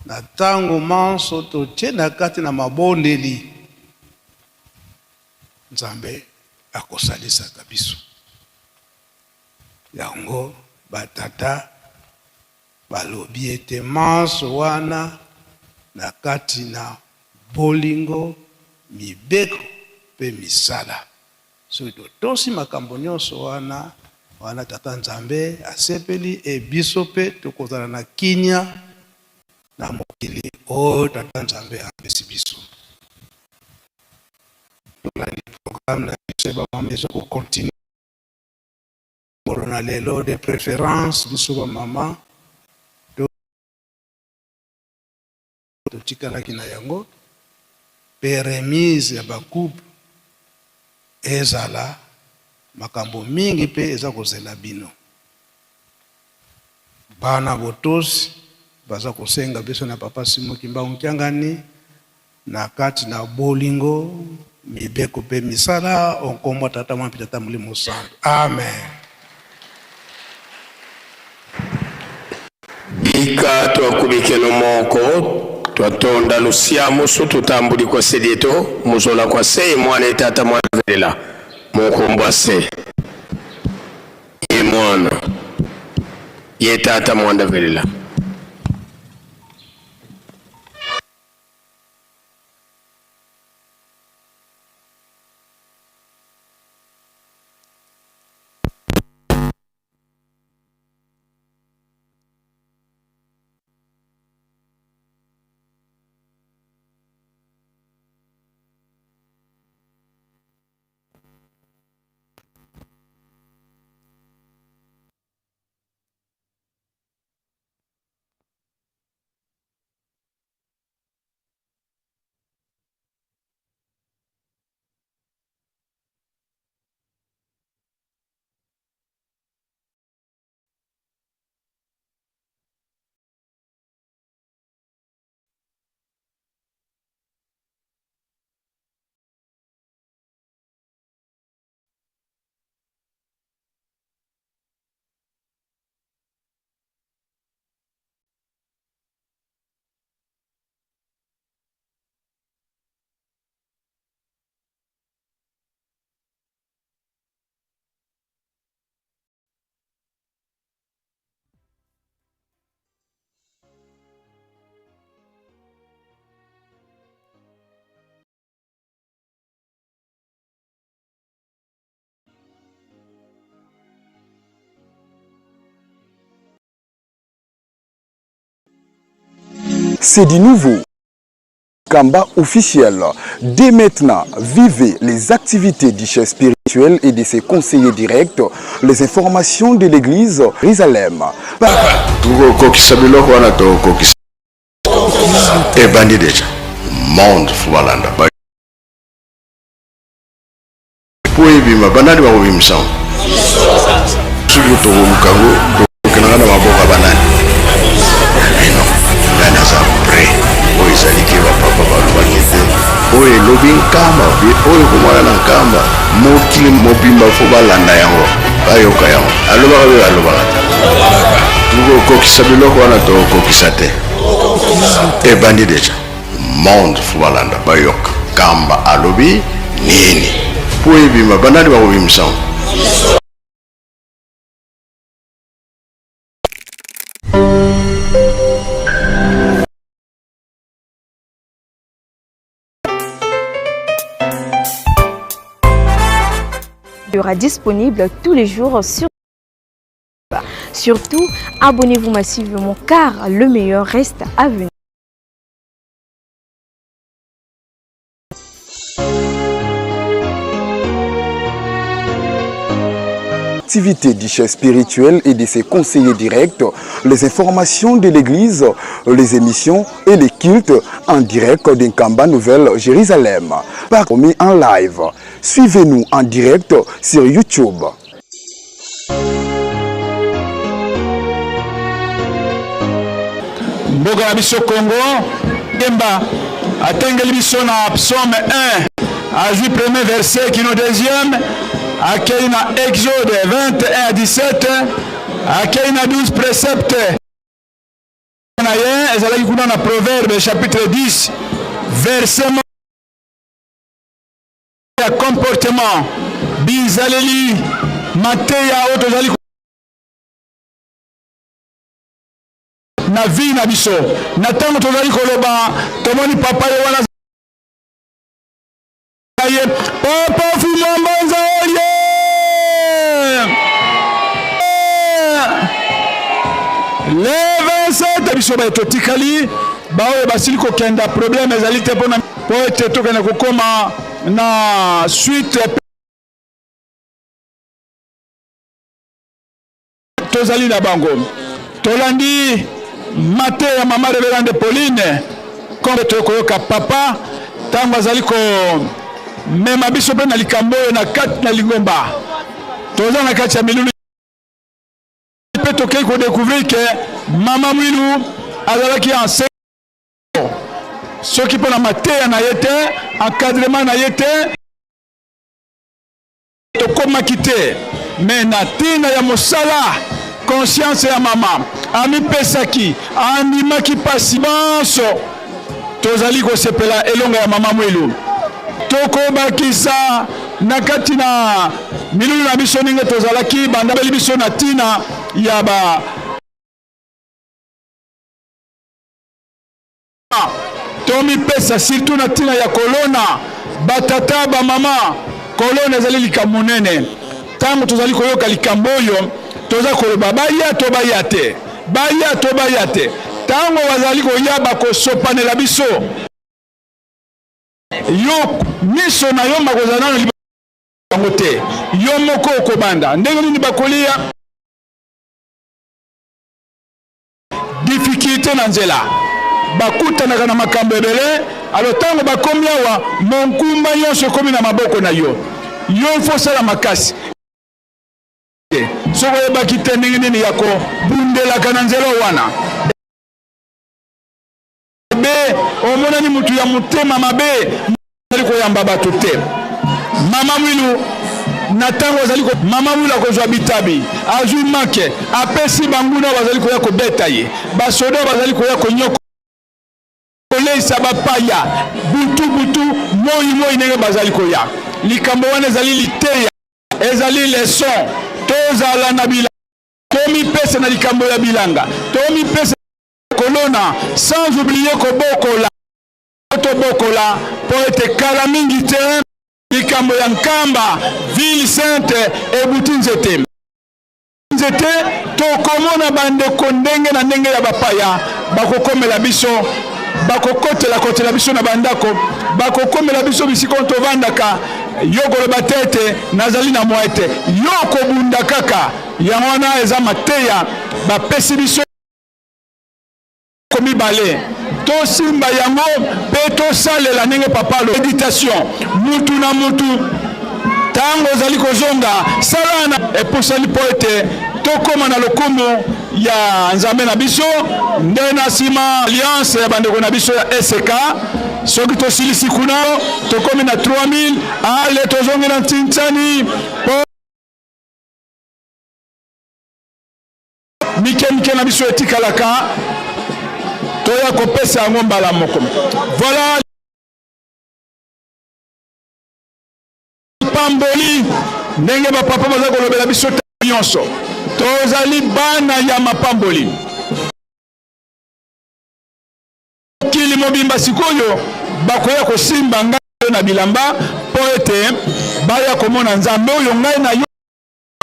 na tango manso totie na kati na mabondeli, Nzambe akosalisaka biso. Yango ba tata balobi ete manso wana na kati na bolingo, mibeko mpe misala. Soki totosi makambo nionso wana, wana Tata Nzambe asepeli et biso pe tokozala na kinia na mokili oyo Tata Nzambe apesi biso. Tolandi programme na biso ya ba mama ezo ko continuer mokolo na lelo, de preference biso ba mama totikalaki na yango pe remise ya ba coupe ezala makambo mingi pe eza kozela bino bana botosi baza kosenga biso na papa Simon Kimbangu Kiangani na kati na bolingo mibeko pe misala o nkombo ya Tata Mwana pe Tata Molimo Santu. Amen. Bika twakubikeno moko twatonda lusia musu tutambuli kwa sedieto muzola kwa se mwana etata mwana velela munkumbwa se ye mwana ye tata mwanda velela. C'est du nouveau. Kamba officiel. Dès maintenant, vivez les activités du chef spirituel et de ses conseillers directs, les informations de l'église Jérusalem. Tokokokisa biloko wana tokokokisa ebandi deja monde fo balanda Po ebima banani bakobimisa yango? Soki tokoluka yango tokokendaka na maboko ya banani? Ya bino. Ngai naza prêt. Oyo ezali ke bapapa balobaki ete oyo elobi Nkamba oyo ekomona na Nkamba mokili mobimba fo balanda yango bayoka yango. Alobaka mpe alobaka te. Tokokokisa biloko wana tokokokisa te. Ebandi deja. Monde fo balanda bayoka Nkamba alobi nini po ebima banani bakobimisa yango? sera disponible tous les jours sur Surtout, abonnez-vous massivement car le meilleur reste à venir. activités du chef spirituel et de ses conseillers directs, les informations de l'église, les émissions et les cultes en direct d'Nkamba Nouvelle Jérusalem. Par mis en live. Suivez-nous en direct sur YouTube. Mboka na biso Congo Demba atengeli biso na psaume 1 azwi premier verset kino deuxième akei na exode 21 à 17 akei na 12 précepte na ye ezalaki kuna na proverbe chapitre 10 verset ya comportement bizaleli mateya oyo tozali na vie na biso na ntango tozali koloba tomoni papa ye wana ye papa fuma mbanza oye le 27 biso baye totikali baoyo basili kokenda problème ezali te mpona mpo ete tokende kokoma na suite Tozali na bango. Tolandi mateya ya mama Reverende Pauline kombe tokoyoka papa ntango azali komema biso mpe na likambo oyo na kati na lingomba. Toza na kati ya milulu mpe tokei kodecouvrir ke mama Mwilu azalaki ense soki mpo na mateya na ye te, encadrement na ye te, Tokomaki te mais na tina ya mosala conscience ya mama amipesaki andimaki pasi banso tozali kosepela elonga ya mama Mwilu tokobakisa na kati na milulu na biso ndenge tozalaki bandabeli biso na tina ya ba Tomipesa surtout na ntina ya kolona. Batata, bamama, kolona ezali likambo monene. Ntango tozali koyoka likambo oyo, toza koloba baya to baya te, baya to baya te. Ntango bazali koya, bakosopanela biso. Yo miso na yo makozala nano bango te, yo moko okobanda ndenge nini bakolia Difficulte na nzela, bakutanaka na makambo ebele. Alors tango bakomi awa, monkumba nyonso ekomi na maboko na yo. Yo il faut osala makasi. Soki oyebaki te ndenge nini ya kobundelaka na nzela wana, mabe, omonani mutu ya motema mabe, azali koyamba bato te. Mama Mwilu na ntango azali ko mama Mwilu akozwa bitabi, azwi make, apesi banguna bazali koya kobeta ye, basoda bazali koya konyoko koleisa bapaya butu butu moi moi ndenge bazali koya. Likambo wana ezali liteya, ezali leson. Tozala na bilanga, tomipesa na likambo ya bilanga, tomipesa kolona, sans oublier kobokola. Tobokola mpo ete kala mingi te likambo ya Nkamba ville sainte ebuti nzete nzete. Tokomona bandeko ndenge na ndenge ya bapaya bakokomela biso, bakokotela kotela biso na bandako, bakokomela biso bisika oyo tovandaka. Yo koloba te ete nazali na mwa ete yo okobunda kaka. Yango wana eza mateya bapesi biso. Mibale tosimba yango mpe tosalela ndenge papa alo meditation mutu na mutu ntango ozali kozonga sala na epusani mpo ete tokóma na lokumu ya Nzambe na biso. Nde na nsima alliance ya bandeko na biso ya SK, soki tosilisi kuna tokomi na 3000 ale tozongi na ntintsani mpo mike mike na biso etikalaka toya kopesa yango mbala moko. Voilà pamboli ndenge bapapa baza kolobela biso nyonso, tozali bana ya mapamboli. Mokili mobimba sikoyo bakoya kosimba ngai na bilamba mpo ete baya komona Nzambe oyo ngai na yo.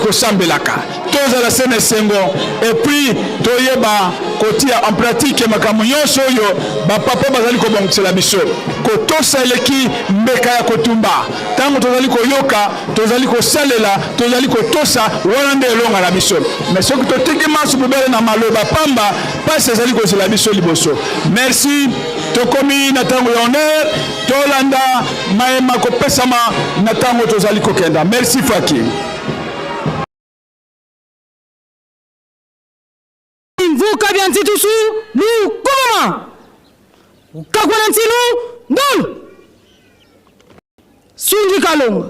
kosambelaka. Tozala se na esengo et puis toyeba kotia en pratique makambo nyonso oyo ba papa bazali kobongisela biso. Kotosa eleki mbeka ya kotumba. Ntango tozali koyoka, tozali kosalela, tozali kotosa, wana nde elonga na biso. Mais soki totiki manso bobele na maloba pamba, pasi ezali kozela biso liboso. Merci. Tokomi na ntango ya honneur, tolanda maye makopesama na ntango tozali kokenda. Merci Faki. Mvuka bya ntitusu lukoma ukakwa na ntilu ndulu sungi kalonga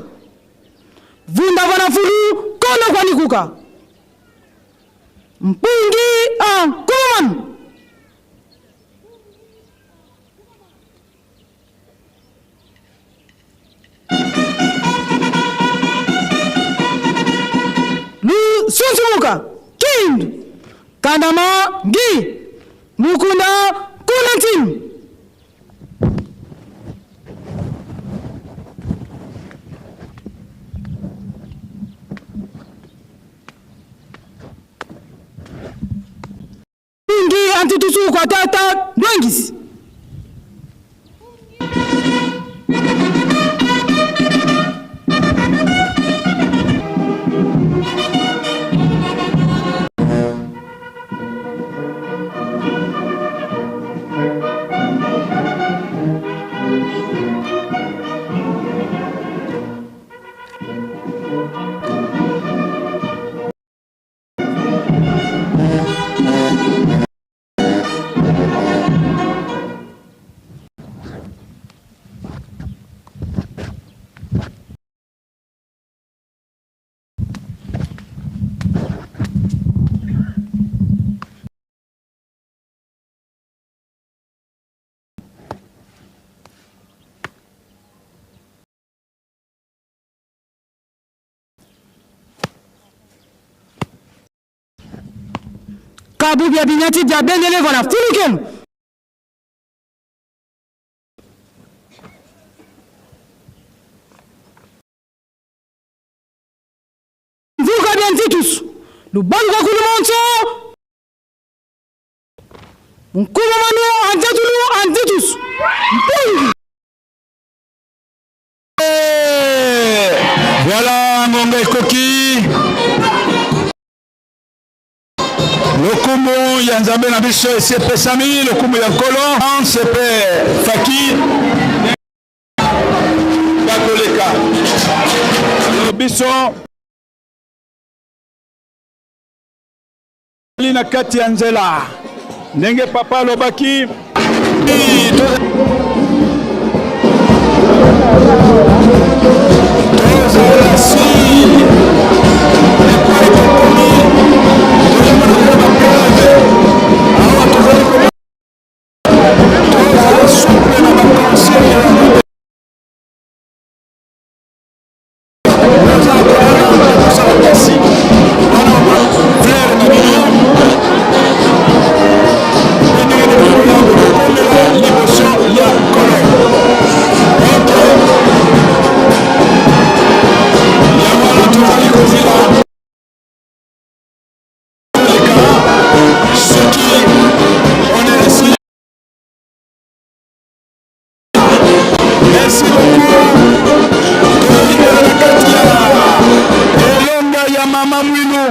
vunda vana fulu kono kwanikuka mpungi a nkomamanu Lusunsumuka kindu kandama ngi mukunda kuna ntimu Ngi antitusu kwa tata ndwengisi. Kabu bia binyati bia bendele vana fulukem. Mvuka bia ntitus. Lubangu kwa kulumonso. Nkuma manu antatulu antitus. Mpungi. Voilà ngonga ekoki. Lokumu ya Nzambe na biso esi epesami, lokumu ya Nkolo CP Faki bakoleka biso na kati ya nzela ndenge papa alobaki. Tozala si epai tokomi, tozomona bapreuve awa, tozali tozala souple na baconseil. Merci beaucoup. Elonga ya mama Mwilu.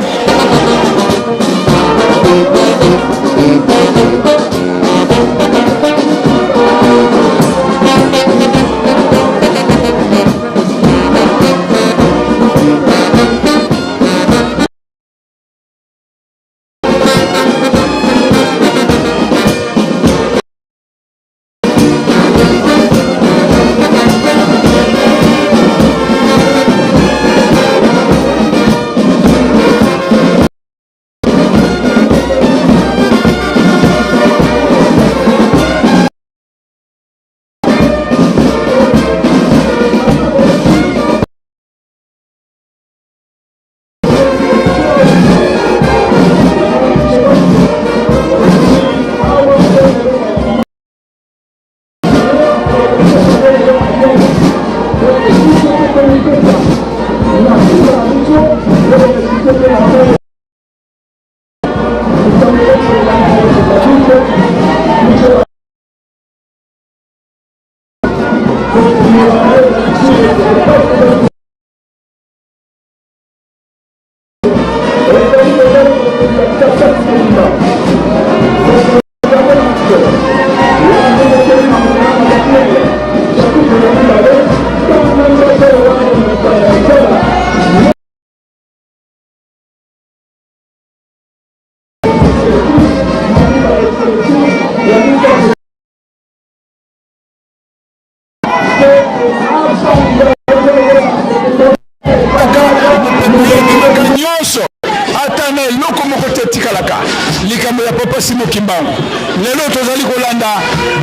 Simo Kimbangu. Lelo tozali kolanda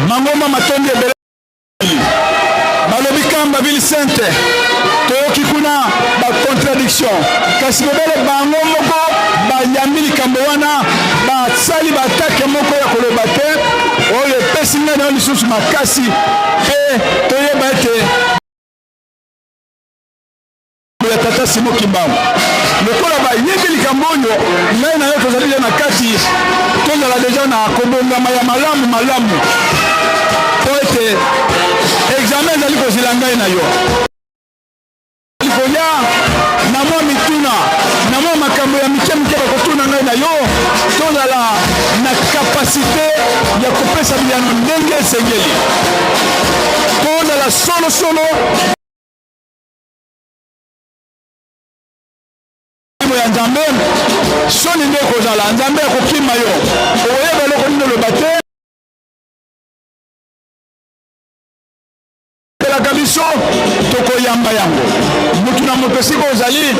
mangomba matondi ebele balobi Kamba ville sainte, toyoki kuna ba contradiction, kasi bobele bango moko bayambi likambo wana, basali ba attaque moko ya koloba te, oyo epesi ngai na yo lisusu makasi mpe toyeba ete ya tata Simo Kimbangu. Lokola bayebi likambo oyo, ngai na yo tozali deja na kati, tozala deja na kobongama ya malamu malamu, mpo ete examen ezali kozela ngai na yo koya na mwa mituna na mwa makambo ya mike mike bakotuna ngai na yo, tozala na kapasite ya kopesa biyano ndenge esengeli, tozala solosolo ya Nzambe. Soni nde ekozala, Nzambe akokima yo, okoyeba eloko nini oloba te. Elaka biso tokoyamba yango, moto na moto esika ozali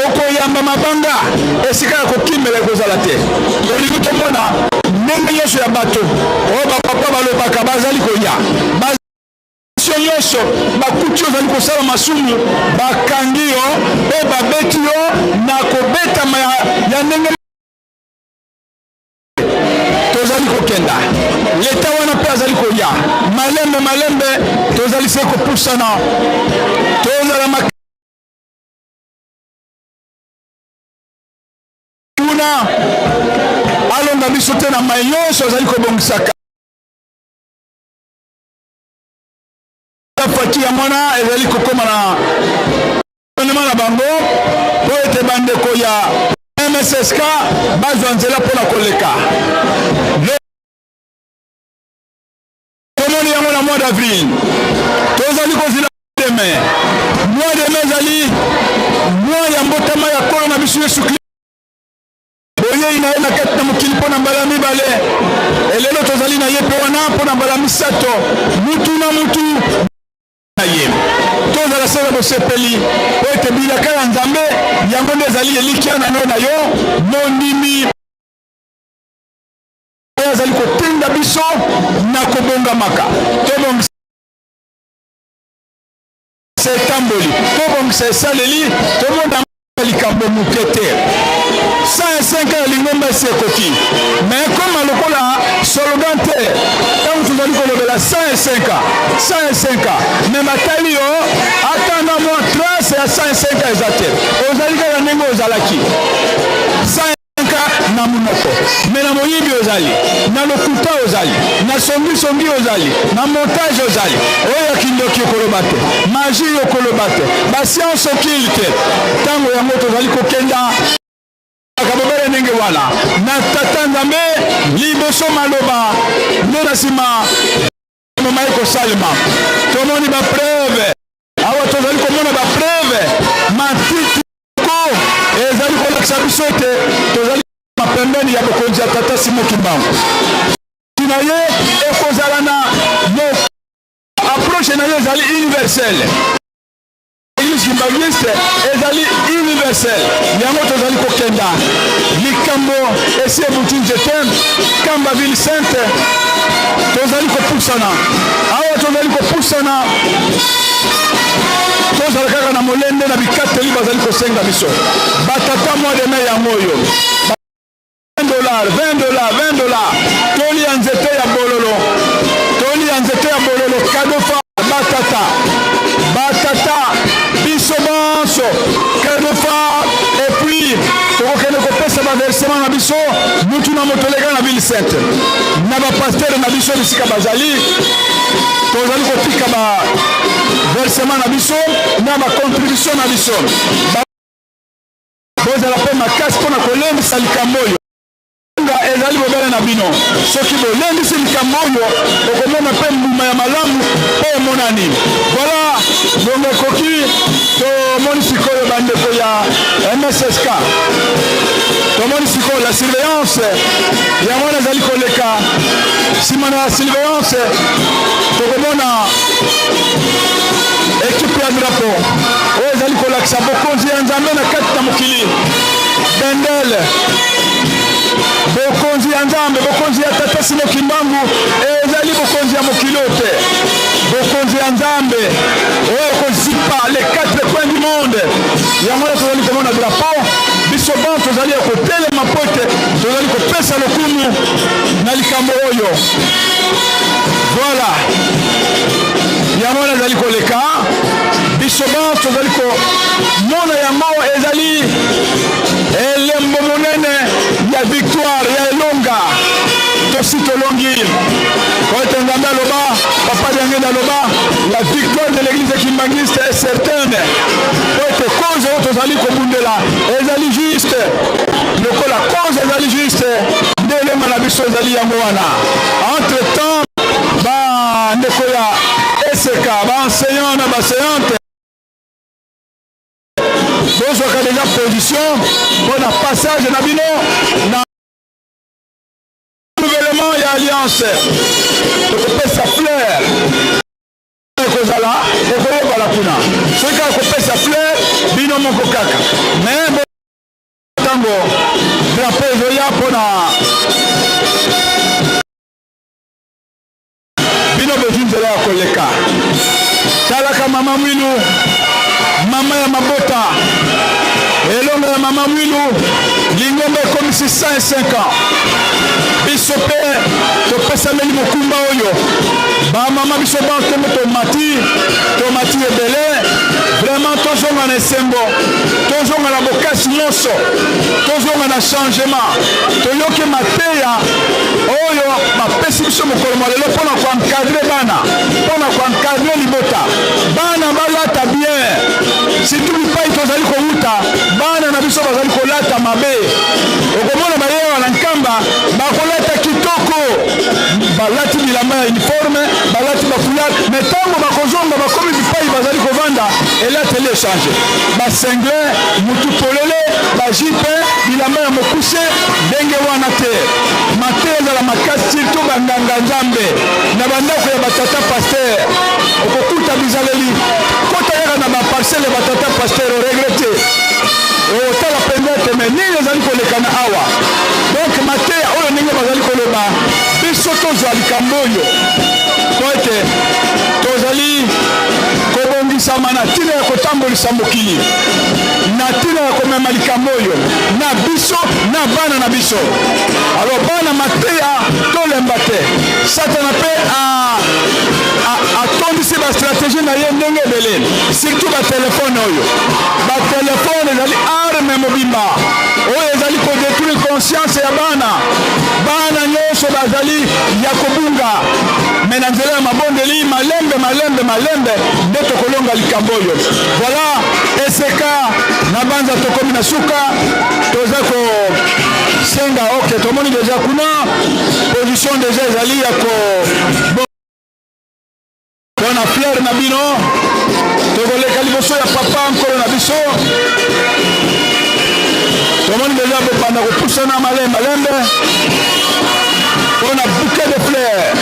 okoyamba mabanga, esika ya kokimela ekozala te. Tolingi tomona ndenge nyonso ya bato oyo bapapa balobaka bazali koya Biso nyonso bakuti ozali kosala masumu, bakangi yo mpe babeti yo na kobetama ya ndenge tozali kokenda. Leta wana mpe azali koya malembe malembe, tozali se kopusana, tozala kuna alonga biso te na mai nyonso azali kobongisaka. Fati yango wana ezali kokoma na gouvernement na bango mpo ete bandeko ya MSSK bazwa nzela mpo na koleka. Tomoni yango na mois d'avril, tozali kozila de mai. Mois de mai ezali mois ya mbotama ya Nkolo na biso Yesu Klisto. Boyei na ye na kati na mokili mpo na mbala ya mibale. Elelo tozali na ye mpe wana mpo na mbala misato, mutu na mutu na ye. Tozala se na bosepeli mpo ete bilaka ya Nzambe yango nde ezali elikya na ngai na yo mondimi. Oyo azali kotinda biso na kobongamaka, tobongisa etamboli, tobongisa esaleli, tomona likambo moke te. 105 ya lingomba esi ekoki, me ekoma lokola slogan te. Ntango tozali kolobela 105 105, me batali yo ata na mwa trace ya 105 eza te, ozali kaka ndenge ozalaki 105 na monoko, me na moyibi ozali, na lokuta ozali, na songisongi ozali, na montage ozali, oyo ya kindoki okoloba te, magie okoloba te, bascience occulte. Ntango yango tozali kokenda bobele ndenge wana na Tata Nzambe liboso maloba nde na nsima moma ekosalema. Tomoni bapreuve awa, tozali komona bapreuve matiti ko ezali kolakisa biso ete tozali pembeni ya bokonzi ya Tata Simo Kimbangu. Na ye ekozala na approche na ye ezali universelle. Eglise kimbanguiste ezali universelle, yango tozali kokenda. Likambo esi ebuti nzete, Kamba ville sainte, tozali kopusana awa, tozali kopusana, tozala kaka na molende na bikateli bazali kosenga biso batata. Mois de mai yango oyo, $20, $20, $20, toli ya nzete ya bololo, toli ya nzete ya bololo, kadofa batata, batata biso banso kadofa. Et puis tokokende kopesa baversement na biso mutu na moto leka na ville sainte na bapastere na biso bisika bazali, tozali kotika baversement na biso na bacontribution na biso. Bozala mpe makasi mpo na kolendisa likambo oyo. Nga ezali bobele na bino. Soki bolendisi likambo oyo, okomona mpe mbuma ya malamu mpe emonani. Voilà, ngonga ekoki. Tomoni sikoyo bandeko ya MSSK, tomoni sikoyo la surveillance yango wana ezali koleka. Nsima na surveillance tokomona ekipe ya drapo oyo ezali kolakisa bokonzi ya Nzambe na kati na mokili, bendele. Bokonzi ya Nzambe, bokonzi ya Tata Simo Kimbangu ezali bokonzi ya mokili oyo te. Bokonzi ya Nzambe oyo ekozipa les quatre coins du monde. Yango wana tozali komona drapeau, biso banso tozali ya kotelema mpo ete tozali kopesa lokumu na likambo oyo. Voilà, yango wana ezali koleka, biso banso tozali komona yango, ezali elembo monene ya victoire, ya elonga. Tosi tolongi po ete Nzambe aloba, Papa Diangenda aloba, la victoire de l'église kimbanguiste est certaine, po ete cause oyo tozali kobundela ezali juste. Lokola cause ezali juste, nde elonga na biso ezali yango wana. Entre temps, bandeko ya eseka, baenseignant na baenseignante, bozwaka deja position mpo na passage na bino na renouvellement ya alliance. Tokopesa fleur, ekozala ekoyebana kuna soki kaka kopesa fleur bino moko kaka. Me ntango drapeau ezoya mpo na bino, bozwi nzela ya koleka. Talaka mama Mwilu, mama ya mabota, elonga ya mama Mwilu, lingomba ekomisi 105 ans. Biso mpe topesameli mokumba oyo, bamama biso banso tomati, tomati ebele. Vraiment tozonga na esengo, tozonga na bokasi nyonso, tozonga na changement. Toyoki mateya oyo bapesi biso mokolo mwa lelo mpo na koencadre bana, mpo na koencadre libota, bana balata bien, surtout bipai tozali kowuta, bana na biso bazali kolata mabe. Okomona bayewa na Nkamba bakolata kitoko, balati bilamba ya uniforme, balati bafoulard, me ntango bakozonga bakomi bipai bazali kovanda, elateli echange, basengle mutu polele, bajipe, bilamba ya mokuse, ndenge wana te. Mateya ezala makasi, surtout banganga Nzambe na bandako ya batata pasteur, okokuta bizaleli. Kota kaka na baparcele ya batata pasteur, oregrete, otala mpenza te me nini ezali kolekana awa. Donc mateya oyo ndenge bazali koloba, biso tozwa likambo oyo po ete tozali kobongisama na ntina ya kotambolisa mokili, na ntina ya komema likambo oyo na biso na bana na biso. Alors bana, mateya tolemba te. Satana mpe atondisi bastratégie na ye ndenge ebele, surtout batelefone oyo. Batelefone ezali arme mobimba oyo ezali kodetruire conscience ya bana. Bana nyonso bazali ya kobunga, me na nzela ya mabondeli, malembe malembe malembe nde tokolonga likambo oyo. Voilà, eseka na banza tokomi na suka, toza kosenga. Ok, tomoni deja kuna position deja ezali ya ko mpona fleur na bino. Tokoleka liboso ya papa nkolo na biso. Tomoni deja bobanda kopusana malembe malembe mpona bouquet de fleurs.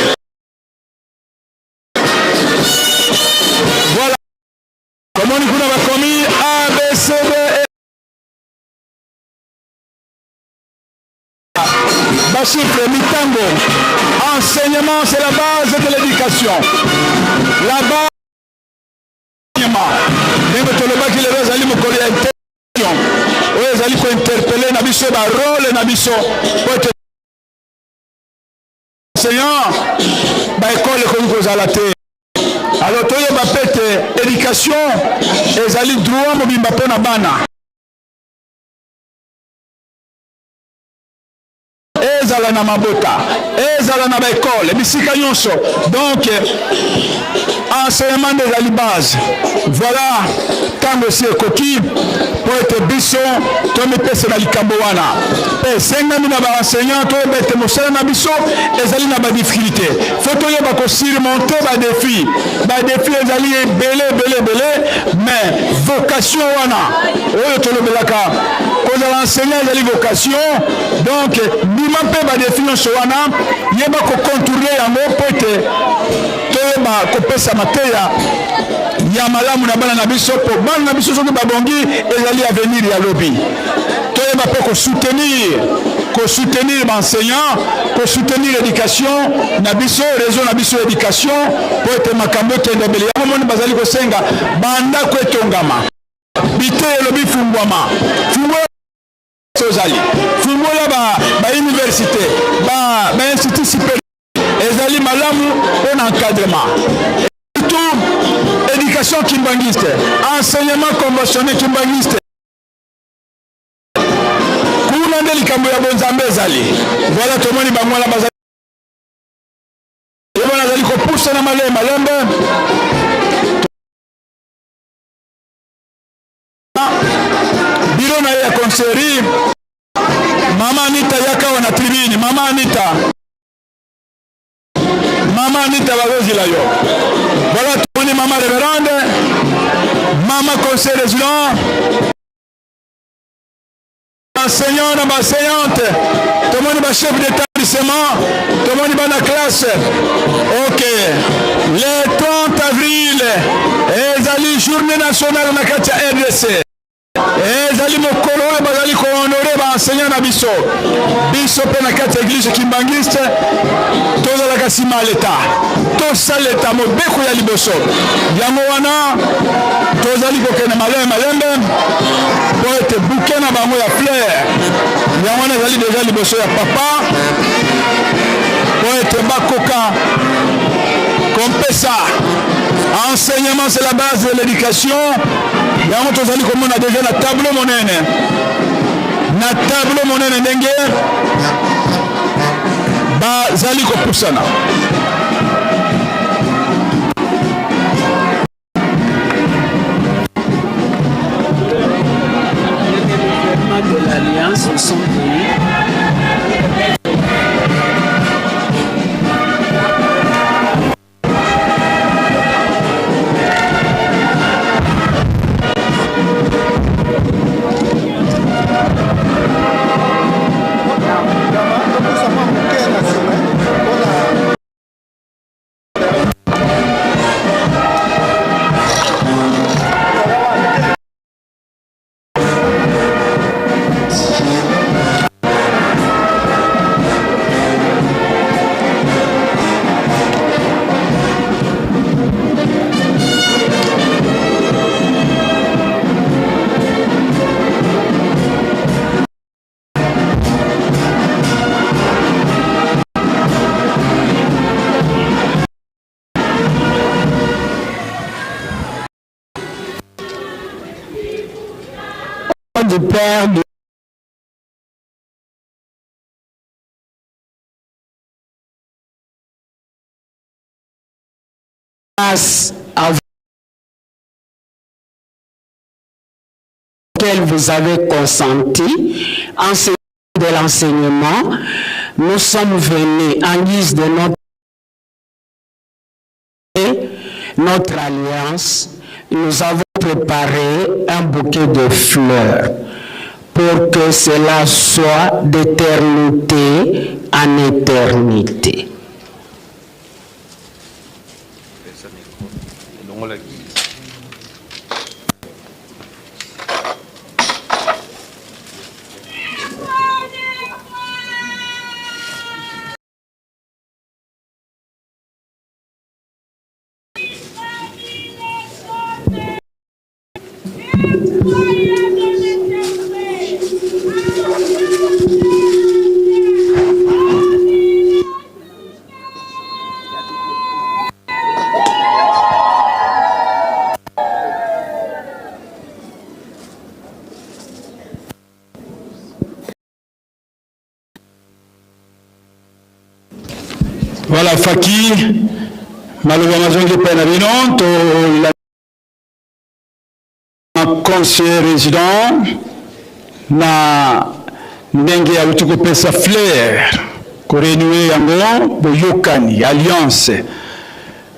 Voilà, tomoni kuna bakomi A B C D E, bachiffre, mitango. Enseignement, c'est la base de l'éducation, la base. Ndenge tolobaki, lelo ezali mokolo ya interpellation oyo ezali kointerpele na biso barole na biso po ete enseignant, baekole ekoki kozala te. Alors toyeba mpe ete éducation ezali droit mobimba mpo na bana, ezala na mabota, ezala na baekole, bisika nyonso. Donc enseignement nde ezali base. Voilà, ntango esi ekoki mpo ete biso tomipesa na likambo wana, mpe esengami na baenseignant toyeba ete mosala na biso ezali na badifficulté. Fo toyeba kosurmonte badefi. Badefi ezali ebele ebele ebele, mais vocation wana oyo tolobelaka, kozala enseignant ezali vocation. Donc ndima mpe badefi nyonso wana, yeba kocontourne yango mpo ete toyeba kopesa mateya ya malamu na bana na biso, mpo bana na biso soki babongi ezali avenir ya lobi. Toyeba mpe kosoutenir. kosoutenir baenseignant, kosoutenir éducation na biso, réseau na biso éducation, mpo ete makambo ekende bele. Yango moni bazali kosenga bandako etongama, biteyelo bifungwama, fungola ozali fungola ba université, ba institut supérieur, ezali malamu mpo na encadrement, surtout éducation kimbanguiste, enseignement conventionné kimbanguiste. Kuna nde likambo ya bonzambe ezali. Voilà, tomoni bango wana bazali, ye wana azali kopusana malembe malembe. Biro na ye ya conseillerie. Mama Anita, yaka awa na tribune. Mama Anita, Mama Anita, bazozila yo. Voilà, tomoni mama révérende, mama conseil résident, enseignant na baenseignante, tomoni bachef d'établissement, tomoni bana classe. Ok, le 30 avril ezali journée nationale na kati ya RDC. Ezali mokolo oyo bazali kohonore baenseignant na biso. Biso mpe na kati ya eglise kimbanguiste tozalaka nsima ya leta, tosaleta mobeko ya liboso. Yango wana tozali kokende malembe malembe mpo ete buke na bango ya fleur yango wana ezali deja liboso ya papa mpo ete bakoka kompesa. Enseignement, c'est la base de l'éducation. Yango tozali komona deja na tableau monene, na tableau monene ndenge bazali kopusana. De l'Alliance sont venus. Du Père, du Grâce à auquel vous avez consenti en ce de l'enseignement, nous sommes venus en guise de notre alliance. Nous avons préparé un bouquet de fleurs pour que cela soit d'éternité en éternité. Voilà, Faki, maloba mazongi mpe na bino to conseiller résident na ndenge awuti kopesa fleur korenouer yango boyokani alliance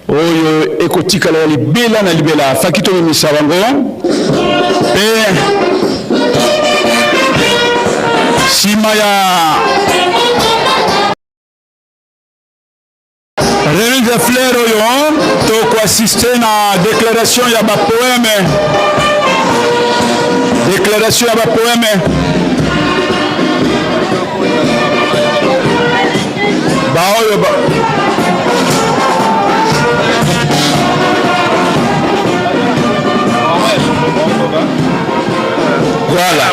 oyo ekotikala ya libela na libela. Faki, tobimisa bango mpe nsima ya remise ya fleur oyo tokoassiste na déclaration ya bapoeme, déclaration ya bapoeme. Baoyo ba Voilà.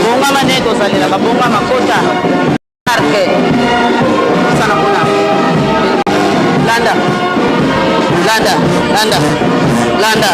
Bongama nde tozalela babongama kota parke sana kuna landa landa landa landa.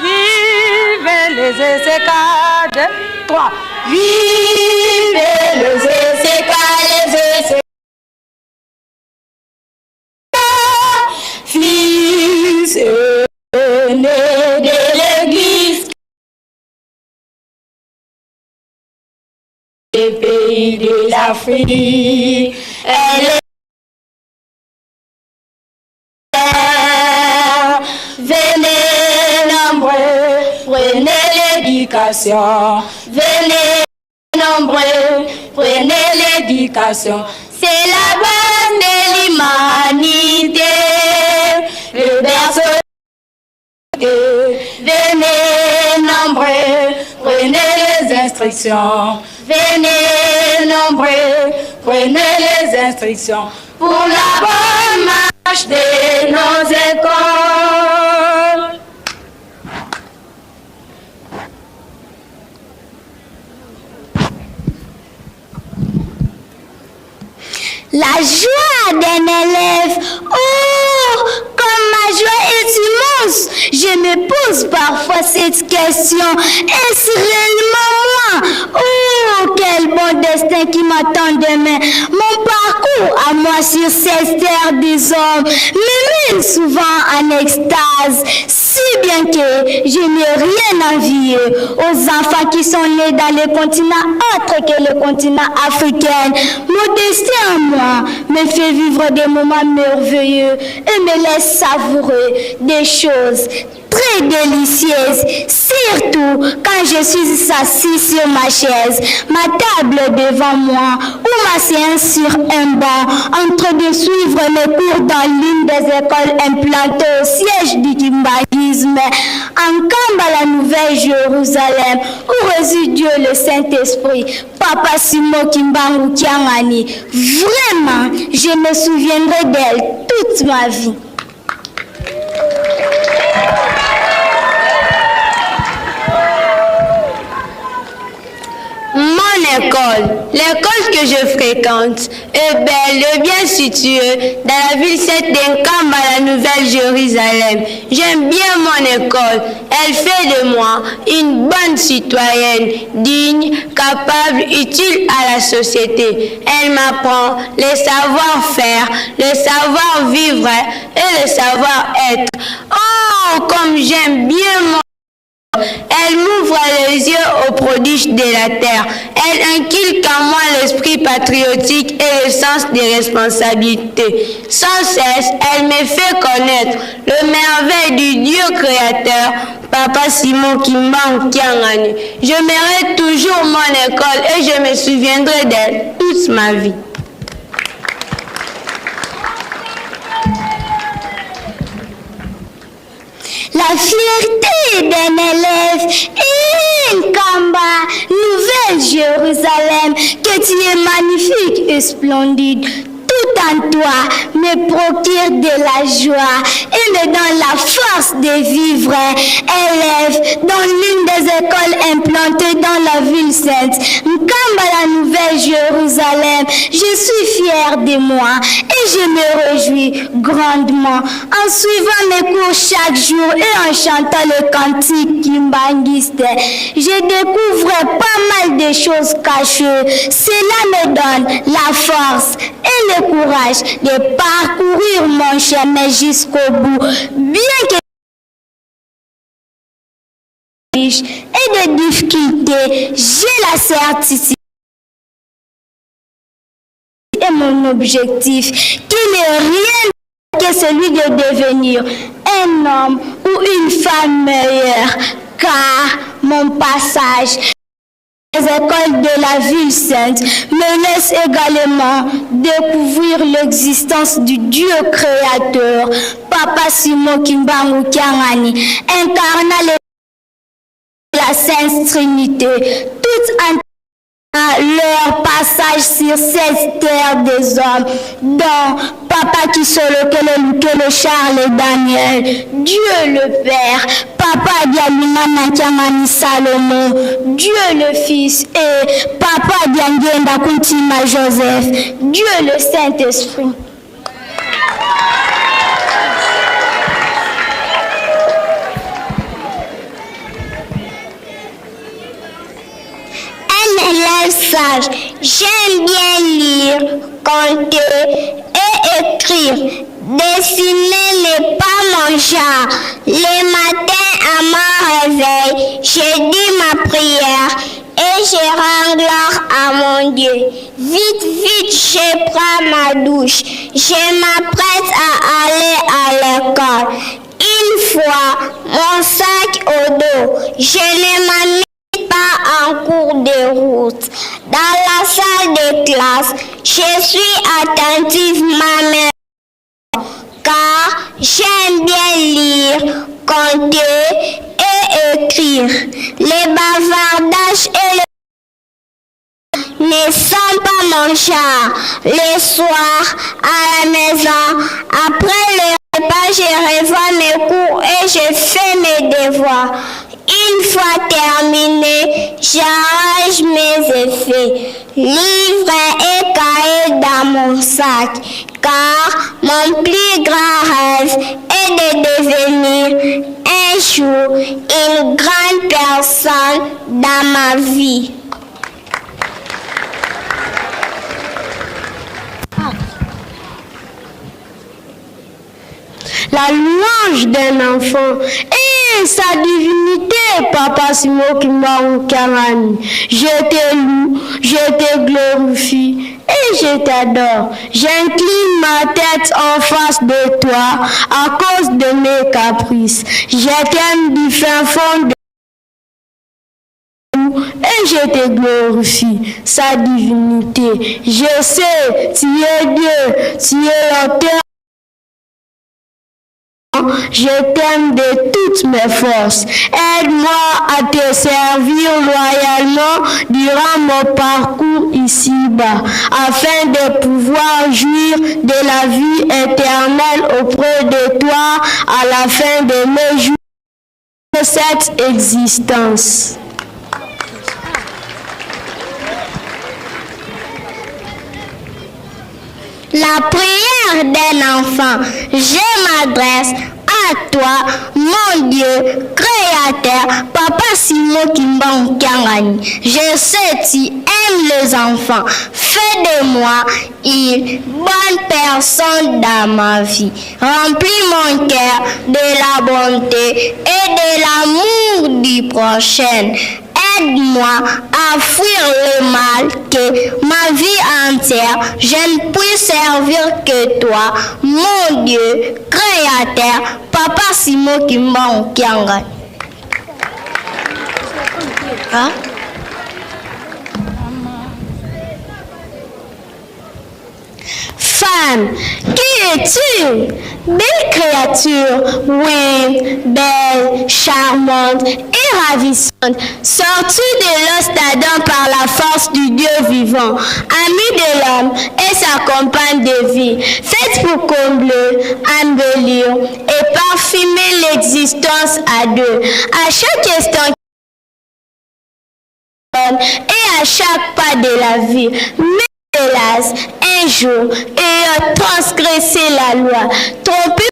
Vive les ECK 3. Vive les ECK, les ECK. Fils aîné de l'église. Des pays de l'Afrique. Elle est Venez nombreux, prenez l'éducation. Venez nombreux, prenez l'éducation. C'est la base de l'humanité. Le berceau. Venez nombreux, prenez les instructions. Venez nombreux, prenez les instructions pour la bonne marche de nos écoles. La joie d'un élève. Oh, comme ma joie est immense. Je me pose parfois cette question. Est-ce réellement moi? Oh, quel bon destin qui m'attend demain. Mon parcours à moi sur cette terre des hommes me mène souvent en extase, si bien que je n'ai rien envié aux enfants qui sont nés dans le continent autre que le continent africain. Mon destin à moi me fait vivre des moments merveilleux et me laisse savourer des choses très délicieuses, surtout quand je suis assis sur ma chaise, ma table devant moi ou ma séance sur un banc, en train de suivre mes cours dans l'une des écoles implantées au siège du kimbanguisme, en Kamba, la Nouvelle Jérusalem, où réside Dieu le Saint-Esprit, Papa Simon Kimbangu Kiangani. Vraiment, je me souviendrai d'elle toute ma vie. Mon école, l'école que je fréquente, est belle et bien située dans la ville sainte d'Nkamba, la Nouvelle-Jérusalem. J'aime bien mon école. Elle fait de moi une bonne citoyenne, digne, capable, utile à la société. Elle m'apprend le savoir-faire, le savoir-vivre et le savoir-être. Oh, comme j'aime bien mon Elle m'ouvre les yeux aux prodiges de la terre. Elle inculque en moi l'esprit patriotique et le sens des responsabilités. Sans cesse, elle me fait connaître le merveille du Dieu créateur, Papa Simon Kimbangu Kiangani. J'aimerai toujours mon école et je me souviendrai d'elle toute ma vie. La fierté d'un élève, Nkamba, Nouvelle Jérusalem, que tu es magnifique et splendide. Tout Tout en toi me procure de la joie et me donne la force de vivre. Élève dans l'une des écoles implantées dans la ville sainte, Nkamba la Nouvelle Jérusalem, je suis fière de moi et je me réjouis grandement en suivant mes cours chaque jour et en chantant le cantique kimbanguiste. Je découvre pas mal de choses cachées. Cela me donne la force et le courage de parcourir mon chemin jusqu'au bout, bien que et de difficultés, j'ai la certitude et mon objectif qui n'est rien que celui de devenir un homme ou une femme meilleure, car mon passage les écoles de la ville sainte me laisse également découvrir l'existence du Dieu créateur, Papa Simon Kimbangu Kiangani, incarnant la Sainte Trinité, toute en leur passage sur cette terre des hommes, dont Papa Kisolokele Lukelo Charles et Daniel, Dieu le Père, Papa Dialungana Kiangani Salomon, Dieu le Fils et Papa Diangienda Kuntima Joseph, Dieu le Saint-Esprit. Un élève sage, j'aime bien lire, compter et écrire. Dessiner n'est pas mon genre. Les matins à mon réveil, je dis ma prière et je rends gloire à mon Dieu. Vite, vite, je prends ma douche. Je m'apprête à aller à l'école. Une fois mon sac au dos, je ne m'amuse pas en cours de route. Dans la salle de classe, je suis attentive ma mère car j'aime bien lire, compter et écrire. Les bavardages et le ne sont pas mon genre. Le soir, à la maison, après le repas, je revois mes cours et je fais mes devoirs. Une fois terminé, j'arrange mes effets, livres et cahiers dans mon sac, car mon plus grand rêve est de devenir un jour une grande personne dans ma vie. La louange d'un enfant et sa divinité, Papa Simon Kimbangu Kiangani. Je te loue, je te glorifie et je t'adore. J'incline ma tête en face de toi à cause de mes caprices. Je t'aime du fin fond de et je te glorifie, sa divinité. Je sais, tu es Dieu, tu es l'auteur. Je t'aime de toutes mes forces. Aide-moi à te servir loyalement durant mon parcours ici-bas, afin de pouvoir jouir de la vie éternelle auprès de toi à la fin de mes jours de cette existence. La prière d'un enfant, je m'adresse à toi, mon Dieu, créateur, Papa Simon Kimbangu Kiangani. Je sais tu aimes les enfants. Fais de moi une bonne personne dans ma vie. Remplis mon cœur de la bonté et de l'amour du prochain. Aide-moi à fuir le mal, que ma vie entière, je ne puisse servir que toi, mon Dieu, créateur, Papa Simon Kimbangu Kiangani. Hein? Femme, qui es-tu Belle créature, oui, belle, charmante et ravissante, sortie de l'os d'Adam par la force du Dieu vivant, amie de l'homme et sa compagne de vie, faite pour combler, embellir et parfumer l'existence à deux. À chaque instant et à chaque pas de la vie. Mais hélas, un jour, ayant transgressé la loi, trompé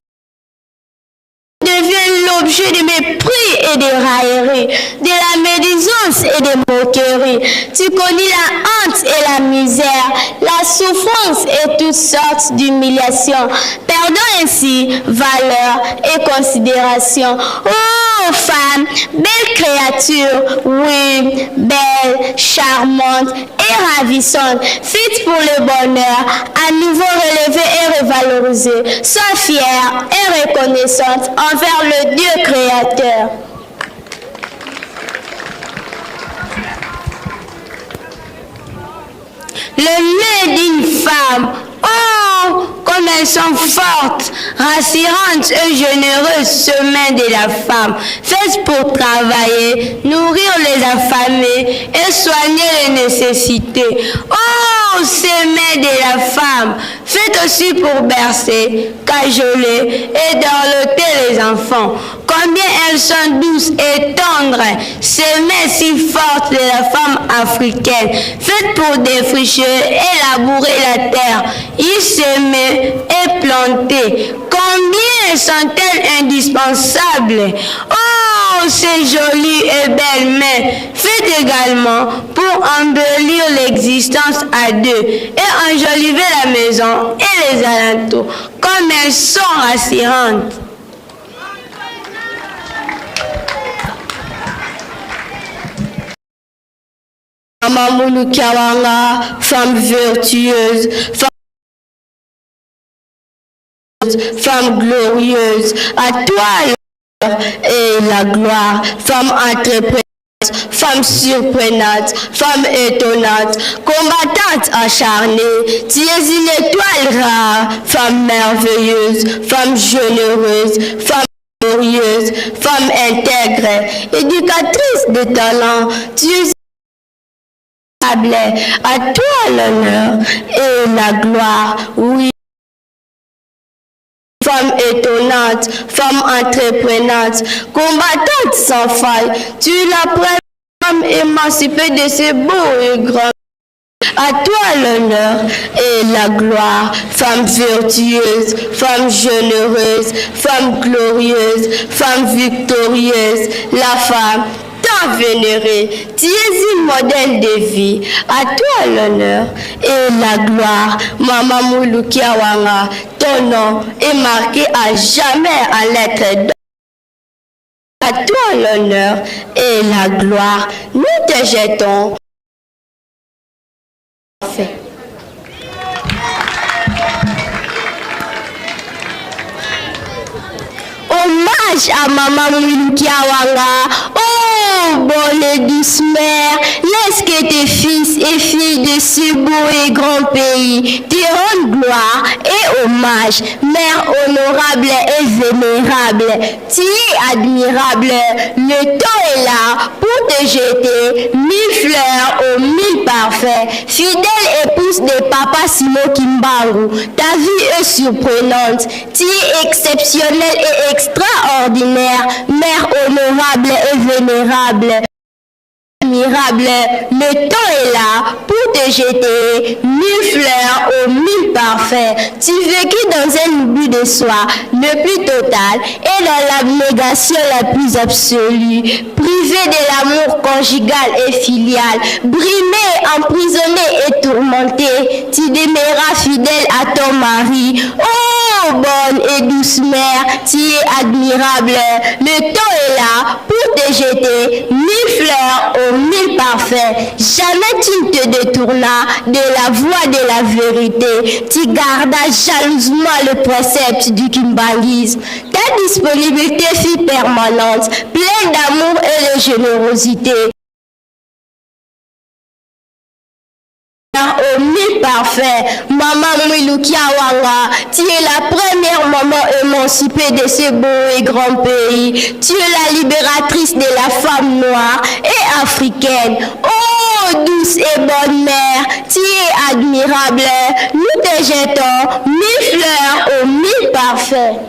devient l'objet de mépris et de railleries, de la médisance et des moqueries. Tu connais la honte et la misère, la souffrance et toutes sortes d'humiliations, perdant ainsi valeur et considération. Oh femme, belle créature, oui, belle, charmante et ravissante, faite pour le bonheur, à nouveau relevée et revalorisée. Sois fière et reconnaissante envers le Dieu créateur. Le nez d'une femme, oh, comme elles sont fortes, rassurantes et généreuses, ce mains de la femme, faites pour travailler, nourrir les affamés et soigner les nécessités. Oh, ces mains de la femme, faites aussi pour bercer, cajoler et dorloter les enfants. Combien elles sont douces et tendres, ces mains si fortes de la femme africaine, faites pour défricher et labourer la terre, y semer et planter. Combien sont-elles indispensables Oh, ces jolies et belles mains, faites également pour embellir l'existence à deux et enjoliver la maison et les alentours, comme elles sont rassurantes. Maman Kiawanga, femme vertueuse, femme glorieuse, à toi l'honneur et la gloire, femme entrepreneuse, femme surprenante, femme étonnante, combattante acharnée, tu es une étoile rare, femme merveilleuse, femme généreuse, femme glorieuse, femme intègre, éducatrice de talent, tu es à toi l'honneur et la gloire, oui. Femme étonnante, femme entreprenante, combattante sans faille, tu es la première femme émancipée de ce beau et grand. À toi l'honneur et la gloire, femme vertueuse, femme généreuse, femme glorieuse, femme victorieuse, la femme tant vénérée. Tu es un modèle de vie. À toi l'honneur et la gloire, Maman Moulou Kiawanga, ton nom est marqué à jamais en lettres d'or. À toi l'honneur et la gloire, nous te jetons. Fait. Hommage à Maman Mwilu Kiawanga. Oh, bonne et douce mère, laisse que tes fils et filles de ce beau et grand pays te rendent gloire et hommage. Mère honorable et vénérable, tu es admirable. Le temps est là pour te jeter 1000 fleurs aux 1000 parfaits. Fidèle épouse de Papa Simon Kimbangu, ta vie est surprenante. Tu es exceptionnelle et extraordinaire, mère honorable et vénérable. Admirable, le temps est là pour te jeter 1000 fleurs aux 1000 parfaits. Tu vécus dans un oubli de soi, le plus total, et dans l'abnégation la plus absolue. Privé de l'amour conjugal et filial, brimé, emprisonné et tourmenté, tu demeuras fidèle à ton mari. Oh, bonne et douce mère, tu es admirable. Le temps est là pour te jeter 1000 fleurs aux 1000 parfaits. Jamais tu ne te détournas de la voie de la vérité. Tu gardas jalousement le précepte du kimbanguisme. Ta disponibilité fut permanente, pleine d'amour et de générosité. Au mi-parfait, Maman Mwilukia Wanga, tu es la première maman émancipée de ce beau et grand pays. Tu es la libératrice de la femme noire et africaine. Oh, douce et bonne mère, tu es admirable. Nous te jetons mille fleurs au mi-parfait.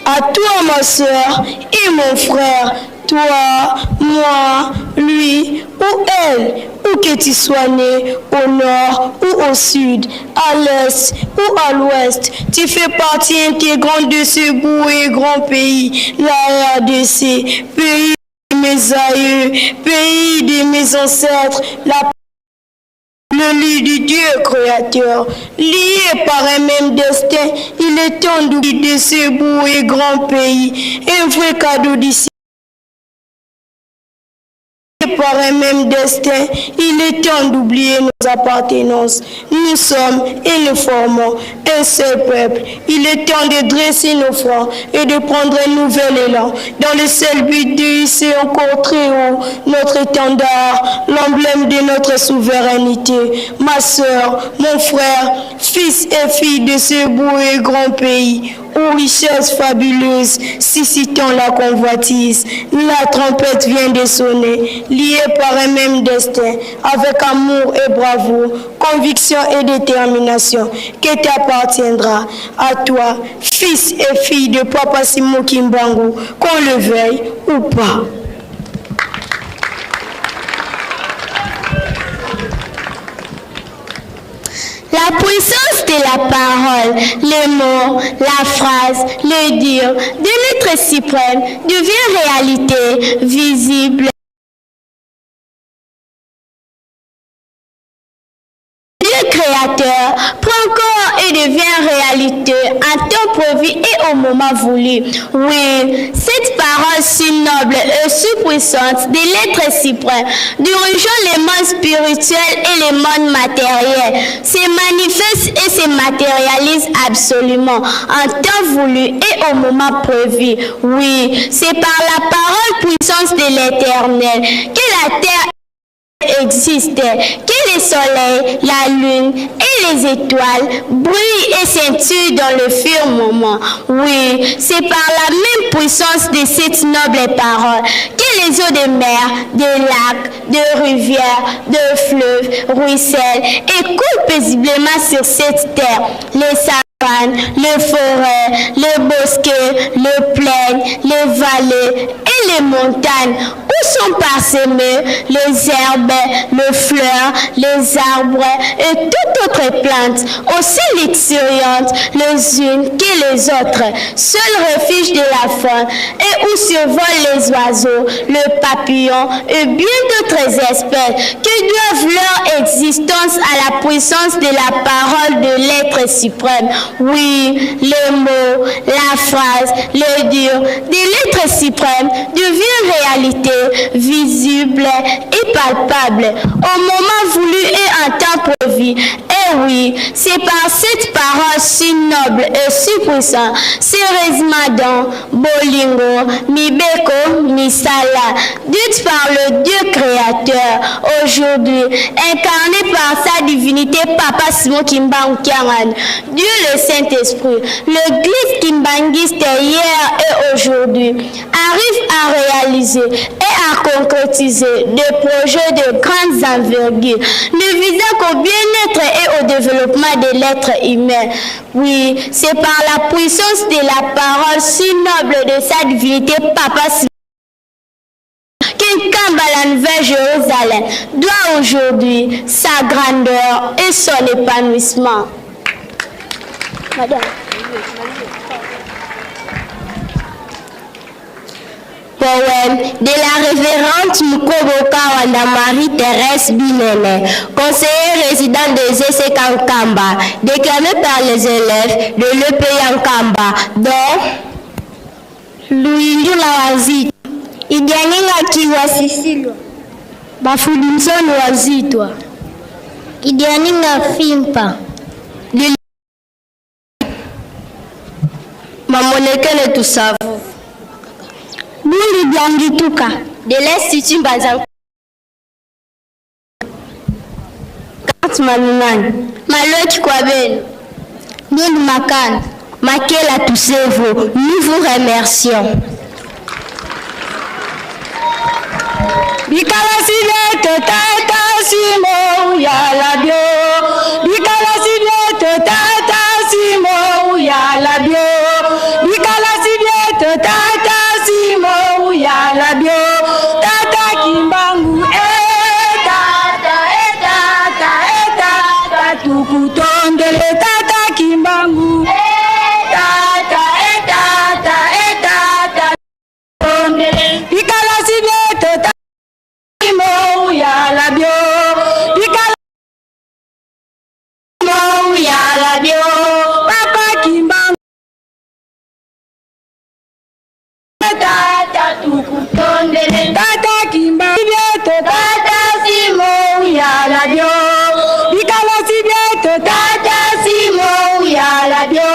À toi, ma soeur et mon frère, toi, moi, lui ou elle, où que tu sois né, au nord ou au sud, à l'est ou à l'ouest, tu fais partie intégrante de ce beau et grand pays, la RDC, pays de mes aïeux, pays de mes ancêtres, la le lit du Dieu créateur, lié par un même destin, il est temps d'oublier de ce beau et grand pays, un vrai cadeau d'ici par un même destin, il est temps d'oublier nos appartenances. Nous sommes et nous formons un seul peuple. Il est temps de dresser nos fronts et de prendre un nouvel élan dans le seul but de hisser encore très haut notre étendard, l'emblème de notre souveraineté. Ma sœur, mon frère, fils et fille de ce beau et grand pays, aux richesses fabuleuses, suscitant la convoitise. La trompette vient de sonner, liée par un même destin, avec amour et bravoure, conviction et détermination, que t'appartiendra à toi, fils et fille de Papa Simon Kimbangu, qu'on le veuille ou pas. La puissance de la parole, les mots, la phrase, le dire de l'être suprême devient réalité visible. Dieu créateur prend corps et devient réalité à temps prévu et au moment voulu. Oui, cette parole si noble et si puissante de l'être suprême, dirigeant les mondes spirituels et les mondes matériels, se manifeste et se matérialise absolument en temps voulu et au moment prévu. Oui, c'est par la parole puissance de l'Éternel que la terre existe, que le soleil, la lune et les étoiles brillent et scintillent dans le firmament. Oui, c'est par la même puissance de cette noble parole que les eaux de mer, des lacs, de rivières, de fleuves ruissellent et coulent paisiblement sur cette terre. Les savanes, les forêts, les bosquets, les plaines, les vallées et les montagnes où sont parsemées les herbes, les fleurs, les arbres et toute autre plante, aussi luxuriantes les unes que les autres, seul refuge de la faune et où se volent les oiseaux, le papillon et bien d'autres espèces qui doivent leur existence à la puissance de la parole de l'être suprême. Oui, le mot, la phrase, le dire de l'être suprême devient réalité visible et palpable au moment voulu et en temps prévu. Et oui, c'est par cette parole si noble et si puissante, sérieusement dans Bolingo, Mibeko, Misala, dite par le Dieu créateur, aujourd'hui, incarné par sa divinité Papa Simon Kimbangu Kiangani, Dieu le Saint-Esprit, l'église kimbanguiste hier et aujourd'hui, arrive à réaliser et à concrétiser des projets de grande envergure, ne visant qu'au bien-être et au développement de l'être humain. Oui, c'est par la puissance de la parole si noble de sa divinité Papa Simon qu'Inkamba, la Nouvelle Jérusalem, doit aujourd'hui sa grandeur et son épanouissement. Madame. Poème de la révérende Mukobo Kawanda Marie-Thérèse Binene, conseiller résident des EC Nkamba, déclamé par les élèves de l'EPI Nkamba, dont Luindula Wazito, Idianinga Kiwa Sisilwa, Bafudimson Wazitwa, Idianinga Fimpa, Mamonekele Tusavu. Mimi Biangituka de l'Institut Mbanza Malungani. Maloki Kwabelo. Nundu Makanda. Makela Tusevo. Nous vous remercions. Bikalasi bieto tata simo yala bio. Bikalasi bieto tata simo yala bio. Bikalasi bieto tata simo yala bio. Tata Kimbangu eh tata eh tata eh tata tukutondele tata Kimbangu eh tata eh tata eh tata Bikalasi bieto tata simo yala bio. Bikala yala bio. Papa Kimbangu tata tukutondele tata Kimbangu bieto tata simo yala bio. Bikalasi bieto tata simo yala bio.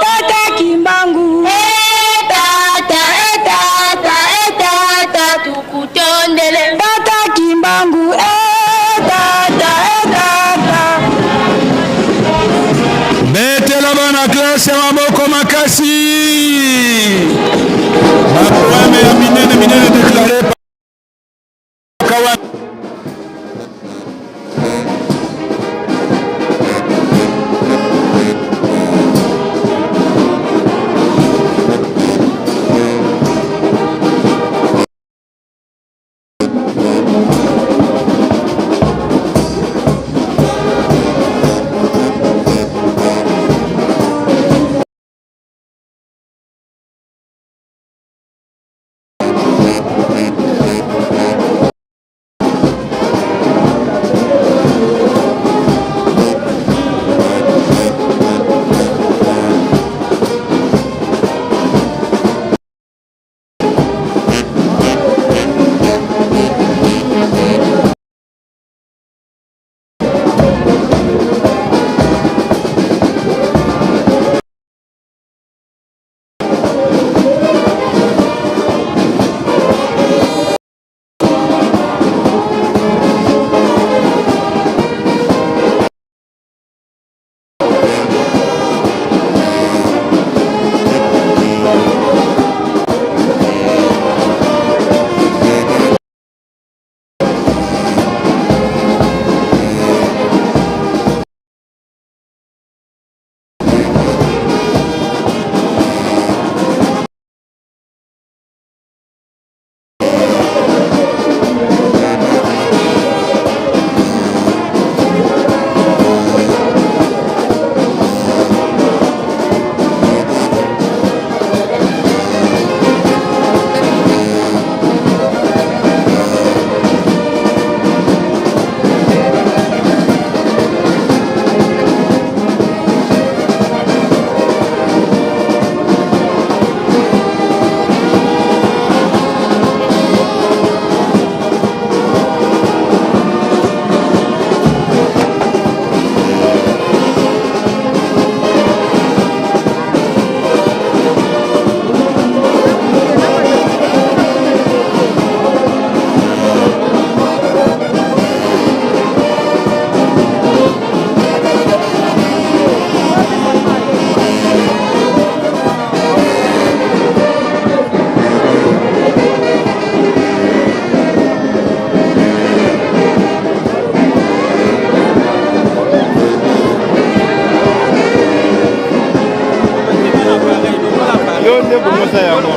Tata Kimbangu eh tata eh tata eh tata tukutondele tata Kimbangu eh tata eh tata. Betela bana classe ya maboko makasi. Bapoeme ya minene minene deklare kawa. Yo nde bongosa yango.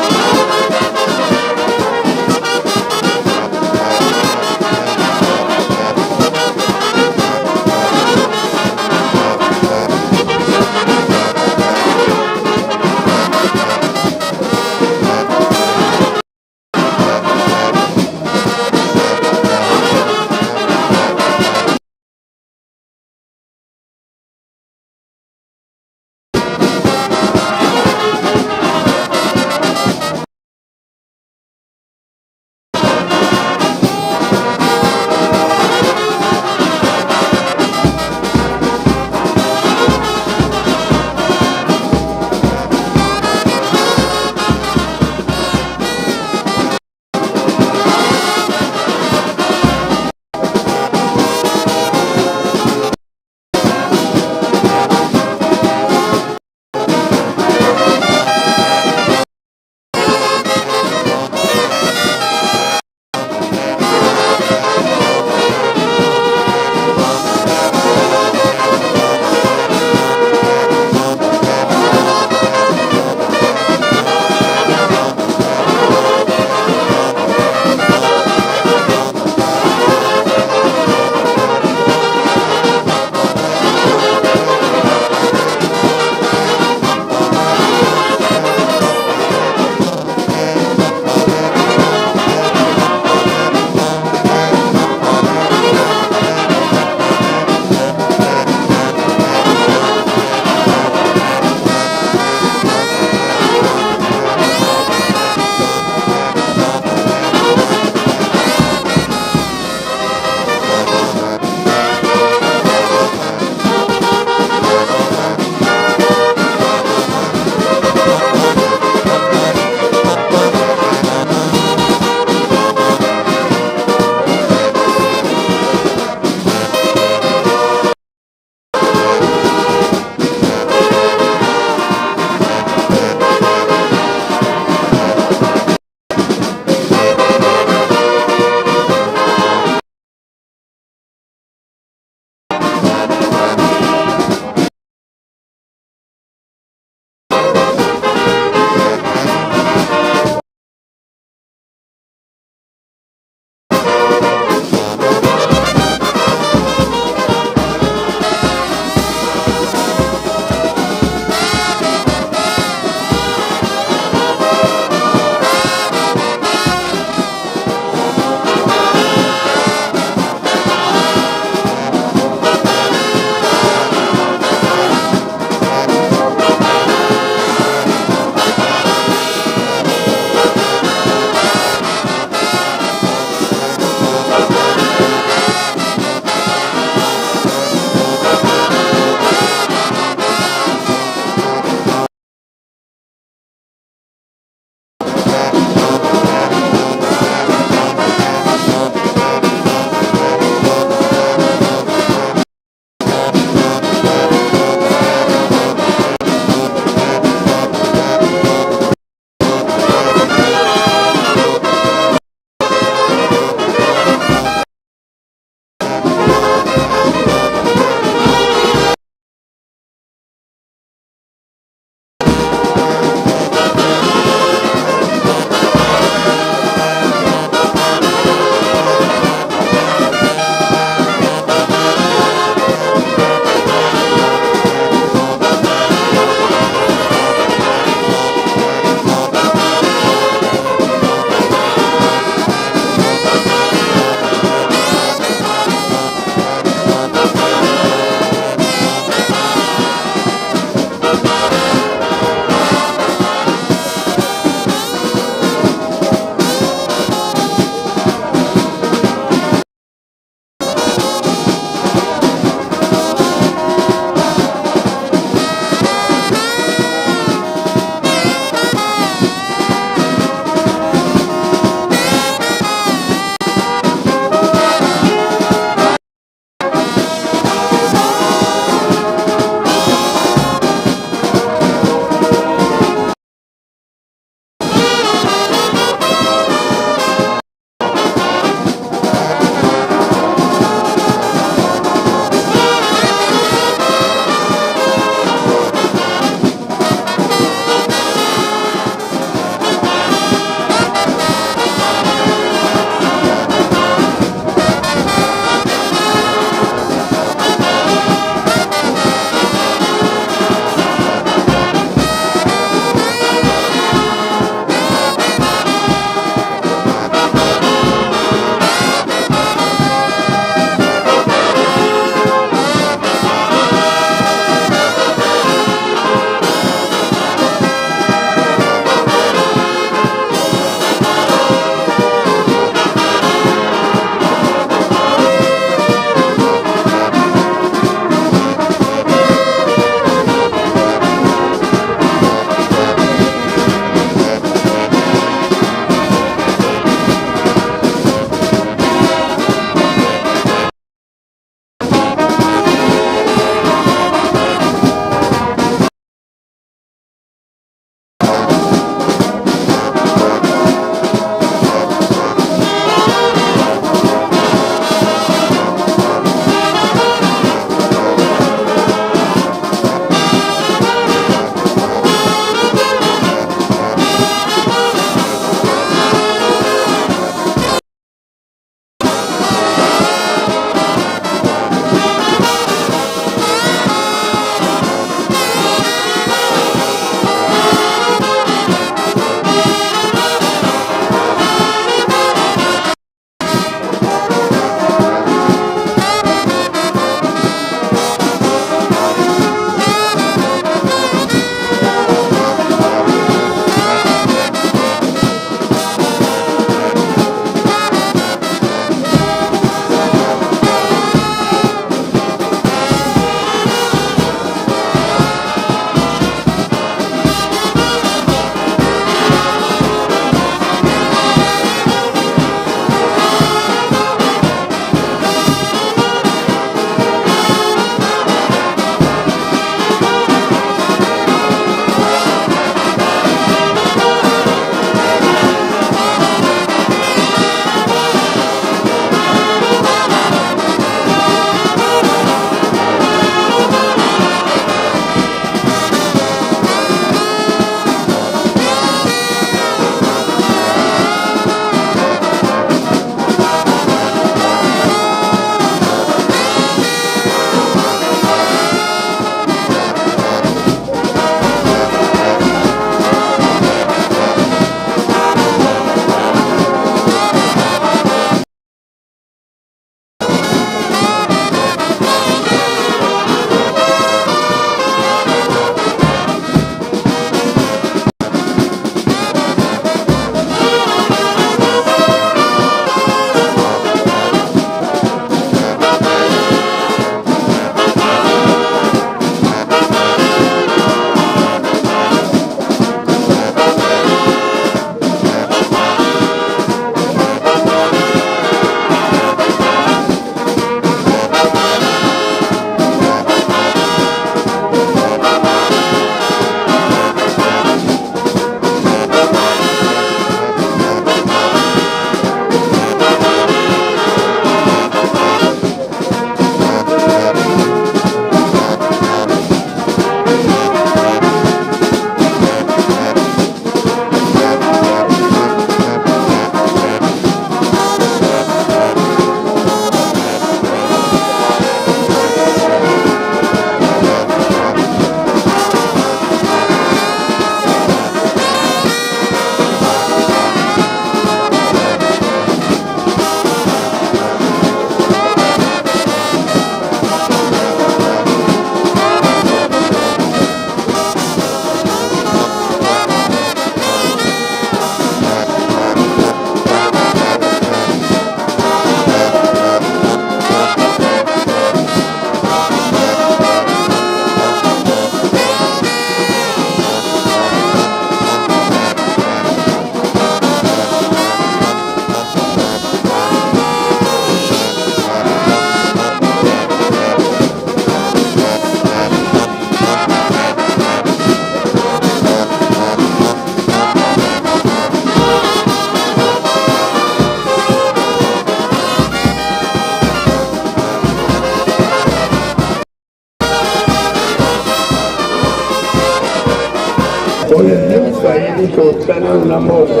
Oyo nyonso ayebi kotya nano na mbongo,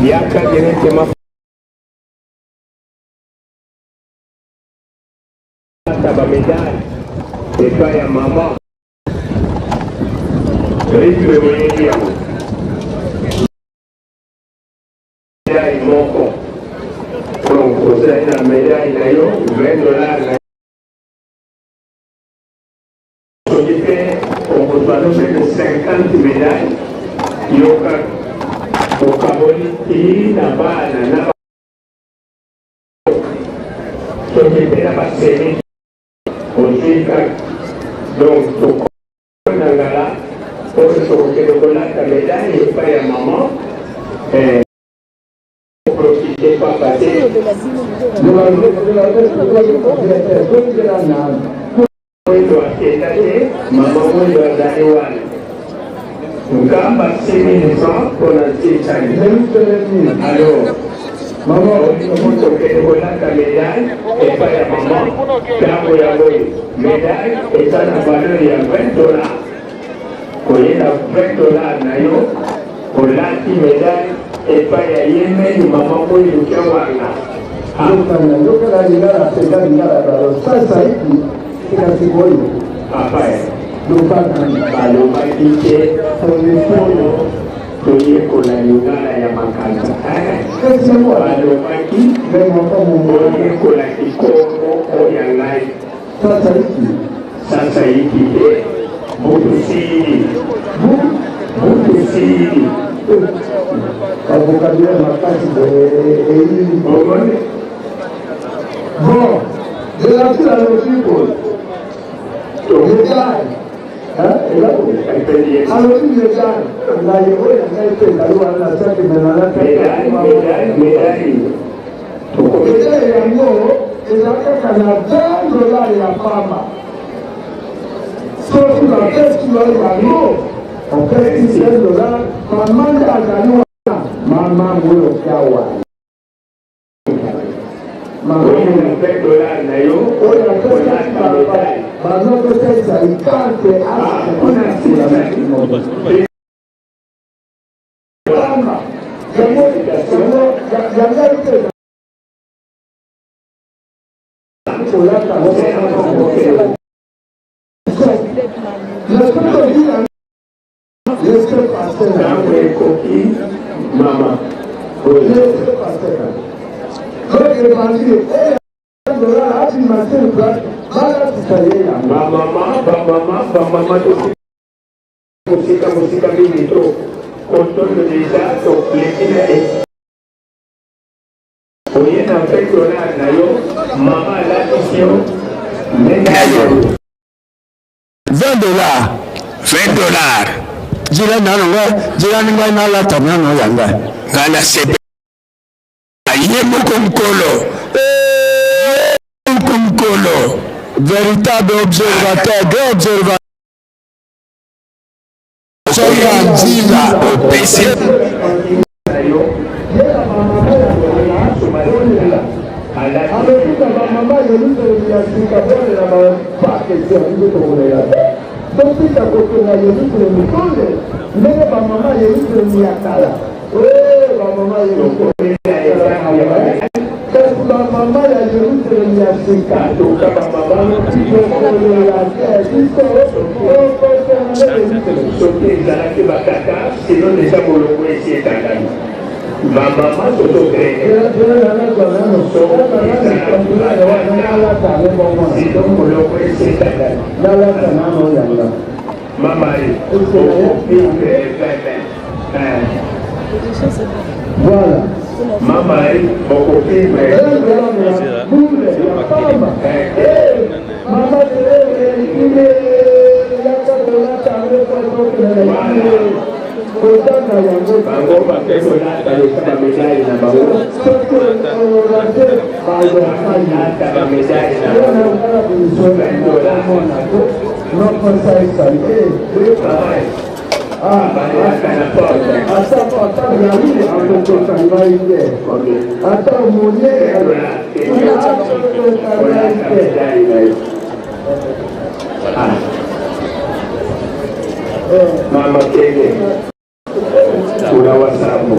yaka directement. Ata ba medaille epai ya mama rythme boyebi yango. Medaille moko, donc ozali na medaille na yo 20 dollars na soki mpe okozwa no mpe 50 medaille yoka okaboli ti na bana na soki mpe na basemi ozwi kaka. Donc tokoma na ngala oyo tokokende kolata medaille epai ya mama eh, profite papa te. Mwindo akenda te, mama mwindo azali wana. Nkamba 6000 francs mpo na ntinsani. Alors, tokende kolata medaille epai ya mama ntango yango oyo. Medaille eza na valeur ya 20 dollars. Koyela 20 dollars na yo, olati medaille epai ya ye meni mama mwindo kiawanga. Yokana, yokana lingala mpenza lingala balo sasa hivi sika sikoyo papa lobaka balobaki te oyo toyekola lingala ya makanza balobaki oyekola kikongo oyo ya ngai sasa hivi sasa hivi te butusili butusili bavocabulaire makasi boye eyini omoni bon delati alobi boye médaille alobi médaille ngai oyo ya ngai mpe ezali wana na saki me nalati médaille yango eza kaka na 20 dollar ya pamba. Soki bapesi yo yango, opesi 20 dollar, mama nde azali wana, mama ngoyo kiawa. Mama oyo na 20 dollars na yo oyo apesaki bazopesisa ikante pamba yango ya ngai te kolata ntango ekoki mama bamama bamama bamama mosika mosika mingi to controle deja toleki na oye na 20 dollars na yo mama alatisi yo ndenge na yo 20 dollars 20 dollars jila nano nga jila ngai nalata nano ya ngai ngai nasepela ye moko nkolo moko nkolo véritable observateur grand observateur soki nzila opesi alobika bamama Yerusalemi ya sika bolela bapakesi ya biso tokolela te totika kotonga Yerusalemi tolela ndenge bamama Yerusalemi ya kala bamama Yerusalemi kasi bamama ya Yerusalemi ya sika tokolela te biso tokotonga Yerusalemi. Soki ezalaki batata sino deja molongo esi etandami bamama tozokreesino molongo esi etandami mama Voilà. Mama okofivre Mama kotanga yango bango bape kolata losa bamedaille na bango balata bamedaille na bango ata yauli akokoka ngai te ata monie akokoka ngai te. Mama kende. Kuna wasambo.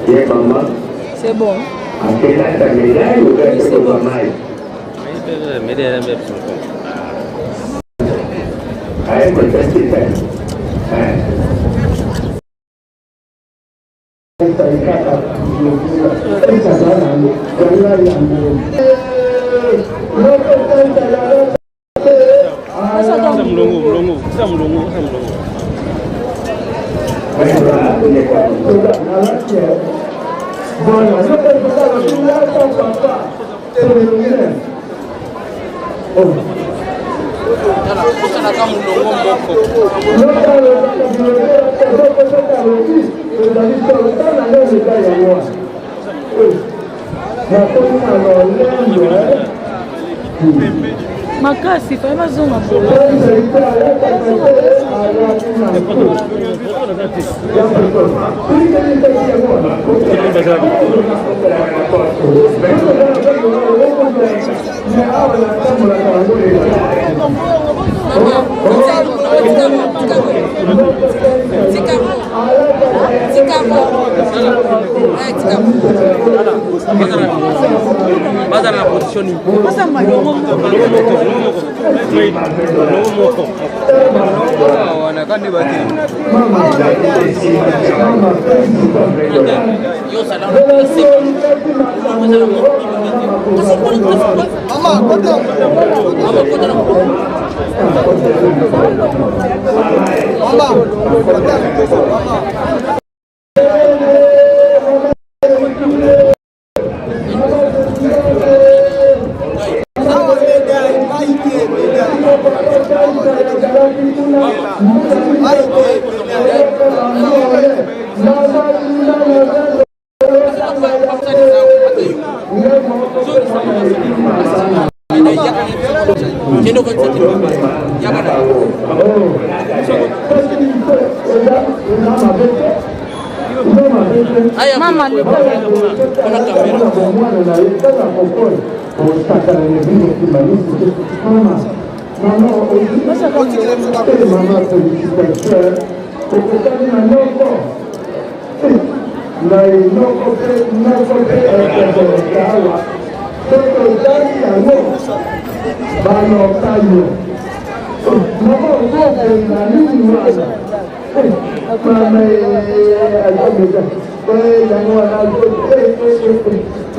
Ye mama. C'est bon. Akelata médaille ou bien c'est bon. Aye kotasi Makasi faye bazonga. Bazala na position nini? Molongo moko wana kande batelemi.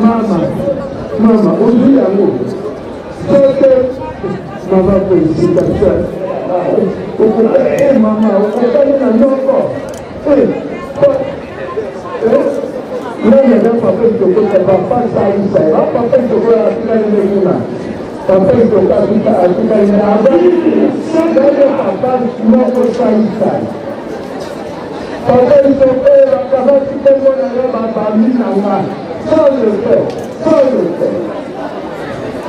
Mama. Mama, mama, ozwi yango soki mama, félicitation. Mama, okokani na noko nani aza papa Kitoko? Papa Salisa, papa Kitoko atikali nde kuna. Papa Kitoko atikali nde azali papa moko Salisa. Papa Kitoko bakabaki kombo na yo, babami na nga sans le fait, sans le fait,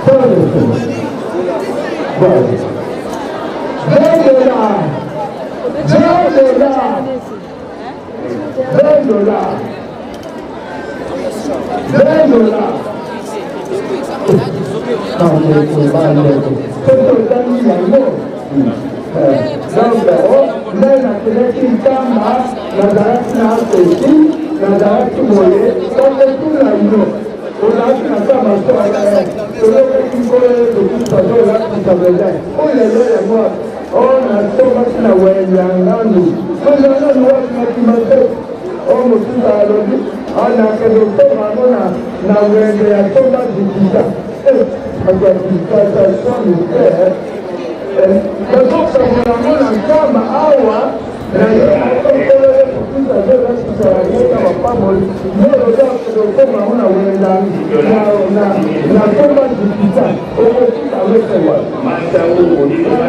sans le fait. Voilà. 20 dollars, 20 dollars, 20 dollars, 20 dollars. Bandeko, bandeko, soki otangi yango, donc nde nakendaki Nkamba, nazalaki na apeti, nazalaki boye, bakotuna yo ozalaki na Nkamba. So toyokaki nkolo tokufa, tolakisa médaille oyo lelo yango oyo nasombaki na wenze ya Ngandu. Wenze ya Ngandu wapi? Nakima te. Oyo mosusu alobi nakende kosomba yango na wenze ya Somba Zikisa. Bato ya Kinshasa sans mystère bazokambola yango na Nkamba awa na ye moko. Nkolo ye mosusu azolakisa yango bapamboli nde olobi akende kosomba yango na wenze na Somba Zikisa, okokita wese wapi?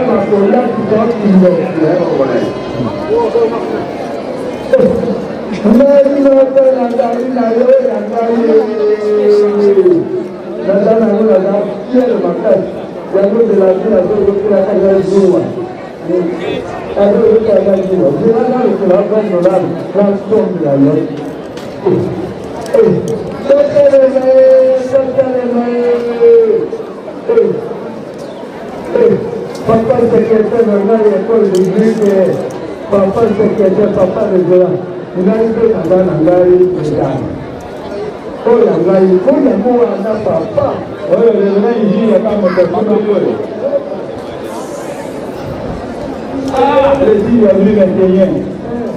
Makolakisa kindoki. Ngai moko nazali na yo ya ngai, naza nango, naza fier makasi. Yango zelavi nazoyokelaka ngai zuwa, azoyokela ngai zuwa. Zela nalokela 20 dollars nasombela yo. Totelema, totelema. Papa secrétaire na ngai ya école biblique, papa secrétaire, papa révérend, ngai mpe naza na ngai médaille. Oyo ya ngai, oyo yango wana papa. Oyo révérend Iji ya kama moto oyo. Ah, le 6 avril 21,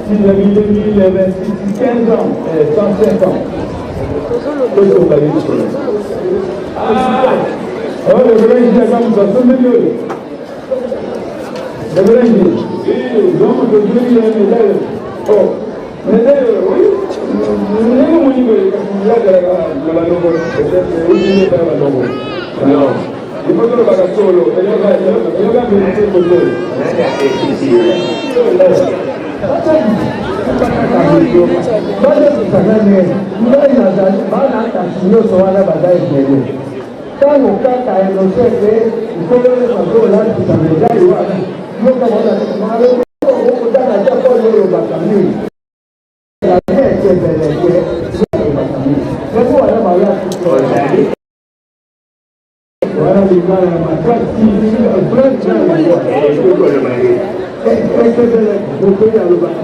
6 avril 2026, 15 ans, 105 ans. Tosonga biso. Ah, oyo révérend Iji ya kama moto asombeli oyo. Révérend Iji, donc tozweli ya médaille. Oh, médaille, oui. Ndenge omoni boye kasi yazalaka na balongo peut-être olingi ebaya balongo. Non. Il faut tolobaka solo, eyoka verité kosolo. Bazokisa nani ngai nazali bana kasi nyonso wana baza ebele ntango kaka enoseke nkolo yesu azolatisa medaille wana yoka okotanga ata mpo olobaka mingi ekebeleke olobaka mingi yango wana balati wana lingala ya makasi ekebeleke mokoyi alobaka.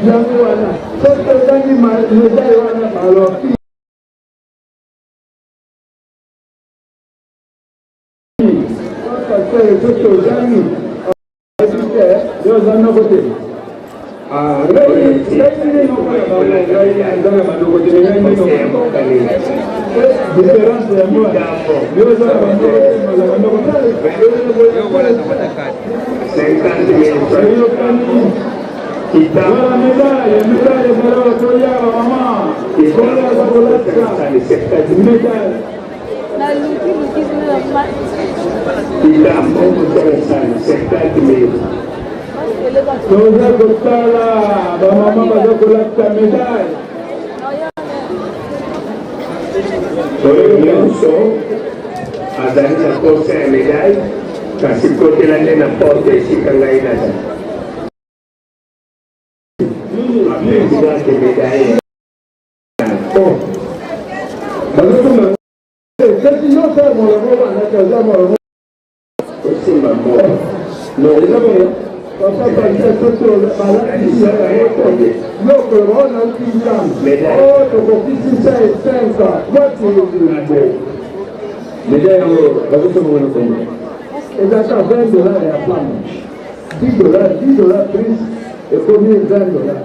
Yango wana soki ozangi medaille wana balobi soki ozangi yo oza noko te. Ngai nde noko na bango, ngai naza na banoko te, ngai nde noko. Différence yango wana, yo oza na banoko te, naza banoko te. Eyokani. Voilà médaille, médaille ezala koya ba mama. Koya aza kolakisa médaille. Toza kotala bamama baza kolakisa medaille. Oyo nyonso azali na posa ya medaille, kasi kotela nde na porte esika ngai nazali. President medaille. Kasi yo osala molongo wana te oza molongo. Osimba mbongo. Non, eza bongo. Papa Pasteur soki balatisi yo yango te yo okoloba oyo nauti nzambe oyo tokokisi 105 ans wapi bo Medaille yango bazosomba na Congo. Ezalaka 20 dollars ya pamba, 10 dollars, 10 dollars plus ekomi 20 dollars.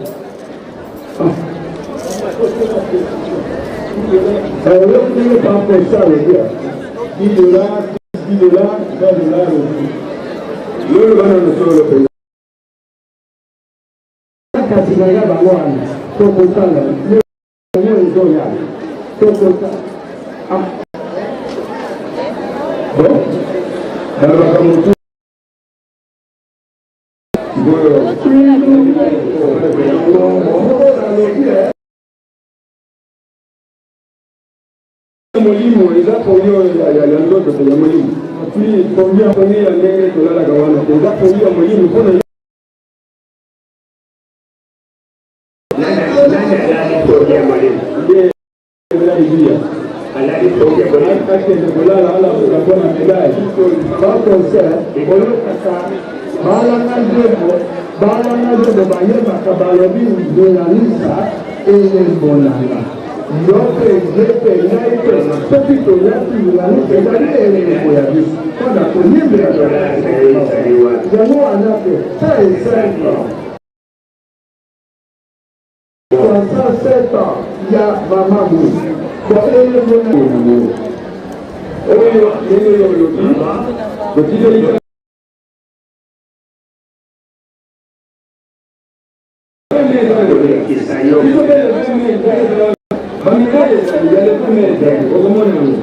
Oyoki ndenge pamposa alobi 10 dollars, 10 dollars, 20 dollars alobi. Lolo bana mosolo mpenza. Kasi na ya bango wana tokotala yango ezoya tokotala. Bon, balobaka motu Molimo eza pongi oyo ya nzoto te, ya molimo. Pongi ya pongi ya ndenge tolalaka wana te, eza pongi ya molimo mpona nde Biblia akende kolala alamuka mpo na medaille. Baconcert oyokaka balanga nzembo, balanga nzembo bayembaka balobi nzelalisa elembo nanga yo mpe nge mpe ngai mpe soki tolati nzelalisa ezali elembo ya biso mpo na koyembela yango wana mpe sa esengo 67 ans ya mama boye bon elembo na oyo ndenge oyo olobi totikeli. Bamidale ezali ya lefume ezali okomona yango.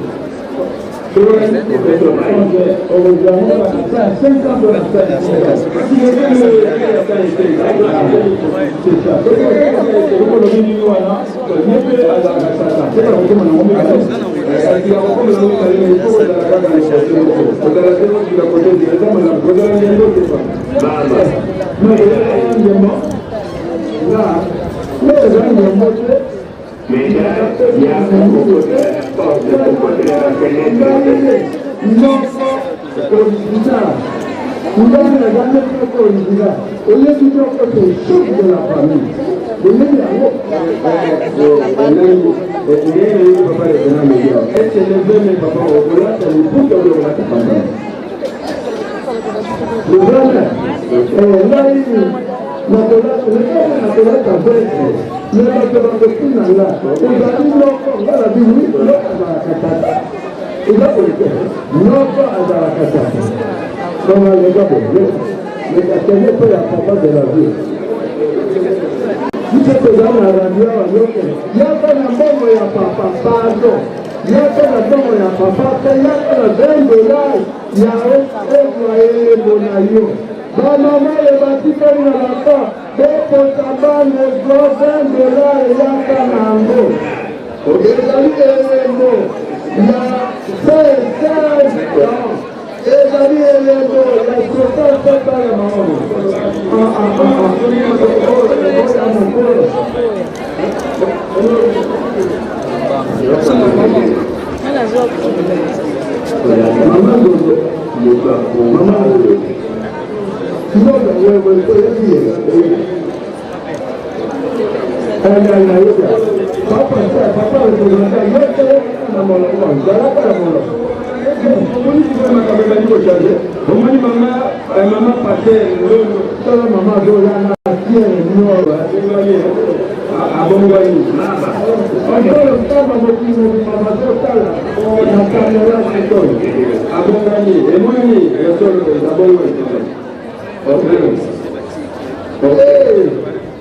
Ya kokotela na porte, kokotela na fenetre te. Noko original ngai naza nde noko original oyebi noko te chef de la famille oyebi yango. Ndenge nayebi papa revenant media, est ce le 20 mai papa okolata liputa oyo okolata pantalon? Le 20 mai ngai nakolata veste, me bato bakotuna nga ozali noko? Nga na bini noko azalaka tata, eza boye te, noko azalaka tata. Mama leka boye, leka kende mpe ya papa de la ville. Biso toza na radio awa, yoke yaka na mbongo ya papa, pardon, yaka na mbongo ya papa mpe yaka na 20 dollars ya ezwa elembo na yo. Bamama ye batikali na baka bopota bana, ezwa 20 dollars, eyaka na yango, ezali elembo ya 16 ans, ezali elembo ya 67 ans ya mama. Oya mokolo. Mama Dodo, mama Dodo, Simoka, wewe oyebi ye? Nayebi papa, papa représentant yo te na molongo, zalaka na molongo. Omoni sikoyo makambo ebandi kochanger. Omoni mama, mama pasteur Ndondo. Tala mama azoya na fiere nyoro. Abongwani. Antolo Nkamba, mokili mobimba bazotala na kamera sikoyo. Abongwani, emonani ya solo, eza bongo.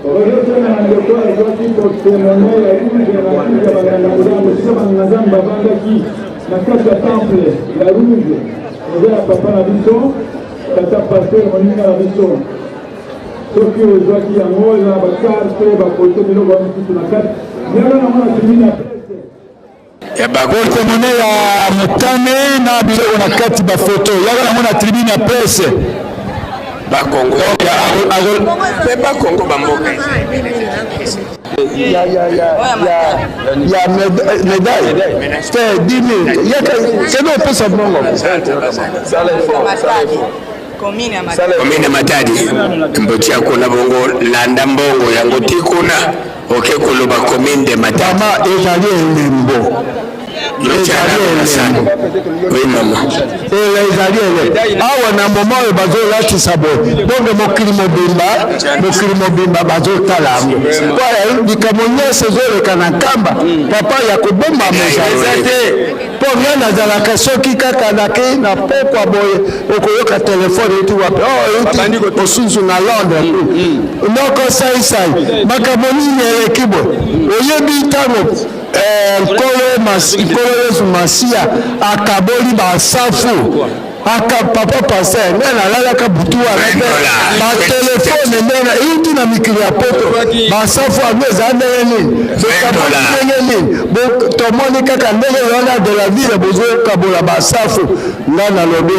Ozosala na ndeko azwaki porte-monnaie ya rouge na kati ya banganga nzambe. Sika banganga nzambe bavandaki na kati ya temple ya rouge, eza ya papa na biso, tata pasteur, moninga na biso. Soki ozwaki yango, eza na bacarte, bafoto, biloko ya mosusu na kati. Yaka nango na tribune ya presse. Ya porte-monnaie ya motane na biloko na kati, bafoto, yaka nango na tribune ya presse. Bakongo mpe bakongo bamboka. Ya médaille te, 10 000, yaka kende opesa mbongo. Commune Matadi, mbotia kuna bongo, landa mbongo yango ti kuna oke koloba commune de Matadi. Mama, ezali elembo. Ezali elembo. Oui mama. Ezali ele awa na moma oyo bazolatisa boye, donc mokili mobimba, mokili mobimba bazotala yango po likambo nyonso ezoleka na Nkamba, papa, ya kobombama ezali te. Mpo ngai nazalaka, soki kaka nakei na pokwa boye, okoyoka telefone euti wapi? Oh, euti osunzu na Londres. Noko Saisai, makambo nini eleki boye? Oyebi ntango Nkolo Yesu Masiya akaboli basafu aka, papa pasteur, ngai nalalaka butu wana te. Batelefone ndenge euti na mikili ya Poto, basafu yango eza ndenge nini, bokaboli ndenge nini? Tomoni kaka ndenge wana de la ville bozokabola basafu. Ngai nalobi,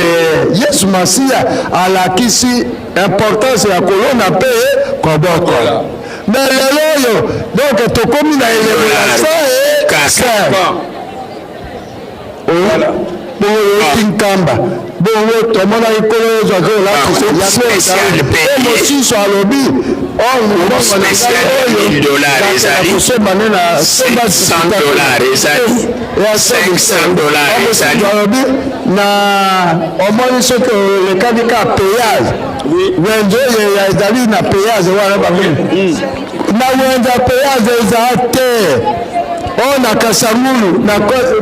Yesu Masiya alakisi importance ya kolona mpe kobokola. Mais lelo oyo, donc tokomi na elembo ya sa e bongo yoki Nkamba bongo, tomonaki Nkolo Yesu azokolakisa yango. Mpe mosusu alobi oyo kosomba nde na 500. Alobi na omoni soki olekaki ka péage, wenze oyo ezali na péage wana, bango na wenze ya péage eza te. Oyo na Kasangulu,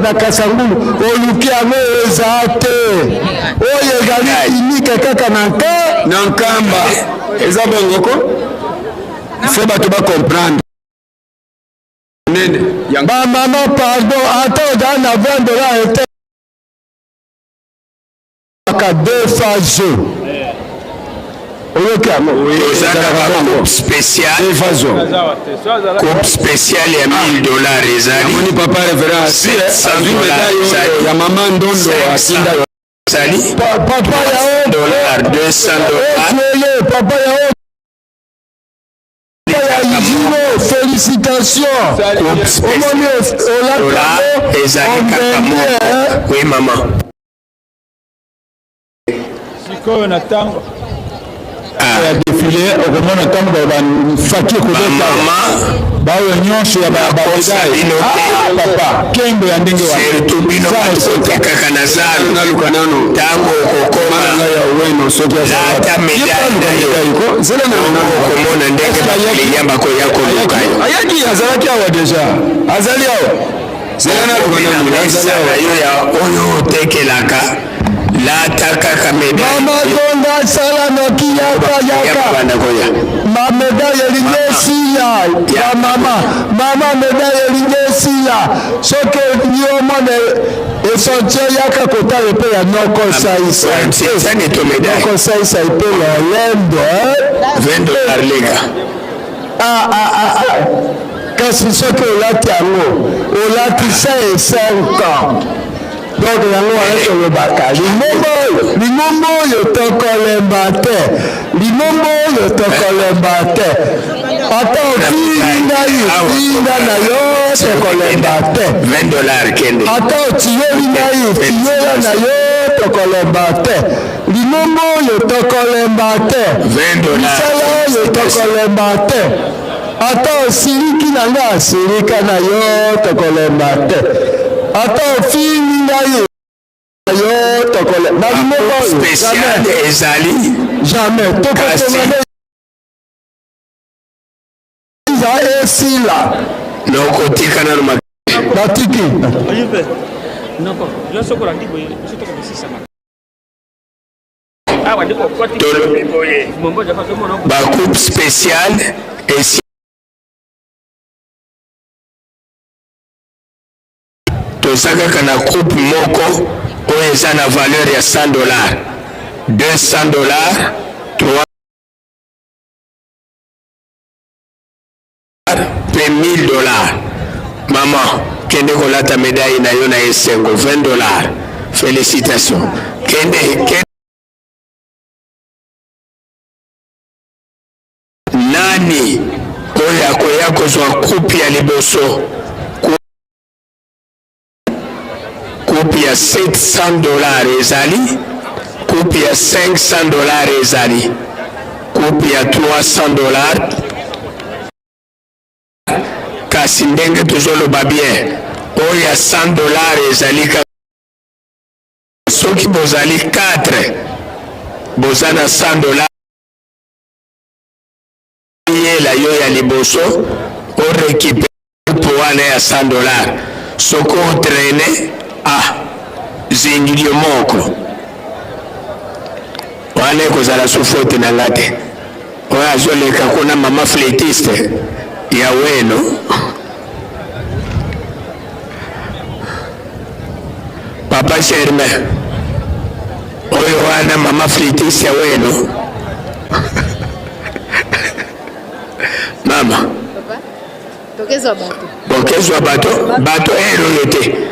na Kasangulu oluki yango eza te. Oyo ezali unique kaka na nka na Nkamba. Eza bongo ko fo bato bacomprendre nene. Bamama, pardon, ata ozala na 20 $ ete ka deux fois, oyoki yango. Toza na bacoupe spéciale, coupe spéciale ya 1000 $ ezali. Namoni papa révérend azwi médaille ya mama Ndondo atinda. Ezali papa ya dollar, 200 $. Papa ya ya Izino, félicitations. Félicitations. Omoni olati ezali kaka moko. Oui maman. Sikoyo na ntango ya defile okomona ntango bafaki ekobeta baoyo nyonso ya bamedaille papa kembo ya ndenge surtout bino bato na zalo naluka nano ntango okokoma ya weno soki lata medaille na yo okomona ndenge bakliya bakoya koluka yo ayaki azalaki awa deja azali awa zela naluka nano mesa na yo ya oyo otekelaka lata kaka medaille Mama Tonga sala noki yaka yaka. Banda koya Ma medaille elingi esila ya mama mama medaille elingi esila soki olingi omona essentiel yaka kotala epe ya noko saisai noko saisai mpe lolendo 20 dollars leka ah, ah, ah, ah. Kasi soki olati yango olati 5 ans donc yango wana tolobaka lingomba oyo lingomba oyo tokolemba te lingomba oyo tokolemba te ata ofingi ngai finga na yo tokolemba te 20 dollars kende ata otiyoli ngai tiyola na yo tokolemba te lingomba oyo tokolemba te misala oyo tokolemba te ata osiliki na ngai asilika na yo tokolemba te ata ofingi ngai yo tokolemba na lingomba oyo spécial ezali jamais tokotonga eza esila nokotika nano batiki Tolobi boye ba coupe spéciale esi toza kaka na coupe moko oyo eza na valeur ya 100 dollars, 200 dollars, 3 mpe 1000 dollars. Mama, kende kolata medaille na yo na esengo 20 dollars. Félicitations. Kende, kende. Nani oyo akoya kozwa coupe ya liboso? Coupe ya 700 dollars ezali, coupe ya 500 dollars ezali, coupe ya 300 dollars. Kasi ndenge tozoloba bien, oyo ya 100 dollars ezali kaka soki bozali 4 boza na 100 dollars. Yela yo ya liboso o récupérer coupe wana ya 100 dollars soki o traîner ah zingilio moko wana ekozala su faute na nga te oyo azoleka kuna mama fletiste ya weno papa germain oyo wana mama fletiste ya weno mama bokezwa bato bato ere oyo te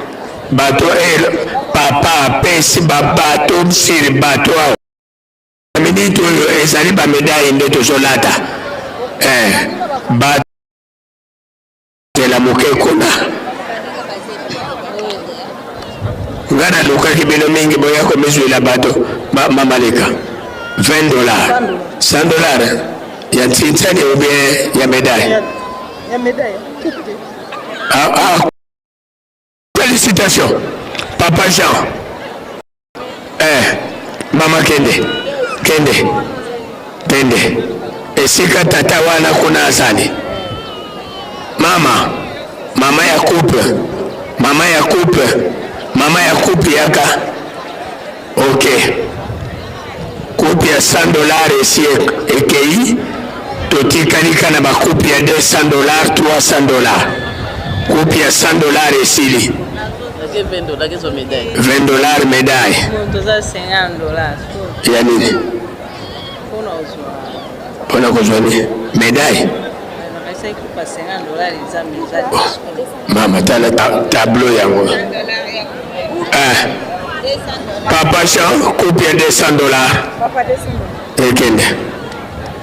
bato ere papa apesi babato siri bato awa miniti oyo ezali bamedaille nde tozolata eh, bato zela moke kuna nga nalukaki bino mingi boya komizwila bato mamaleka 20 dollars 100 dollars ya ntinsani ou bien ya médaille ah, ah. Félicitations papa Jean eh, mama kende kende kende esika tata wana kuna azali mama mama ya couple mama ya couple mama ya couple yaka ok coupe ya 100 dollars esi ekei totikali ka na bakupe ya 200 dollars 300 dollars coupe ya 100 dollars esili 20 dollars médaille ya nini mpona kozwa nini médaille mama tala tableau yango eh. Papa Jean coupe ya 200 dollars ekende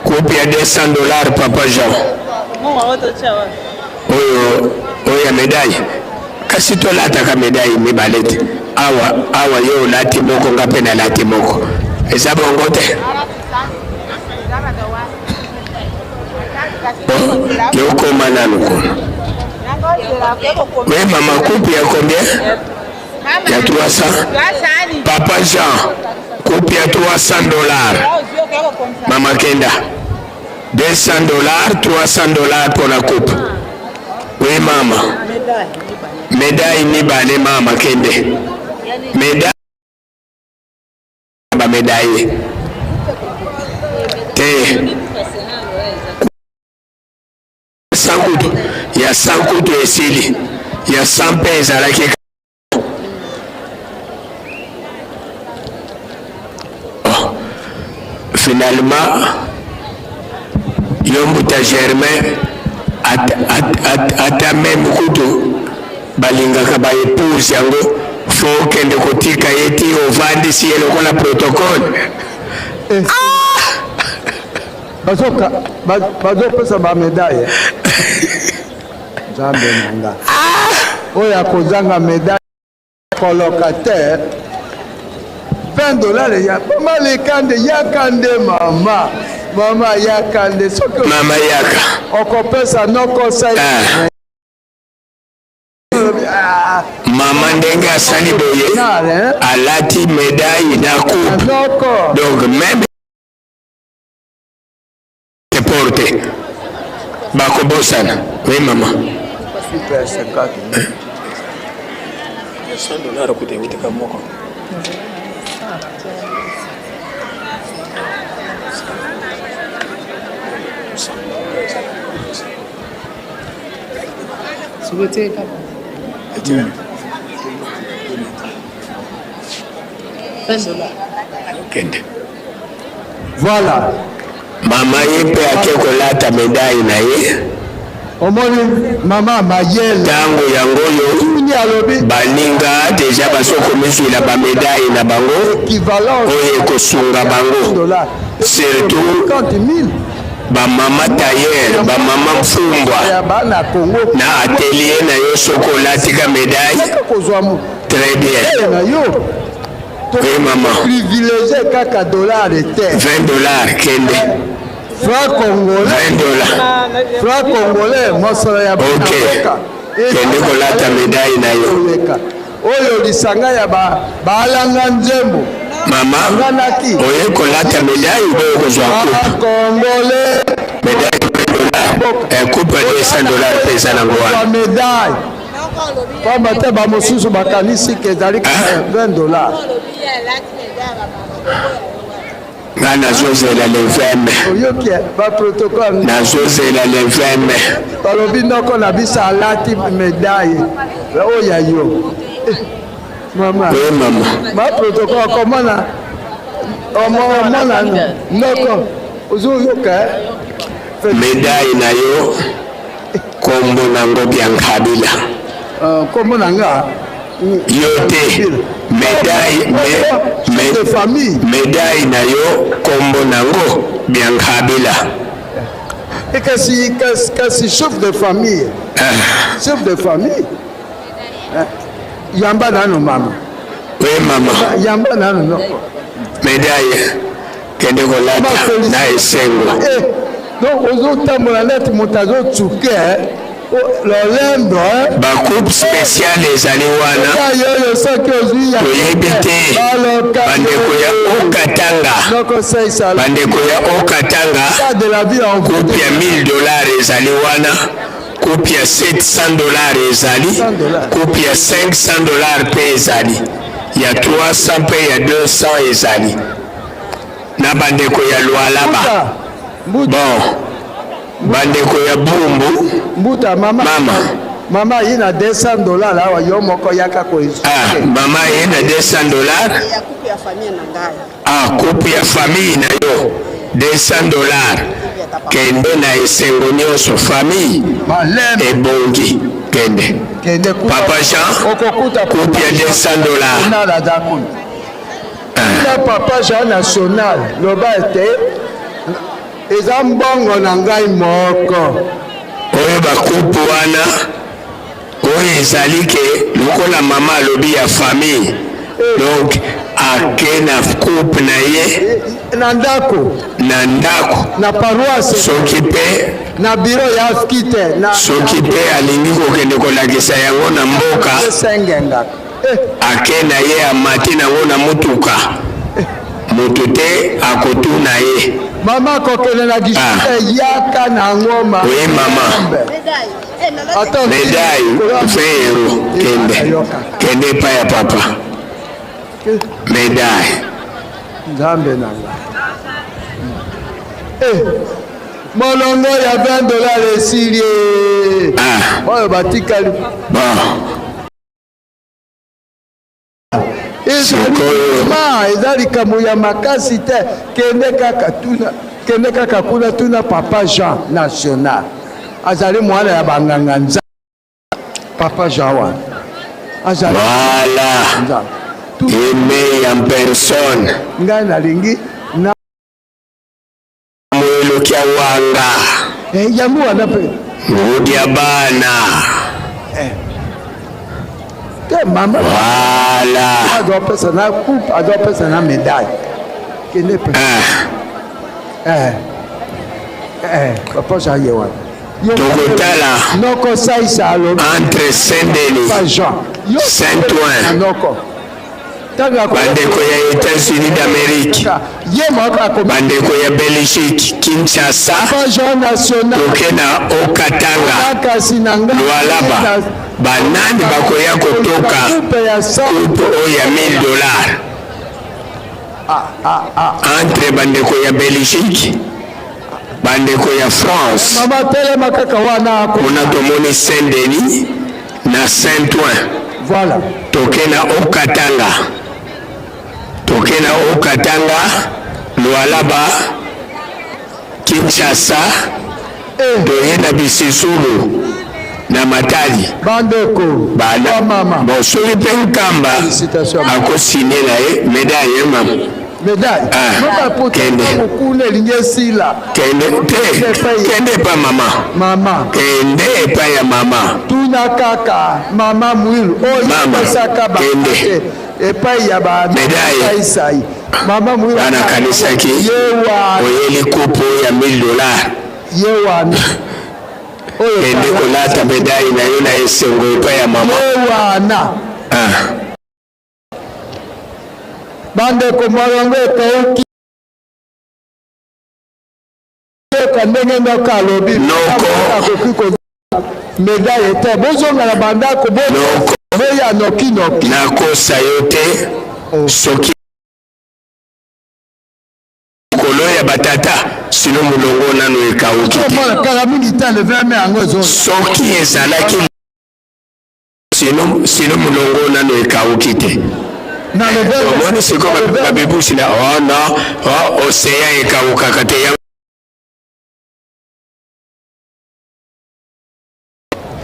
coupe ya 200 dollars papa Jean. Oyo oyo ya medaille kasi tolataka medaille mibale te awa awa yo olati moko nga mpe nalati moko eza bongo te bon yo koma nanu kuna oui mama coupe ya combien ya 300 papa Jean coupe ya 300 dollars mama kenda 200 dollars 300 dollars mpo na coupe oui mama medaille mibale mama kende medaille ba medaille te 100 kutu ya 100 kutu esili ya 100 mpe ezalaki oh. finalement yo mbuta germain ata, ata, ata, ata meme kutu balingaka ba épouse yango fo okende kotika ye ti ovandisi ye lokola protocole eh. ah! Bazopesa ba medaille nzambe na nga ah! oyo akozanga medaille colocataire 20 dollars ya mama lekande yaka nde mama mama yaka nde soki mama yaka okopesa noko sai ah. Mama ndenge asali boye alati medaille na coupe donc meme porte bakobosana oui mama Kende. Voilà. Mama ye mpe ake kolata medaille na ye. Omoni mama mayele. Ntango yango oyo baninga deja bazokomizwila ba medaille na bango oyo ekosunga bango surtout Ba mama tailleur, ba mama mfumbwa na atelier na yo soki olati ka medaille très bien. Oui maman. Privilégié kaka dollar te. 20 dollars kende. Franc congolais. 20 dollars. Franc congolais mosolo ya OK. Kende kolata medaille na yo. Oyo lisanga ya ba baalanga nzembo. Mama, oye kolata medaille oyo okozwa coupe. Congolais. Medaille dollars. Eh, coupe ya 200 dollars mpe eza nango wana. Medaille. Pamba te bamosusu bakanisi ke ezali 20 dollars. Nga nazozela le 20 mai. Oyoki eh, ba protocole. Nazozela le 20 mai. Balobi noko na biso alati medaille oyo ya yo. Eh, mama. Oui mama. Ba protocole okomona omona noko ozoyoka eh? Medaille na yo kombo nango Biankabila. Uh, kombo na nga yo te medaille me, me, famille medaille na yo kombo nango Biankabila. E kasi, kasi, kasi chef de famille ah. chef de famille eh, yamba nano mama oui mama yamba nano noko medaille kende kolata na esengo eh, donc ozotambola neti moto azotsuke eh? oh, lolendo eh? bacoupe spéciale ezali wana toyebi te bandeko ya okatanga bandeko ya okatanga coupe ya 1000 dollar ezali wana coupe ya 700 dollar ezali coupe ya 500 dollar mpe ezali ya 300 mpe ya 200 ezali na bandeko ya Lualaba. Bon, bandeko ya Bumbu. Mbuta mama. Mama. Mama ye na 200 dollars awa yo moko yaka ko Ah, mama ye na 200 dollars. Ah, coupe ya famille na yo 200 dollars. Kende na esengo nyonso famille ebongi kende. Kende Papa Jean, coupe ya 200 dollars. Kuna papa Jean national loba ete eza mbongo na ngai moko. Oyo bakupe wana oyo ezali ke lokola mama alobi ya famille donc ake na coupe na ye na ndako na ndako na paroisse soki mpe na biro ya afki te na soki mpe alingi kokende kolakisa yango na mboka sengenga ake na ye amati nango na motuka moto te akotuna ye. Mama kokende na guichet ah. yaka na yango ma. Oui mama. Médaille 20 euros kende kende epai ya papa médaille. Nzambe na nga. Eh, molongo ya 20 dollars esili. Ah. Oyo batikali. Bon. Sikoyo eza likambo ya makasi te, kende kaka tuna, kende kaka kuna tuna papa Jean national azali mwana ya banganga nzambe. Papa Jean wana azali voilà aimé en personne. Ngai nalingi na Moeloki ya wanga. Eh, yango wana mpe. Ngudi ya bana. Eh. Te mama. Voilà. Azopesa na coupe, azopesa na médaille. Kende mpe. Eh. Eh. Eh, papa Jean ye wana. Tokotala. Noko Saisa alobi. Entre Saint-Denis. Saint-Ouen. Noko. Bandeko ya Etats-Unis d'Amerique, bandeko ya Belgique, Kinshasa, toke na Haut-Katanga, Lualaba, banani bakoya kotoka coupe oyo ya 1000 dollars entre bandeko ya Belgique, bandeko ya France, kuna tomoni Saint-Denis na Saint-Ouen. Voilà. Toke na Haut-Katanga. Toke na Haut-Katanga, Lualaba, Kinshasa, eh. toye na Bisisulu na Matadi. Bandeko. Bana. Mama. Bon, soki mpe Nkamba akosine na ye medaille mama. Médaille. Ah, Mama pota kende. kuna elingi esila. Kende te, kende epa mama. Mama. Kende epai ya mama. Tuna kaka mama Mwilu oyo Mama, apesaka ba kende. epai ya ba Médaille. Saisai. Mama Mwilu Wana akanisaki ye wana oyeli kupu ya 1000 dollars. ye wana oyo Kende kolata medaille na yo na esengo epai ya mama. ye wana Ah. Bandeko molongo ekauki yoka ndenge noko alobi Noko. akoki ko medaille te bozonga na bandako Noko. boya nokinoki Nakosa yo te soki likolo ya batata sino molongo nano ekauki te. omona kala mingi te le 20 mai yango ezo Soki ezalaki sino sino molongo nano ekauki te. na le 20 Omoni sikoyo babibusi na oh non oh oseya ekaukaka te yango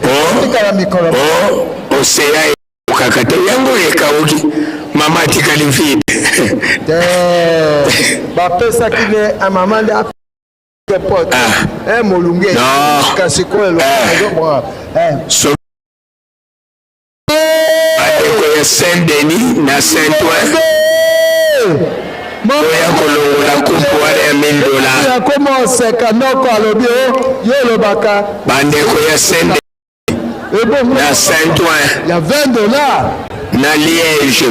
oh tikala mikolo oh oseya ekokaka te yango ekauki mama atikali vide te bapesaki ne mama nde apote Ah. molunge Non. kasi koyo Eh. eh. Bandeko ya Saint Denis na Saint Ouen oya kolongola kupu wana ya 1000 dollars. Akoma oseka noko alobi o yo olobaka Bandeko ya Saint Denis na Saint Ouen ya 20 dollars na Liège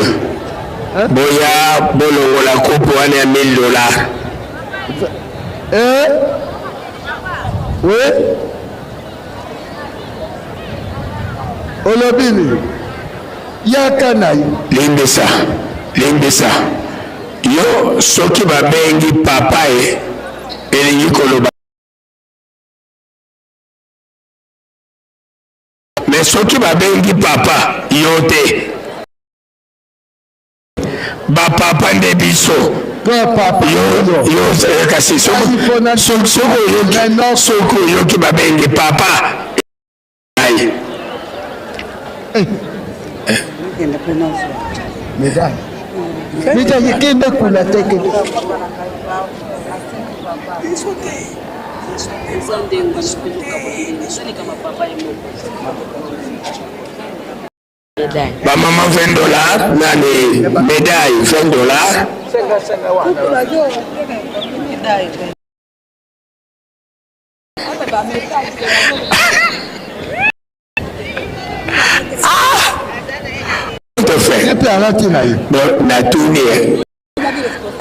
boya bolongola kupu wana ya 1000 dollars. Eh? Oui? Olobi nini? Yaka na yo. Limbisa, limbisa. Yo soki babengi papa e elingi koloba mais soki babengi papa yo te. Ba papa nde biso. Yo yo kasi soki oyoki soki oyoki babengi papa ai. Médaille. Médaille kende kuna te kende. Eza ndenge wana tozokabola ndenge eza likama papa ye moko. Ba mama 20 dollars nani médaille 20 dollars. Natuni eh.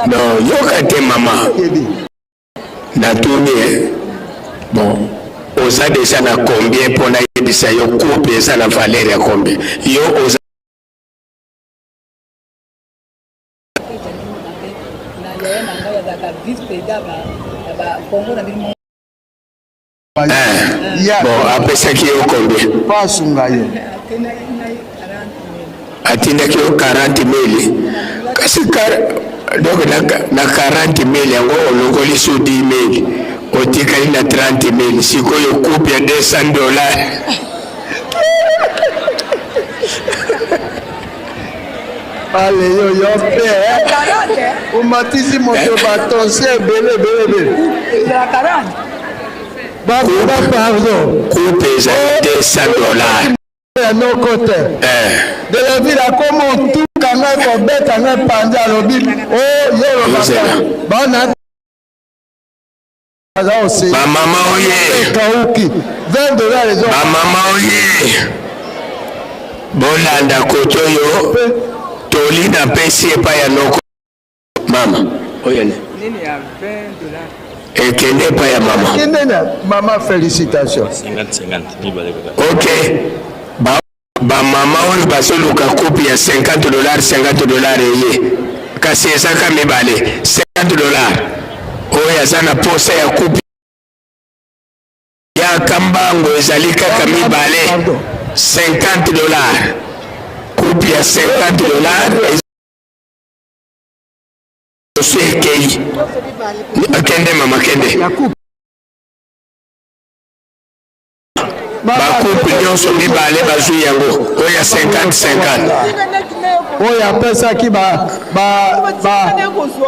Non, yoka te mama. Natuni eh. Bon, oza deja na combien mpo nayebisa yo couple eza na valeur ya combien? Yo oza Eh, bon apesaki yo combien? Asunga ye. Atindaki yo 40 mili kasi donc na, na 40 mili yango olongoli su 10 mili otikali na 30 mili sikoyo coupe ya 200 dollars. Ale yo yo mpe eh? omatisi moto batonsi ebele ebele ebele bakoba pardon coupe ezali 200 dollars ya noko te eh. de la ville akoma otuka ngai kobeta ngai panzi alobi o oh, yo olobaka bana Bamama oye! Ekauki 20 dollars ezo. Bamama oye! Bolanda kote oyo toli napesi epai ya noko mama oyo ne ekende epai ya mama. Ekende na mama felicitation. 50 50 mibale kaka. Ok. Ba Ba mama oyo bazoluka coupe ya 50 dollars 50 dollars eye kasi ezaka mibale 50 dollars oyo aza na posa ya coupe yaka mbango ezali kaka mibale 50 dollars coupe ya 50 dollars oso ekei kende mama kende Ba couple nyonso mibale bazwi yango oyo ya 50 50. Oyo apesaki ba ba ba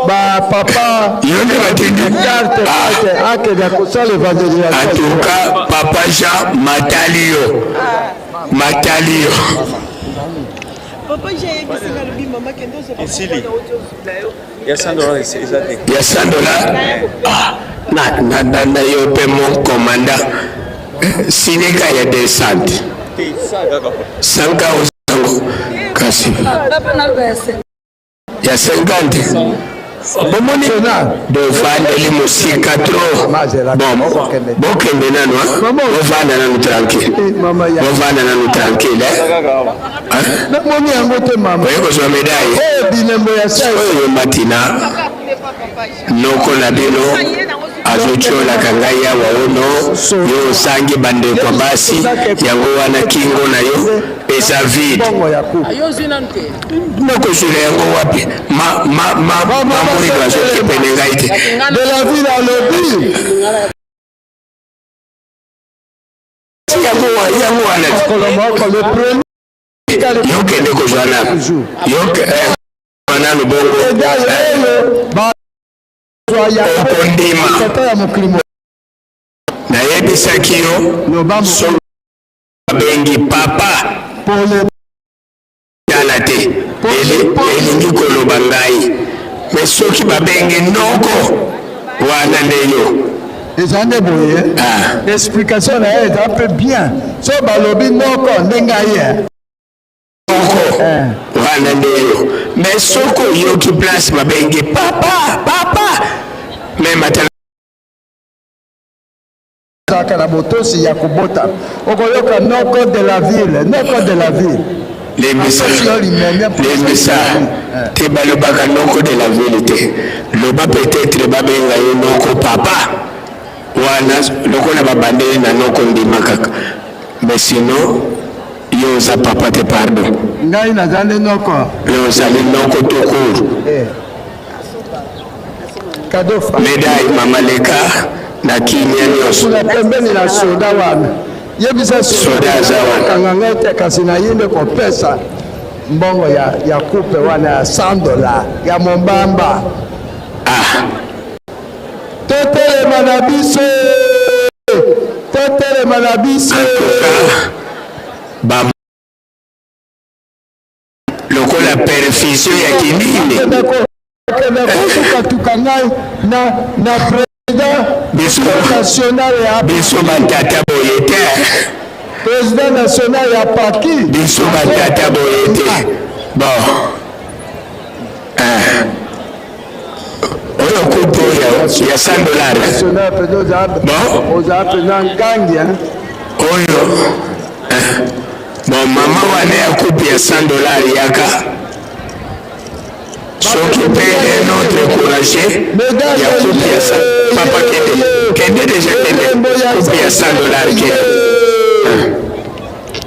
ba papa yo nde batindi carte ah. akende kosala evangelisation. En tout cas papa Jean matali yo matali yo. Papa Jean yebisi nga lobi mama kende ozwa esili ya 100 dollars eza te ya 100 dollars ah na na na, na yo pe mon commandant sinika ya descente sanka ozango kasi ya 50 bomoni bovandeli mosika trop bon bokende nanu bovanda nanu tranquille bovanda nanu tranquille namoni yango te mama oye kozwa medaille oyo bilembo ya oyo matina Noko na bino azotiolaka ngai awa ono yo ozangi bandeko ya basi yango wana kingo na yo eza vide nakozwela yango wapi mamoido azokepene ngai te de la ville alobi yango wana yokende kozwa nanu nanu bongo okondima nayebisaki yo soki babengi papa tala te elingi koloba ngai me soki babengi noko wana nde yo eza nde boye ah. explication na ye eza mpe bien so balobi noko ndenge aye moko eh. wana nde yo me soki oyoki place babengi papa papa meme ata ozalaka na botosi ya kobota okoyoka noko de la ville noko de la ville lembisa lembisa eh. te balobaka noko de la ville te loba peut-être babenga yo noko papa wana lokola babandeli na noko ndima kaka mais sinon yo oza papa te pardon ngai naza nde noko yo ozali noko tout court eh. Medaille mama leka na kimia nyonso. Kuna pembeni na soda wana yebisa soda aza wana kanga ngai te kasi naye nde kopesa mbongo ya, ya coupe wana ya 100 dollars ya mombamba ah. Totelema na biso. Totelema na biso. Ba lokola perfusion ya kinini. Kende kotukatuka ngai na na président biso national ya biso batata boye te. Président national ya paki. Biso batata boye te. Bon. Eh. Oyo kupe oyo ya 100 dollars. Bon. Oza mpenza ngangi hein. Oyo eh. Bon mama wana ya coupe ya 100 dollars yaka. Soki pe un autre courageux ya coupe ya 100 papa kende kende deja kende coupe ya 100 dollars kende.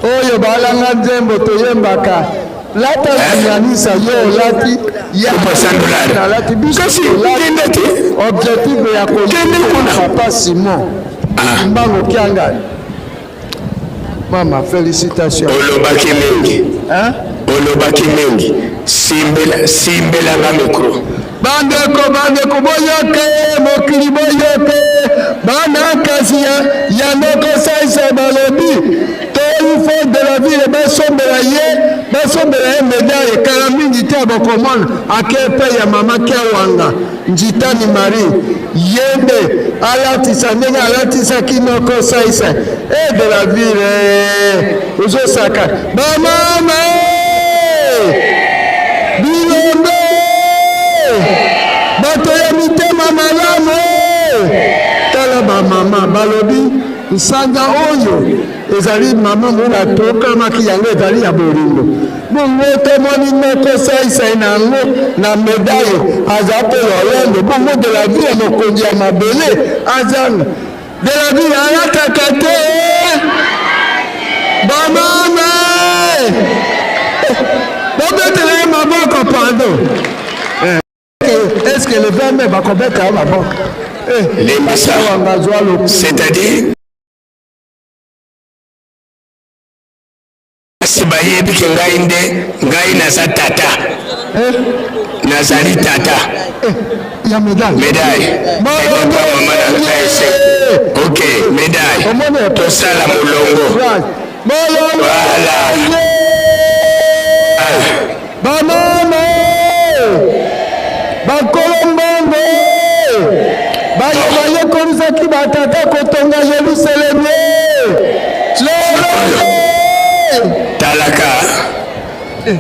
Oyo balanga nzembo toyembaka lata zinganisa yo olati ya nalati biso kende te objectif ya kende kuna papa Simon ah. Mbango Kiangani. Mama felicitations. Olobaki mingi. Hein? Olobaki mingi. Simbela simbela nga micro. Bandeko bandeko boyoke mokili boyoke bana kasi ya, ya noko saisa balobi to il faut de la ville basombela ye basombela ye medaille kala mingi te bokomona ake epai ya mama Kiawanga Njitani Marie ye nde alatisa ndenge alatisaki noko saisai e de la ville eh, ozosaka bamama eh, bilombe eh, bato ya mitema malamu tala bamama balobi nsanza oyo ezali mama mona tokamaki yango ezali ya bolingo Bongo tomoni noko saisai na yango na medaille aza mpe lolendo bongo de la vie ya mokonzi ya mabele azanga de la vie alataka te bamama bobetela ye maboko pardon est ce que le 20 mai bakobeta yo maboko lembisa c'est-à-dire Basi bayebi ke ngai nde ngai naza tata eh? Nazali tata eh, ya médaille médaille mama na ngai se ok médaille tosala molongo voilà bamama bakolo mbongo baye bayekolisaki batata kotonga Yelusalemi lelo talaka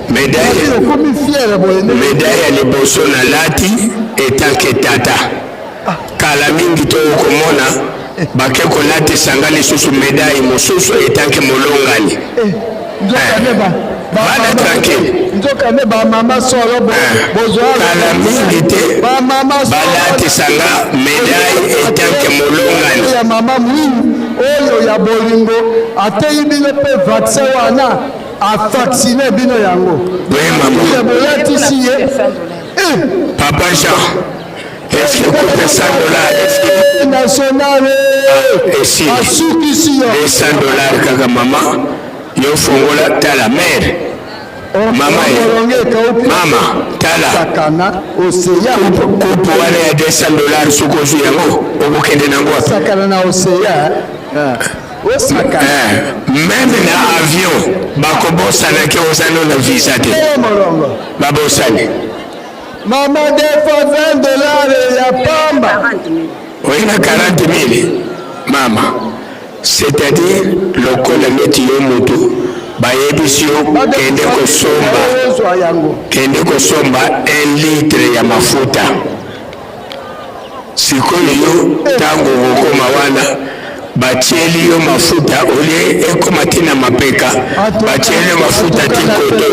médaille fiere boye médaille ya liboso nalati etanke tata ah. Kala mingi to okomona eh. Bake kolatisa nga lisusu médaille mosusu etanke molongani eh. Bana tranquille nzoka nde bamama solo eh. bozwa kala mingi te balatisa nga médaille etanke molongani ya mama mwindu oyo ya bolingo ateyi bino mpe vaccin wana avaccine bino yango oui, bolatisi ye eh. Papa Jean est-ce que coupe 100 dollars est-ce que national esili asukisi yo 200 dollars kaka mama yo fongola tala mère oh, mama ye mama tala sakana oseya coupe wana ya 200 dollars soki ozwi yango okokende nango wapi sakana na oseya osakana eh, meme na avion bakobosanaki oza no na visa te babosani Mama defa 20 dollars ya pamba. Oye na 40 000 mama, c'est-à-dire lokola neti yo mutu bayebisi yo kende kosomba kende kosomba 1 litre ya mafuta sikoyo yo ntango okokoma wana batieli yo mafuta olie ekoma ti na mapeka batieli yo mafuta ti koto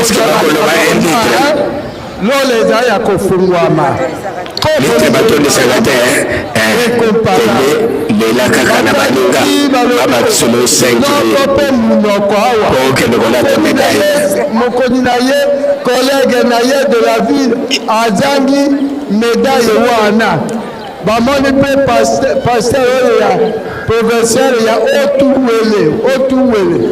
eske bakoloba 1 litre Lola ezali ya kofungwama. Litre batondisaka te eh, kende lela kaka na baninga babakisolo 5 mpe monoko awa po okende kolata medaille. Mokonzi na ye collègue na ye de la ville azangi medaille wana bamoni mpe pasteur oyo ya provincial ya Otuwele Otuwele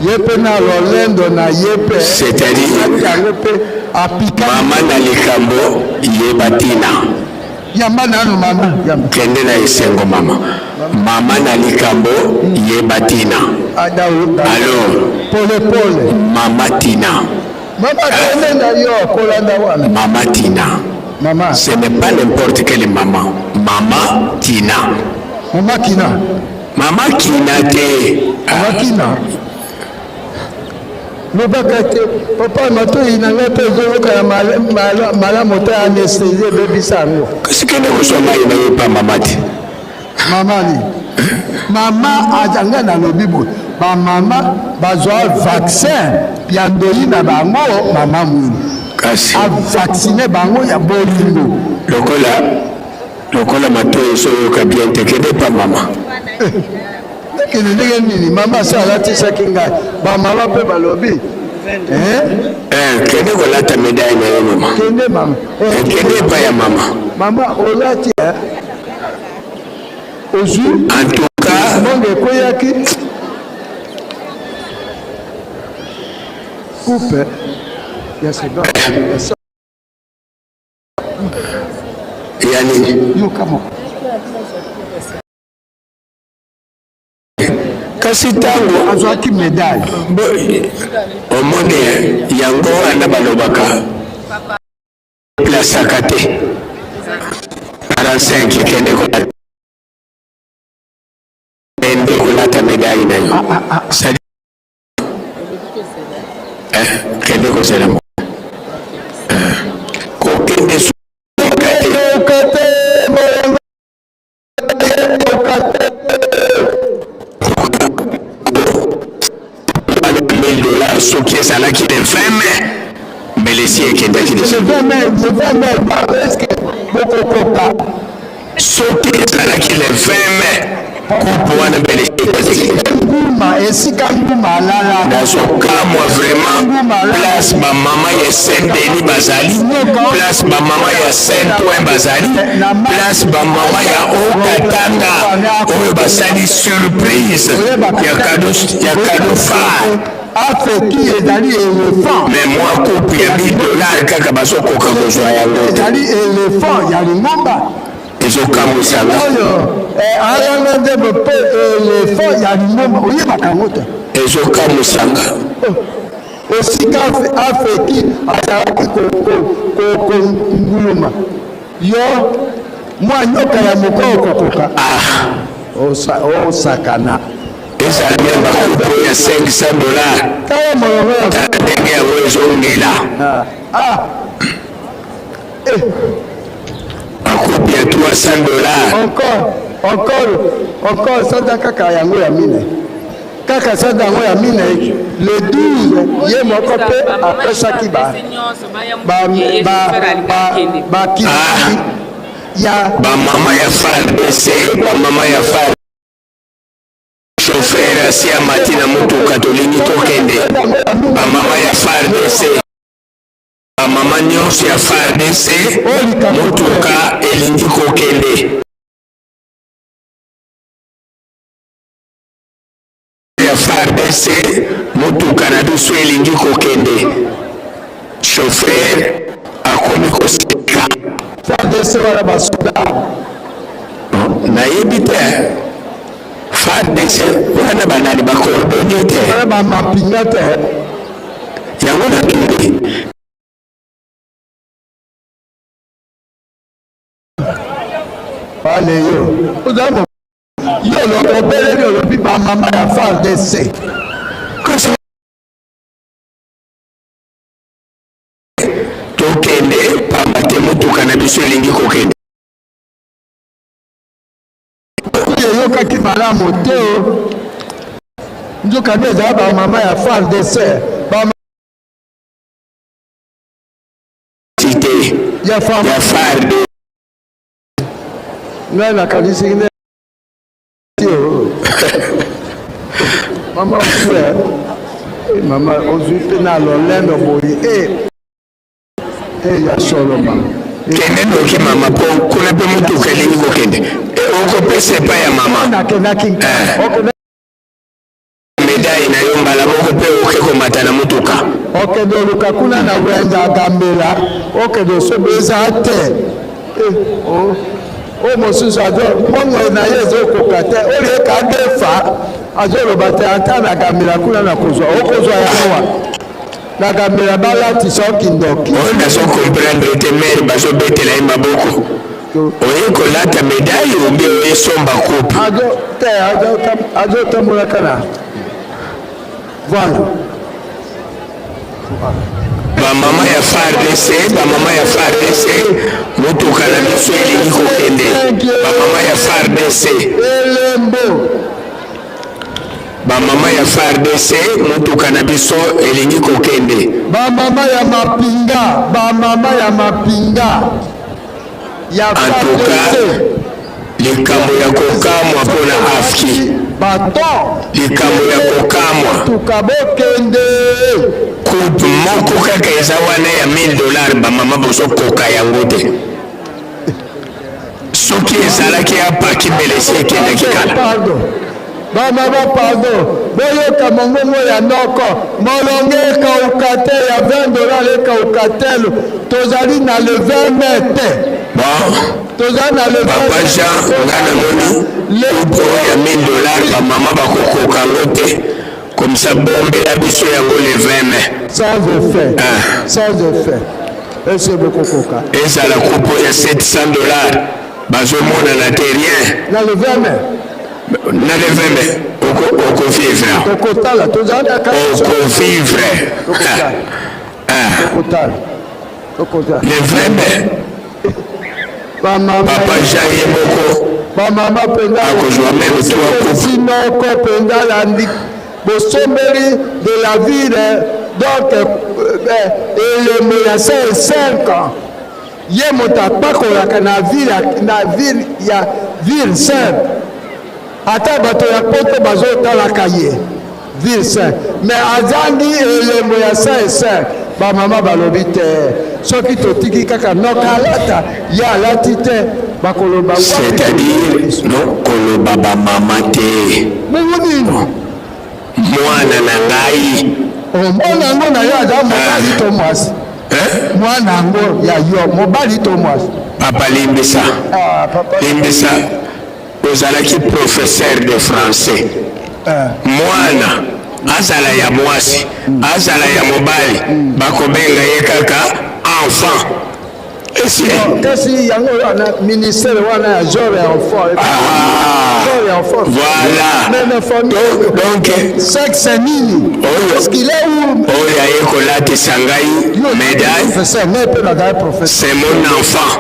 ye mpe na lolendo na ye mpe c'est-à-dire yango mpe apika mama na likambo yeba ntina. Yamba nanu mama. Yamba. Kende na esengo mama. Mama na likambo yeba tina. Alors. Pole pole. Mama Tina. Mama kende na yo kolanda wana. Mama Tina. Mama. Ce n'est pas n'importe quelle maman. Mama Tina. Mama Kina. Mama Kina te. Mama Kina. Lobaka te papa matoi na ngai mpe ezoyoka ya malamu te anesthésie ebebisa yango. Kasi kende kozwa mai na yo epa mama te. Mama nini? Mama aza ngai nalobi boye bamama bazwa vaccin ya ndoi na bango mama mwini kasi avaccine bango ya bolingo lokola lokola matoi ezoyoka bien te kende pa mama eh, nakende ndenge nini mama asi alatisaki ngai bamama mpe balobi eh? Eh, kende kolata medaille na yo mama kende mama kende epai ya mama mama olati ozwi en tout cas mbongo ekweyaki coupe ya seba ya nini yoka moko kasi ntango azwaki medaille omoni yango wana balobaka plasaka te 45 kende kolata kende kolata medaille na yo ah, ah, ah. Eh, kende kozela mo eh, kokende suka te soki ezalaki le 20 mai mbele esi ekendaki soki ezalaki le 20 mai kupu wana mbele nguma esika nguma alala nazokamwa vraiment place bamama ya saint denis bazali place bamama ya saint point bazali place bamama ya okatanga oyo basali surprise ya kado ya kado phare afeki ezali elephant mais mwa coupe ya 1000 dollars kaka bazokoka kozwa yango ezali elephant ya lingomba ezokamwisa nga oyo eh, alanga nzembo mpe elephant ya lingomba oyebaka yango te ezokamwisa nga oh. Esika afeki azalaki konguluma yo mwa nyoka ya moke okokoka ah. osakana ezala mpe bakupo ya 500 dollar tala molongo ya tala ndenge yango ezongela ah. ah. eh. bakupe ya 300 dollar encore encore encore sanza kaka yango ya mine Kaka sanza yango ya minei, le 12, ye moko mpe apesaki ba bakisi ya bamama ya FARDC, bamama ya FARDC chauffeur asi amati na motuka, tolingi tokende. Bamama ya FARDC, bamama nyonso ya FARDC, motuka elingi kokende. ya FARDC motuka na biso elingi kokende chauffeur akomi koseka FARDC wana basoda nayebi te FARDC wana banani bakordonnier te wana bamapinga te yango natuni ale yo oza Yo obeleli olobi ba mama ya FARDC. Tokende pamba te motuka na biso elingi kokende. Eyokaki malamu te nzoka nde ezala ba mama ya FARDC ba te ya FARDC. Ngai nakanisi nde mama frère eh, mama ozwi mpe na lolendo boye e eh, ya solo mama kende noki mama mpo kuna mpe motuka elingi kokende eh, okopesa epai ya mama nakendaki medaille na yo mbala moko mpe oke komata na motuka okende oluka kuna na wenza gambela okende osoba eza te. Eh, oh. Oyo mosusu azo mbongo na ye ezokoka te oyo eka adefa azoloba te ata na gambela kuna na kozwa okozwa yango wapi na gambela balatisa yo kindoki. Oyo nazo comprendre te mère bazobetela ye maboko oye kolata medaille ou bien oye somba coupe? Azo te azotambolaka na voilà. Ba mama ya FARDC, ba mama ya FARDC, motuka na biso elingi kokende. Ba mama ya FARDC. Elembo. Ba mama ya FARDC, motuka na biso elingi kokende. Ba mama ya mapinga, ba mama ya mapinga. Ya en tout cas, likambo ya kokamwa mpo na afki likambo ya kokamwa coupe moko kaka eza wana ya 1000 dollars bamama bozokoka yango te soki ezalaki apaki mbele esi ekendaki kala. Bamama pardon, boyoka mongongo ya noko, molonge ekauka te ya 20 dollars ekauka te, tozali na le 20 mai te. Bon, tozali na le 20 Papa Jean, nga namoni coupe oyo ya 1000 dollars bamama bakokoka yango te, comme ça bombela biso yango le 20 mai. Sans effet, ah. Sans effet. Ese bokokoka. Ezala coupe oyo ya 700 dollars bazomonana te rien. Na le 20 mai. Na le 20 mai okovivre. Tokotala tozali na okovivre. Tokotala. Tokotala. Le 20 mai. Papa Jean ye moko bamama mpenza akozwa meme trois coupes. Sinoko mpenza landi bosombeli de la ville donc elembo ya 5 ans ye moto apakolaka na ville na ville ya ville sainte ata bato ya poto bazotalaka ye ville sainte mais azangi elembo ya saint saint bamama balobi te soki totiki kaka noka alata ye alati te bakoloba c'est-à-dire no koloba bamama te bongo nini mwana na ngai mwana yango na yo aza mobali to mwasi mwana yango ya yo mobali to mwasi papa limbisa ah, papa limbisa ozalaki professeur de français mwana azala ya mwasi azala ya mobali bakobenga ye kaka enfant esili kasi yango wana ministère wana ya genre ya enfant ah, genre ya enfant voilà même famille donc sexe nini oyo qu'il est où oyo aye kolatisa ngai médaille professeur ngai mpe nazali professeur c'est mon enfant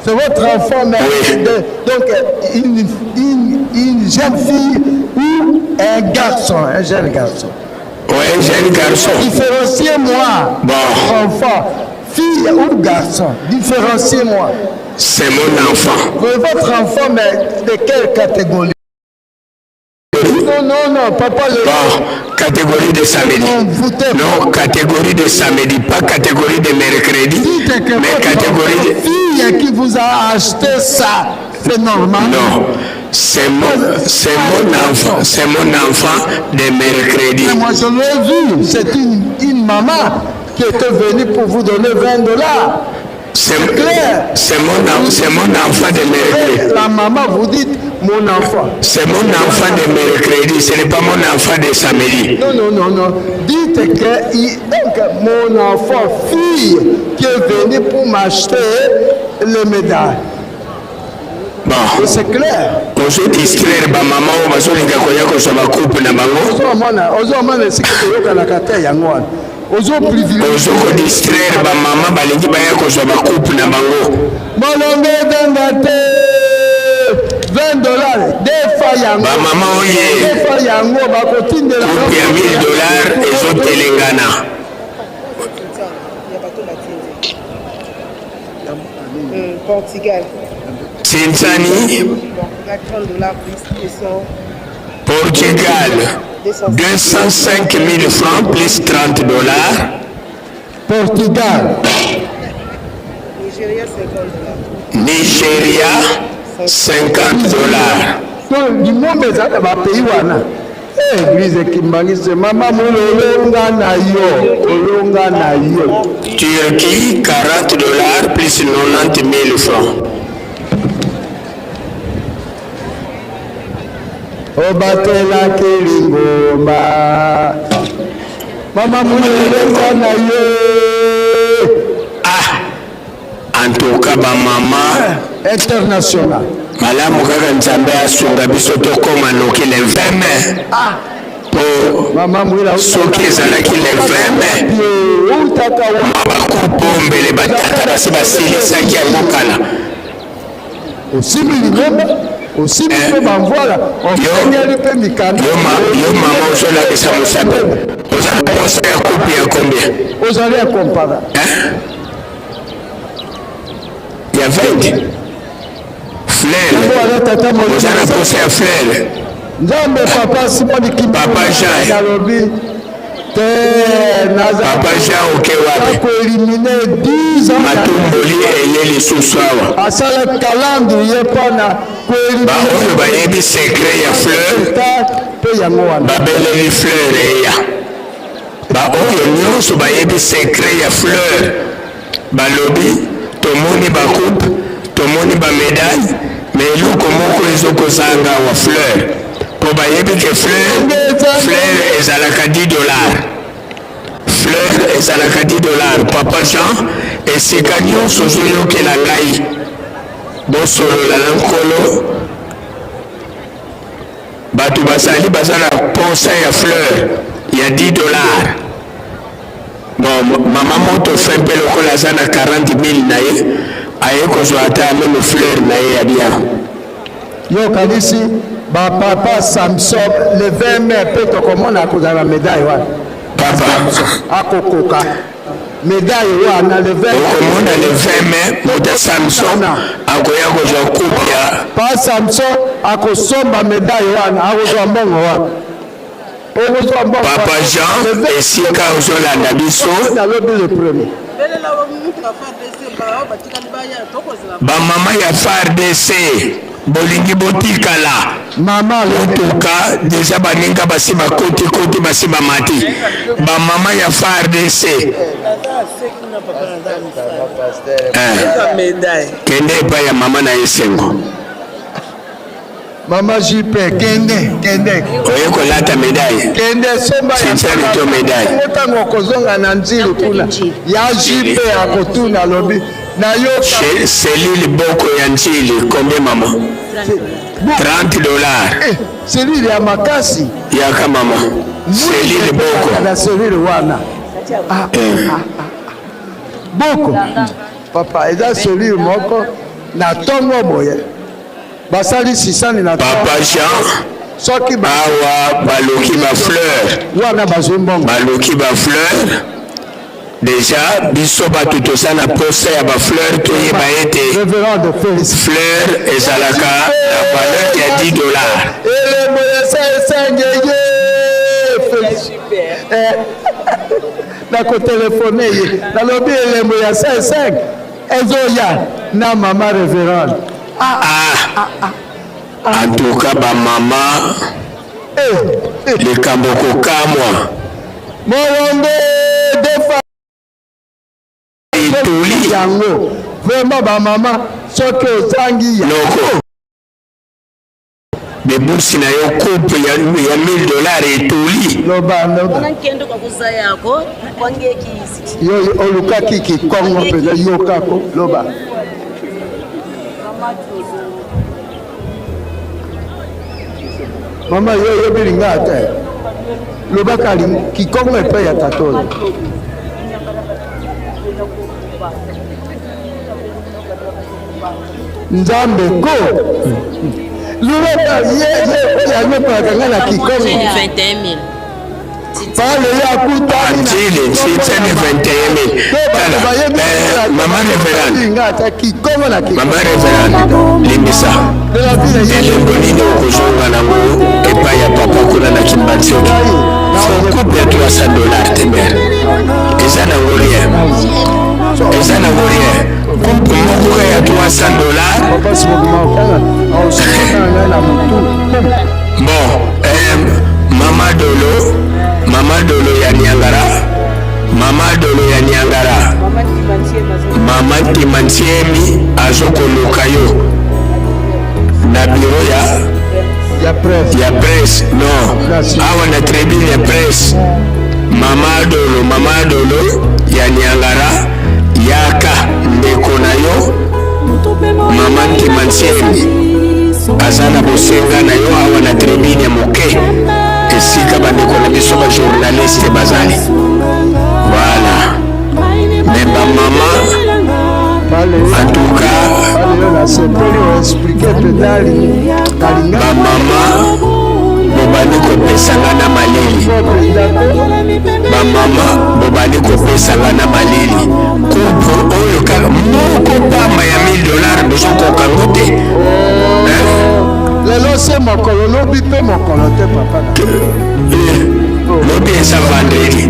C'est votre enfant, mais oui. de, donc une, une, une jeune fille ou un garçon, un jeune garçon. Oui, un jeune garçon. Différenciez-moi. Bon. Enfant, fille ou garçon, différenciez-moi. C'est mon enfant. Votre enfant, mais de quelle catégorie? Non, non, non, papa. Le... Bon, catégorie de samedi. Non, catégorie de samedi, pas catégorie de mercredi. Dites que mais catégorie de... fille qui vous a acheté ça, c'est normal. Non, c'est mon, c'est mon enfant, c'est mon enfant de mercredi. Mais moi, je l'ai vu. C'est une, une maman qui était venue pour vous donner 20 dollars. C'est clair. C'est mon, c'est mon enfant de mercredi. La maman vous dit mon enfant. C'est mon enfant de mercredi, ce n'est pas mon enfant de samedi. Non, non, non, non. Dites que il, donc, mon enfant, fille, qui est venue pour m'acheter les médailles. Bon. C'est clair. Ozo distraire ba mama oyo bazolinga koya kozwa ba coupe na bango. Ozomona, ozomona esika toyokanaka te yango wana. Ozo privilégier. Ozo ko distraire ba mama balingi baya kozwa ba coupe na bango. Molongo ezanga te 20 dollars defa yango. Ba mama oye. Defa yango bakotindela. Coupe ya 1000 dollars ezotelengana. Portugal. Tinsani. Portugal 205 000 francs plus 30 dollars. Portugal. Nigeria 50 dollars. Nigeria 50 dollars. Donc lingomba ezali na bapays wana église ekimbangisi mama mulolonga na yo olonga na yo Turquie 40 dollars plus 90 000 francs. Obatelaki lingomba. Mama Mwila na ye. Ah, en tout cas ba mama international. Malamu kaka Nzambe asunga biso tokoma noki le 20 mai. Ah. Po soki ezalaki le 20 mai bakupombele batata basi basilisaki yango kala. Osimbi lingomba osimbi mpe eh. bamvwala ofengeli mpe mikanda. Yo mama ozolakisa mosapi oza na posa ya coupe ya combien? Ozali ya kompara ya 20 fleur oza na posa ya fleur. Nzambe papa Simoni Papa Jean alobi te naza Papa Jean oke wapi? Koelimine 10 ans matumboli eye lisusu awa asala calendrier mpona baoyo bayebi secret ya fleur mpe yango wana babeleli fleur eya baoyo nyonso bayebi secret ya fleur Balobi tomoni ba coupe, tomoni ba medaille, mais eloko moko ezo kozanga awa fleur. Po bayebi ke fleur, fleur ezalaka 10 dollars. Fleur ezalaka 10 dollars. Papa Jean, esika nyonso ozoyokela ngai, bosolola na Nkolo. Bato bazali baza na posa ya fleur ya 10 dollars. Bon, mama moto fin mpe lokola aza na 40 000 na ye aye kozwa ata meme fleur na ye ya bien. Yo okanisi ba papa Samson le 20 mai mpe tokomona akozala na medaille wana. Papa akokoka medaille wana le 20 okomona le 20 mai moto ya Samson akoya kozwa coupe ya pa Samson akosomba medaille wana akozwa mbongo wana. Papa Jean, esika ozolanda biso bamama ya FARDC bolingi botikala motuka deja baninga basi bakotikoti basi bamati bamama ya FARDC eh, kende epai ya mama na esengo Mama JP, kende, kende. Oye kolata medaille. Kende somba ya Sincere to medaille. Ntango okozonga na nzili kuna. Ya JP akotuna alobi na yo. Cellule boko ya nzili combien mama? 30 dollars. Eh, cellule ya makasi. Yaka mama. Cellule boko. Na cellule wana. Ah, eh. ah, ah. Boko. Papa, eza cellule moko na tongo boye. Basali sisani na Papa Jean soki awa baloki ba fleur wana bazwi mbongo baloki ba fleur deja biso bato toza na posa ya ba fleur toyeba ete fleur ezalaka na valeur ya 10 dollars elembo ya sa esangeye eh, nakotelefone ye nalobi elembo ya sa esang ezoya na mama reverende Ah, ah, ah, ah. En tout cas ba mama eh, eh. likambo kokamwa molongo defa etuli yango vraiment ba mama soki ozangi ya noko bebusi na yo coupe ya, ya 1000 dollars etuli loba loba yo olukaki kikongo mpenza yokako loba mama yo oyebi lingala te lobaka kikongo epai ya tata oyo nzambe ko lobaka ye ye anyokolaka ngai na kikongo pale ye akutani Chile, 21 000. Tala, mama reverend. Kikongo na Mama reverend, limbisa. Elembo nini okozonga nango epai ya papa kuna na Kimbanseke? Faut coupe ya 300 dollars te mère. Eza nango rien. Eza nango rien. Coupe moko ya 300 dollars. Bon, eh, mama Dolo, mama Dolo ya Niangara, mama Dolo ya Niangara, mama Timantiemi azokoluka yo na biro ya ya Ya presse non, awa na tribune ya presse. Mama Adolo, mama Adolo ya Niangara, yaka ndeko na yo mama Ntima Nsiembi aza na bosenga na yo awa na tribune ya moke esika bandeko na biso ba journaliste bazali. Voilà. Mais ba mama en tout cas ba mama bobandi kopesa nga na malili, bamama bobandi kopesa nga na malili. Coupe oyo kaka moko pamba ya 1000 dollars bozokoka ngo te. Lelo se mokolo, lobi mpe mokolo te papa. Lobi eza vendredi,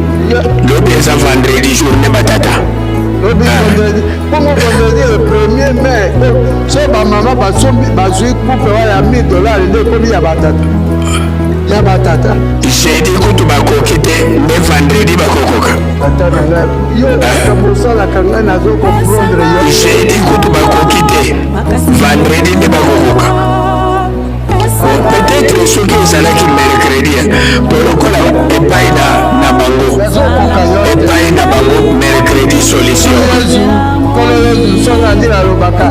lobi eza vendredi, journée batata. Lobi vendredi, bongo vendredi le premier mai, so bamama basombi bazwi coupe wana ya 1000 dollars nde ekomi ya batata, ya batata. Jeudi kutu bakoki te, nde vendredi bakokoka. Tata na ngai, yo makambo osalaka ngai nazo comprendre yo. Jeudi kutu bakoki te, vendredi nde bakokoka. Peut-être soki ezalaki mercredi, po lokola epai na bango, epai na bango mercredi solution. Nkolo Yesu, soki andi nalobaka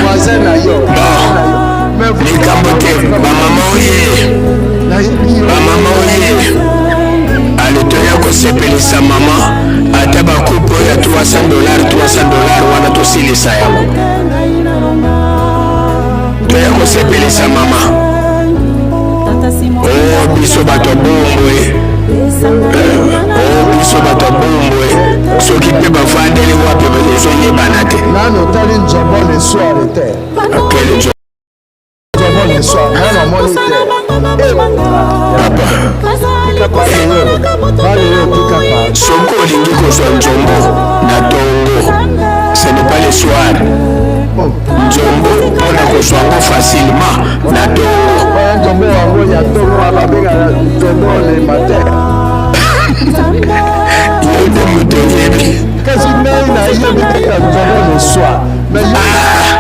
voisin na yo. Bon, likambo te, bamama oye, bamama oye, ale toya kosepelisa mama ata bakupe oyo ya 300 dollars, 300 dollars wana tosilisa yango. Toya kosepelisa mama. O biso bato ya bombwe, o biso bato ya bombwe, soki mpe bavandeli wapi ezoyebana te. Nano otali nzombo le soir te. Quel nzombo le soir nano omoni te. Papa, soki olingi kozwa nzombo na tongo, ce n'est pas le soir. Nzombo mpona kozwa yango facilement na tongo. Nzombo yango ya tongo babengaka nzombo le matin. Yo nde moto oyebi. Kasi ngai nayebi kaka nzombo le soir, mais yo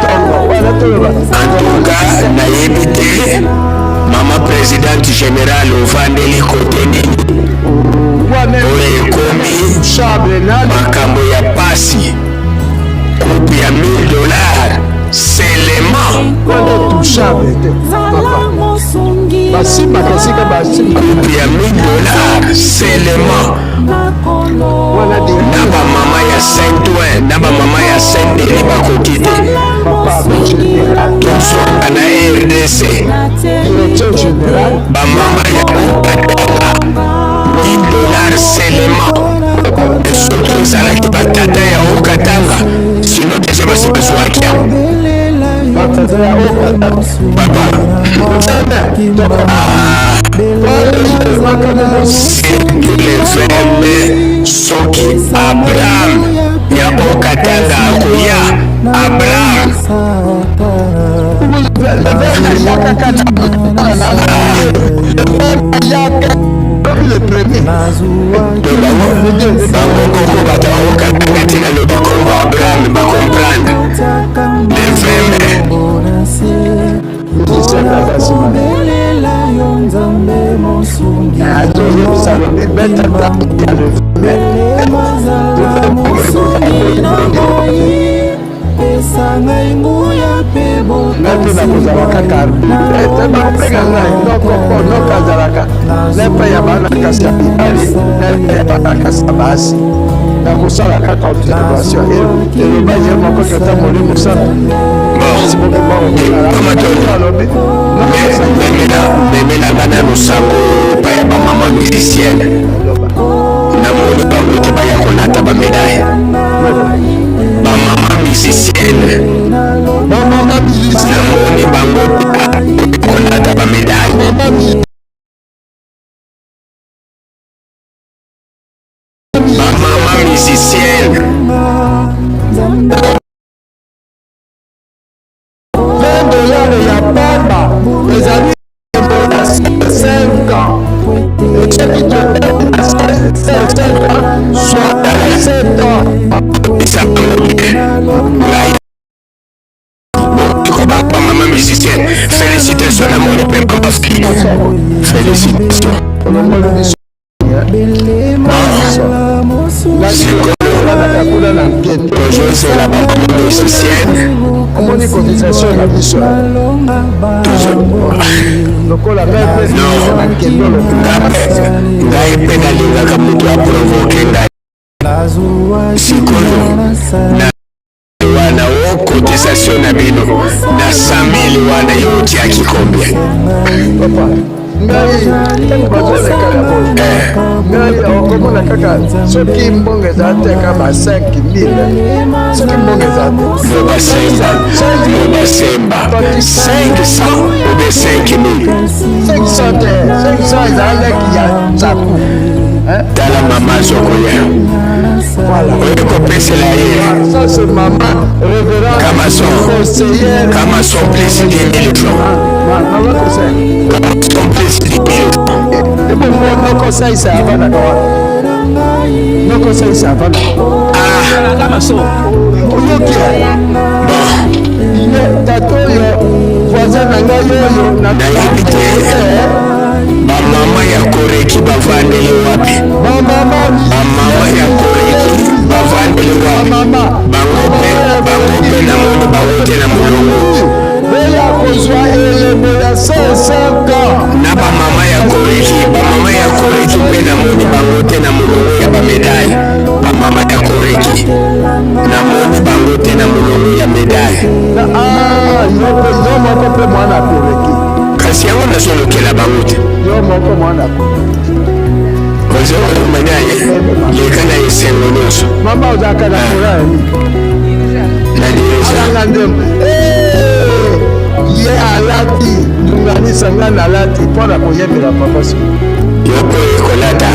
tongo wana toloba. En tout cas nayebi te mama présidente générale ovandeli kote nini oyo ekomi makambo ya pasi. Coupe ya 1000 dollars seulement. Wana touchable te papa, basimbaka esika basimba. Coupe ya 1000 dollars seulement na bamama ya Saint-Ouen na bamama ya Saint-Denis bakoki te. Tozonga na RDC, bamama ya Katanga 1000 dollars seulement. Soki ezalaki batata ya Haut-Katanga, sino deja basi bazwaki yango. Papa, surtout le verbe, soki Abraham ya Haut-Katanga akoya, Abraham bango koko bato ya Haut-Katanga ntina lobi kombo Abraham bacomprendre le verbe. Ngai mpe nakozala kaka arbitre, bakobenga ngai noko mpo noko azalaka na epai ya bana kasi ya mibali na epai ya bana kasi ya basi. Nakosala kaka observation, eloba ye moko tata Molimo Santu. Alobi memelanga na losango epai ya bamama musicienne, namoni bango te baya kolata bamedaille. Bamama musicienne, namoni bango te kolata bamedaille. Bamama musicienne, 20 dollars ya pamba ezali 5 ans, soki 5 ans soit 7 ans. Mama musicienne, félicitations. Namoni Mais mama fille, félicitations. Tozozela bamama musicienne. Omoni cotisation na biso lokola ngai mpe nalingaka moto aprovoke ngai sikoyo na wana o cotisation na bino na 100 000 wana yo otiaki combien? Papa, ngai ntango bazoleka na boye eh. ngai okomona kaka soki mbongo eza te ka ba 5000 soki mbongo eza te. Loba semba, loba semba, 500 ou bien 5000? 500 te, 500 ezala leki ya nzaku. Tala mama azokoya oye kopesela ye kamason plus 10 000 francs, kamason plus 10 000 francs. Nokosalisa avandaka wana, nokosalisa avandaka. Oyoki tata oyo voisin na ngai oyo? Nayebi te bamama ya koreki bavandeli wapi, bamama ya koreki bavandeli wapi. Bango mpe, bango mpe namoni bango te na molongo. Boya kozwa elembo ya 500 na bamama ya koreki, bamama ya koreki mpe namoni bango te na molongo ya bamedaille. Bamama ya koreki namoni bango te na molongo ya medaille. Yo moko mpe mwana koreki. Kasi yango nazolokela bango te. Yo moko mwana. Ozomana ye leka na esengo nyonso. Mama, ozalaka na courant na dirisa. Alanga ndembo ye alati ndunganisa, ngai nalati mpo na koyembela papa so. Yo mpo oyekolata,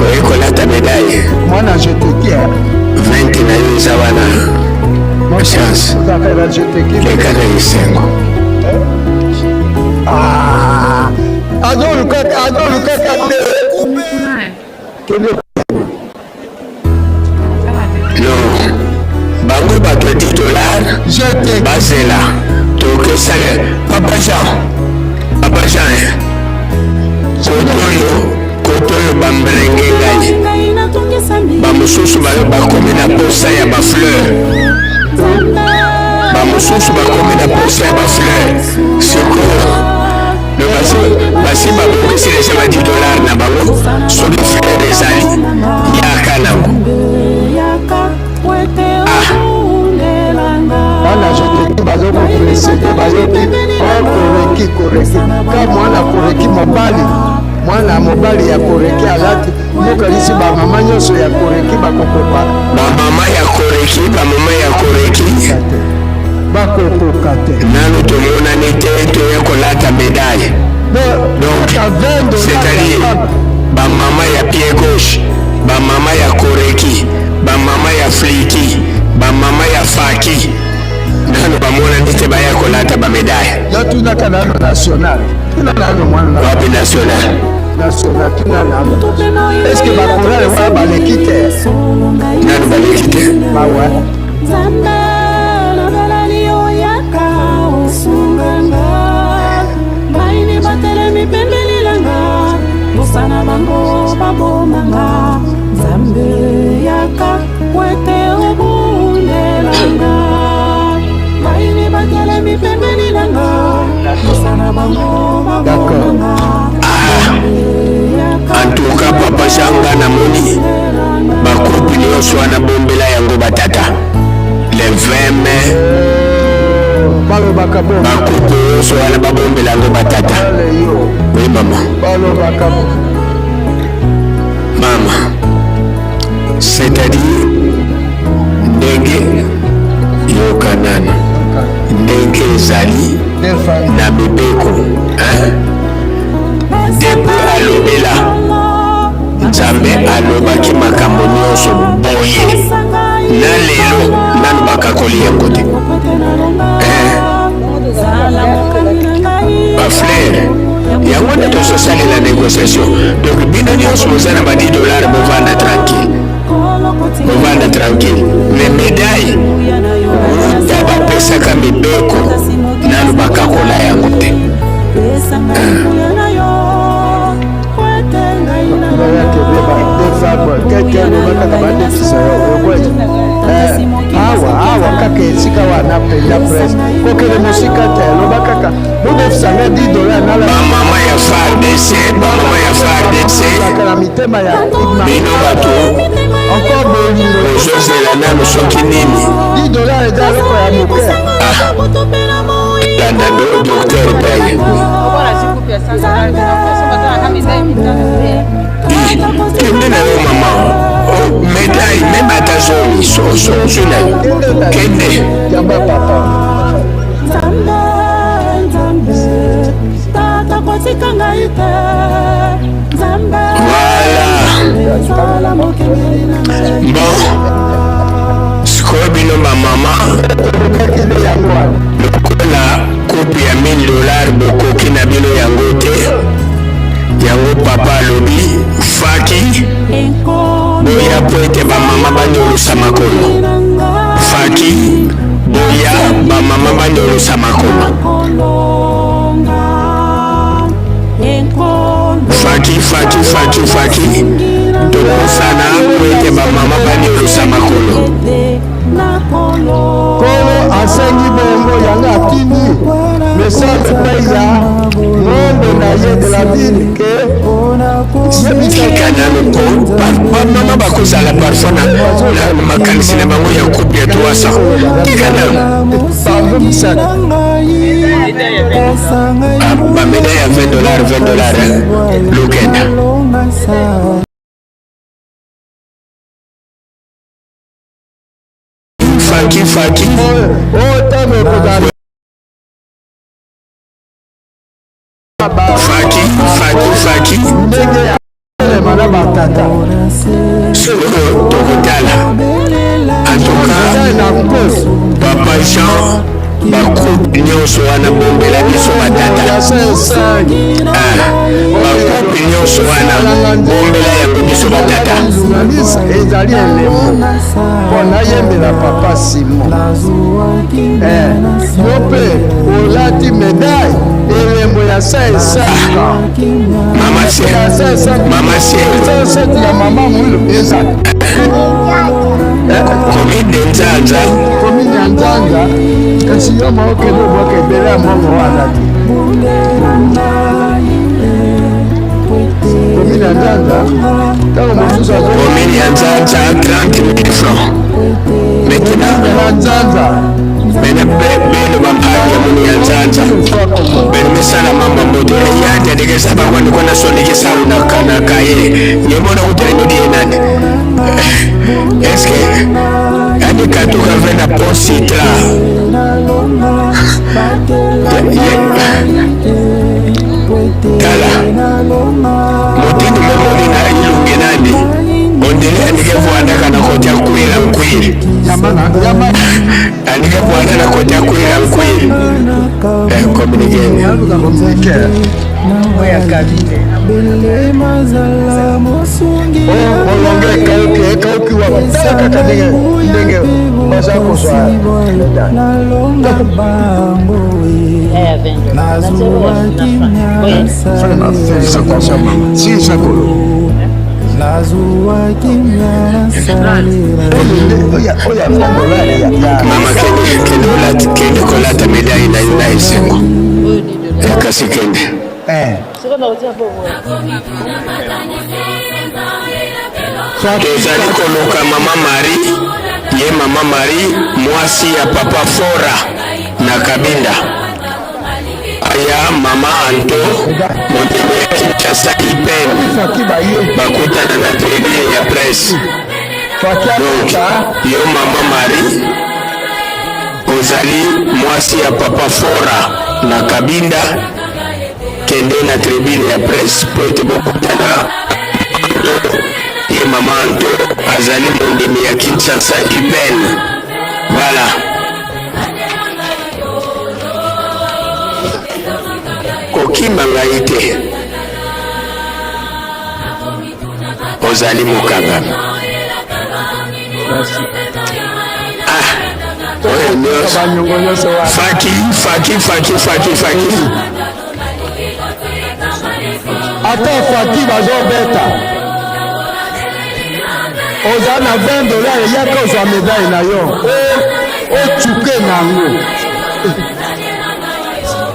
oyekolata medaille. Mwana jeteki. 20 na yo eza wana, chance leka na esengo. Azolukaka te kende. Non, bango bato ya 10 dollar bazela tokesala. Papa Jean, papa Jean, kotoyo kotoyo bambrenge ngai, bamosusu bakomi na posa ya bafleur, bamosusu bakomi na posa ya bafleur. Sikoyo basi babongisi deja ba 10 dollar na bango. Soki fleur ezali, yaka nango. Bana jeteki bazokopresede, bayoki koreki koreki ka mwana koreki mobali, mwana mobali ya koreki alati mokalisi. Bamama nyonso ya koreki bakokoka. Bamama ya koreki, bamama ya koreki bakokoka te. Nanu tomonani te toya kolata médaille. Donc c'est-à-dire bamama ya pied gauche, bamama ya koreki, bamama ya fliki, bamama ya faki, nanu bamonani te baya kolata bamédaille. Natunaka nano national, tuna nano mwana. Wapi national? National, tuna nano, est-ce bakorale wana baleki te? Nanu baleki te. Bawa. Nzambe nabeleli oyaka osunganga baini batelemi pembeni nanga, bosana bango babomanga. Nzambe yaka po ete obundelanga baini batelemi pembeni nanga, bosana bango babomanga. En tout cas, papa Janga, namoni bagroupe nyonso wana bombela yango batata le 20 mai. Balobaka bo. Bagroupe nyonso wana babombela yango batata. Oui, mama. Balobaka bo. Mama, c'est-à-dire ndenge yoka nano ndenge ezali na mibeko, hein? Depuis alobela, Nzambe alobaki makambo nyonso boye na lelo nanu bakakoli yango te. Bafleur yango nde tozosalela négociation. Donc bino nyonso boza na ba 10 dollar, bovanda tranquille, bovanda tranquille. Mais médaille, wuta bapesaka mibeko, nanu Nanu bakakola yango te. Awa awa kaka esika wana mpenza presse kokende mosika te, loba kaka bodefisa nga 10 dollar. Bamama ya FARDC, bamama ya FARDC, na mitema ya bino bato encore bolingo bozozela nanu soki nini. 10 dollar eza eloko ya moke. Landa do docteur Paye. Kende na yo mama, médaille même ata zomi ozwi na yo, kende. Yamba papa. Nzambe, Nzambe, tata kotika ngai te. Nzambe, Voilà. zala mokengeli na ngai. Bon, sikoyo bino bamama, lokola coupe ya 1000 dollar bokoki na bino yango te, yango papa alobi faki boya po ete bamama banyolusa makolo. Faki boya, bamama banyolusa makolo. Faki, faki, faki, faki, tokosana po ete bamama banyolusa makolo. Kolo asengi bongo, yango atindi message epai ya monde na ye de la ville ke Tika nanu po bamama bakozala parfois na makanisi na bango ya coupe ya 300. Tika nanu bamédaille ya 20 dollar, 20 dollar lukenda. Faki, faki. Oyo ntango ekozala. Faki, faki, faki. Ndenge ya telema na batata. Sikoyo tokotala. En tout cas, na nko papa Jean, bacoupe nyonso wana bombela biso batata. Bacoupe nyonso wana bombela yango biso batata. Journaliste, ezali elembo mpo nayembela papa Simon. Yo mpe olati médaille, elembo ya 500. Mama Ciel, mama Ciel. Ya mama Mwilu ezali Commune de Nzanza. Commune ya Nzanza, kasi yo maokende obwaka ebele ya mbongo wana te. Commune ya Nzanza, ntango mosusu. Commune ya Nzanza, 30 000 francs maintenant. Na Nzanza. Bene beno bampaki ya munu ya Nzanza beno misala mamba moto yate adekesa bakwandikwa na sondikisa na kaye ngemona kutelendodiye nani. Est-ce yani katuka ve na positra? Tala motindo momoni na ilunge nani ondele andike vwandaka na kotya kwila nkwili, andike vwanda na kotya kwila nkwili. Communiqué. Communiqué. Molongo ekauki, ekauki wapi? Tala kaka ndenge ndenge baza kozwa. Sisa kolo Mama, kende, kende, olati, kende kolata médaille na yo na esengo. Kasi kende. Tozali koluka mama Marie, ye mama Marie mwasi ya papa Fora na Kabinda. Aya mama Anto motema ya Kinshasa Ipen, bakutana na tribune ya presse. Donc yo mama Marie ozali mwasi ya papa Fora na Kabinda, kende na tribune ya presse po ete bokutana. Ye mama Anto azali mondimi ya Kinshasa Ipen. Voilà. Kokima ngai te, ozali mokangami. Ah. Banyongo nyonso wana. Faki, faki, faki, faki, faki. Ata faki bazobeta. Oza na 20 dollars yaka ozwa medaille na yo. Ocuke na yango.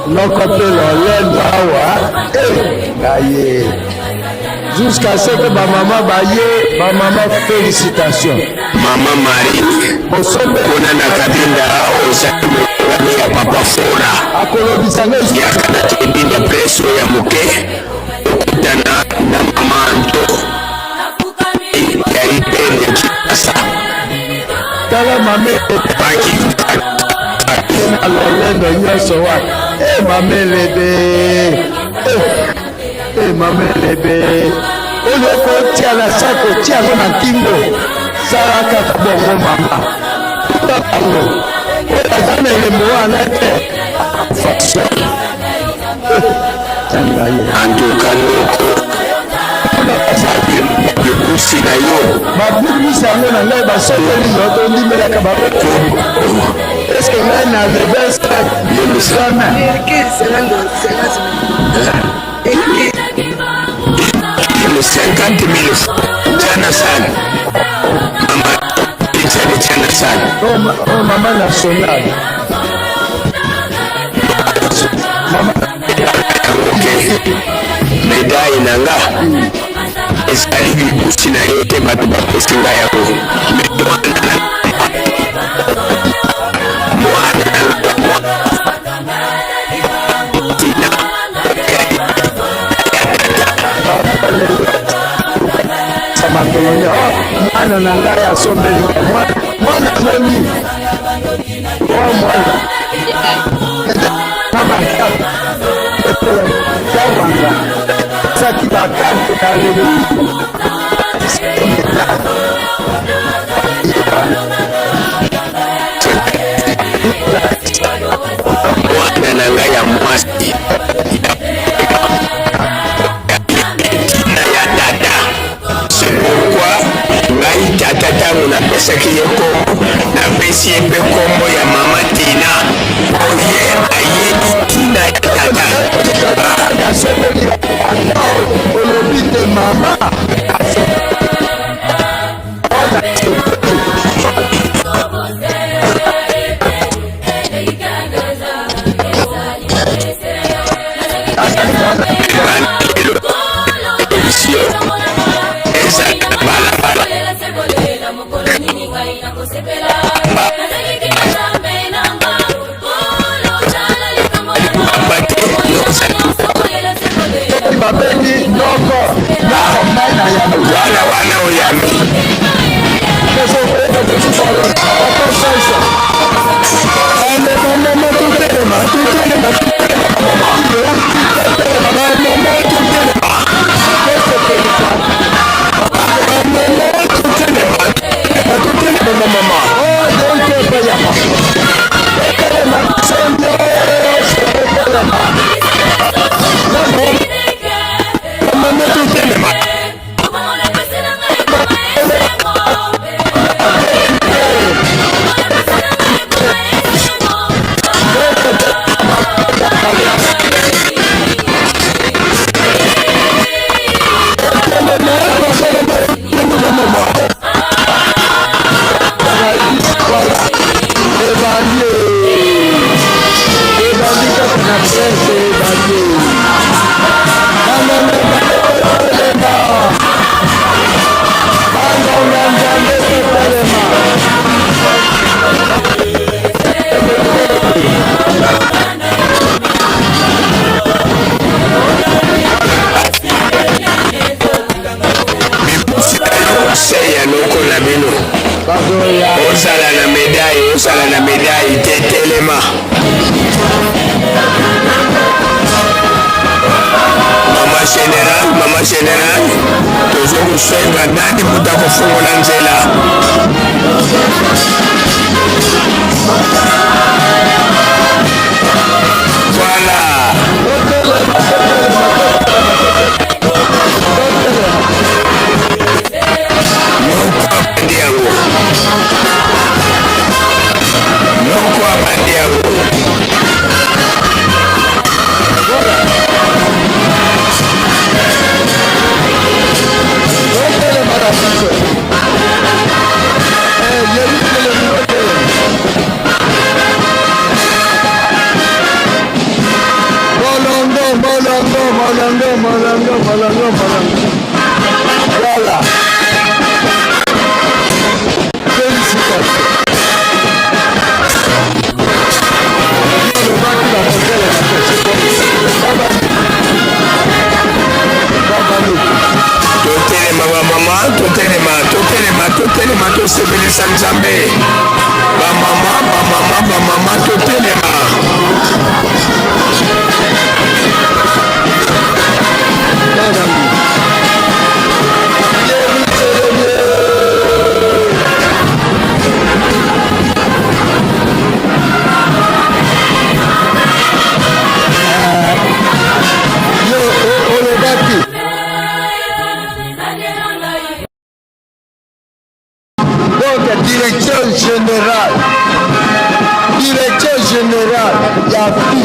Noko mpe lolendo awa eh, ngaye jusqu'à ce que bamama baye bamama félicitation mama marie kuna na kabinda ozali molongani ya papa fora akolobisa ngai yaka na tribune ya presse oyo ya moke okutana na mama anto ya ipene ya kinshasa tala mame paki na lolendo nyonso wana e mamelebe e mamelebe oyo okotia na sako tia yango na nkingo sala kaka bongo mama bango oyo aza na elembo wana te façon antuka noko bikusi na yo babikusi yango na ngai basokoli yo tondimelaka bango eske ngai na reverse jamais 50 000 tiana sani mama tiana tiana sani oh, mama nationale medaille na nga ezali libusi na yo te bato bapesi nga yango mwana na ngai asombeli mwana moni o mwana tawanga saki bakarte na mwana na ngai ya mwasi tina ya tata c'est pourquoi ngai tata ntango napesaki ye nkombo napesi ye mpe nkombo ya mama tina mpo ye ayebi ntina ya tata. Olobi te mama. Babengi noko noko na yango wana wana oyambi Ya noko na bino ozala na medaille ozala na medaille te telema mama general mama general tozo kosenga nani moto akofungola nzela voilà noko abandi yango. Molongo, molongo, molongo, molongo, molongo. Voilà. Félicitations. Totelema bamama, totelema, totelema, totelema, tosepelisa Nzambe. Bamama, bamama, bamama, totelema. Yo olobaki. Donc direction générale, direction générale ya fi.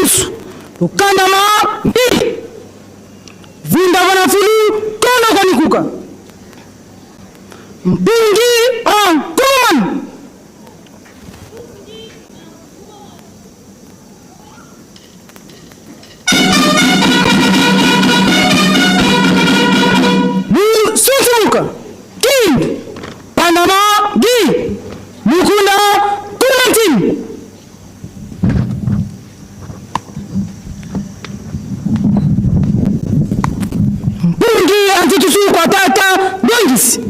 Ntutusu Lukandama mbi Vunda vana fulu kono kwanikuka Mpungi en Kuman. Susuka King Panama Gi Mukunda Kumantin. Mpungi antitusu kwa tata Bongisi.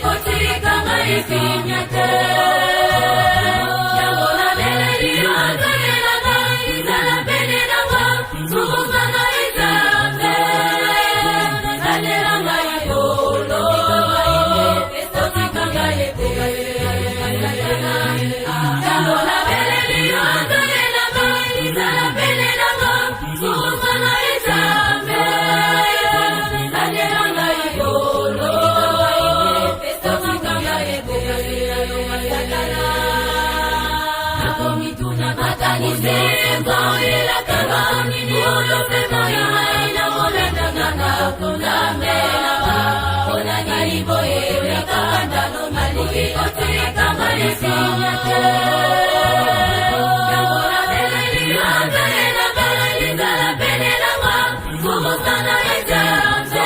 kotika ngai kimia te. Yango nabeleli yo, Nzambe na ngai, zala pene na nga, sukisa ngai Nzambe, batela ngai kolo, otika ngai te. Yango nabeleli yo, Nzambe na ngai, zala pene na nga, sukisa ngai Nzambe, batela ngai kolo, otika ngai te. Nakomituna makanisi ekoyelaka nga nini oyo mpe moi ngai nakolandaka Nzambe nanga mpona nini boye mikakatano malingi kotika ngai kimia te. Yango nabeleli yo, Nzambe na ngai, zala pene na nga, sukisa ngai Nzambe,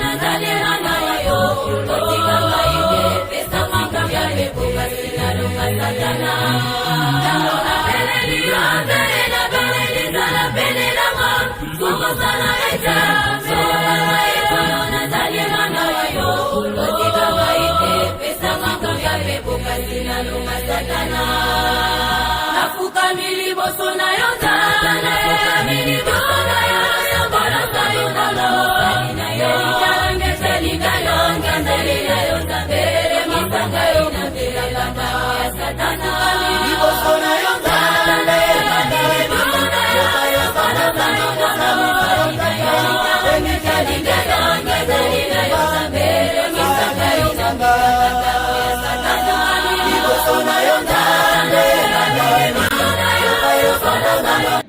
nazalela na yo, kotika ngai te, pesa makambo ya mpepo kasi nalonga Satana. Yango nabeleli yo, Nzambe na ngai, zala pene na nga, sukisa ngai Nzambe, nazalela na yo, kotika ngai te, pesa makambo ya mpepo kasi nalonga Satana. Nafukami liboso na yo Nzambe, nafukami liboso na yo, yongolosa yo na mosali na yo, nzali na yo Nzambe, misanga yo na nzela ya Satana. Liboso na yo Nzambe, liboso na yo, yongolosa yo na mosali na yo, nzali na yo Nzambe, misanga yo na nzela ya Satana. Liboso na yo Nzambe, liboso na yo, yongolosa yo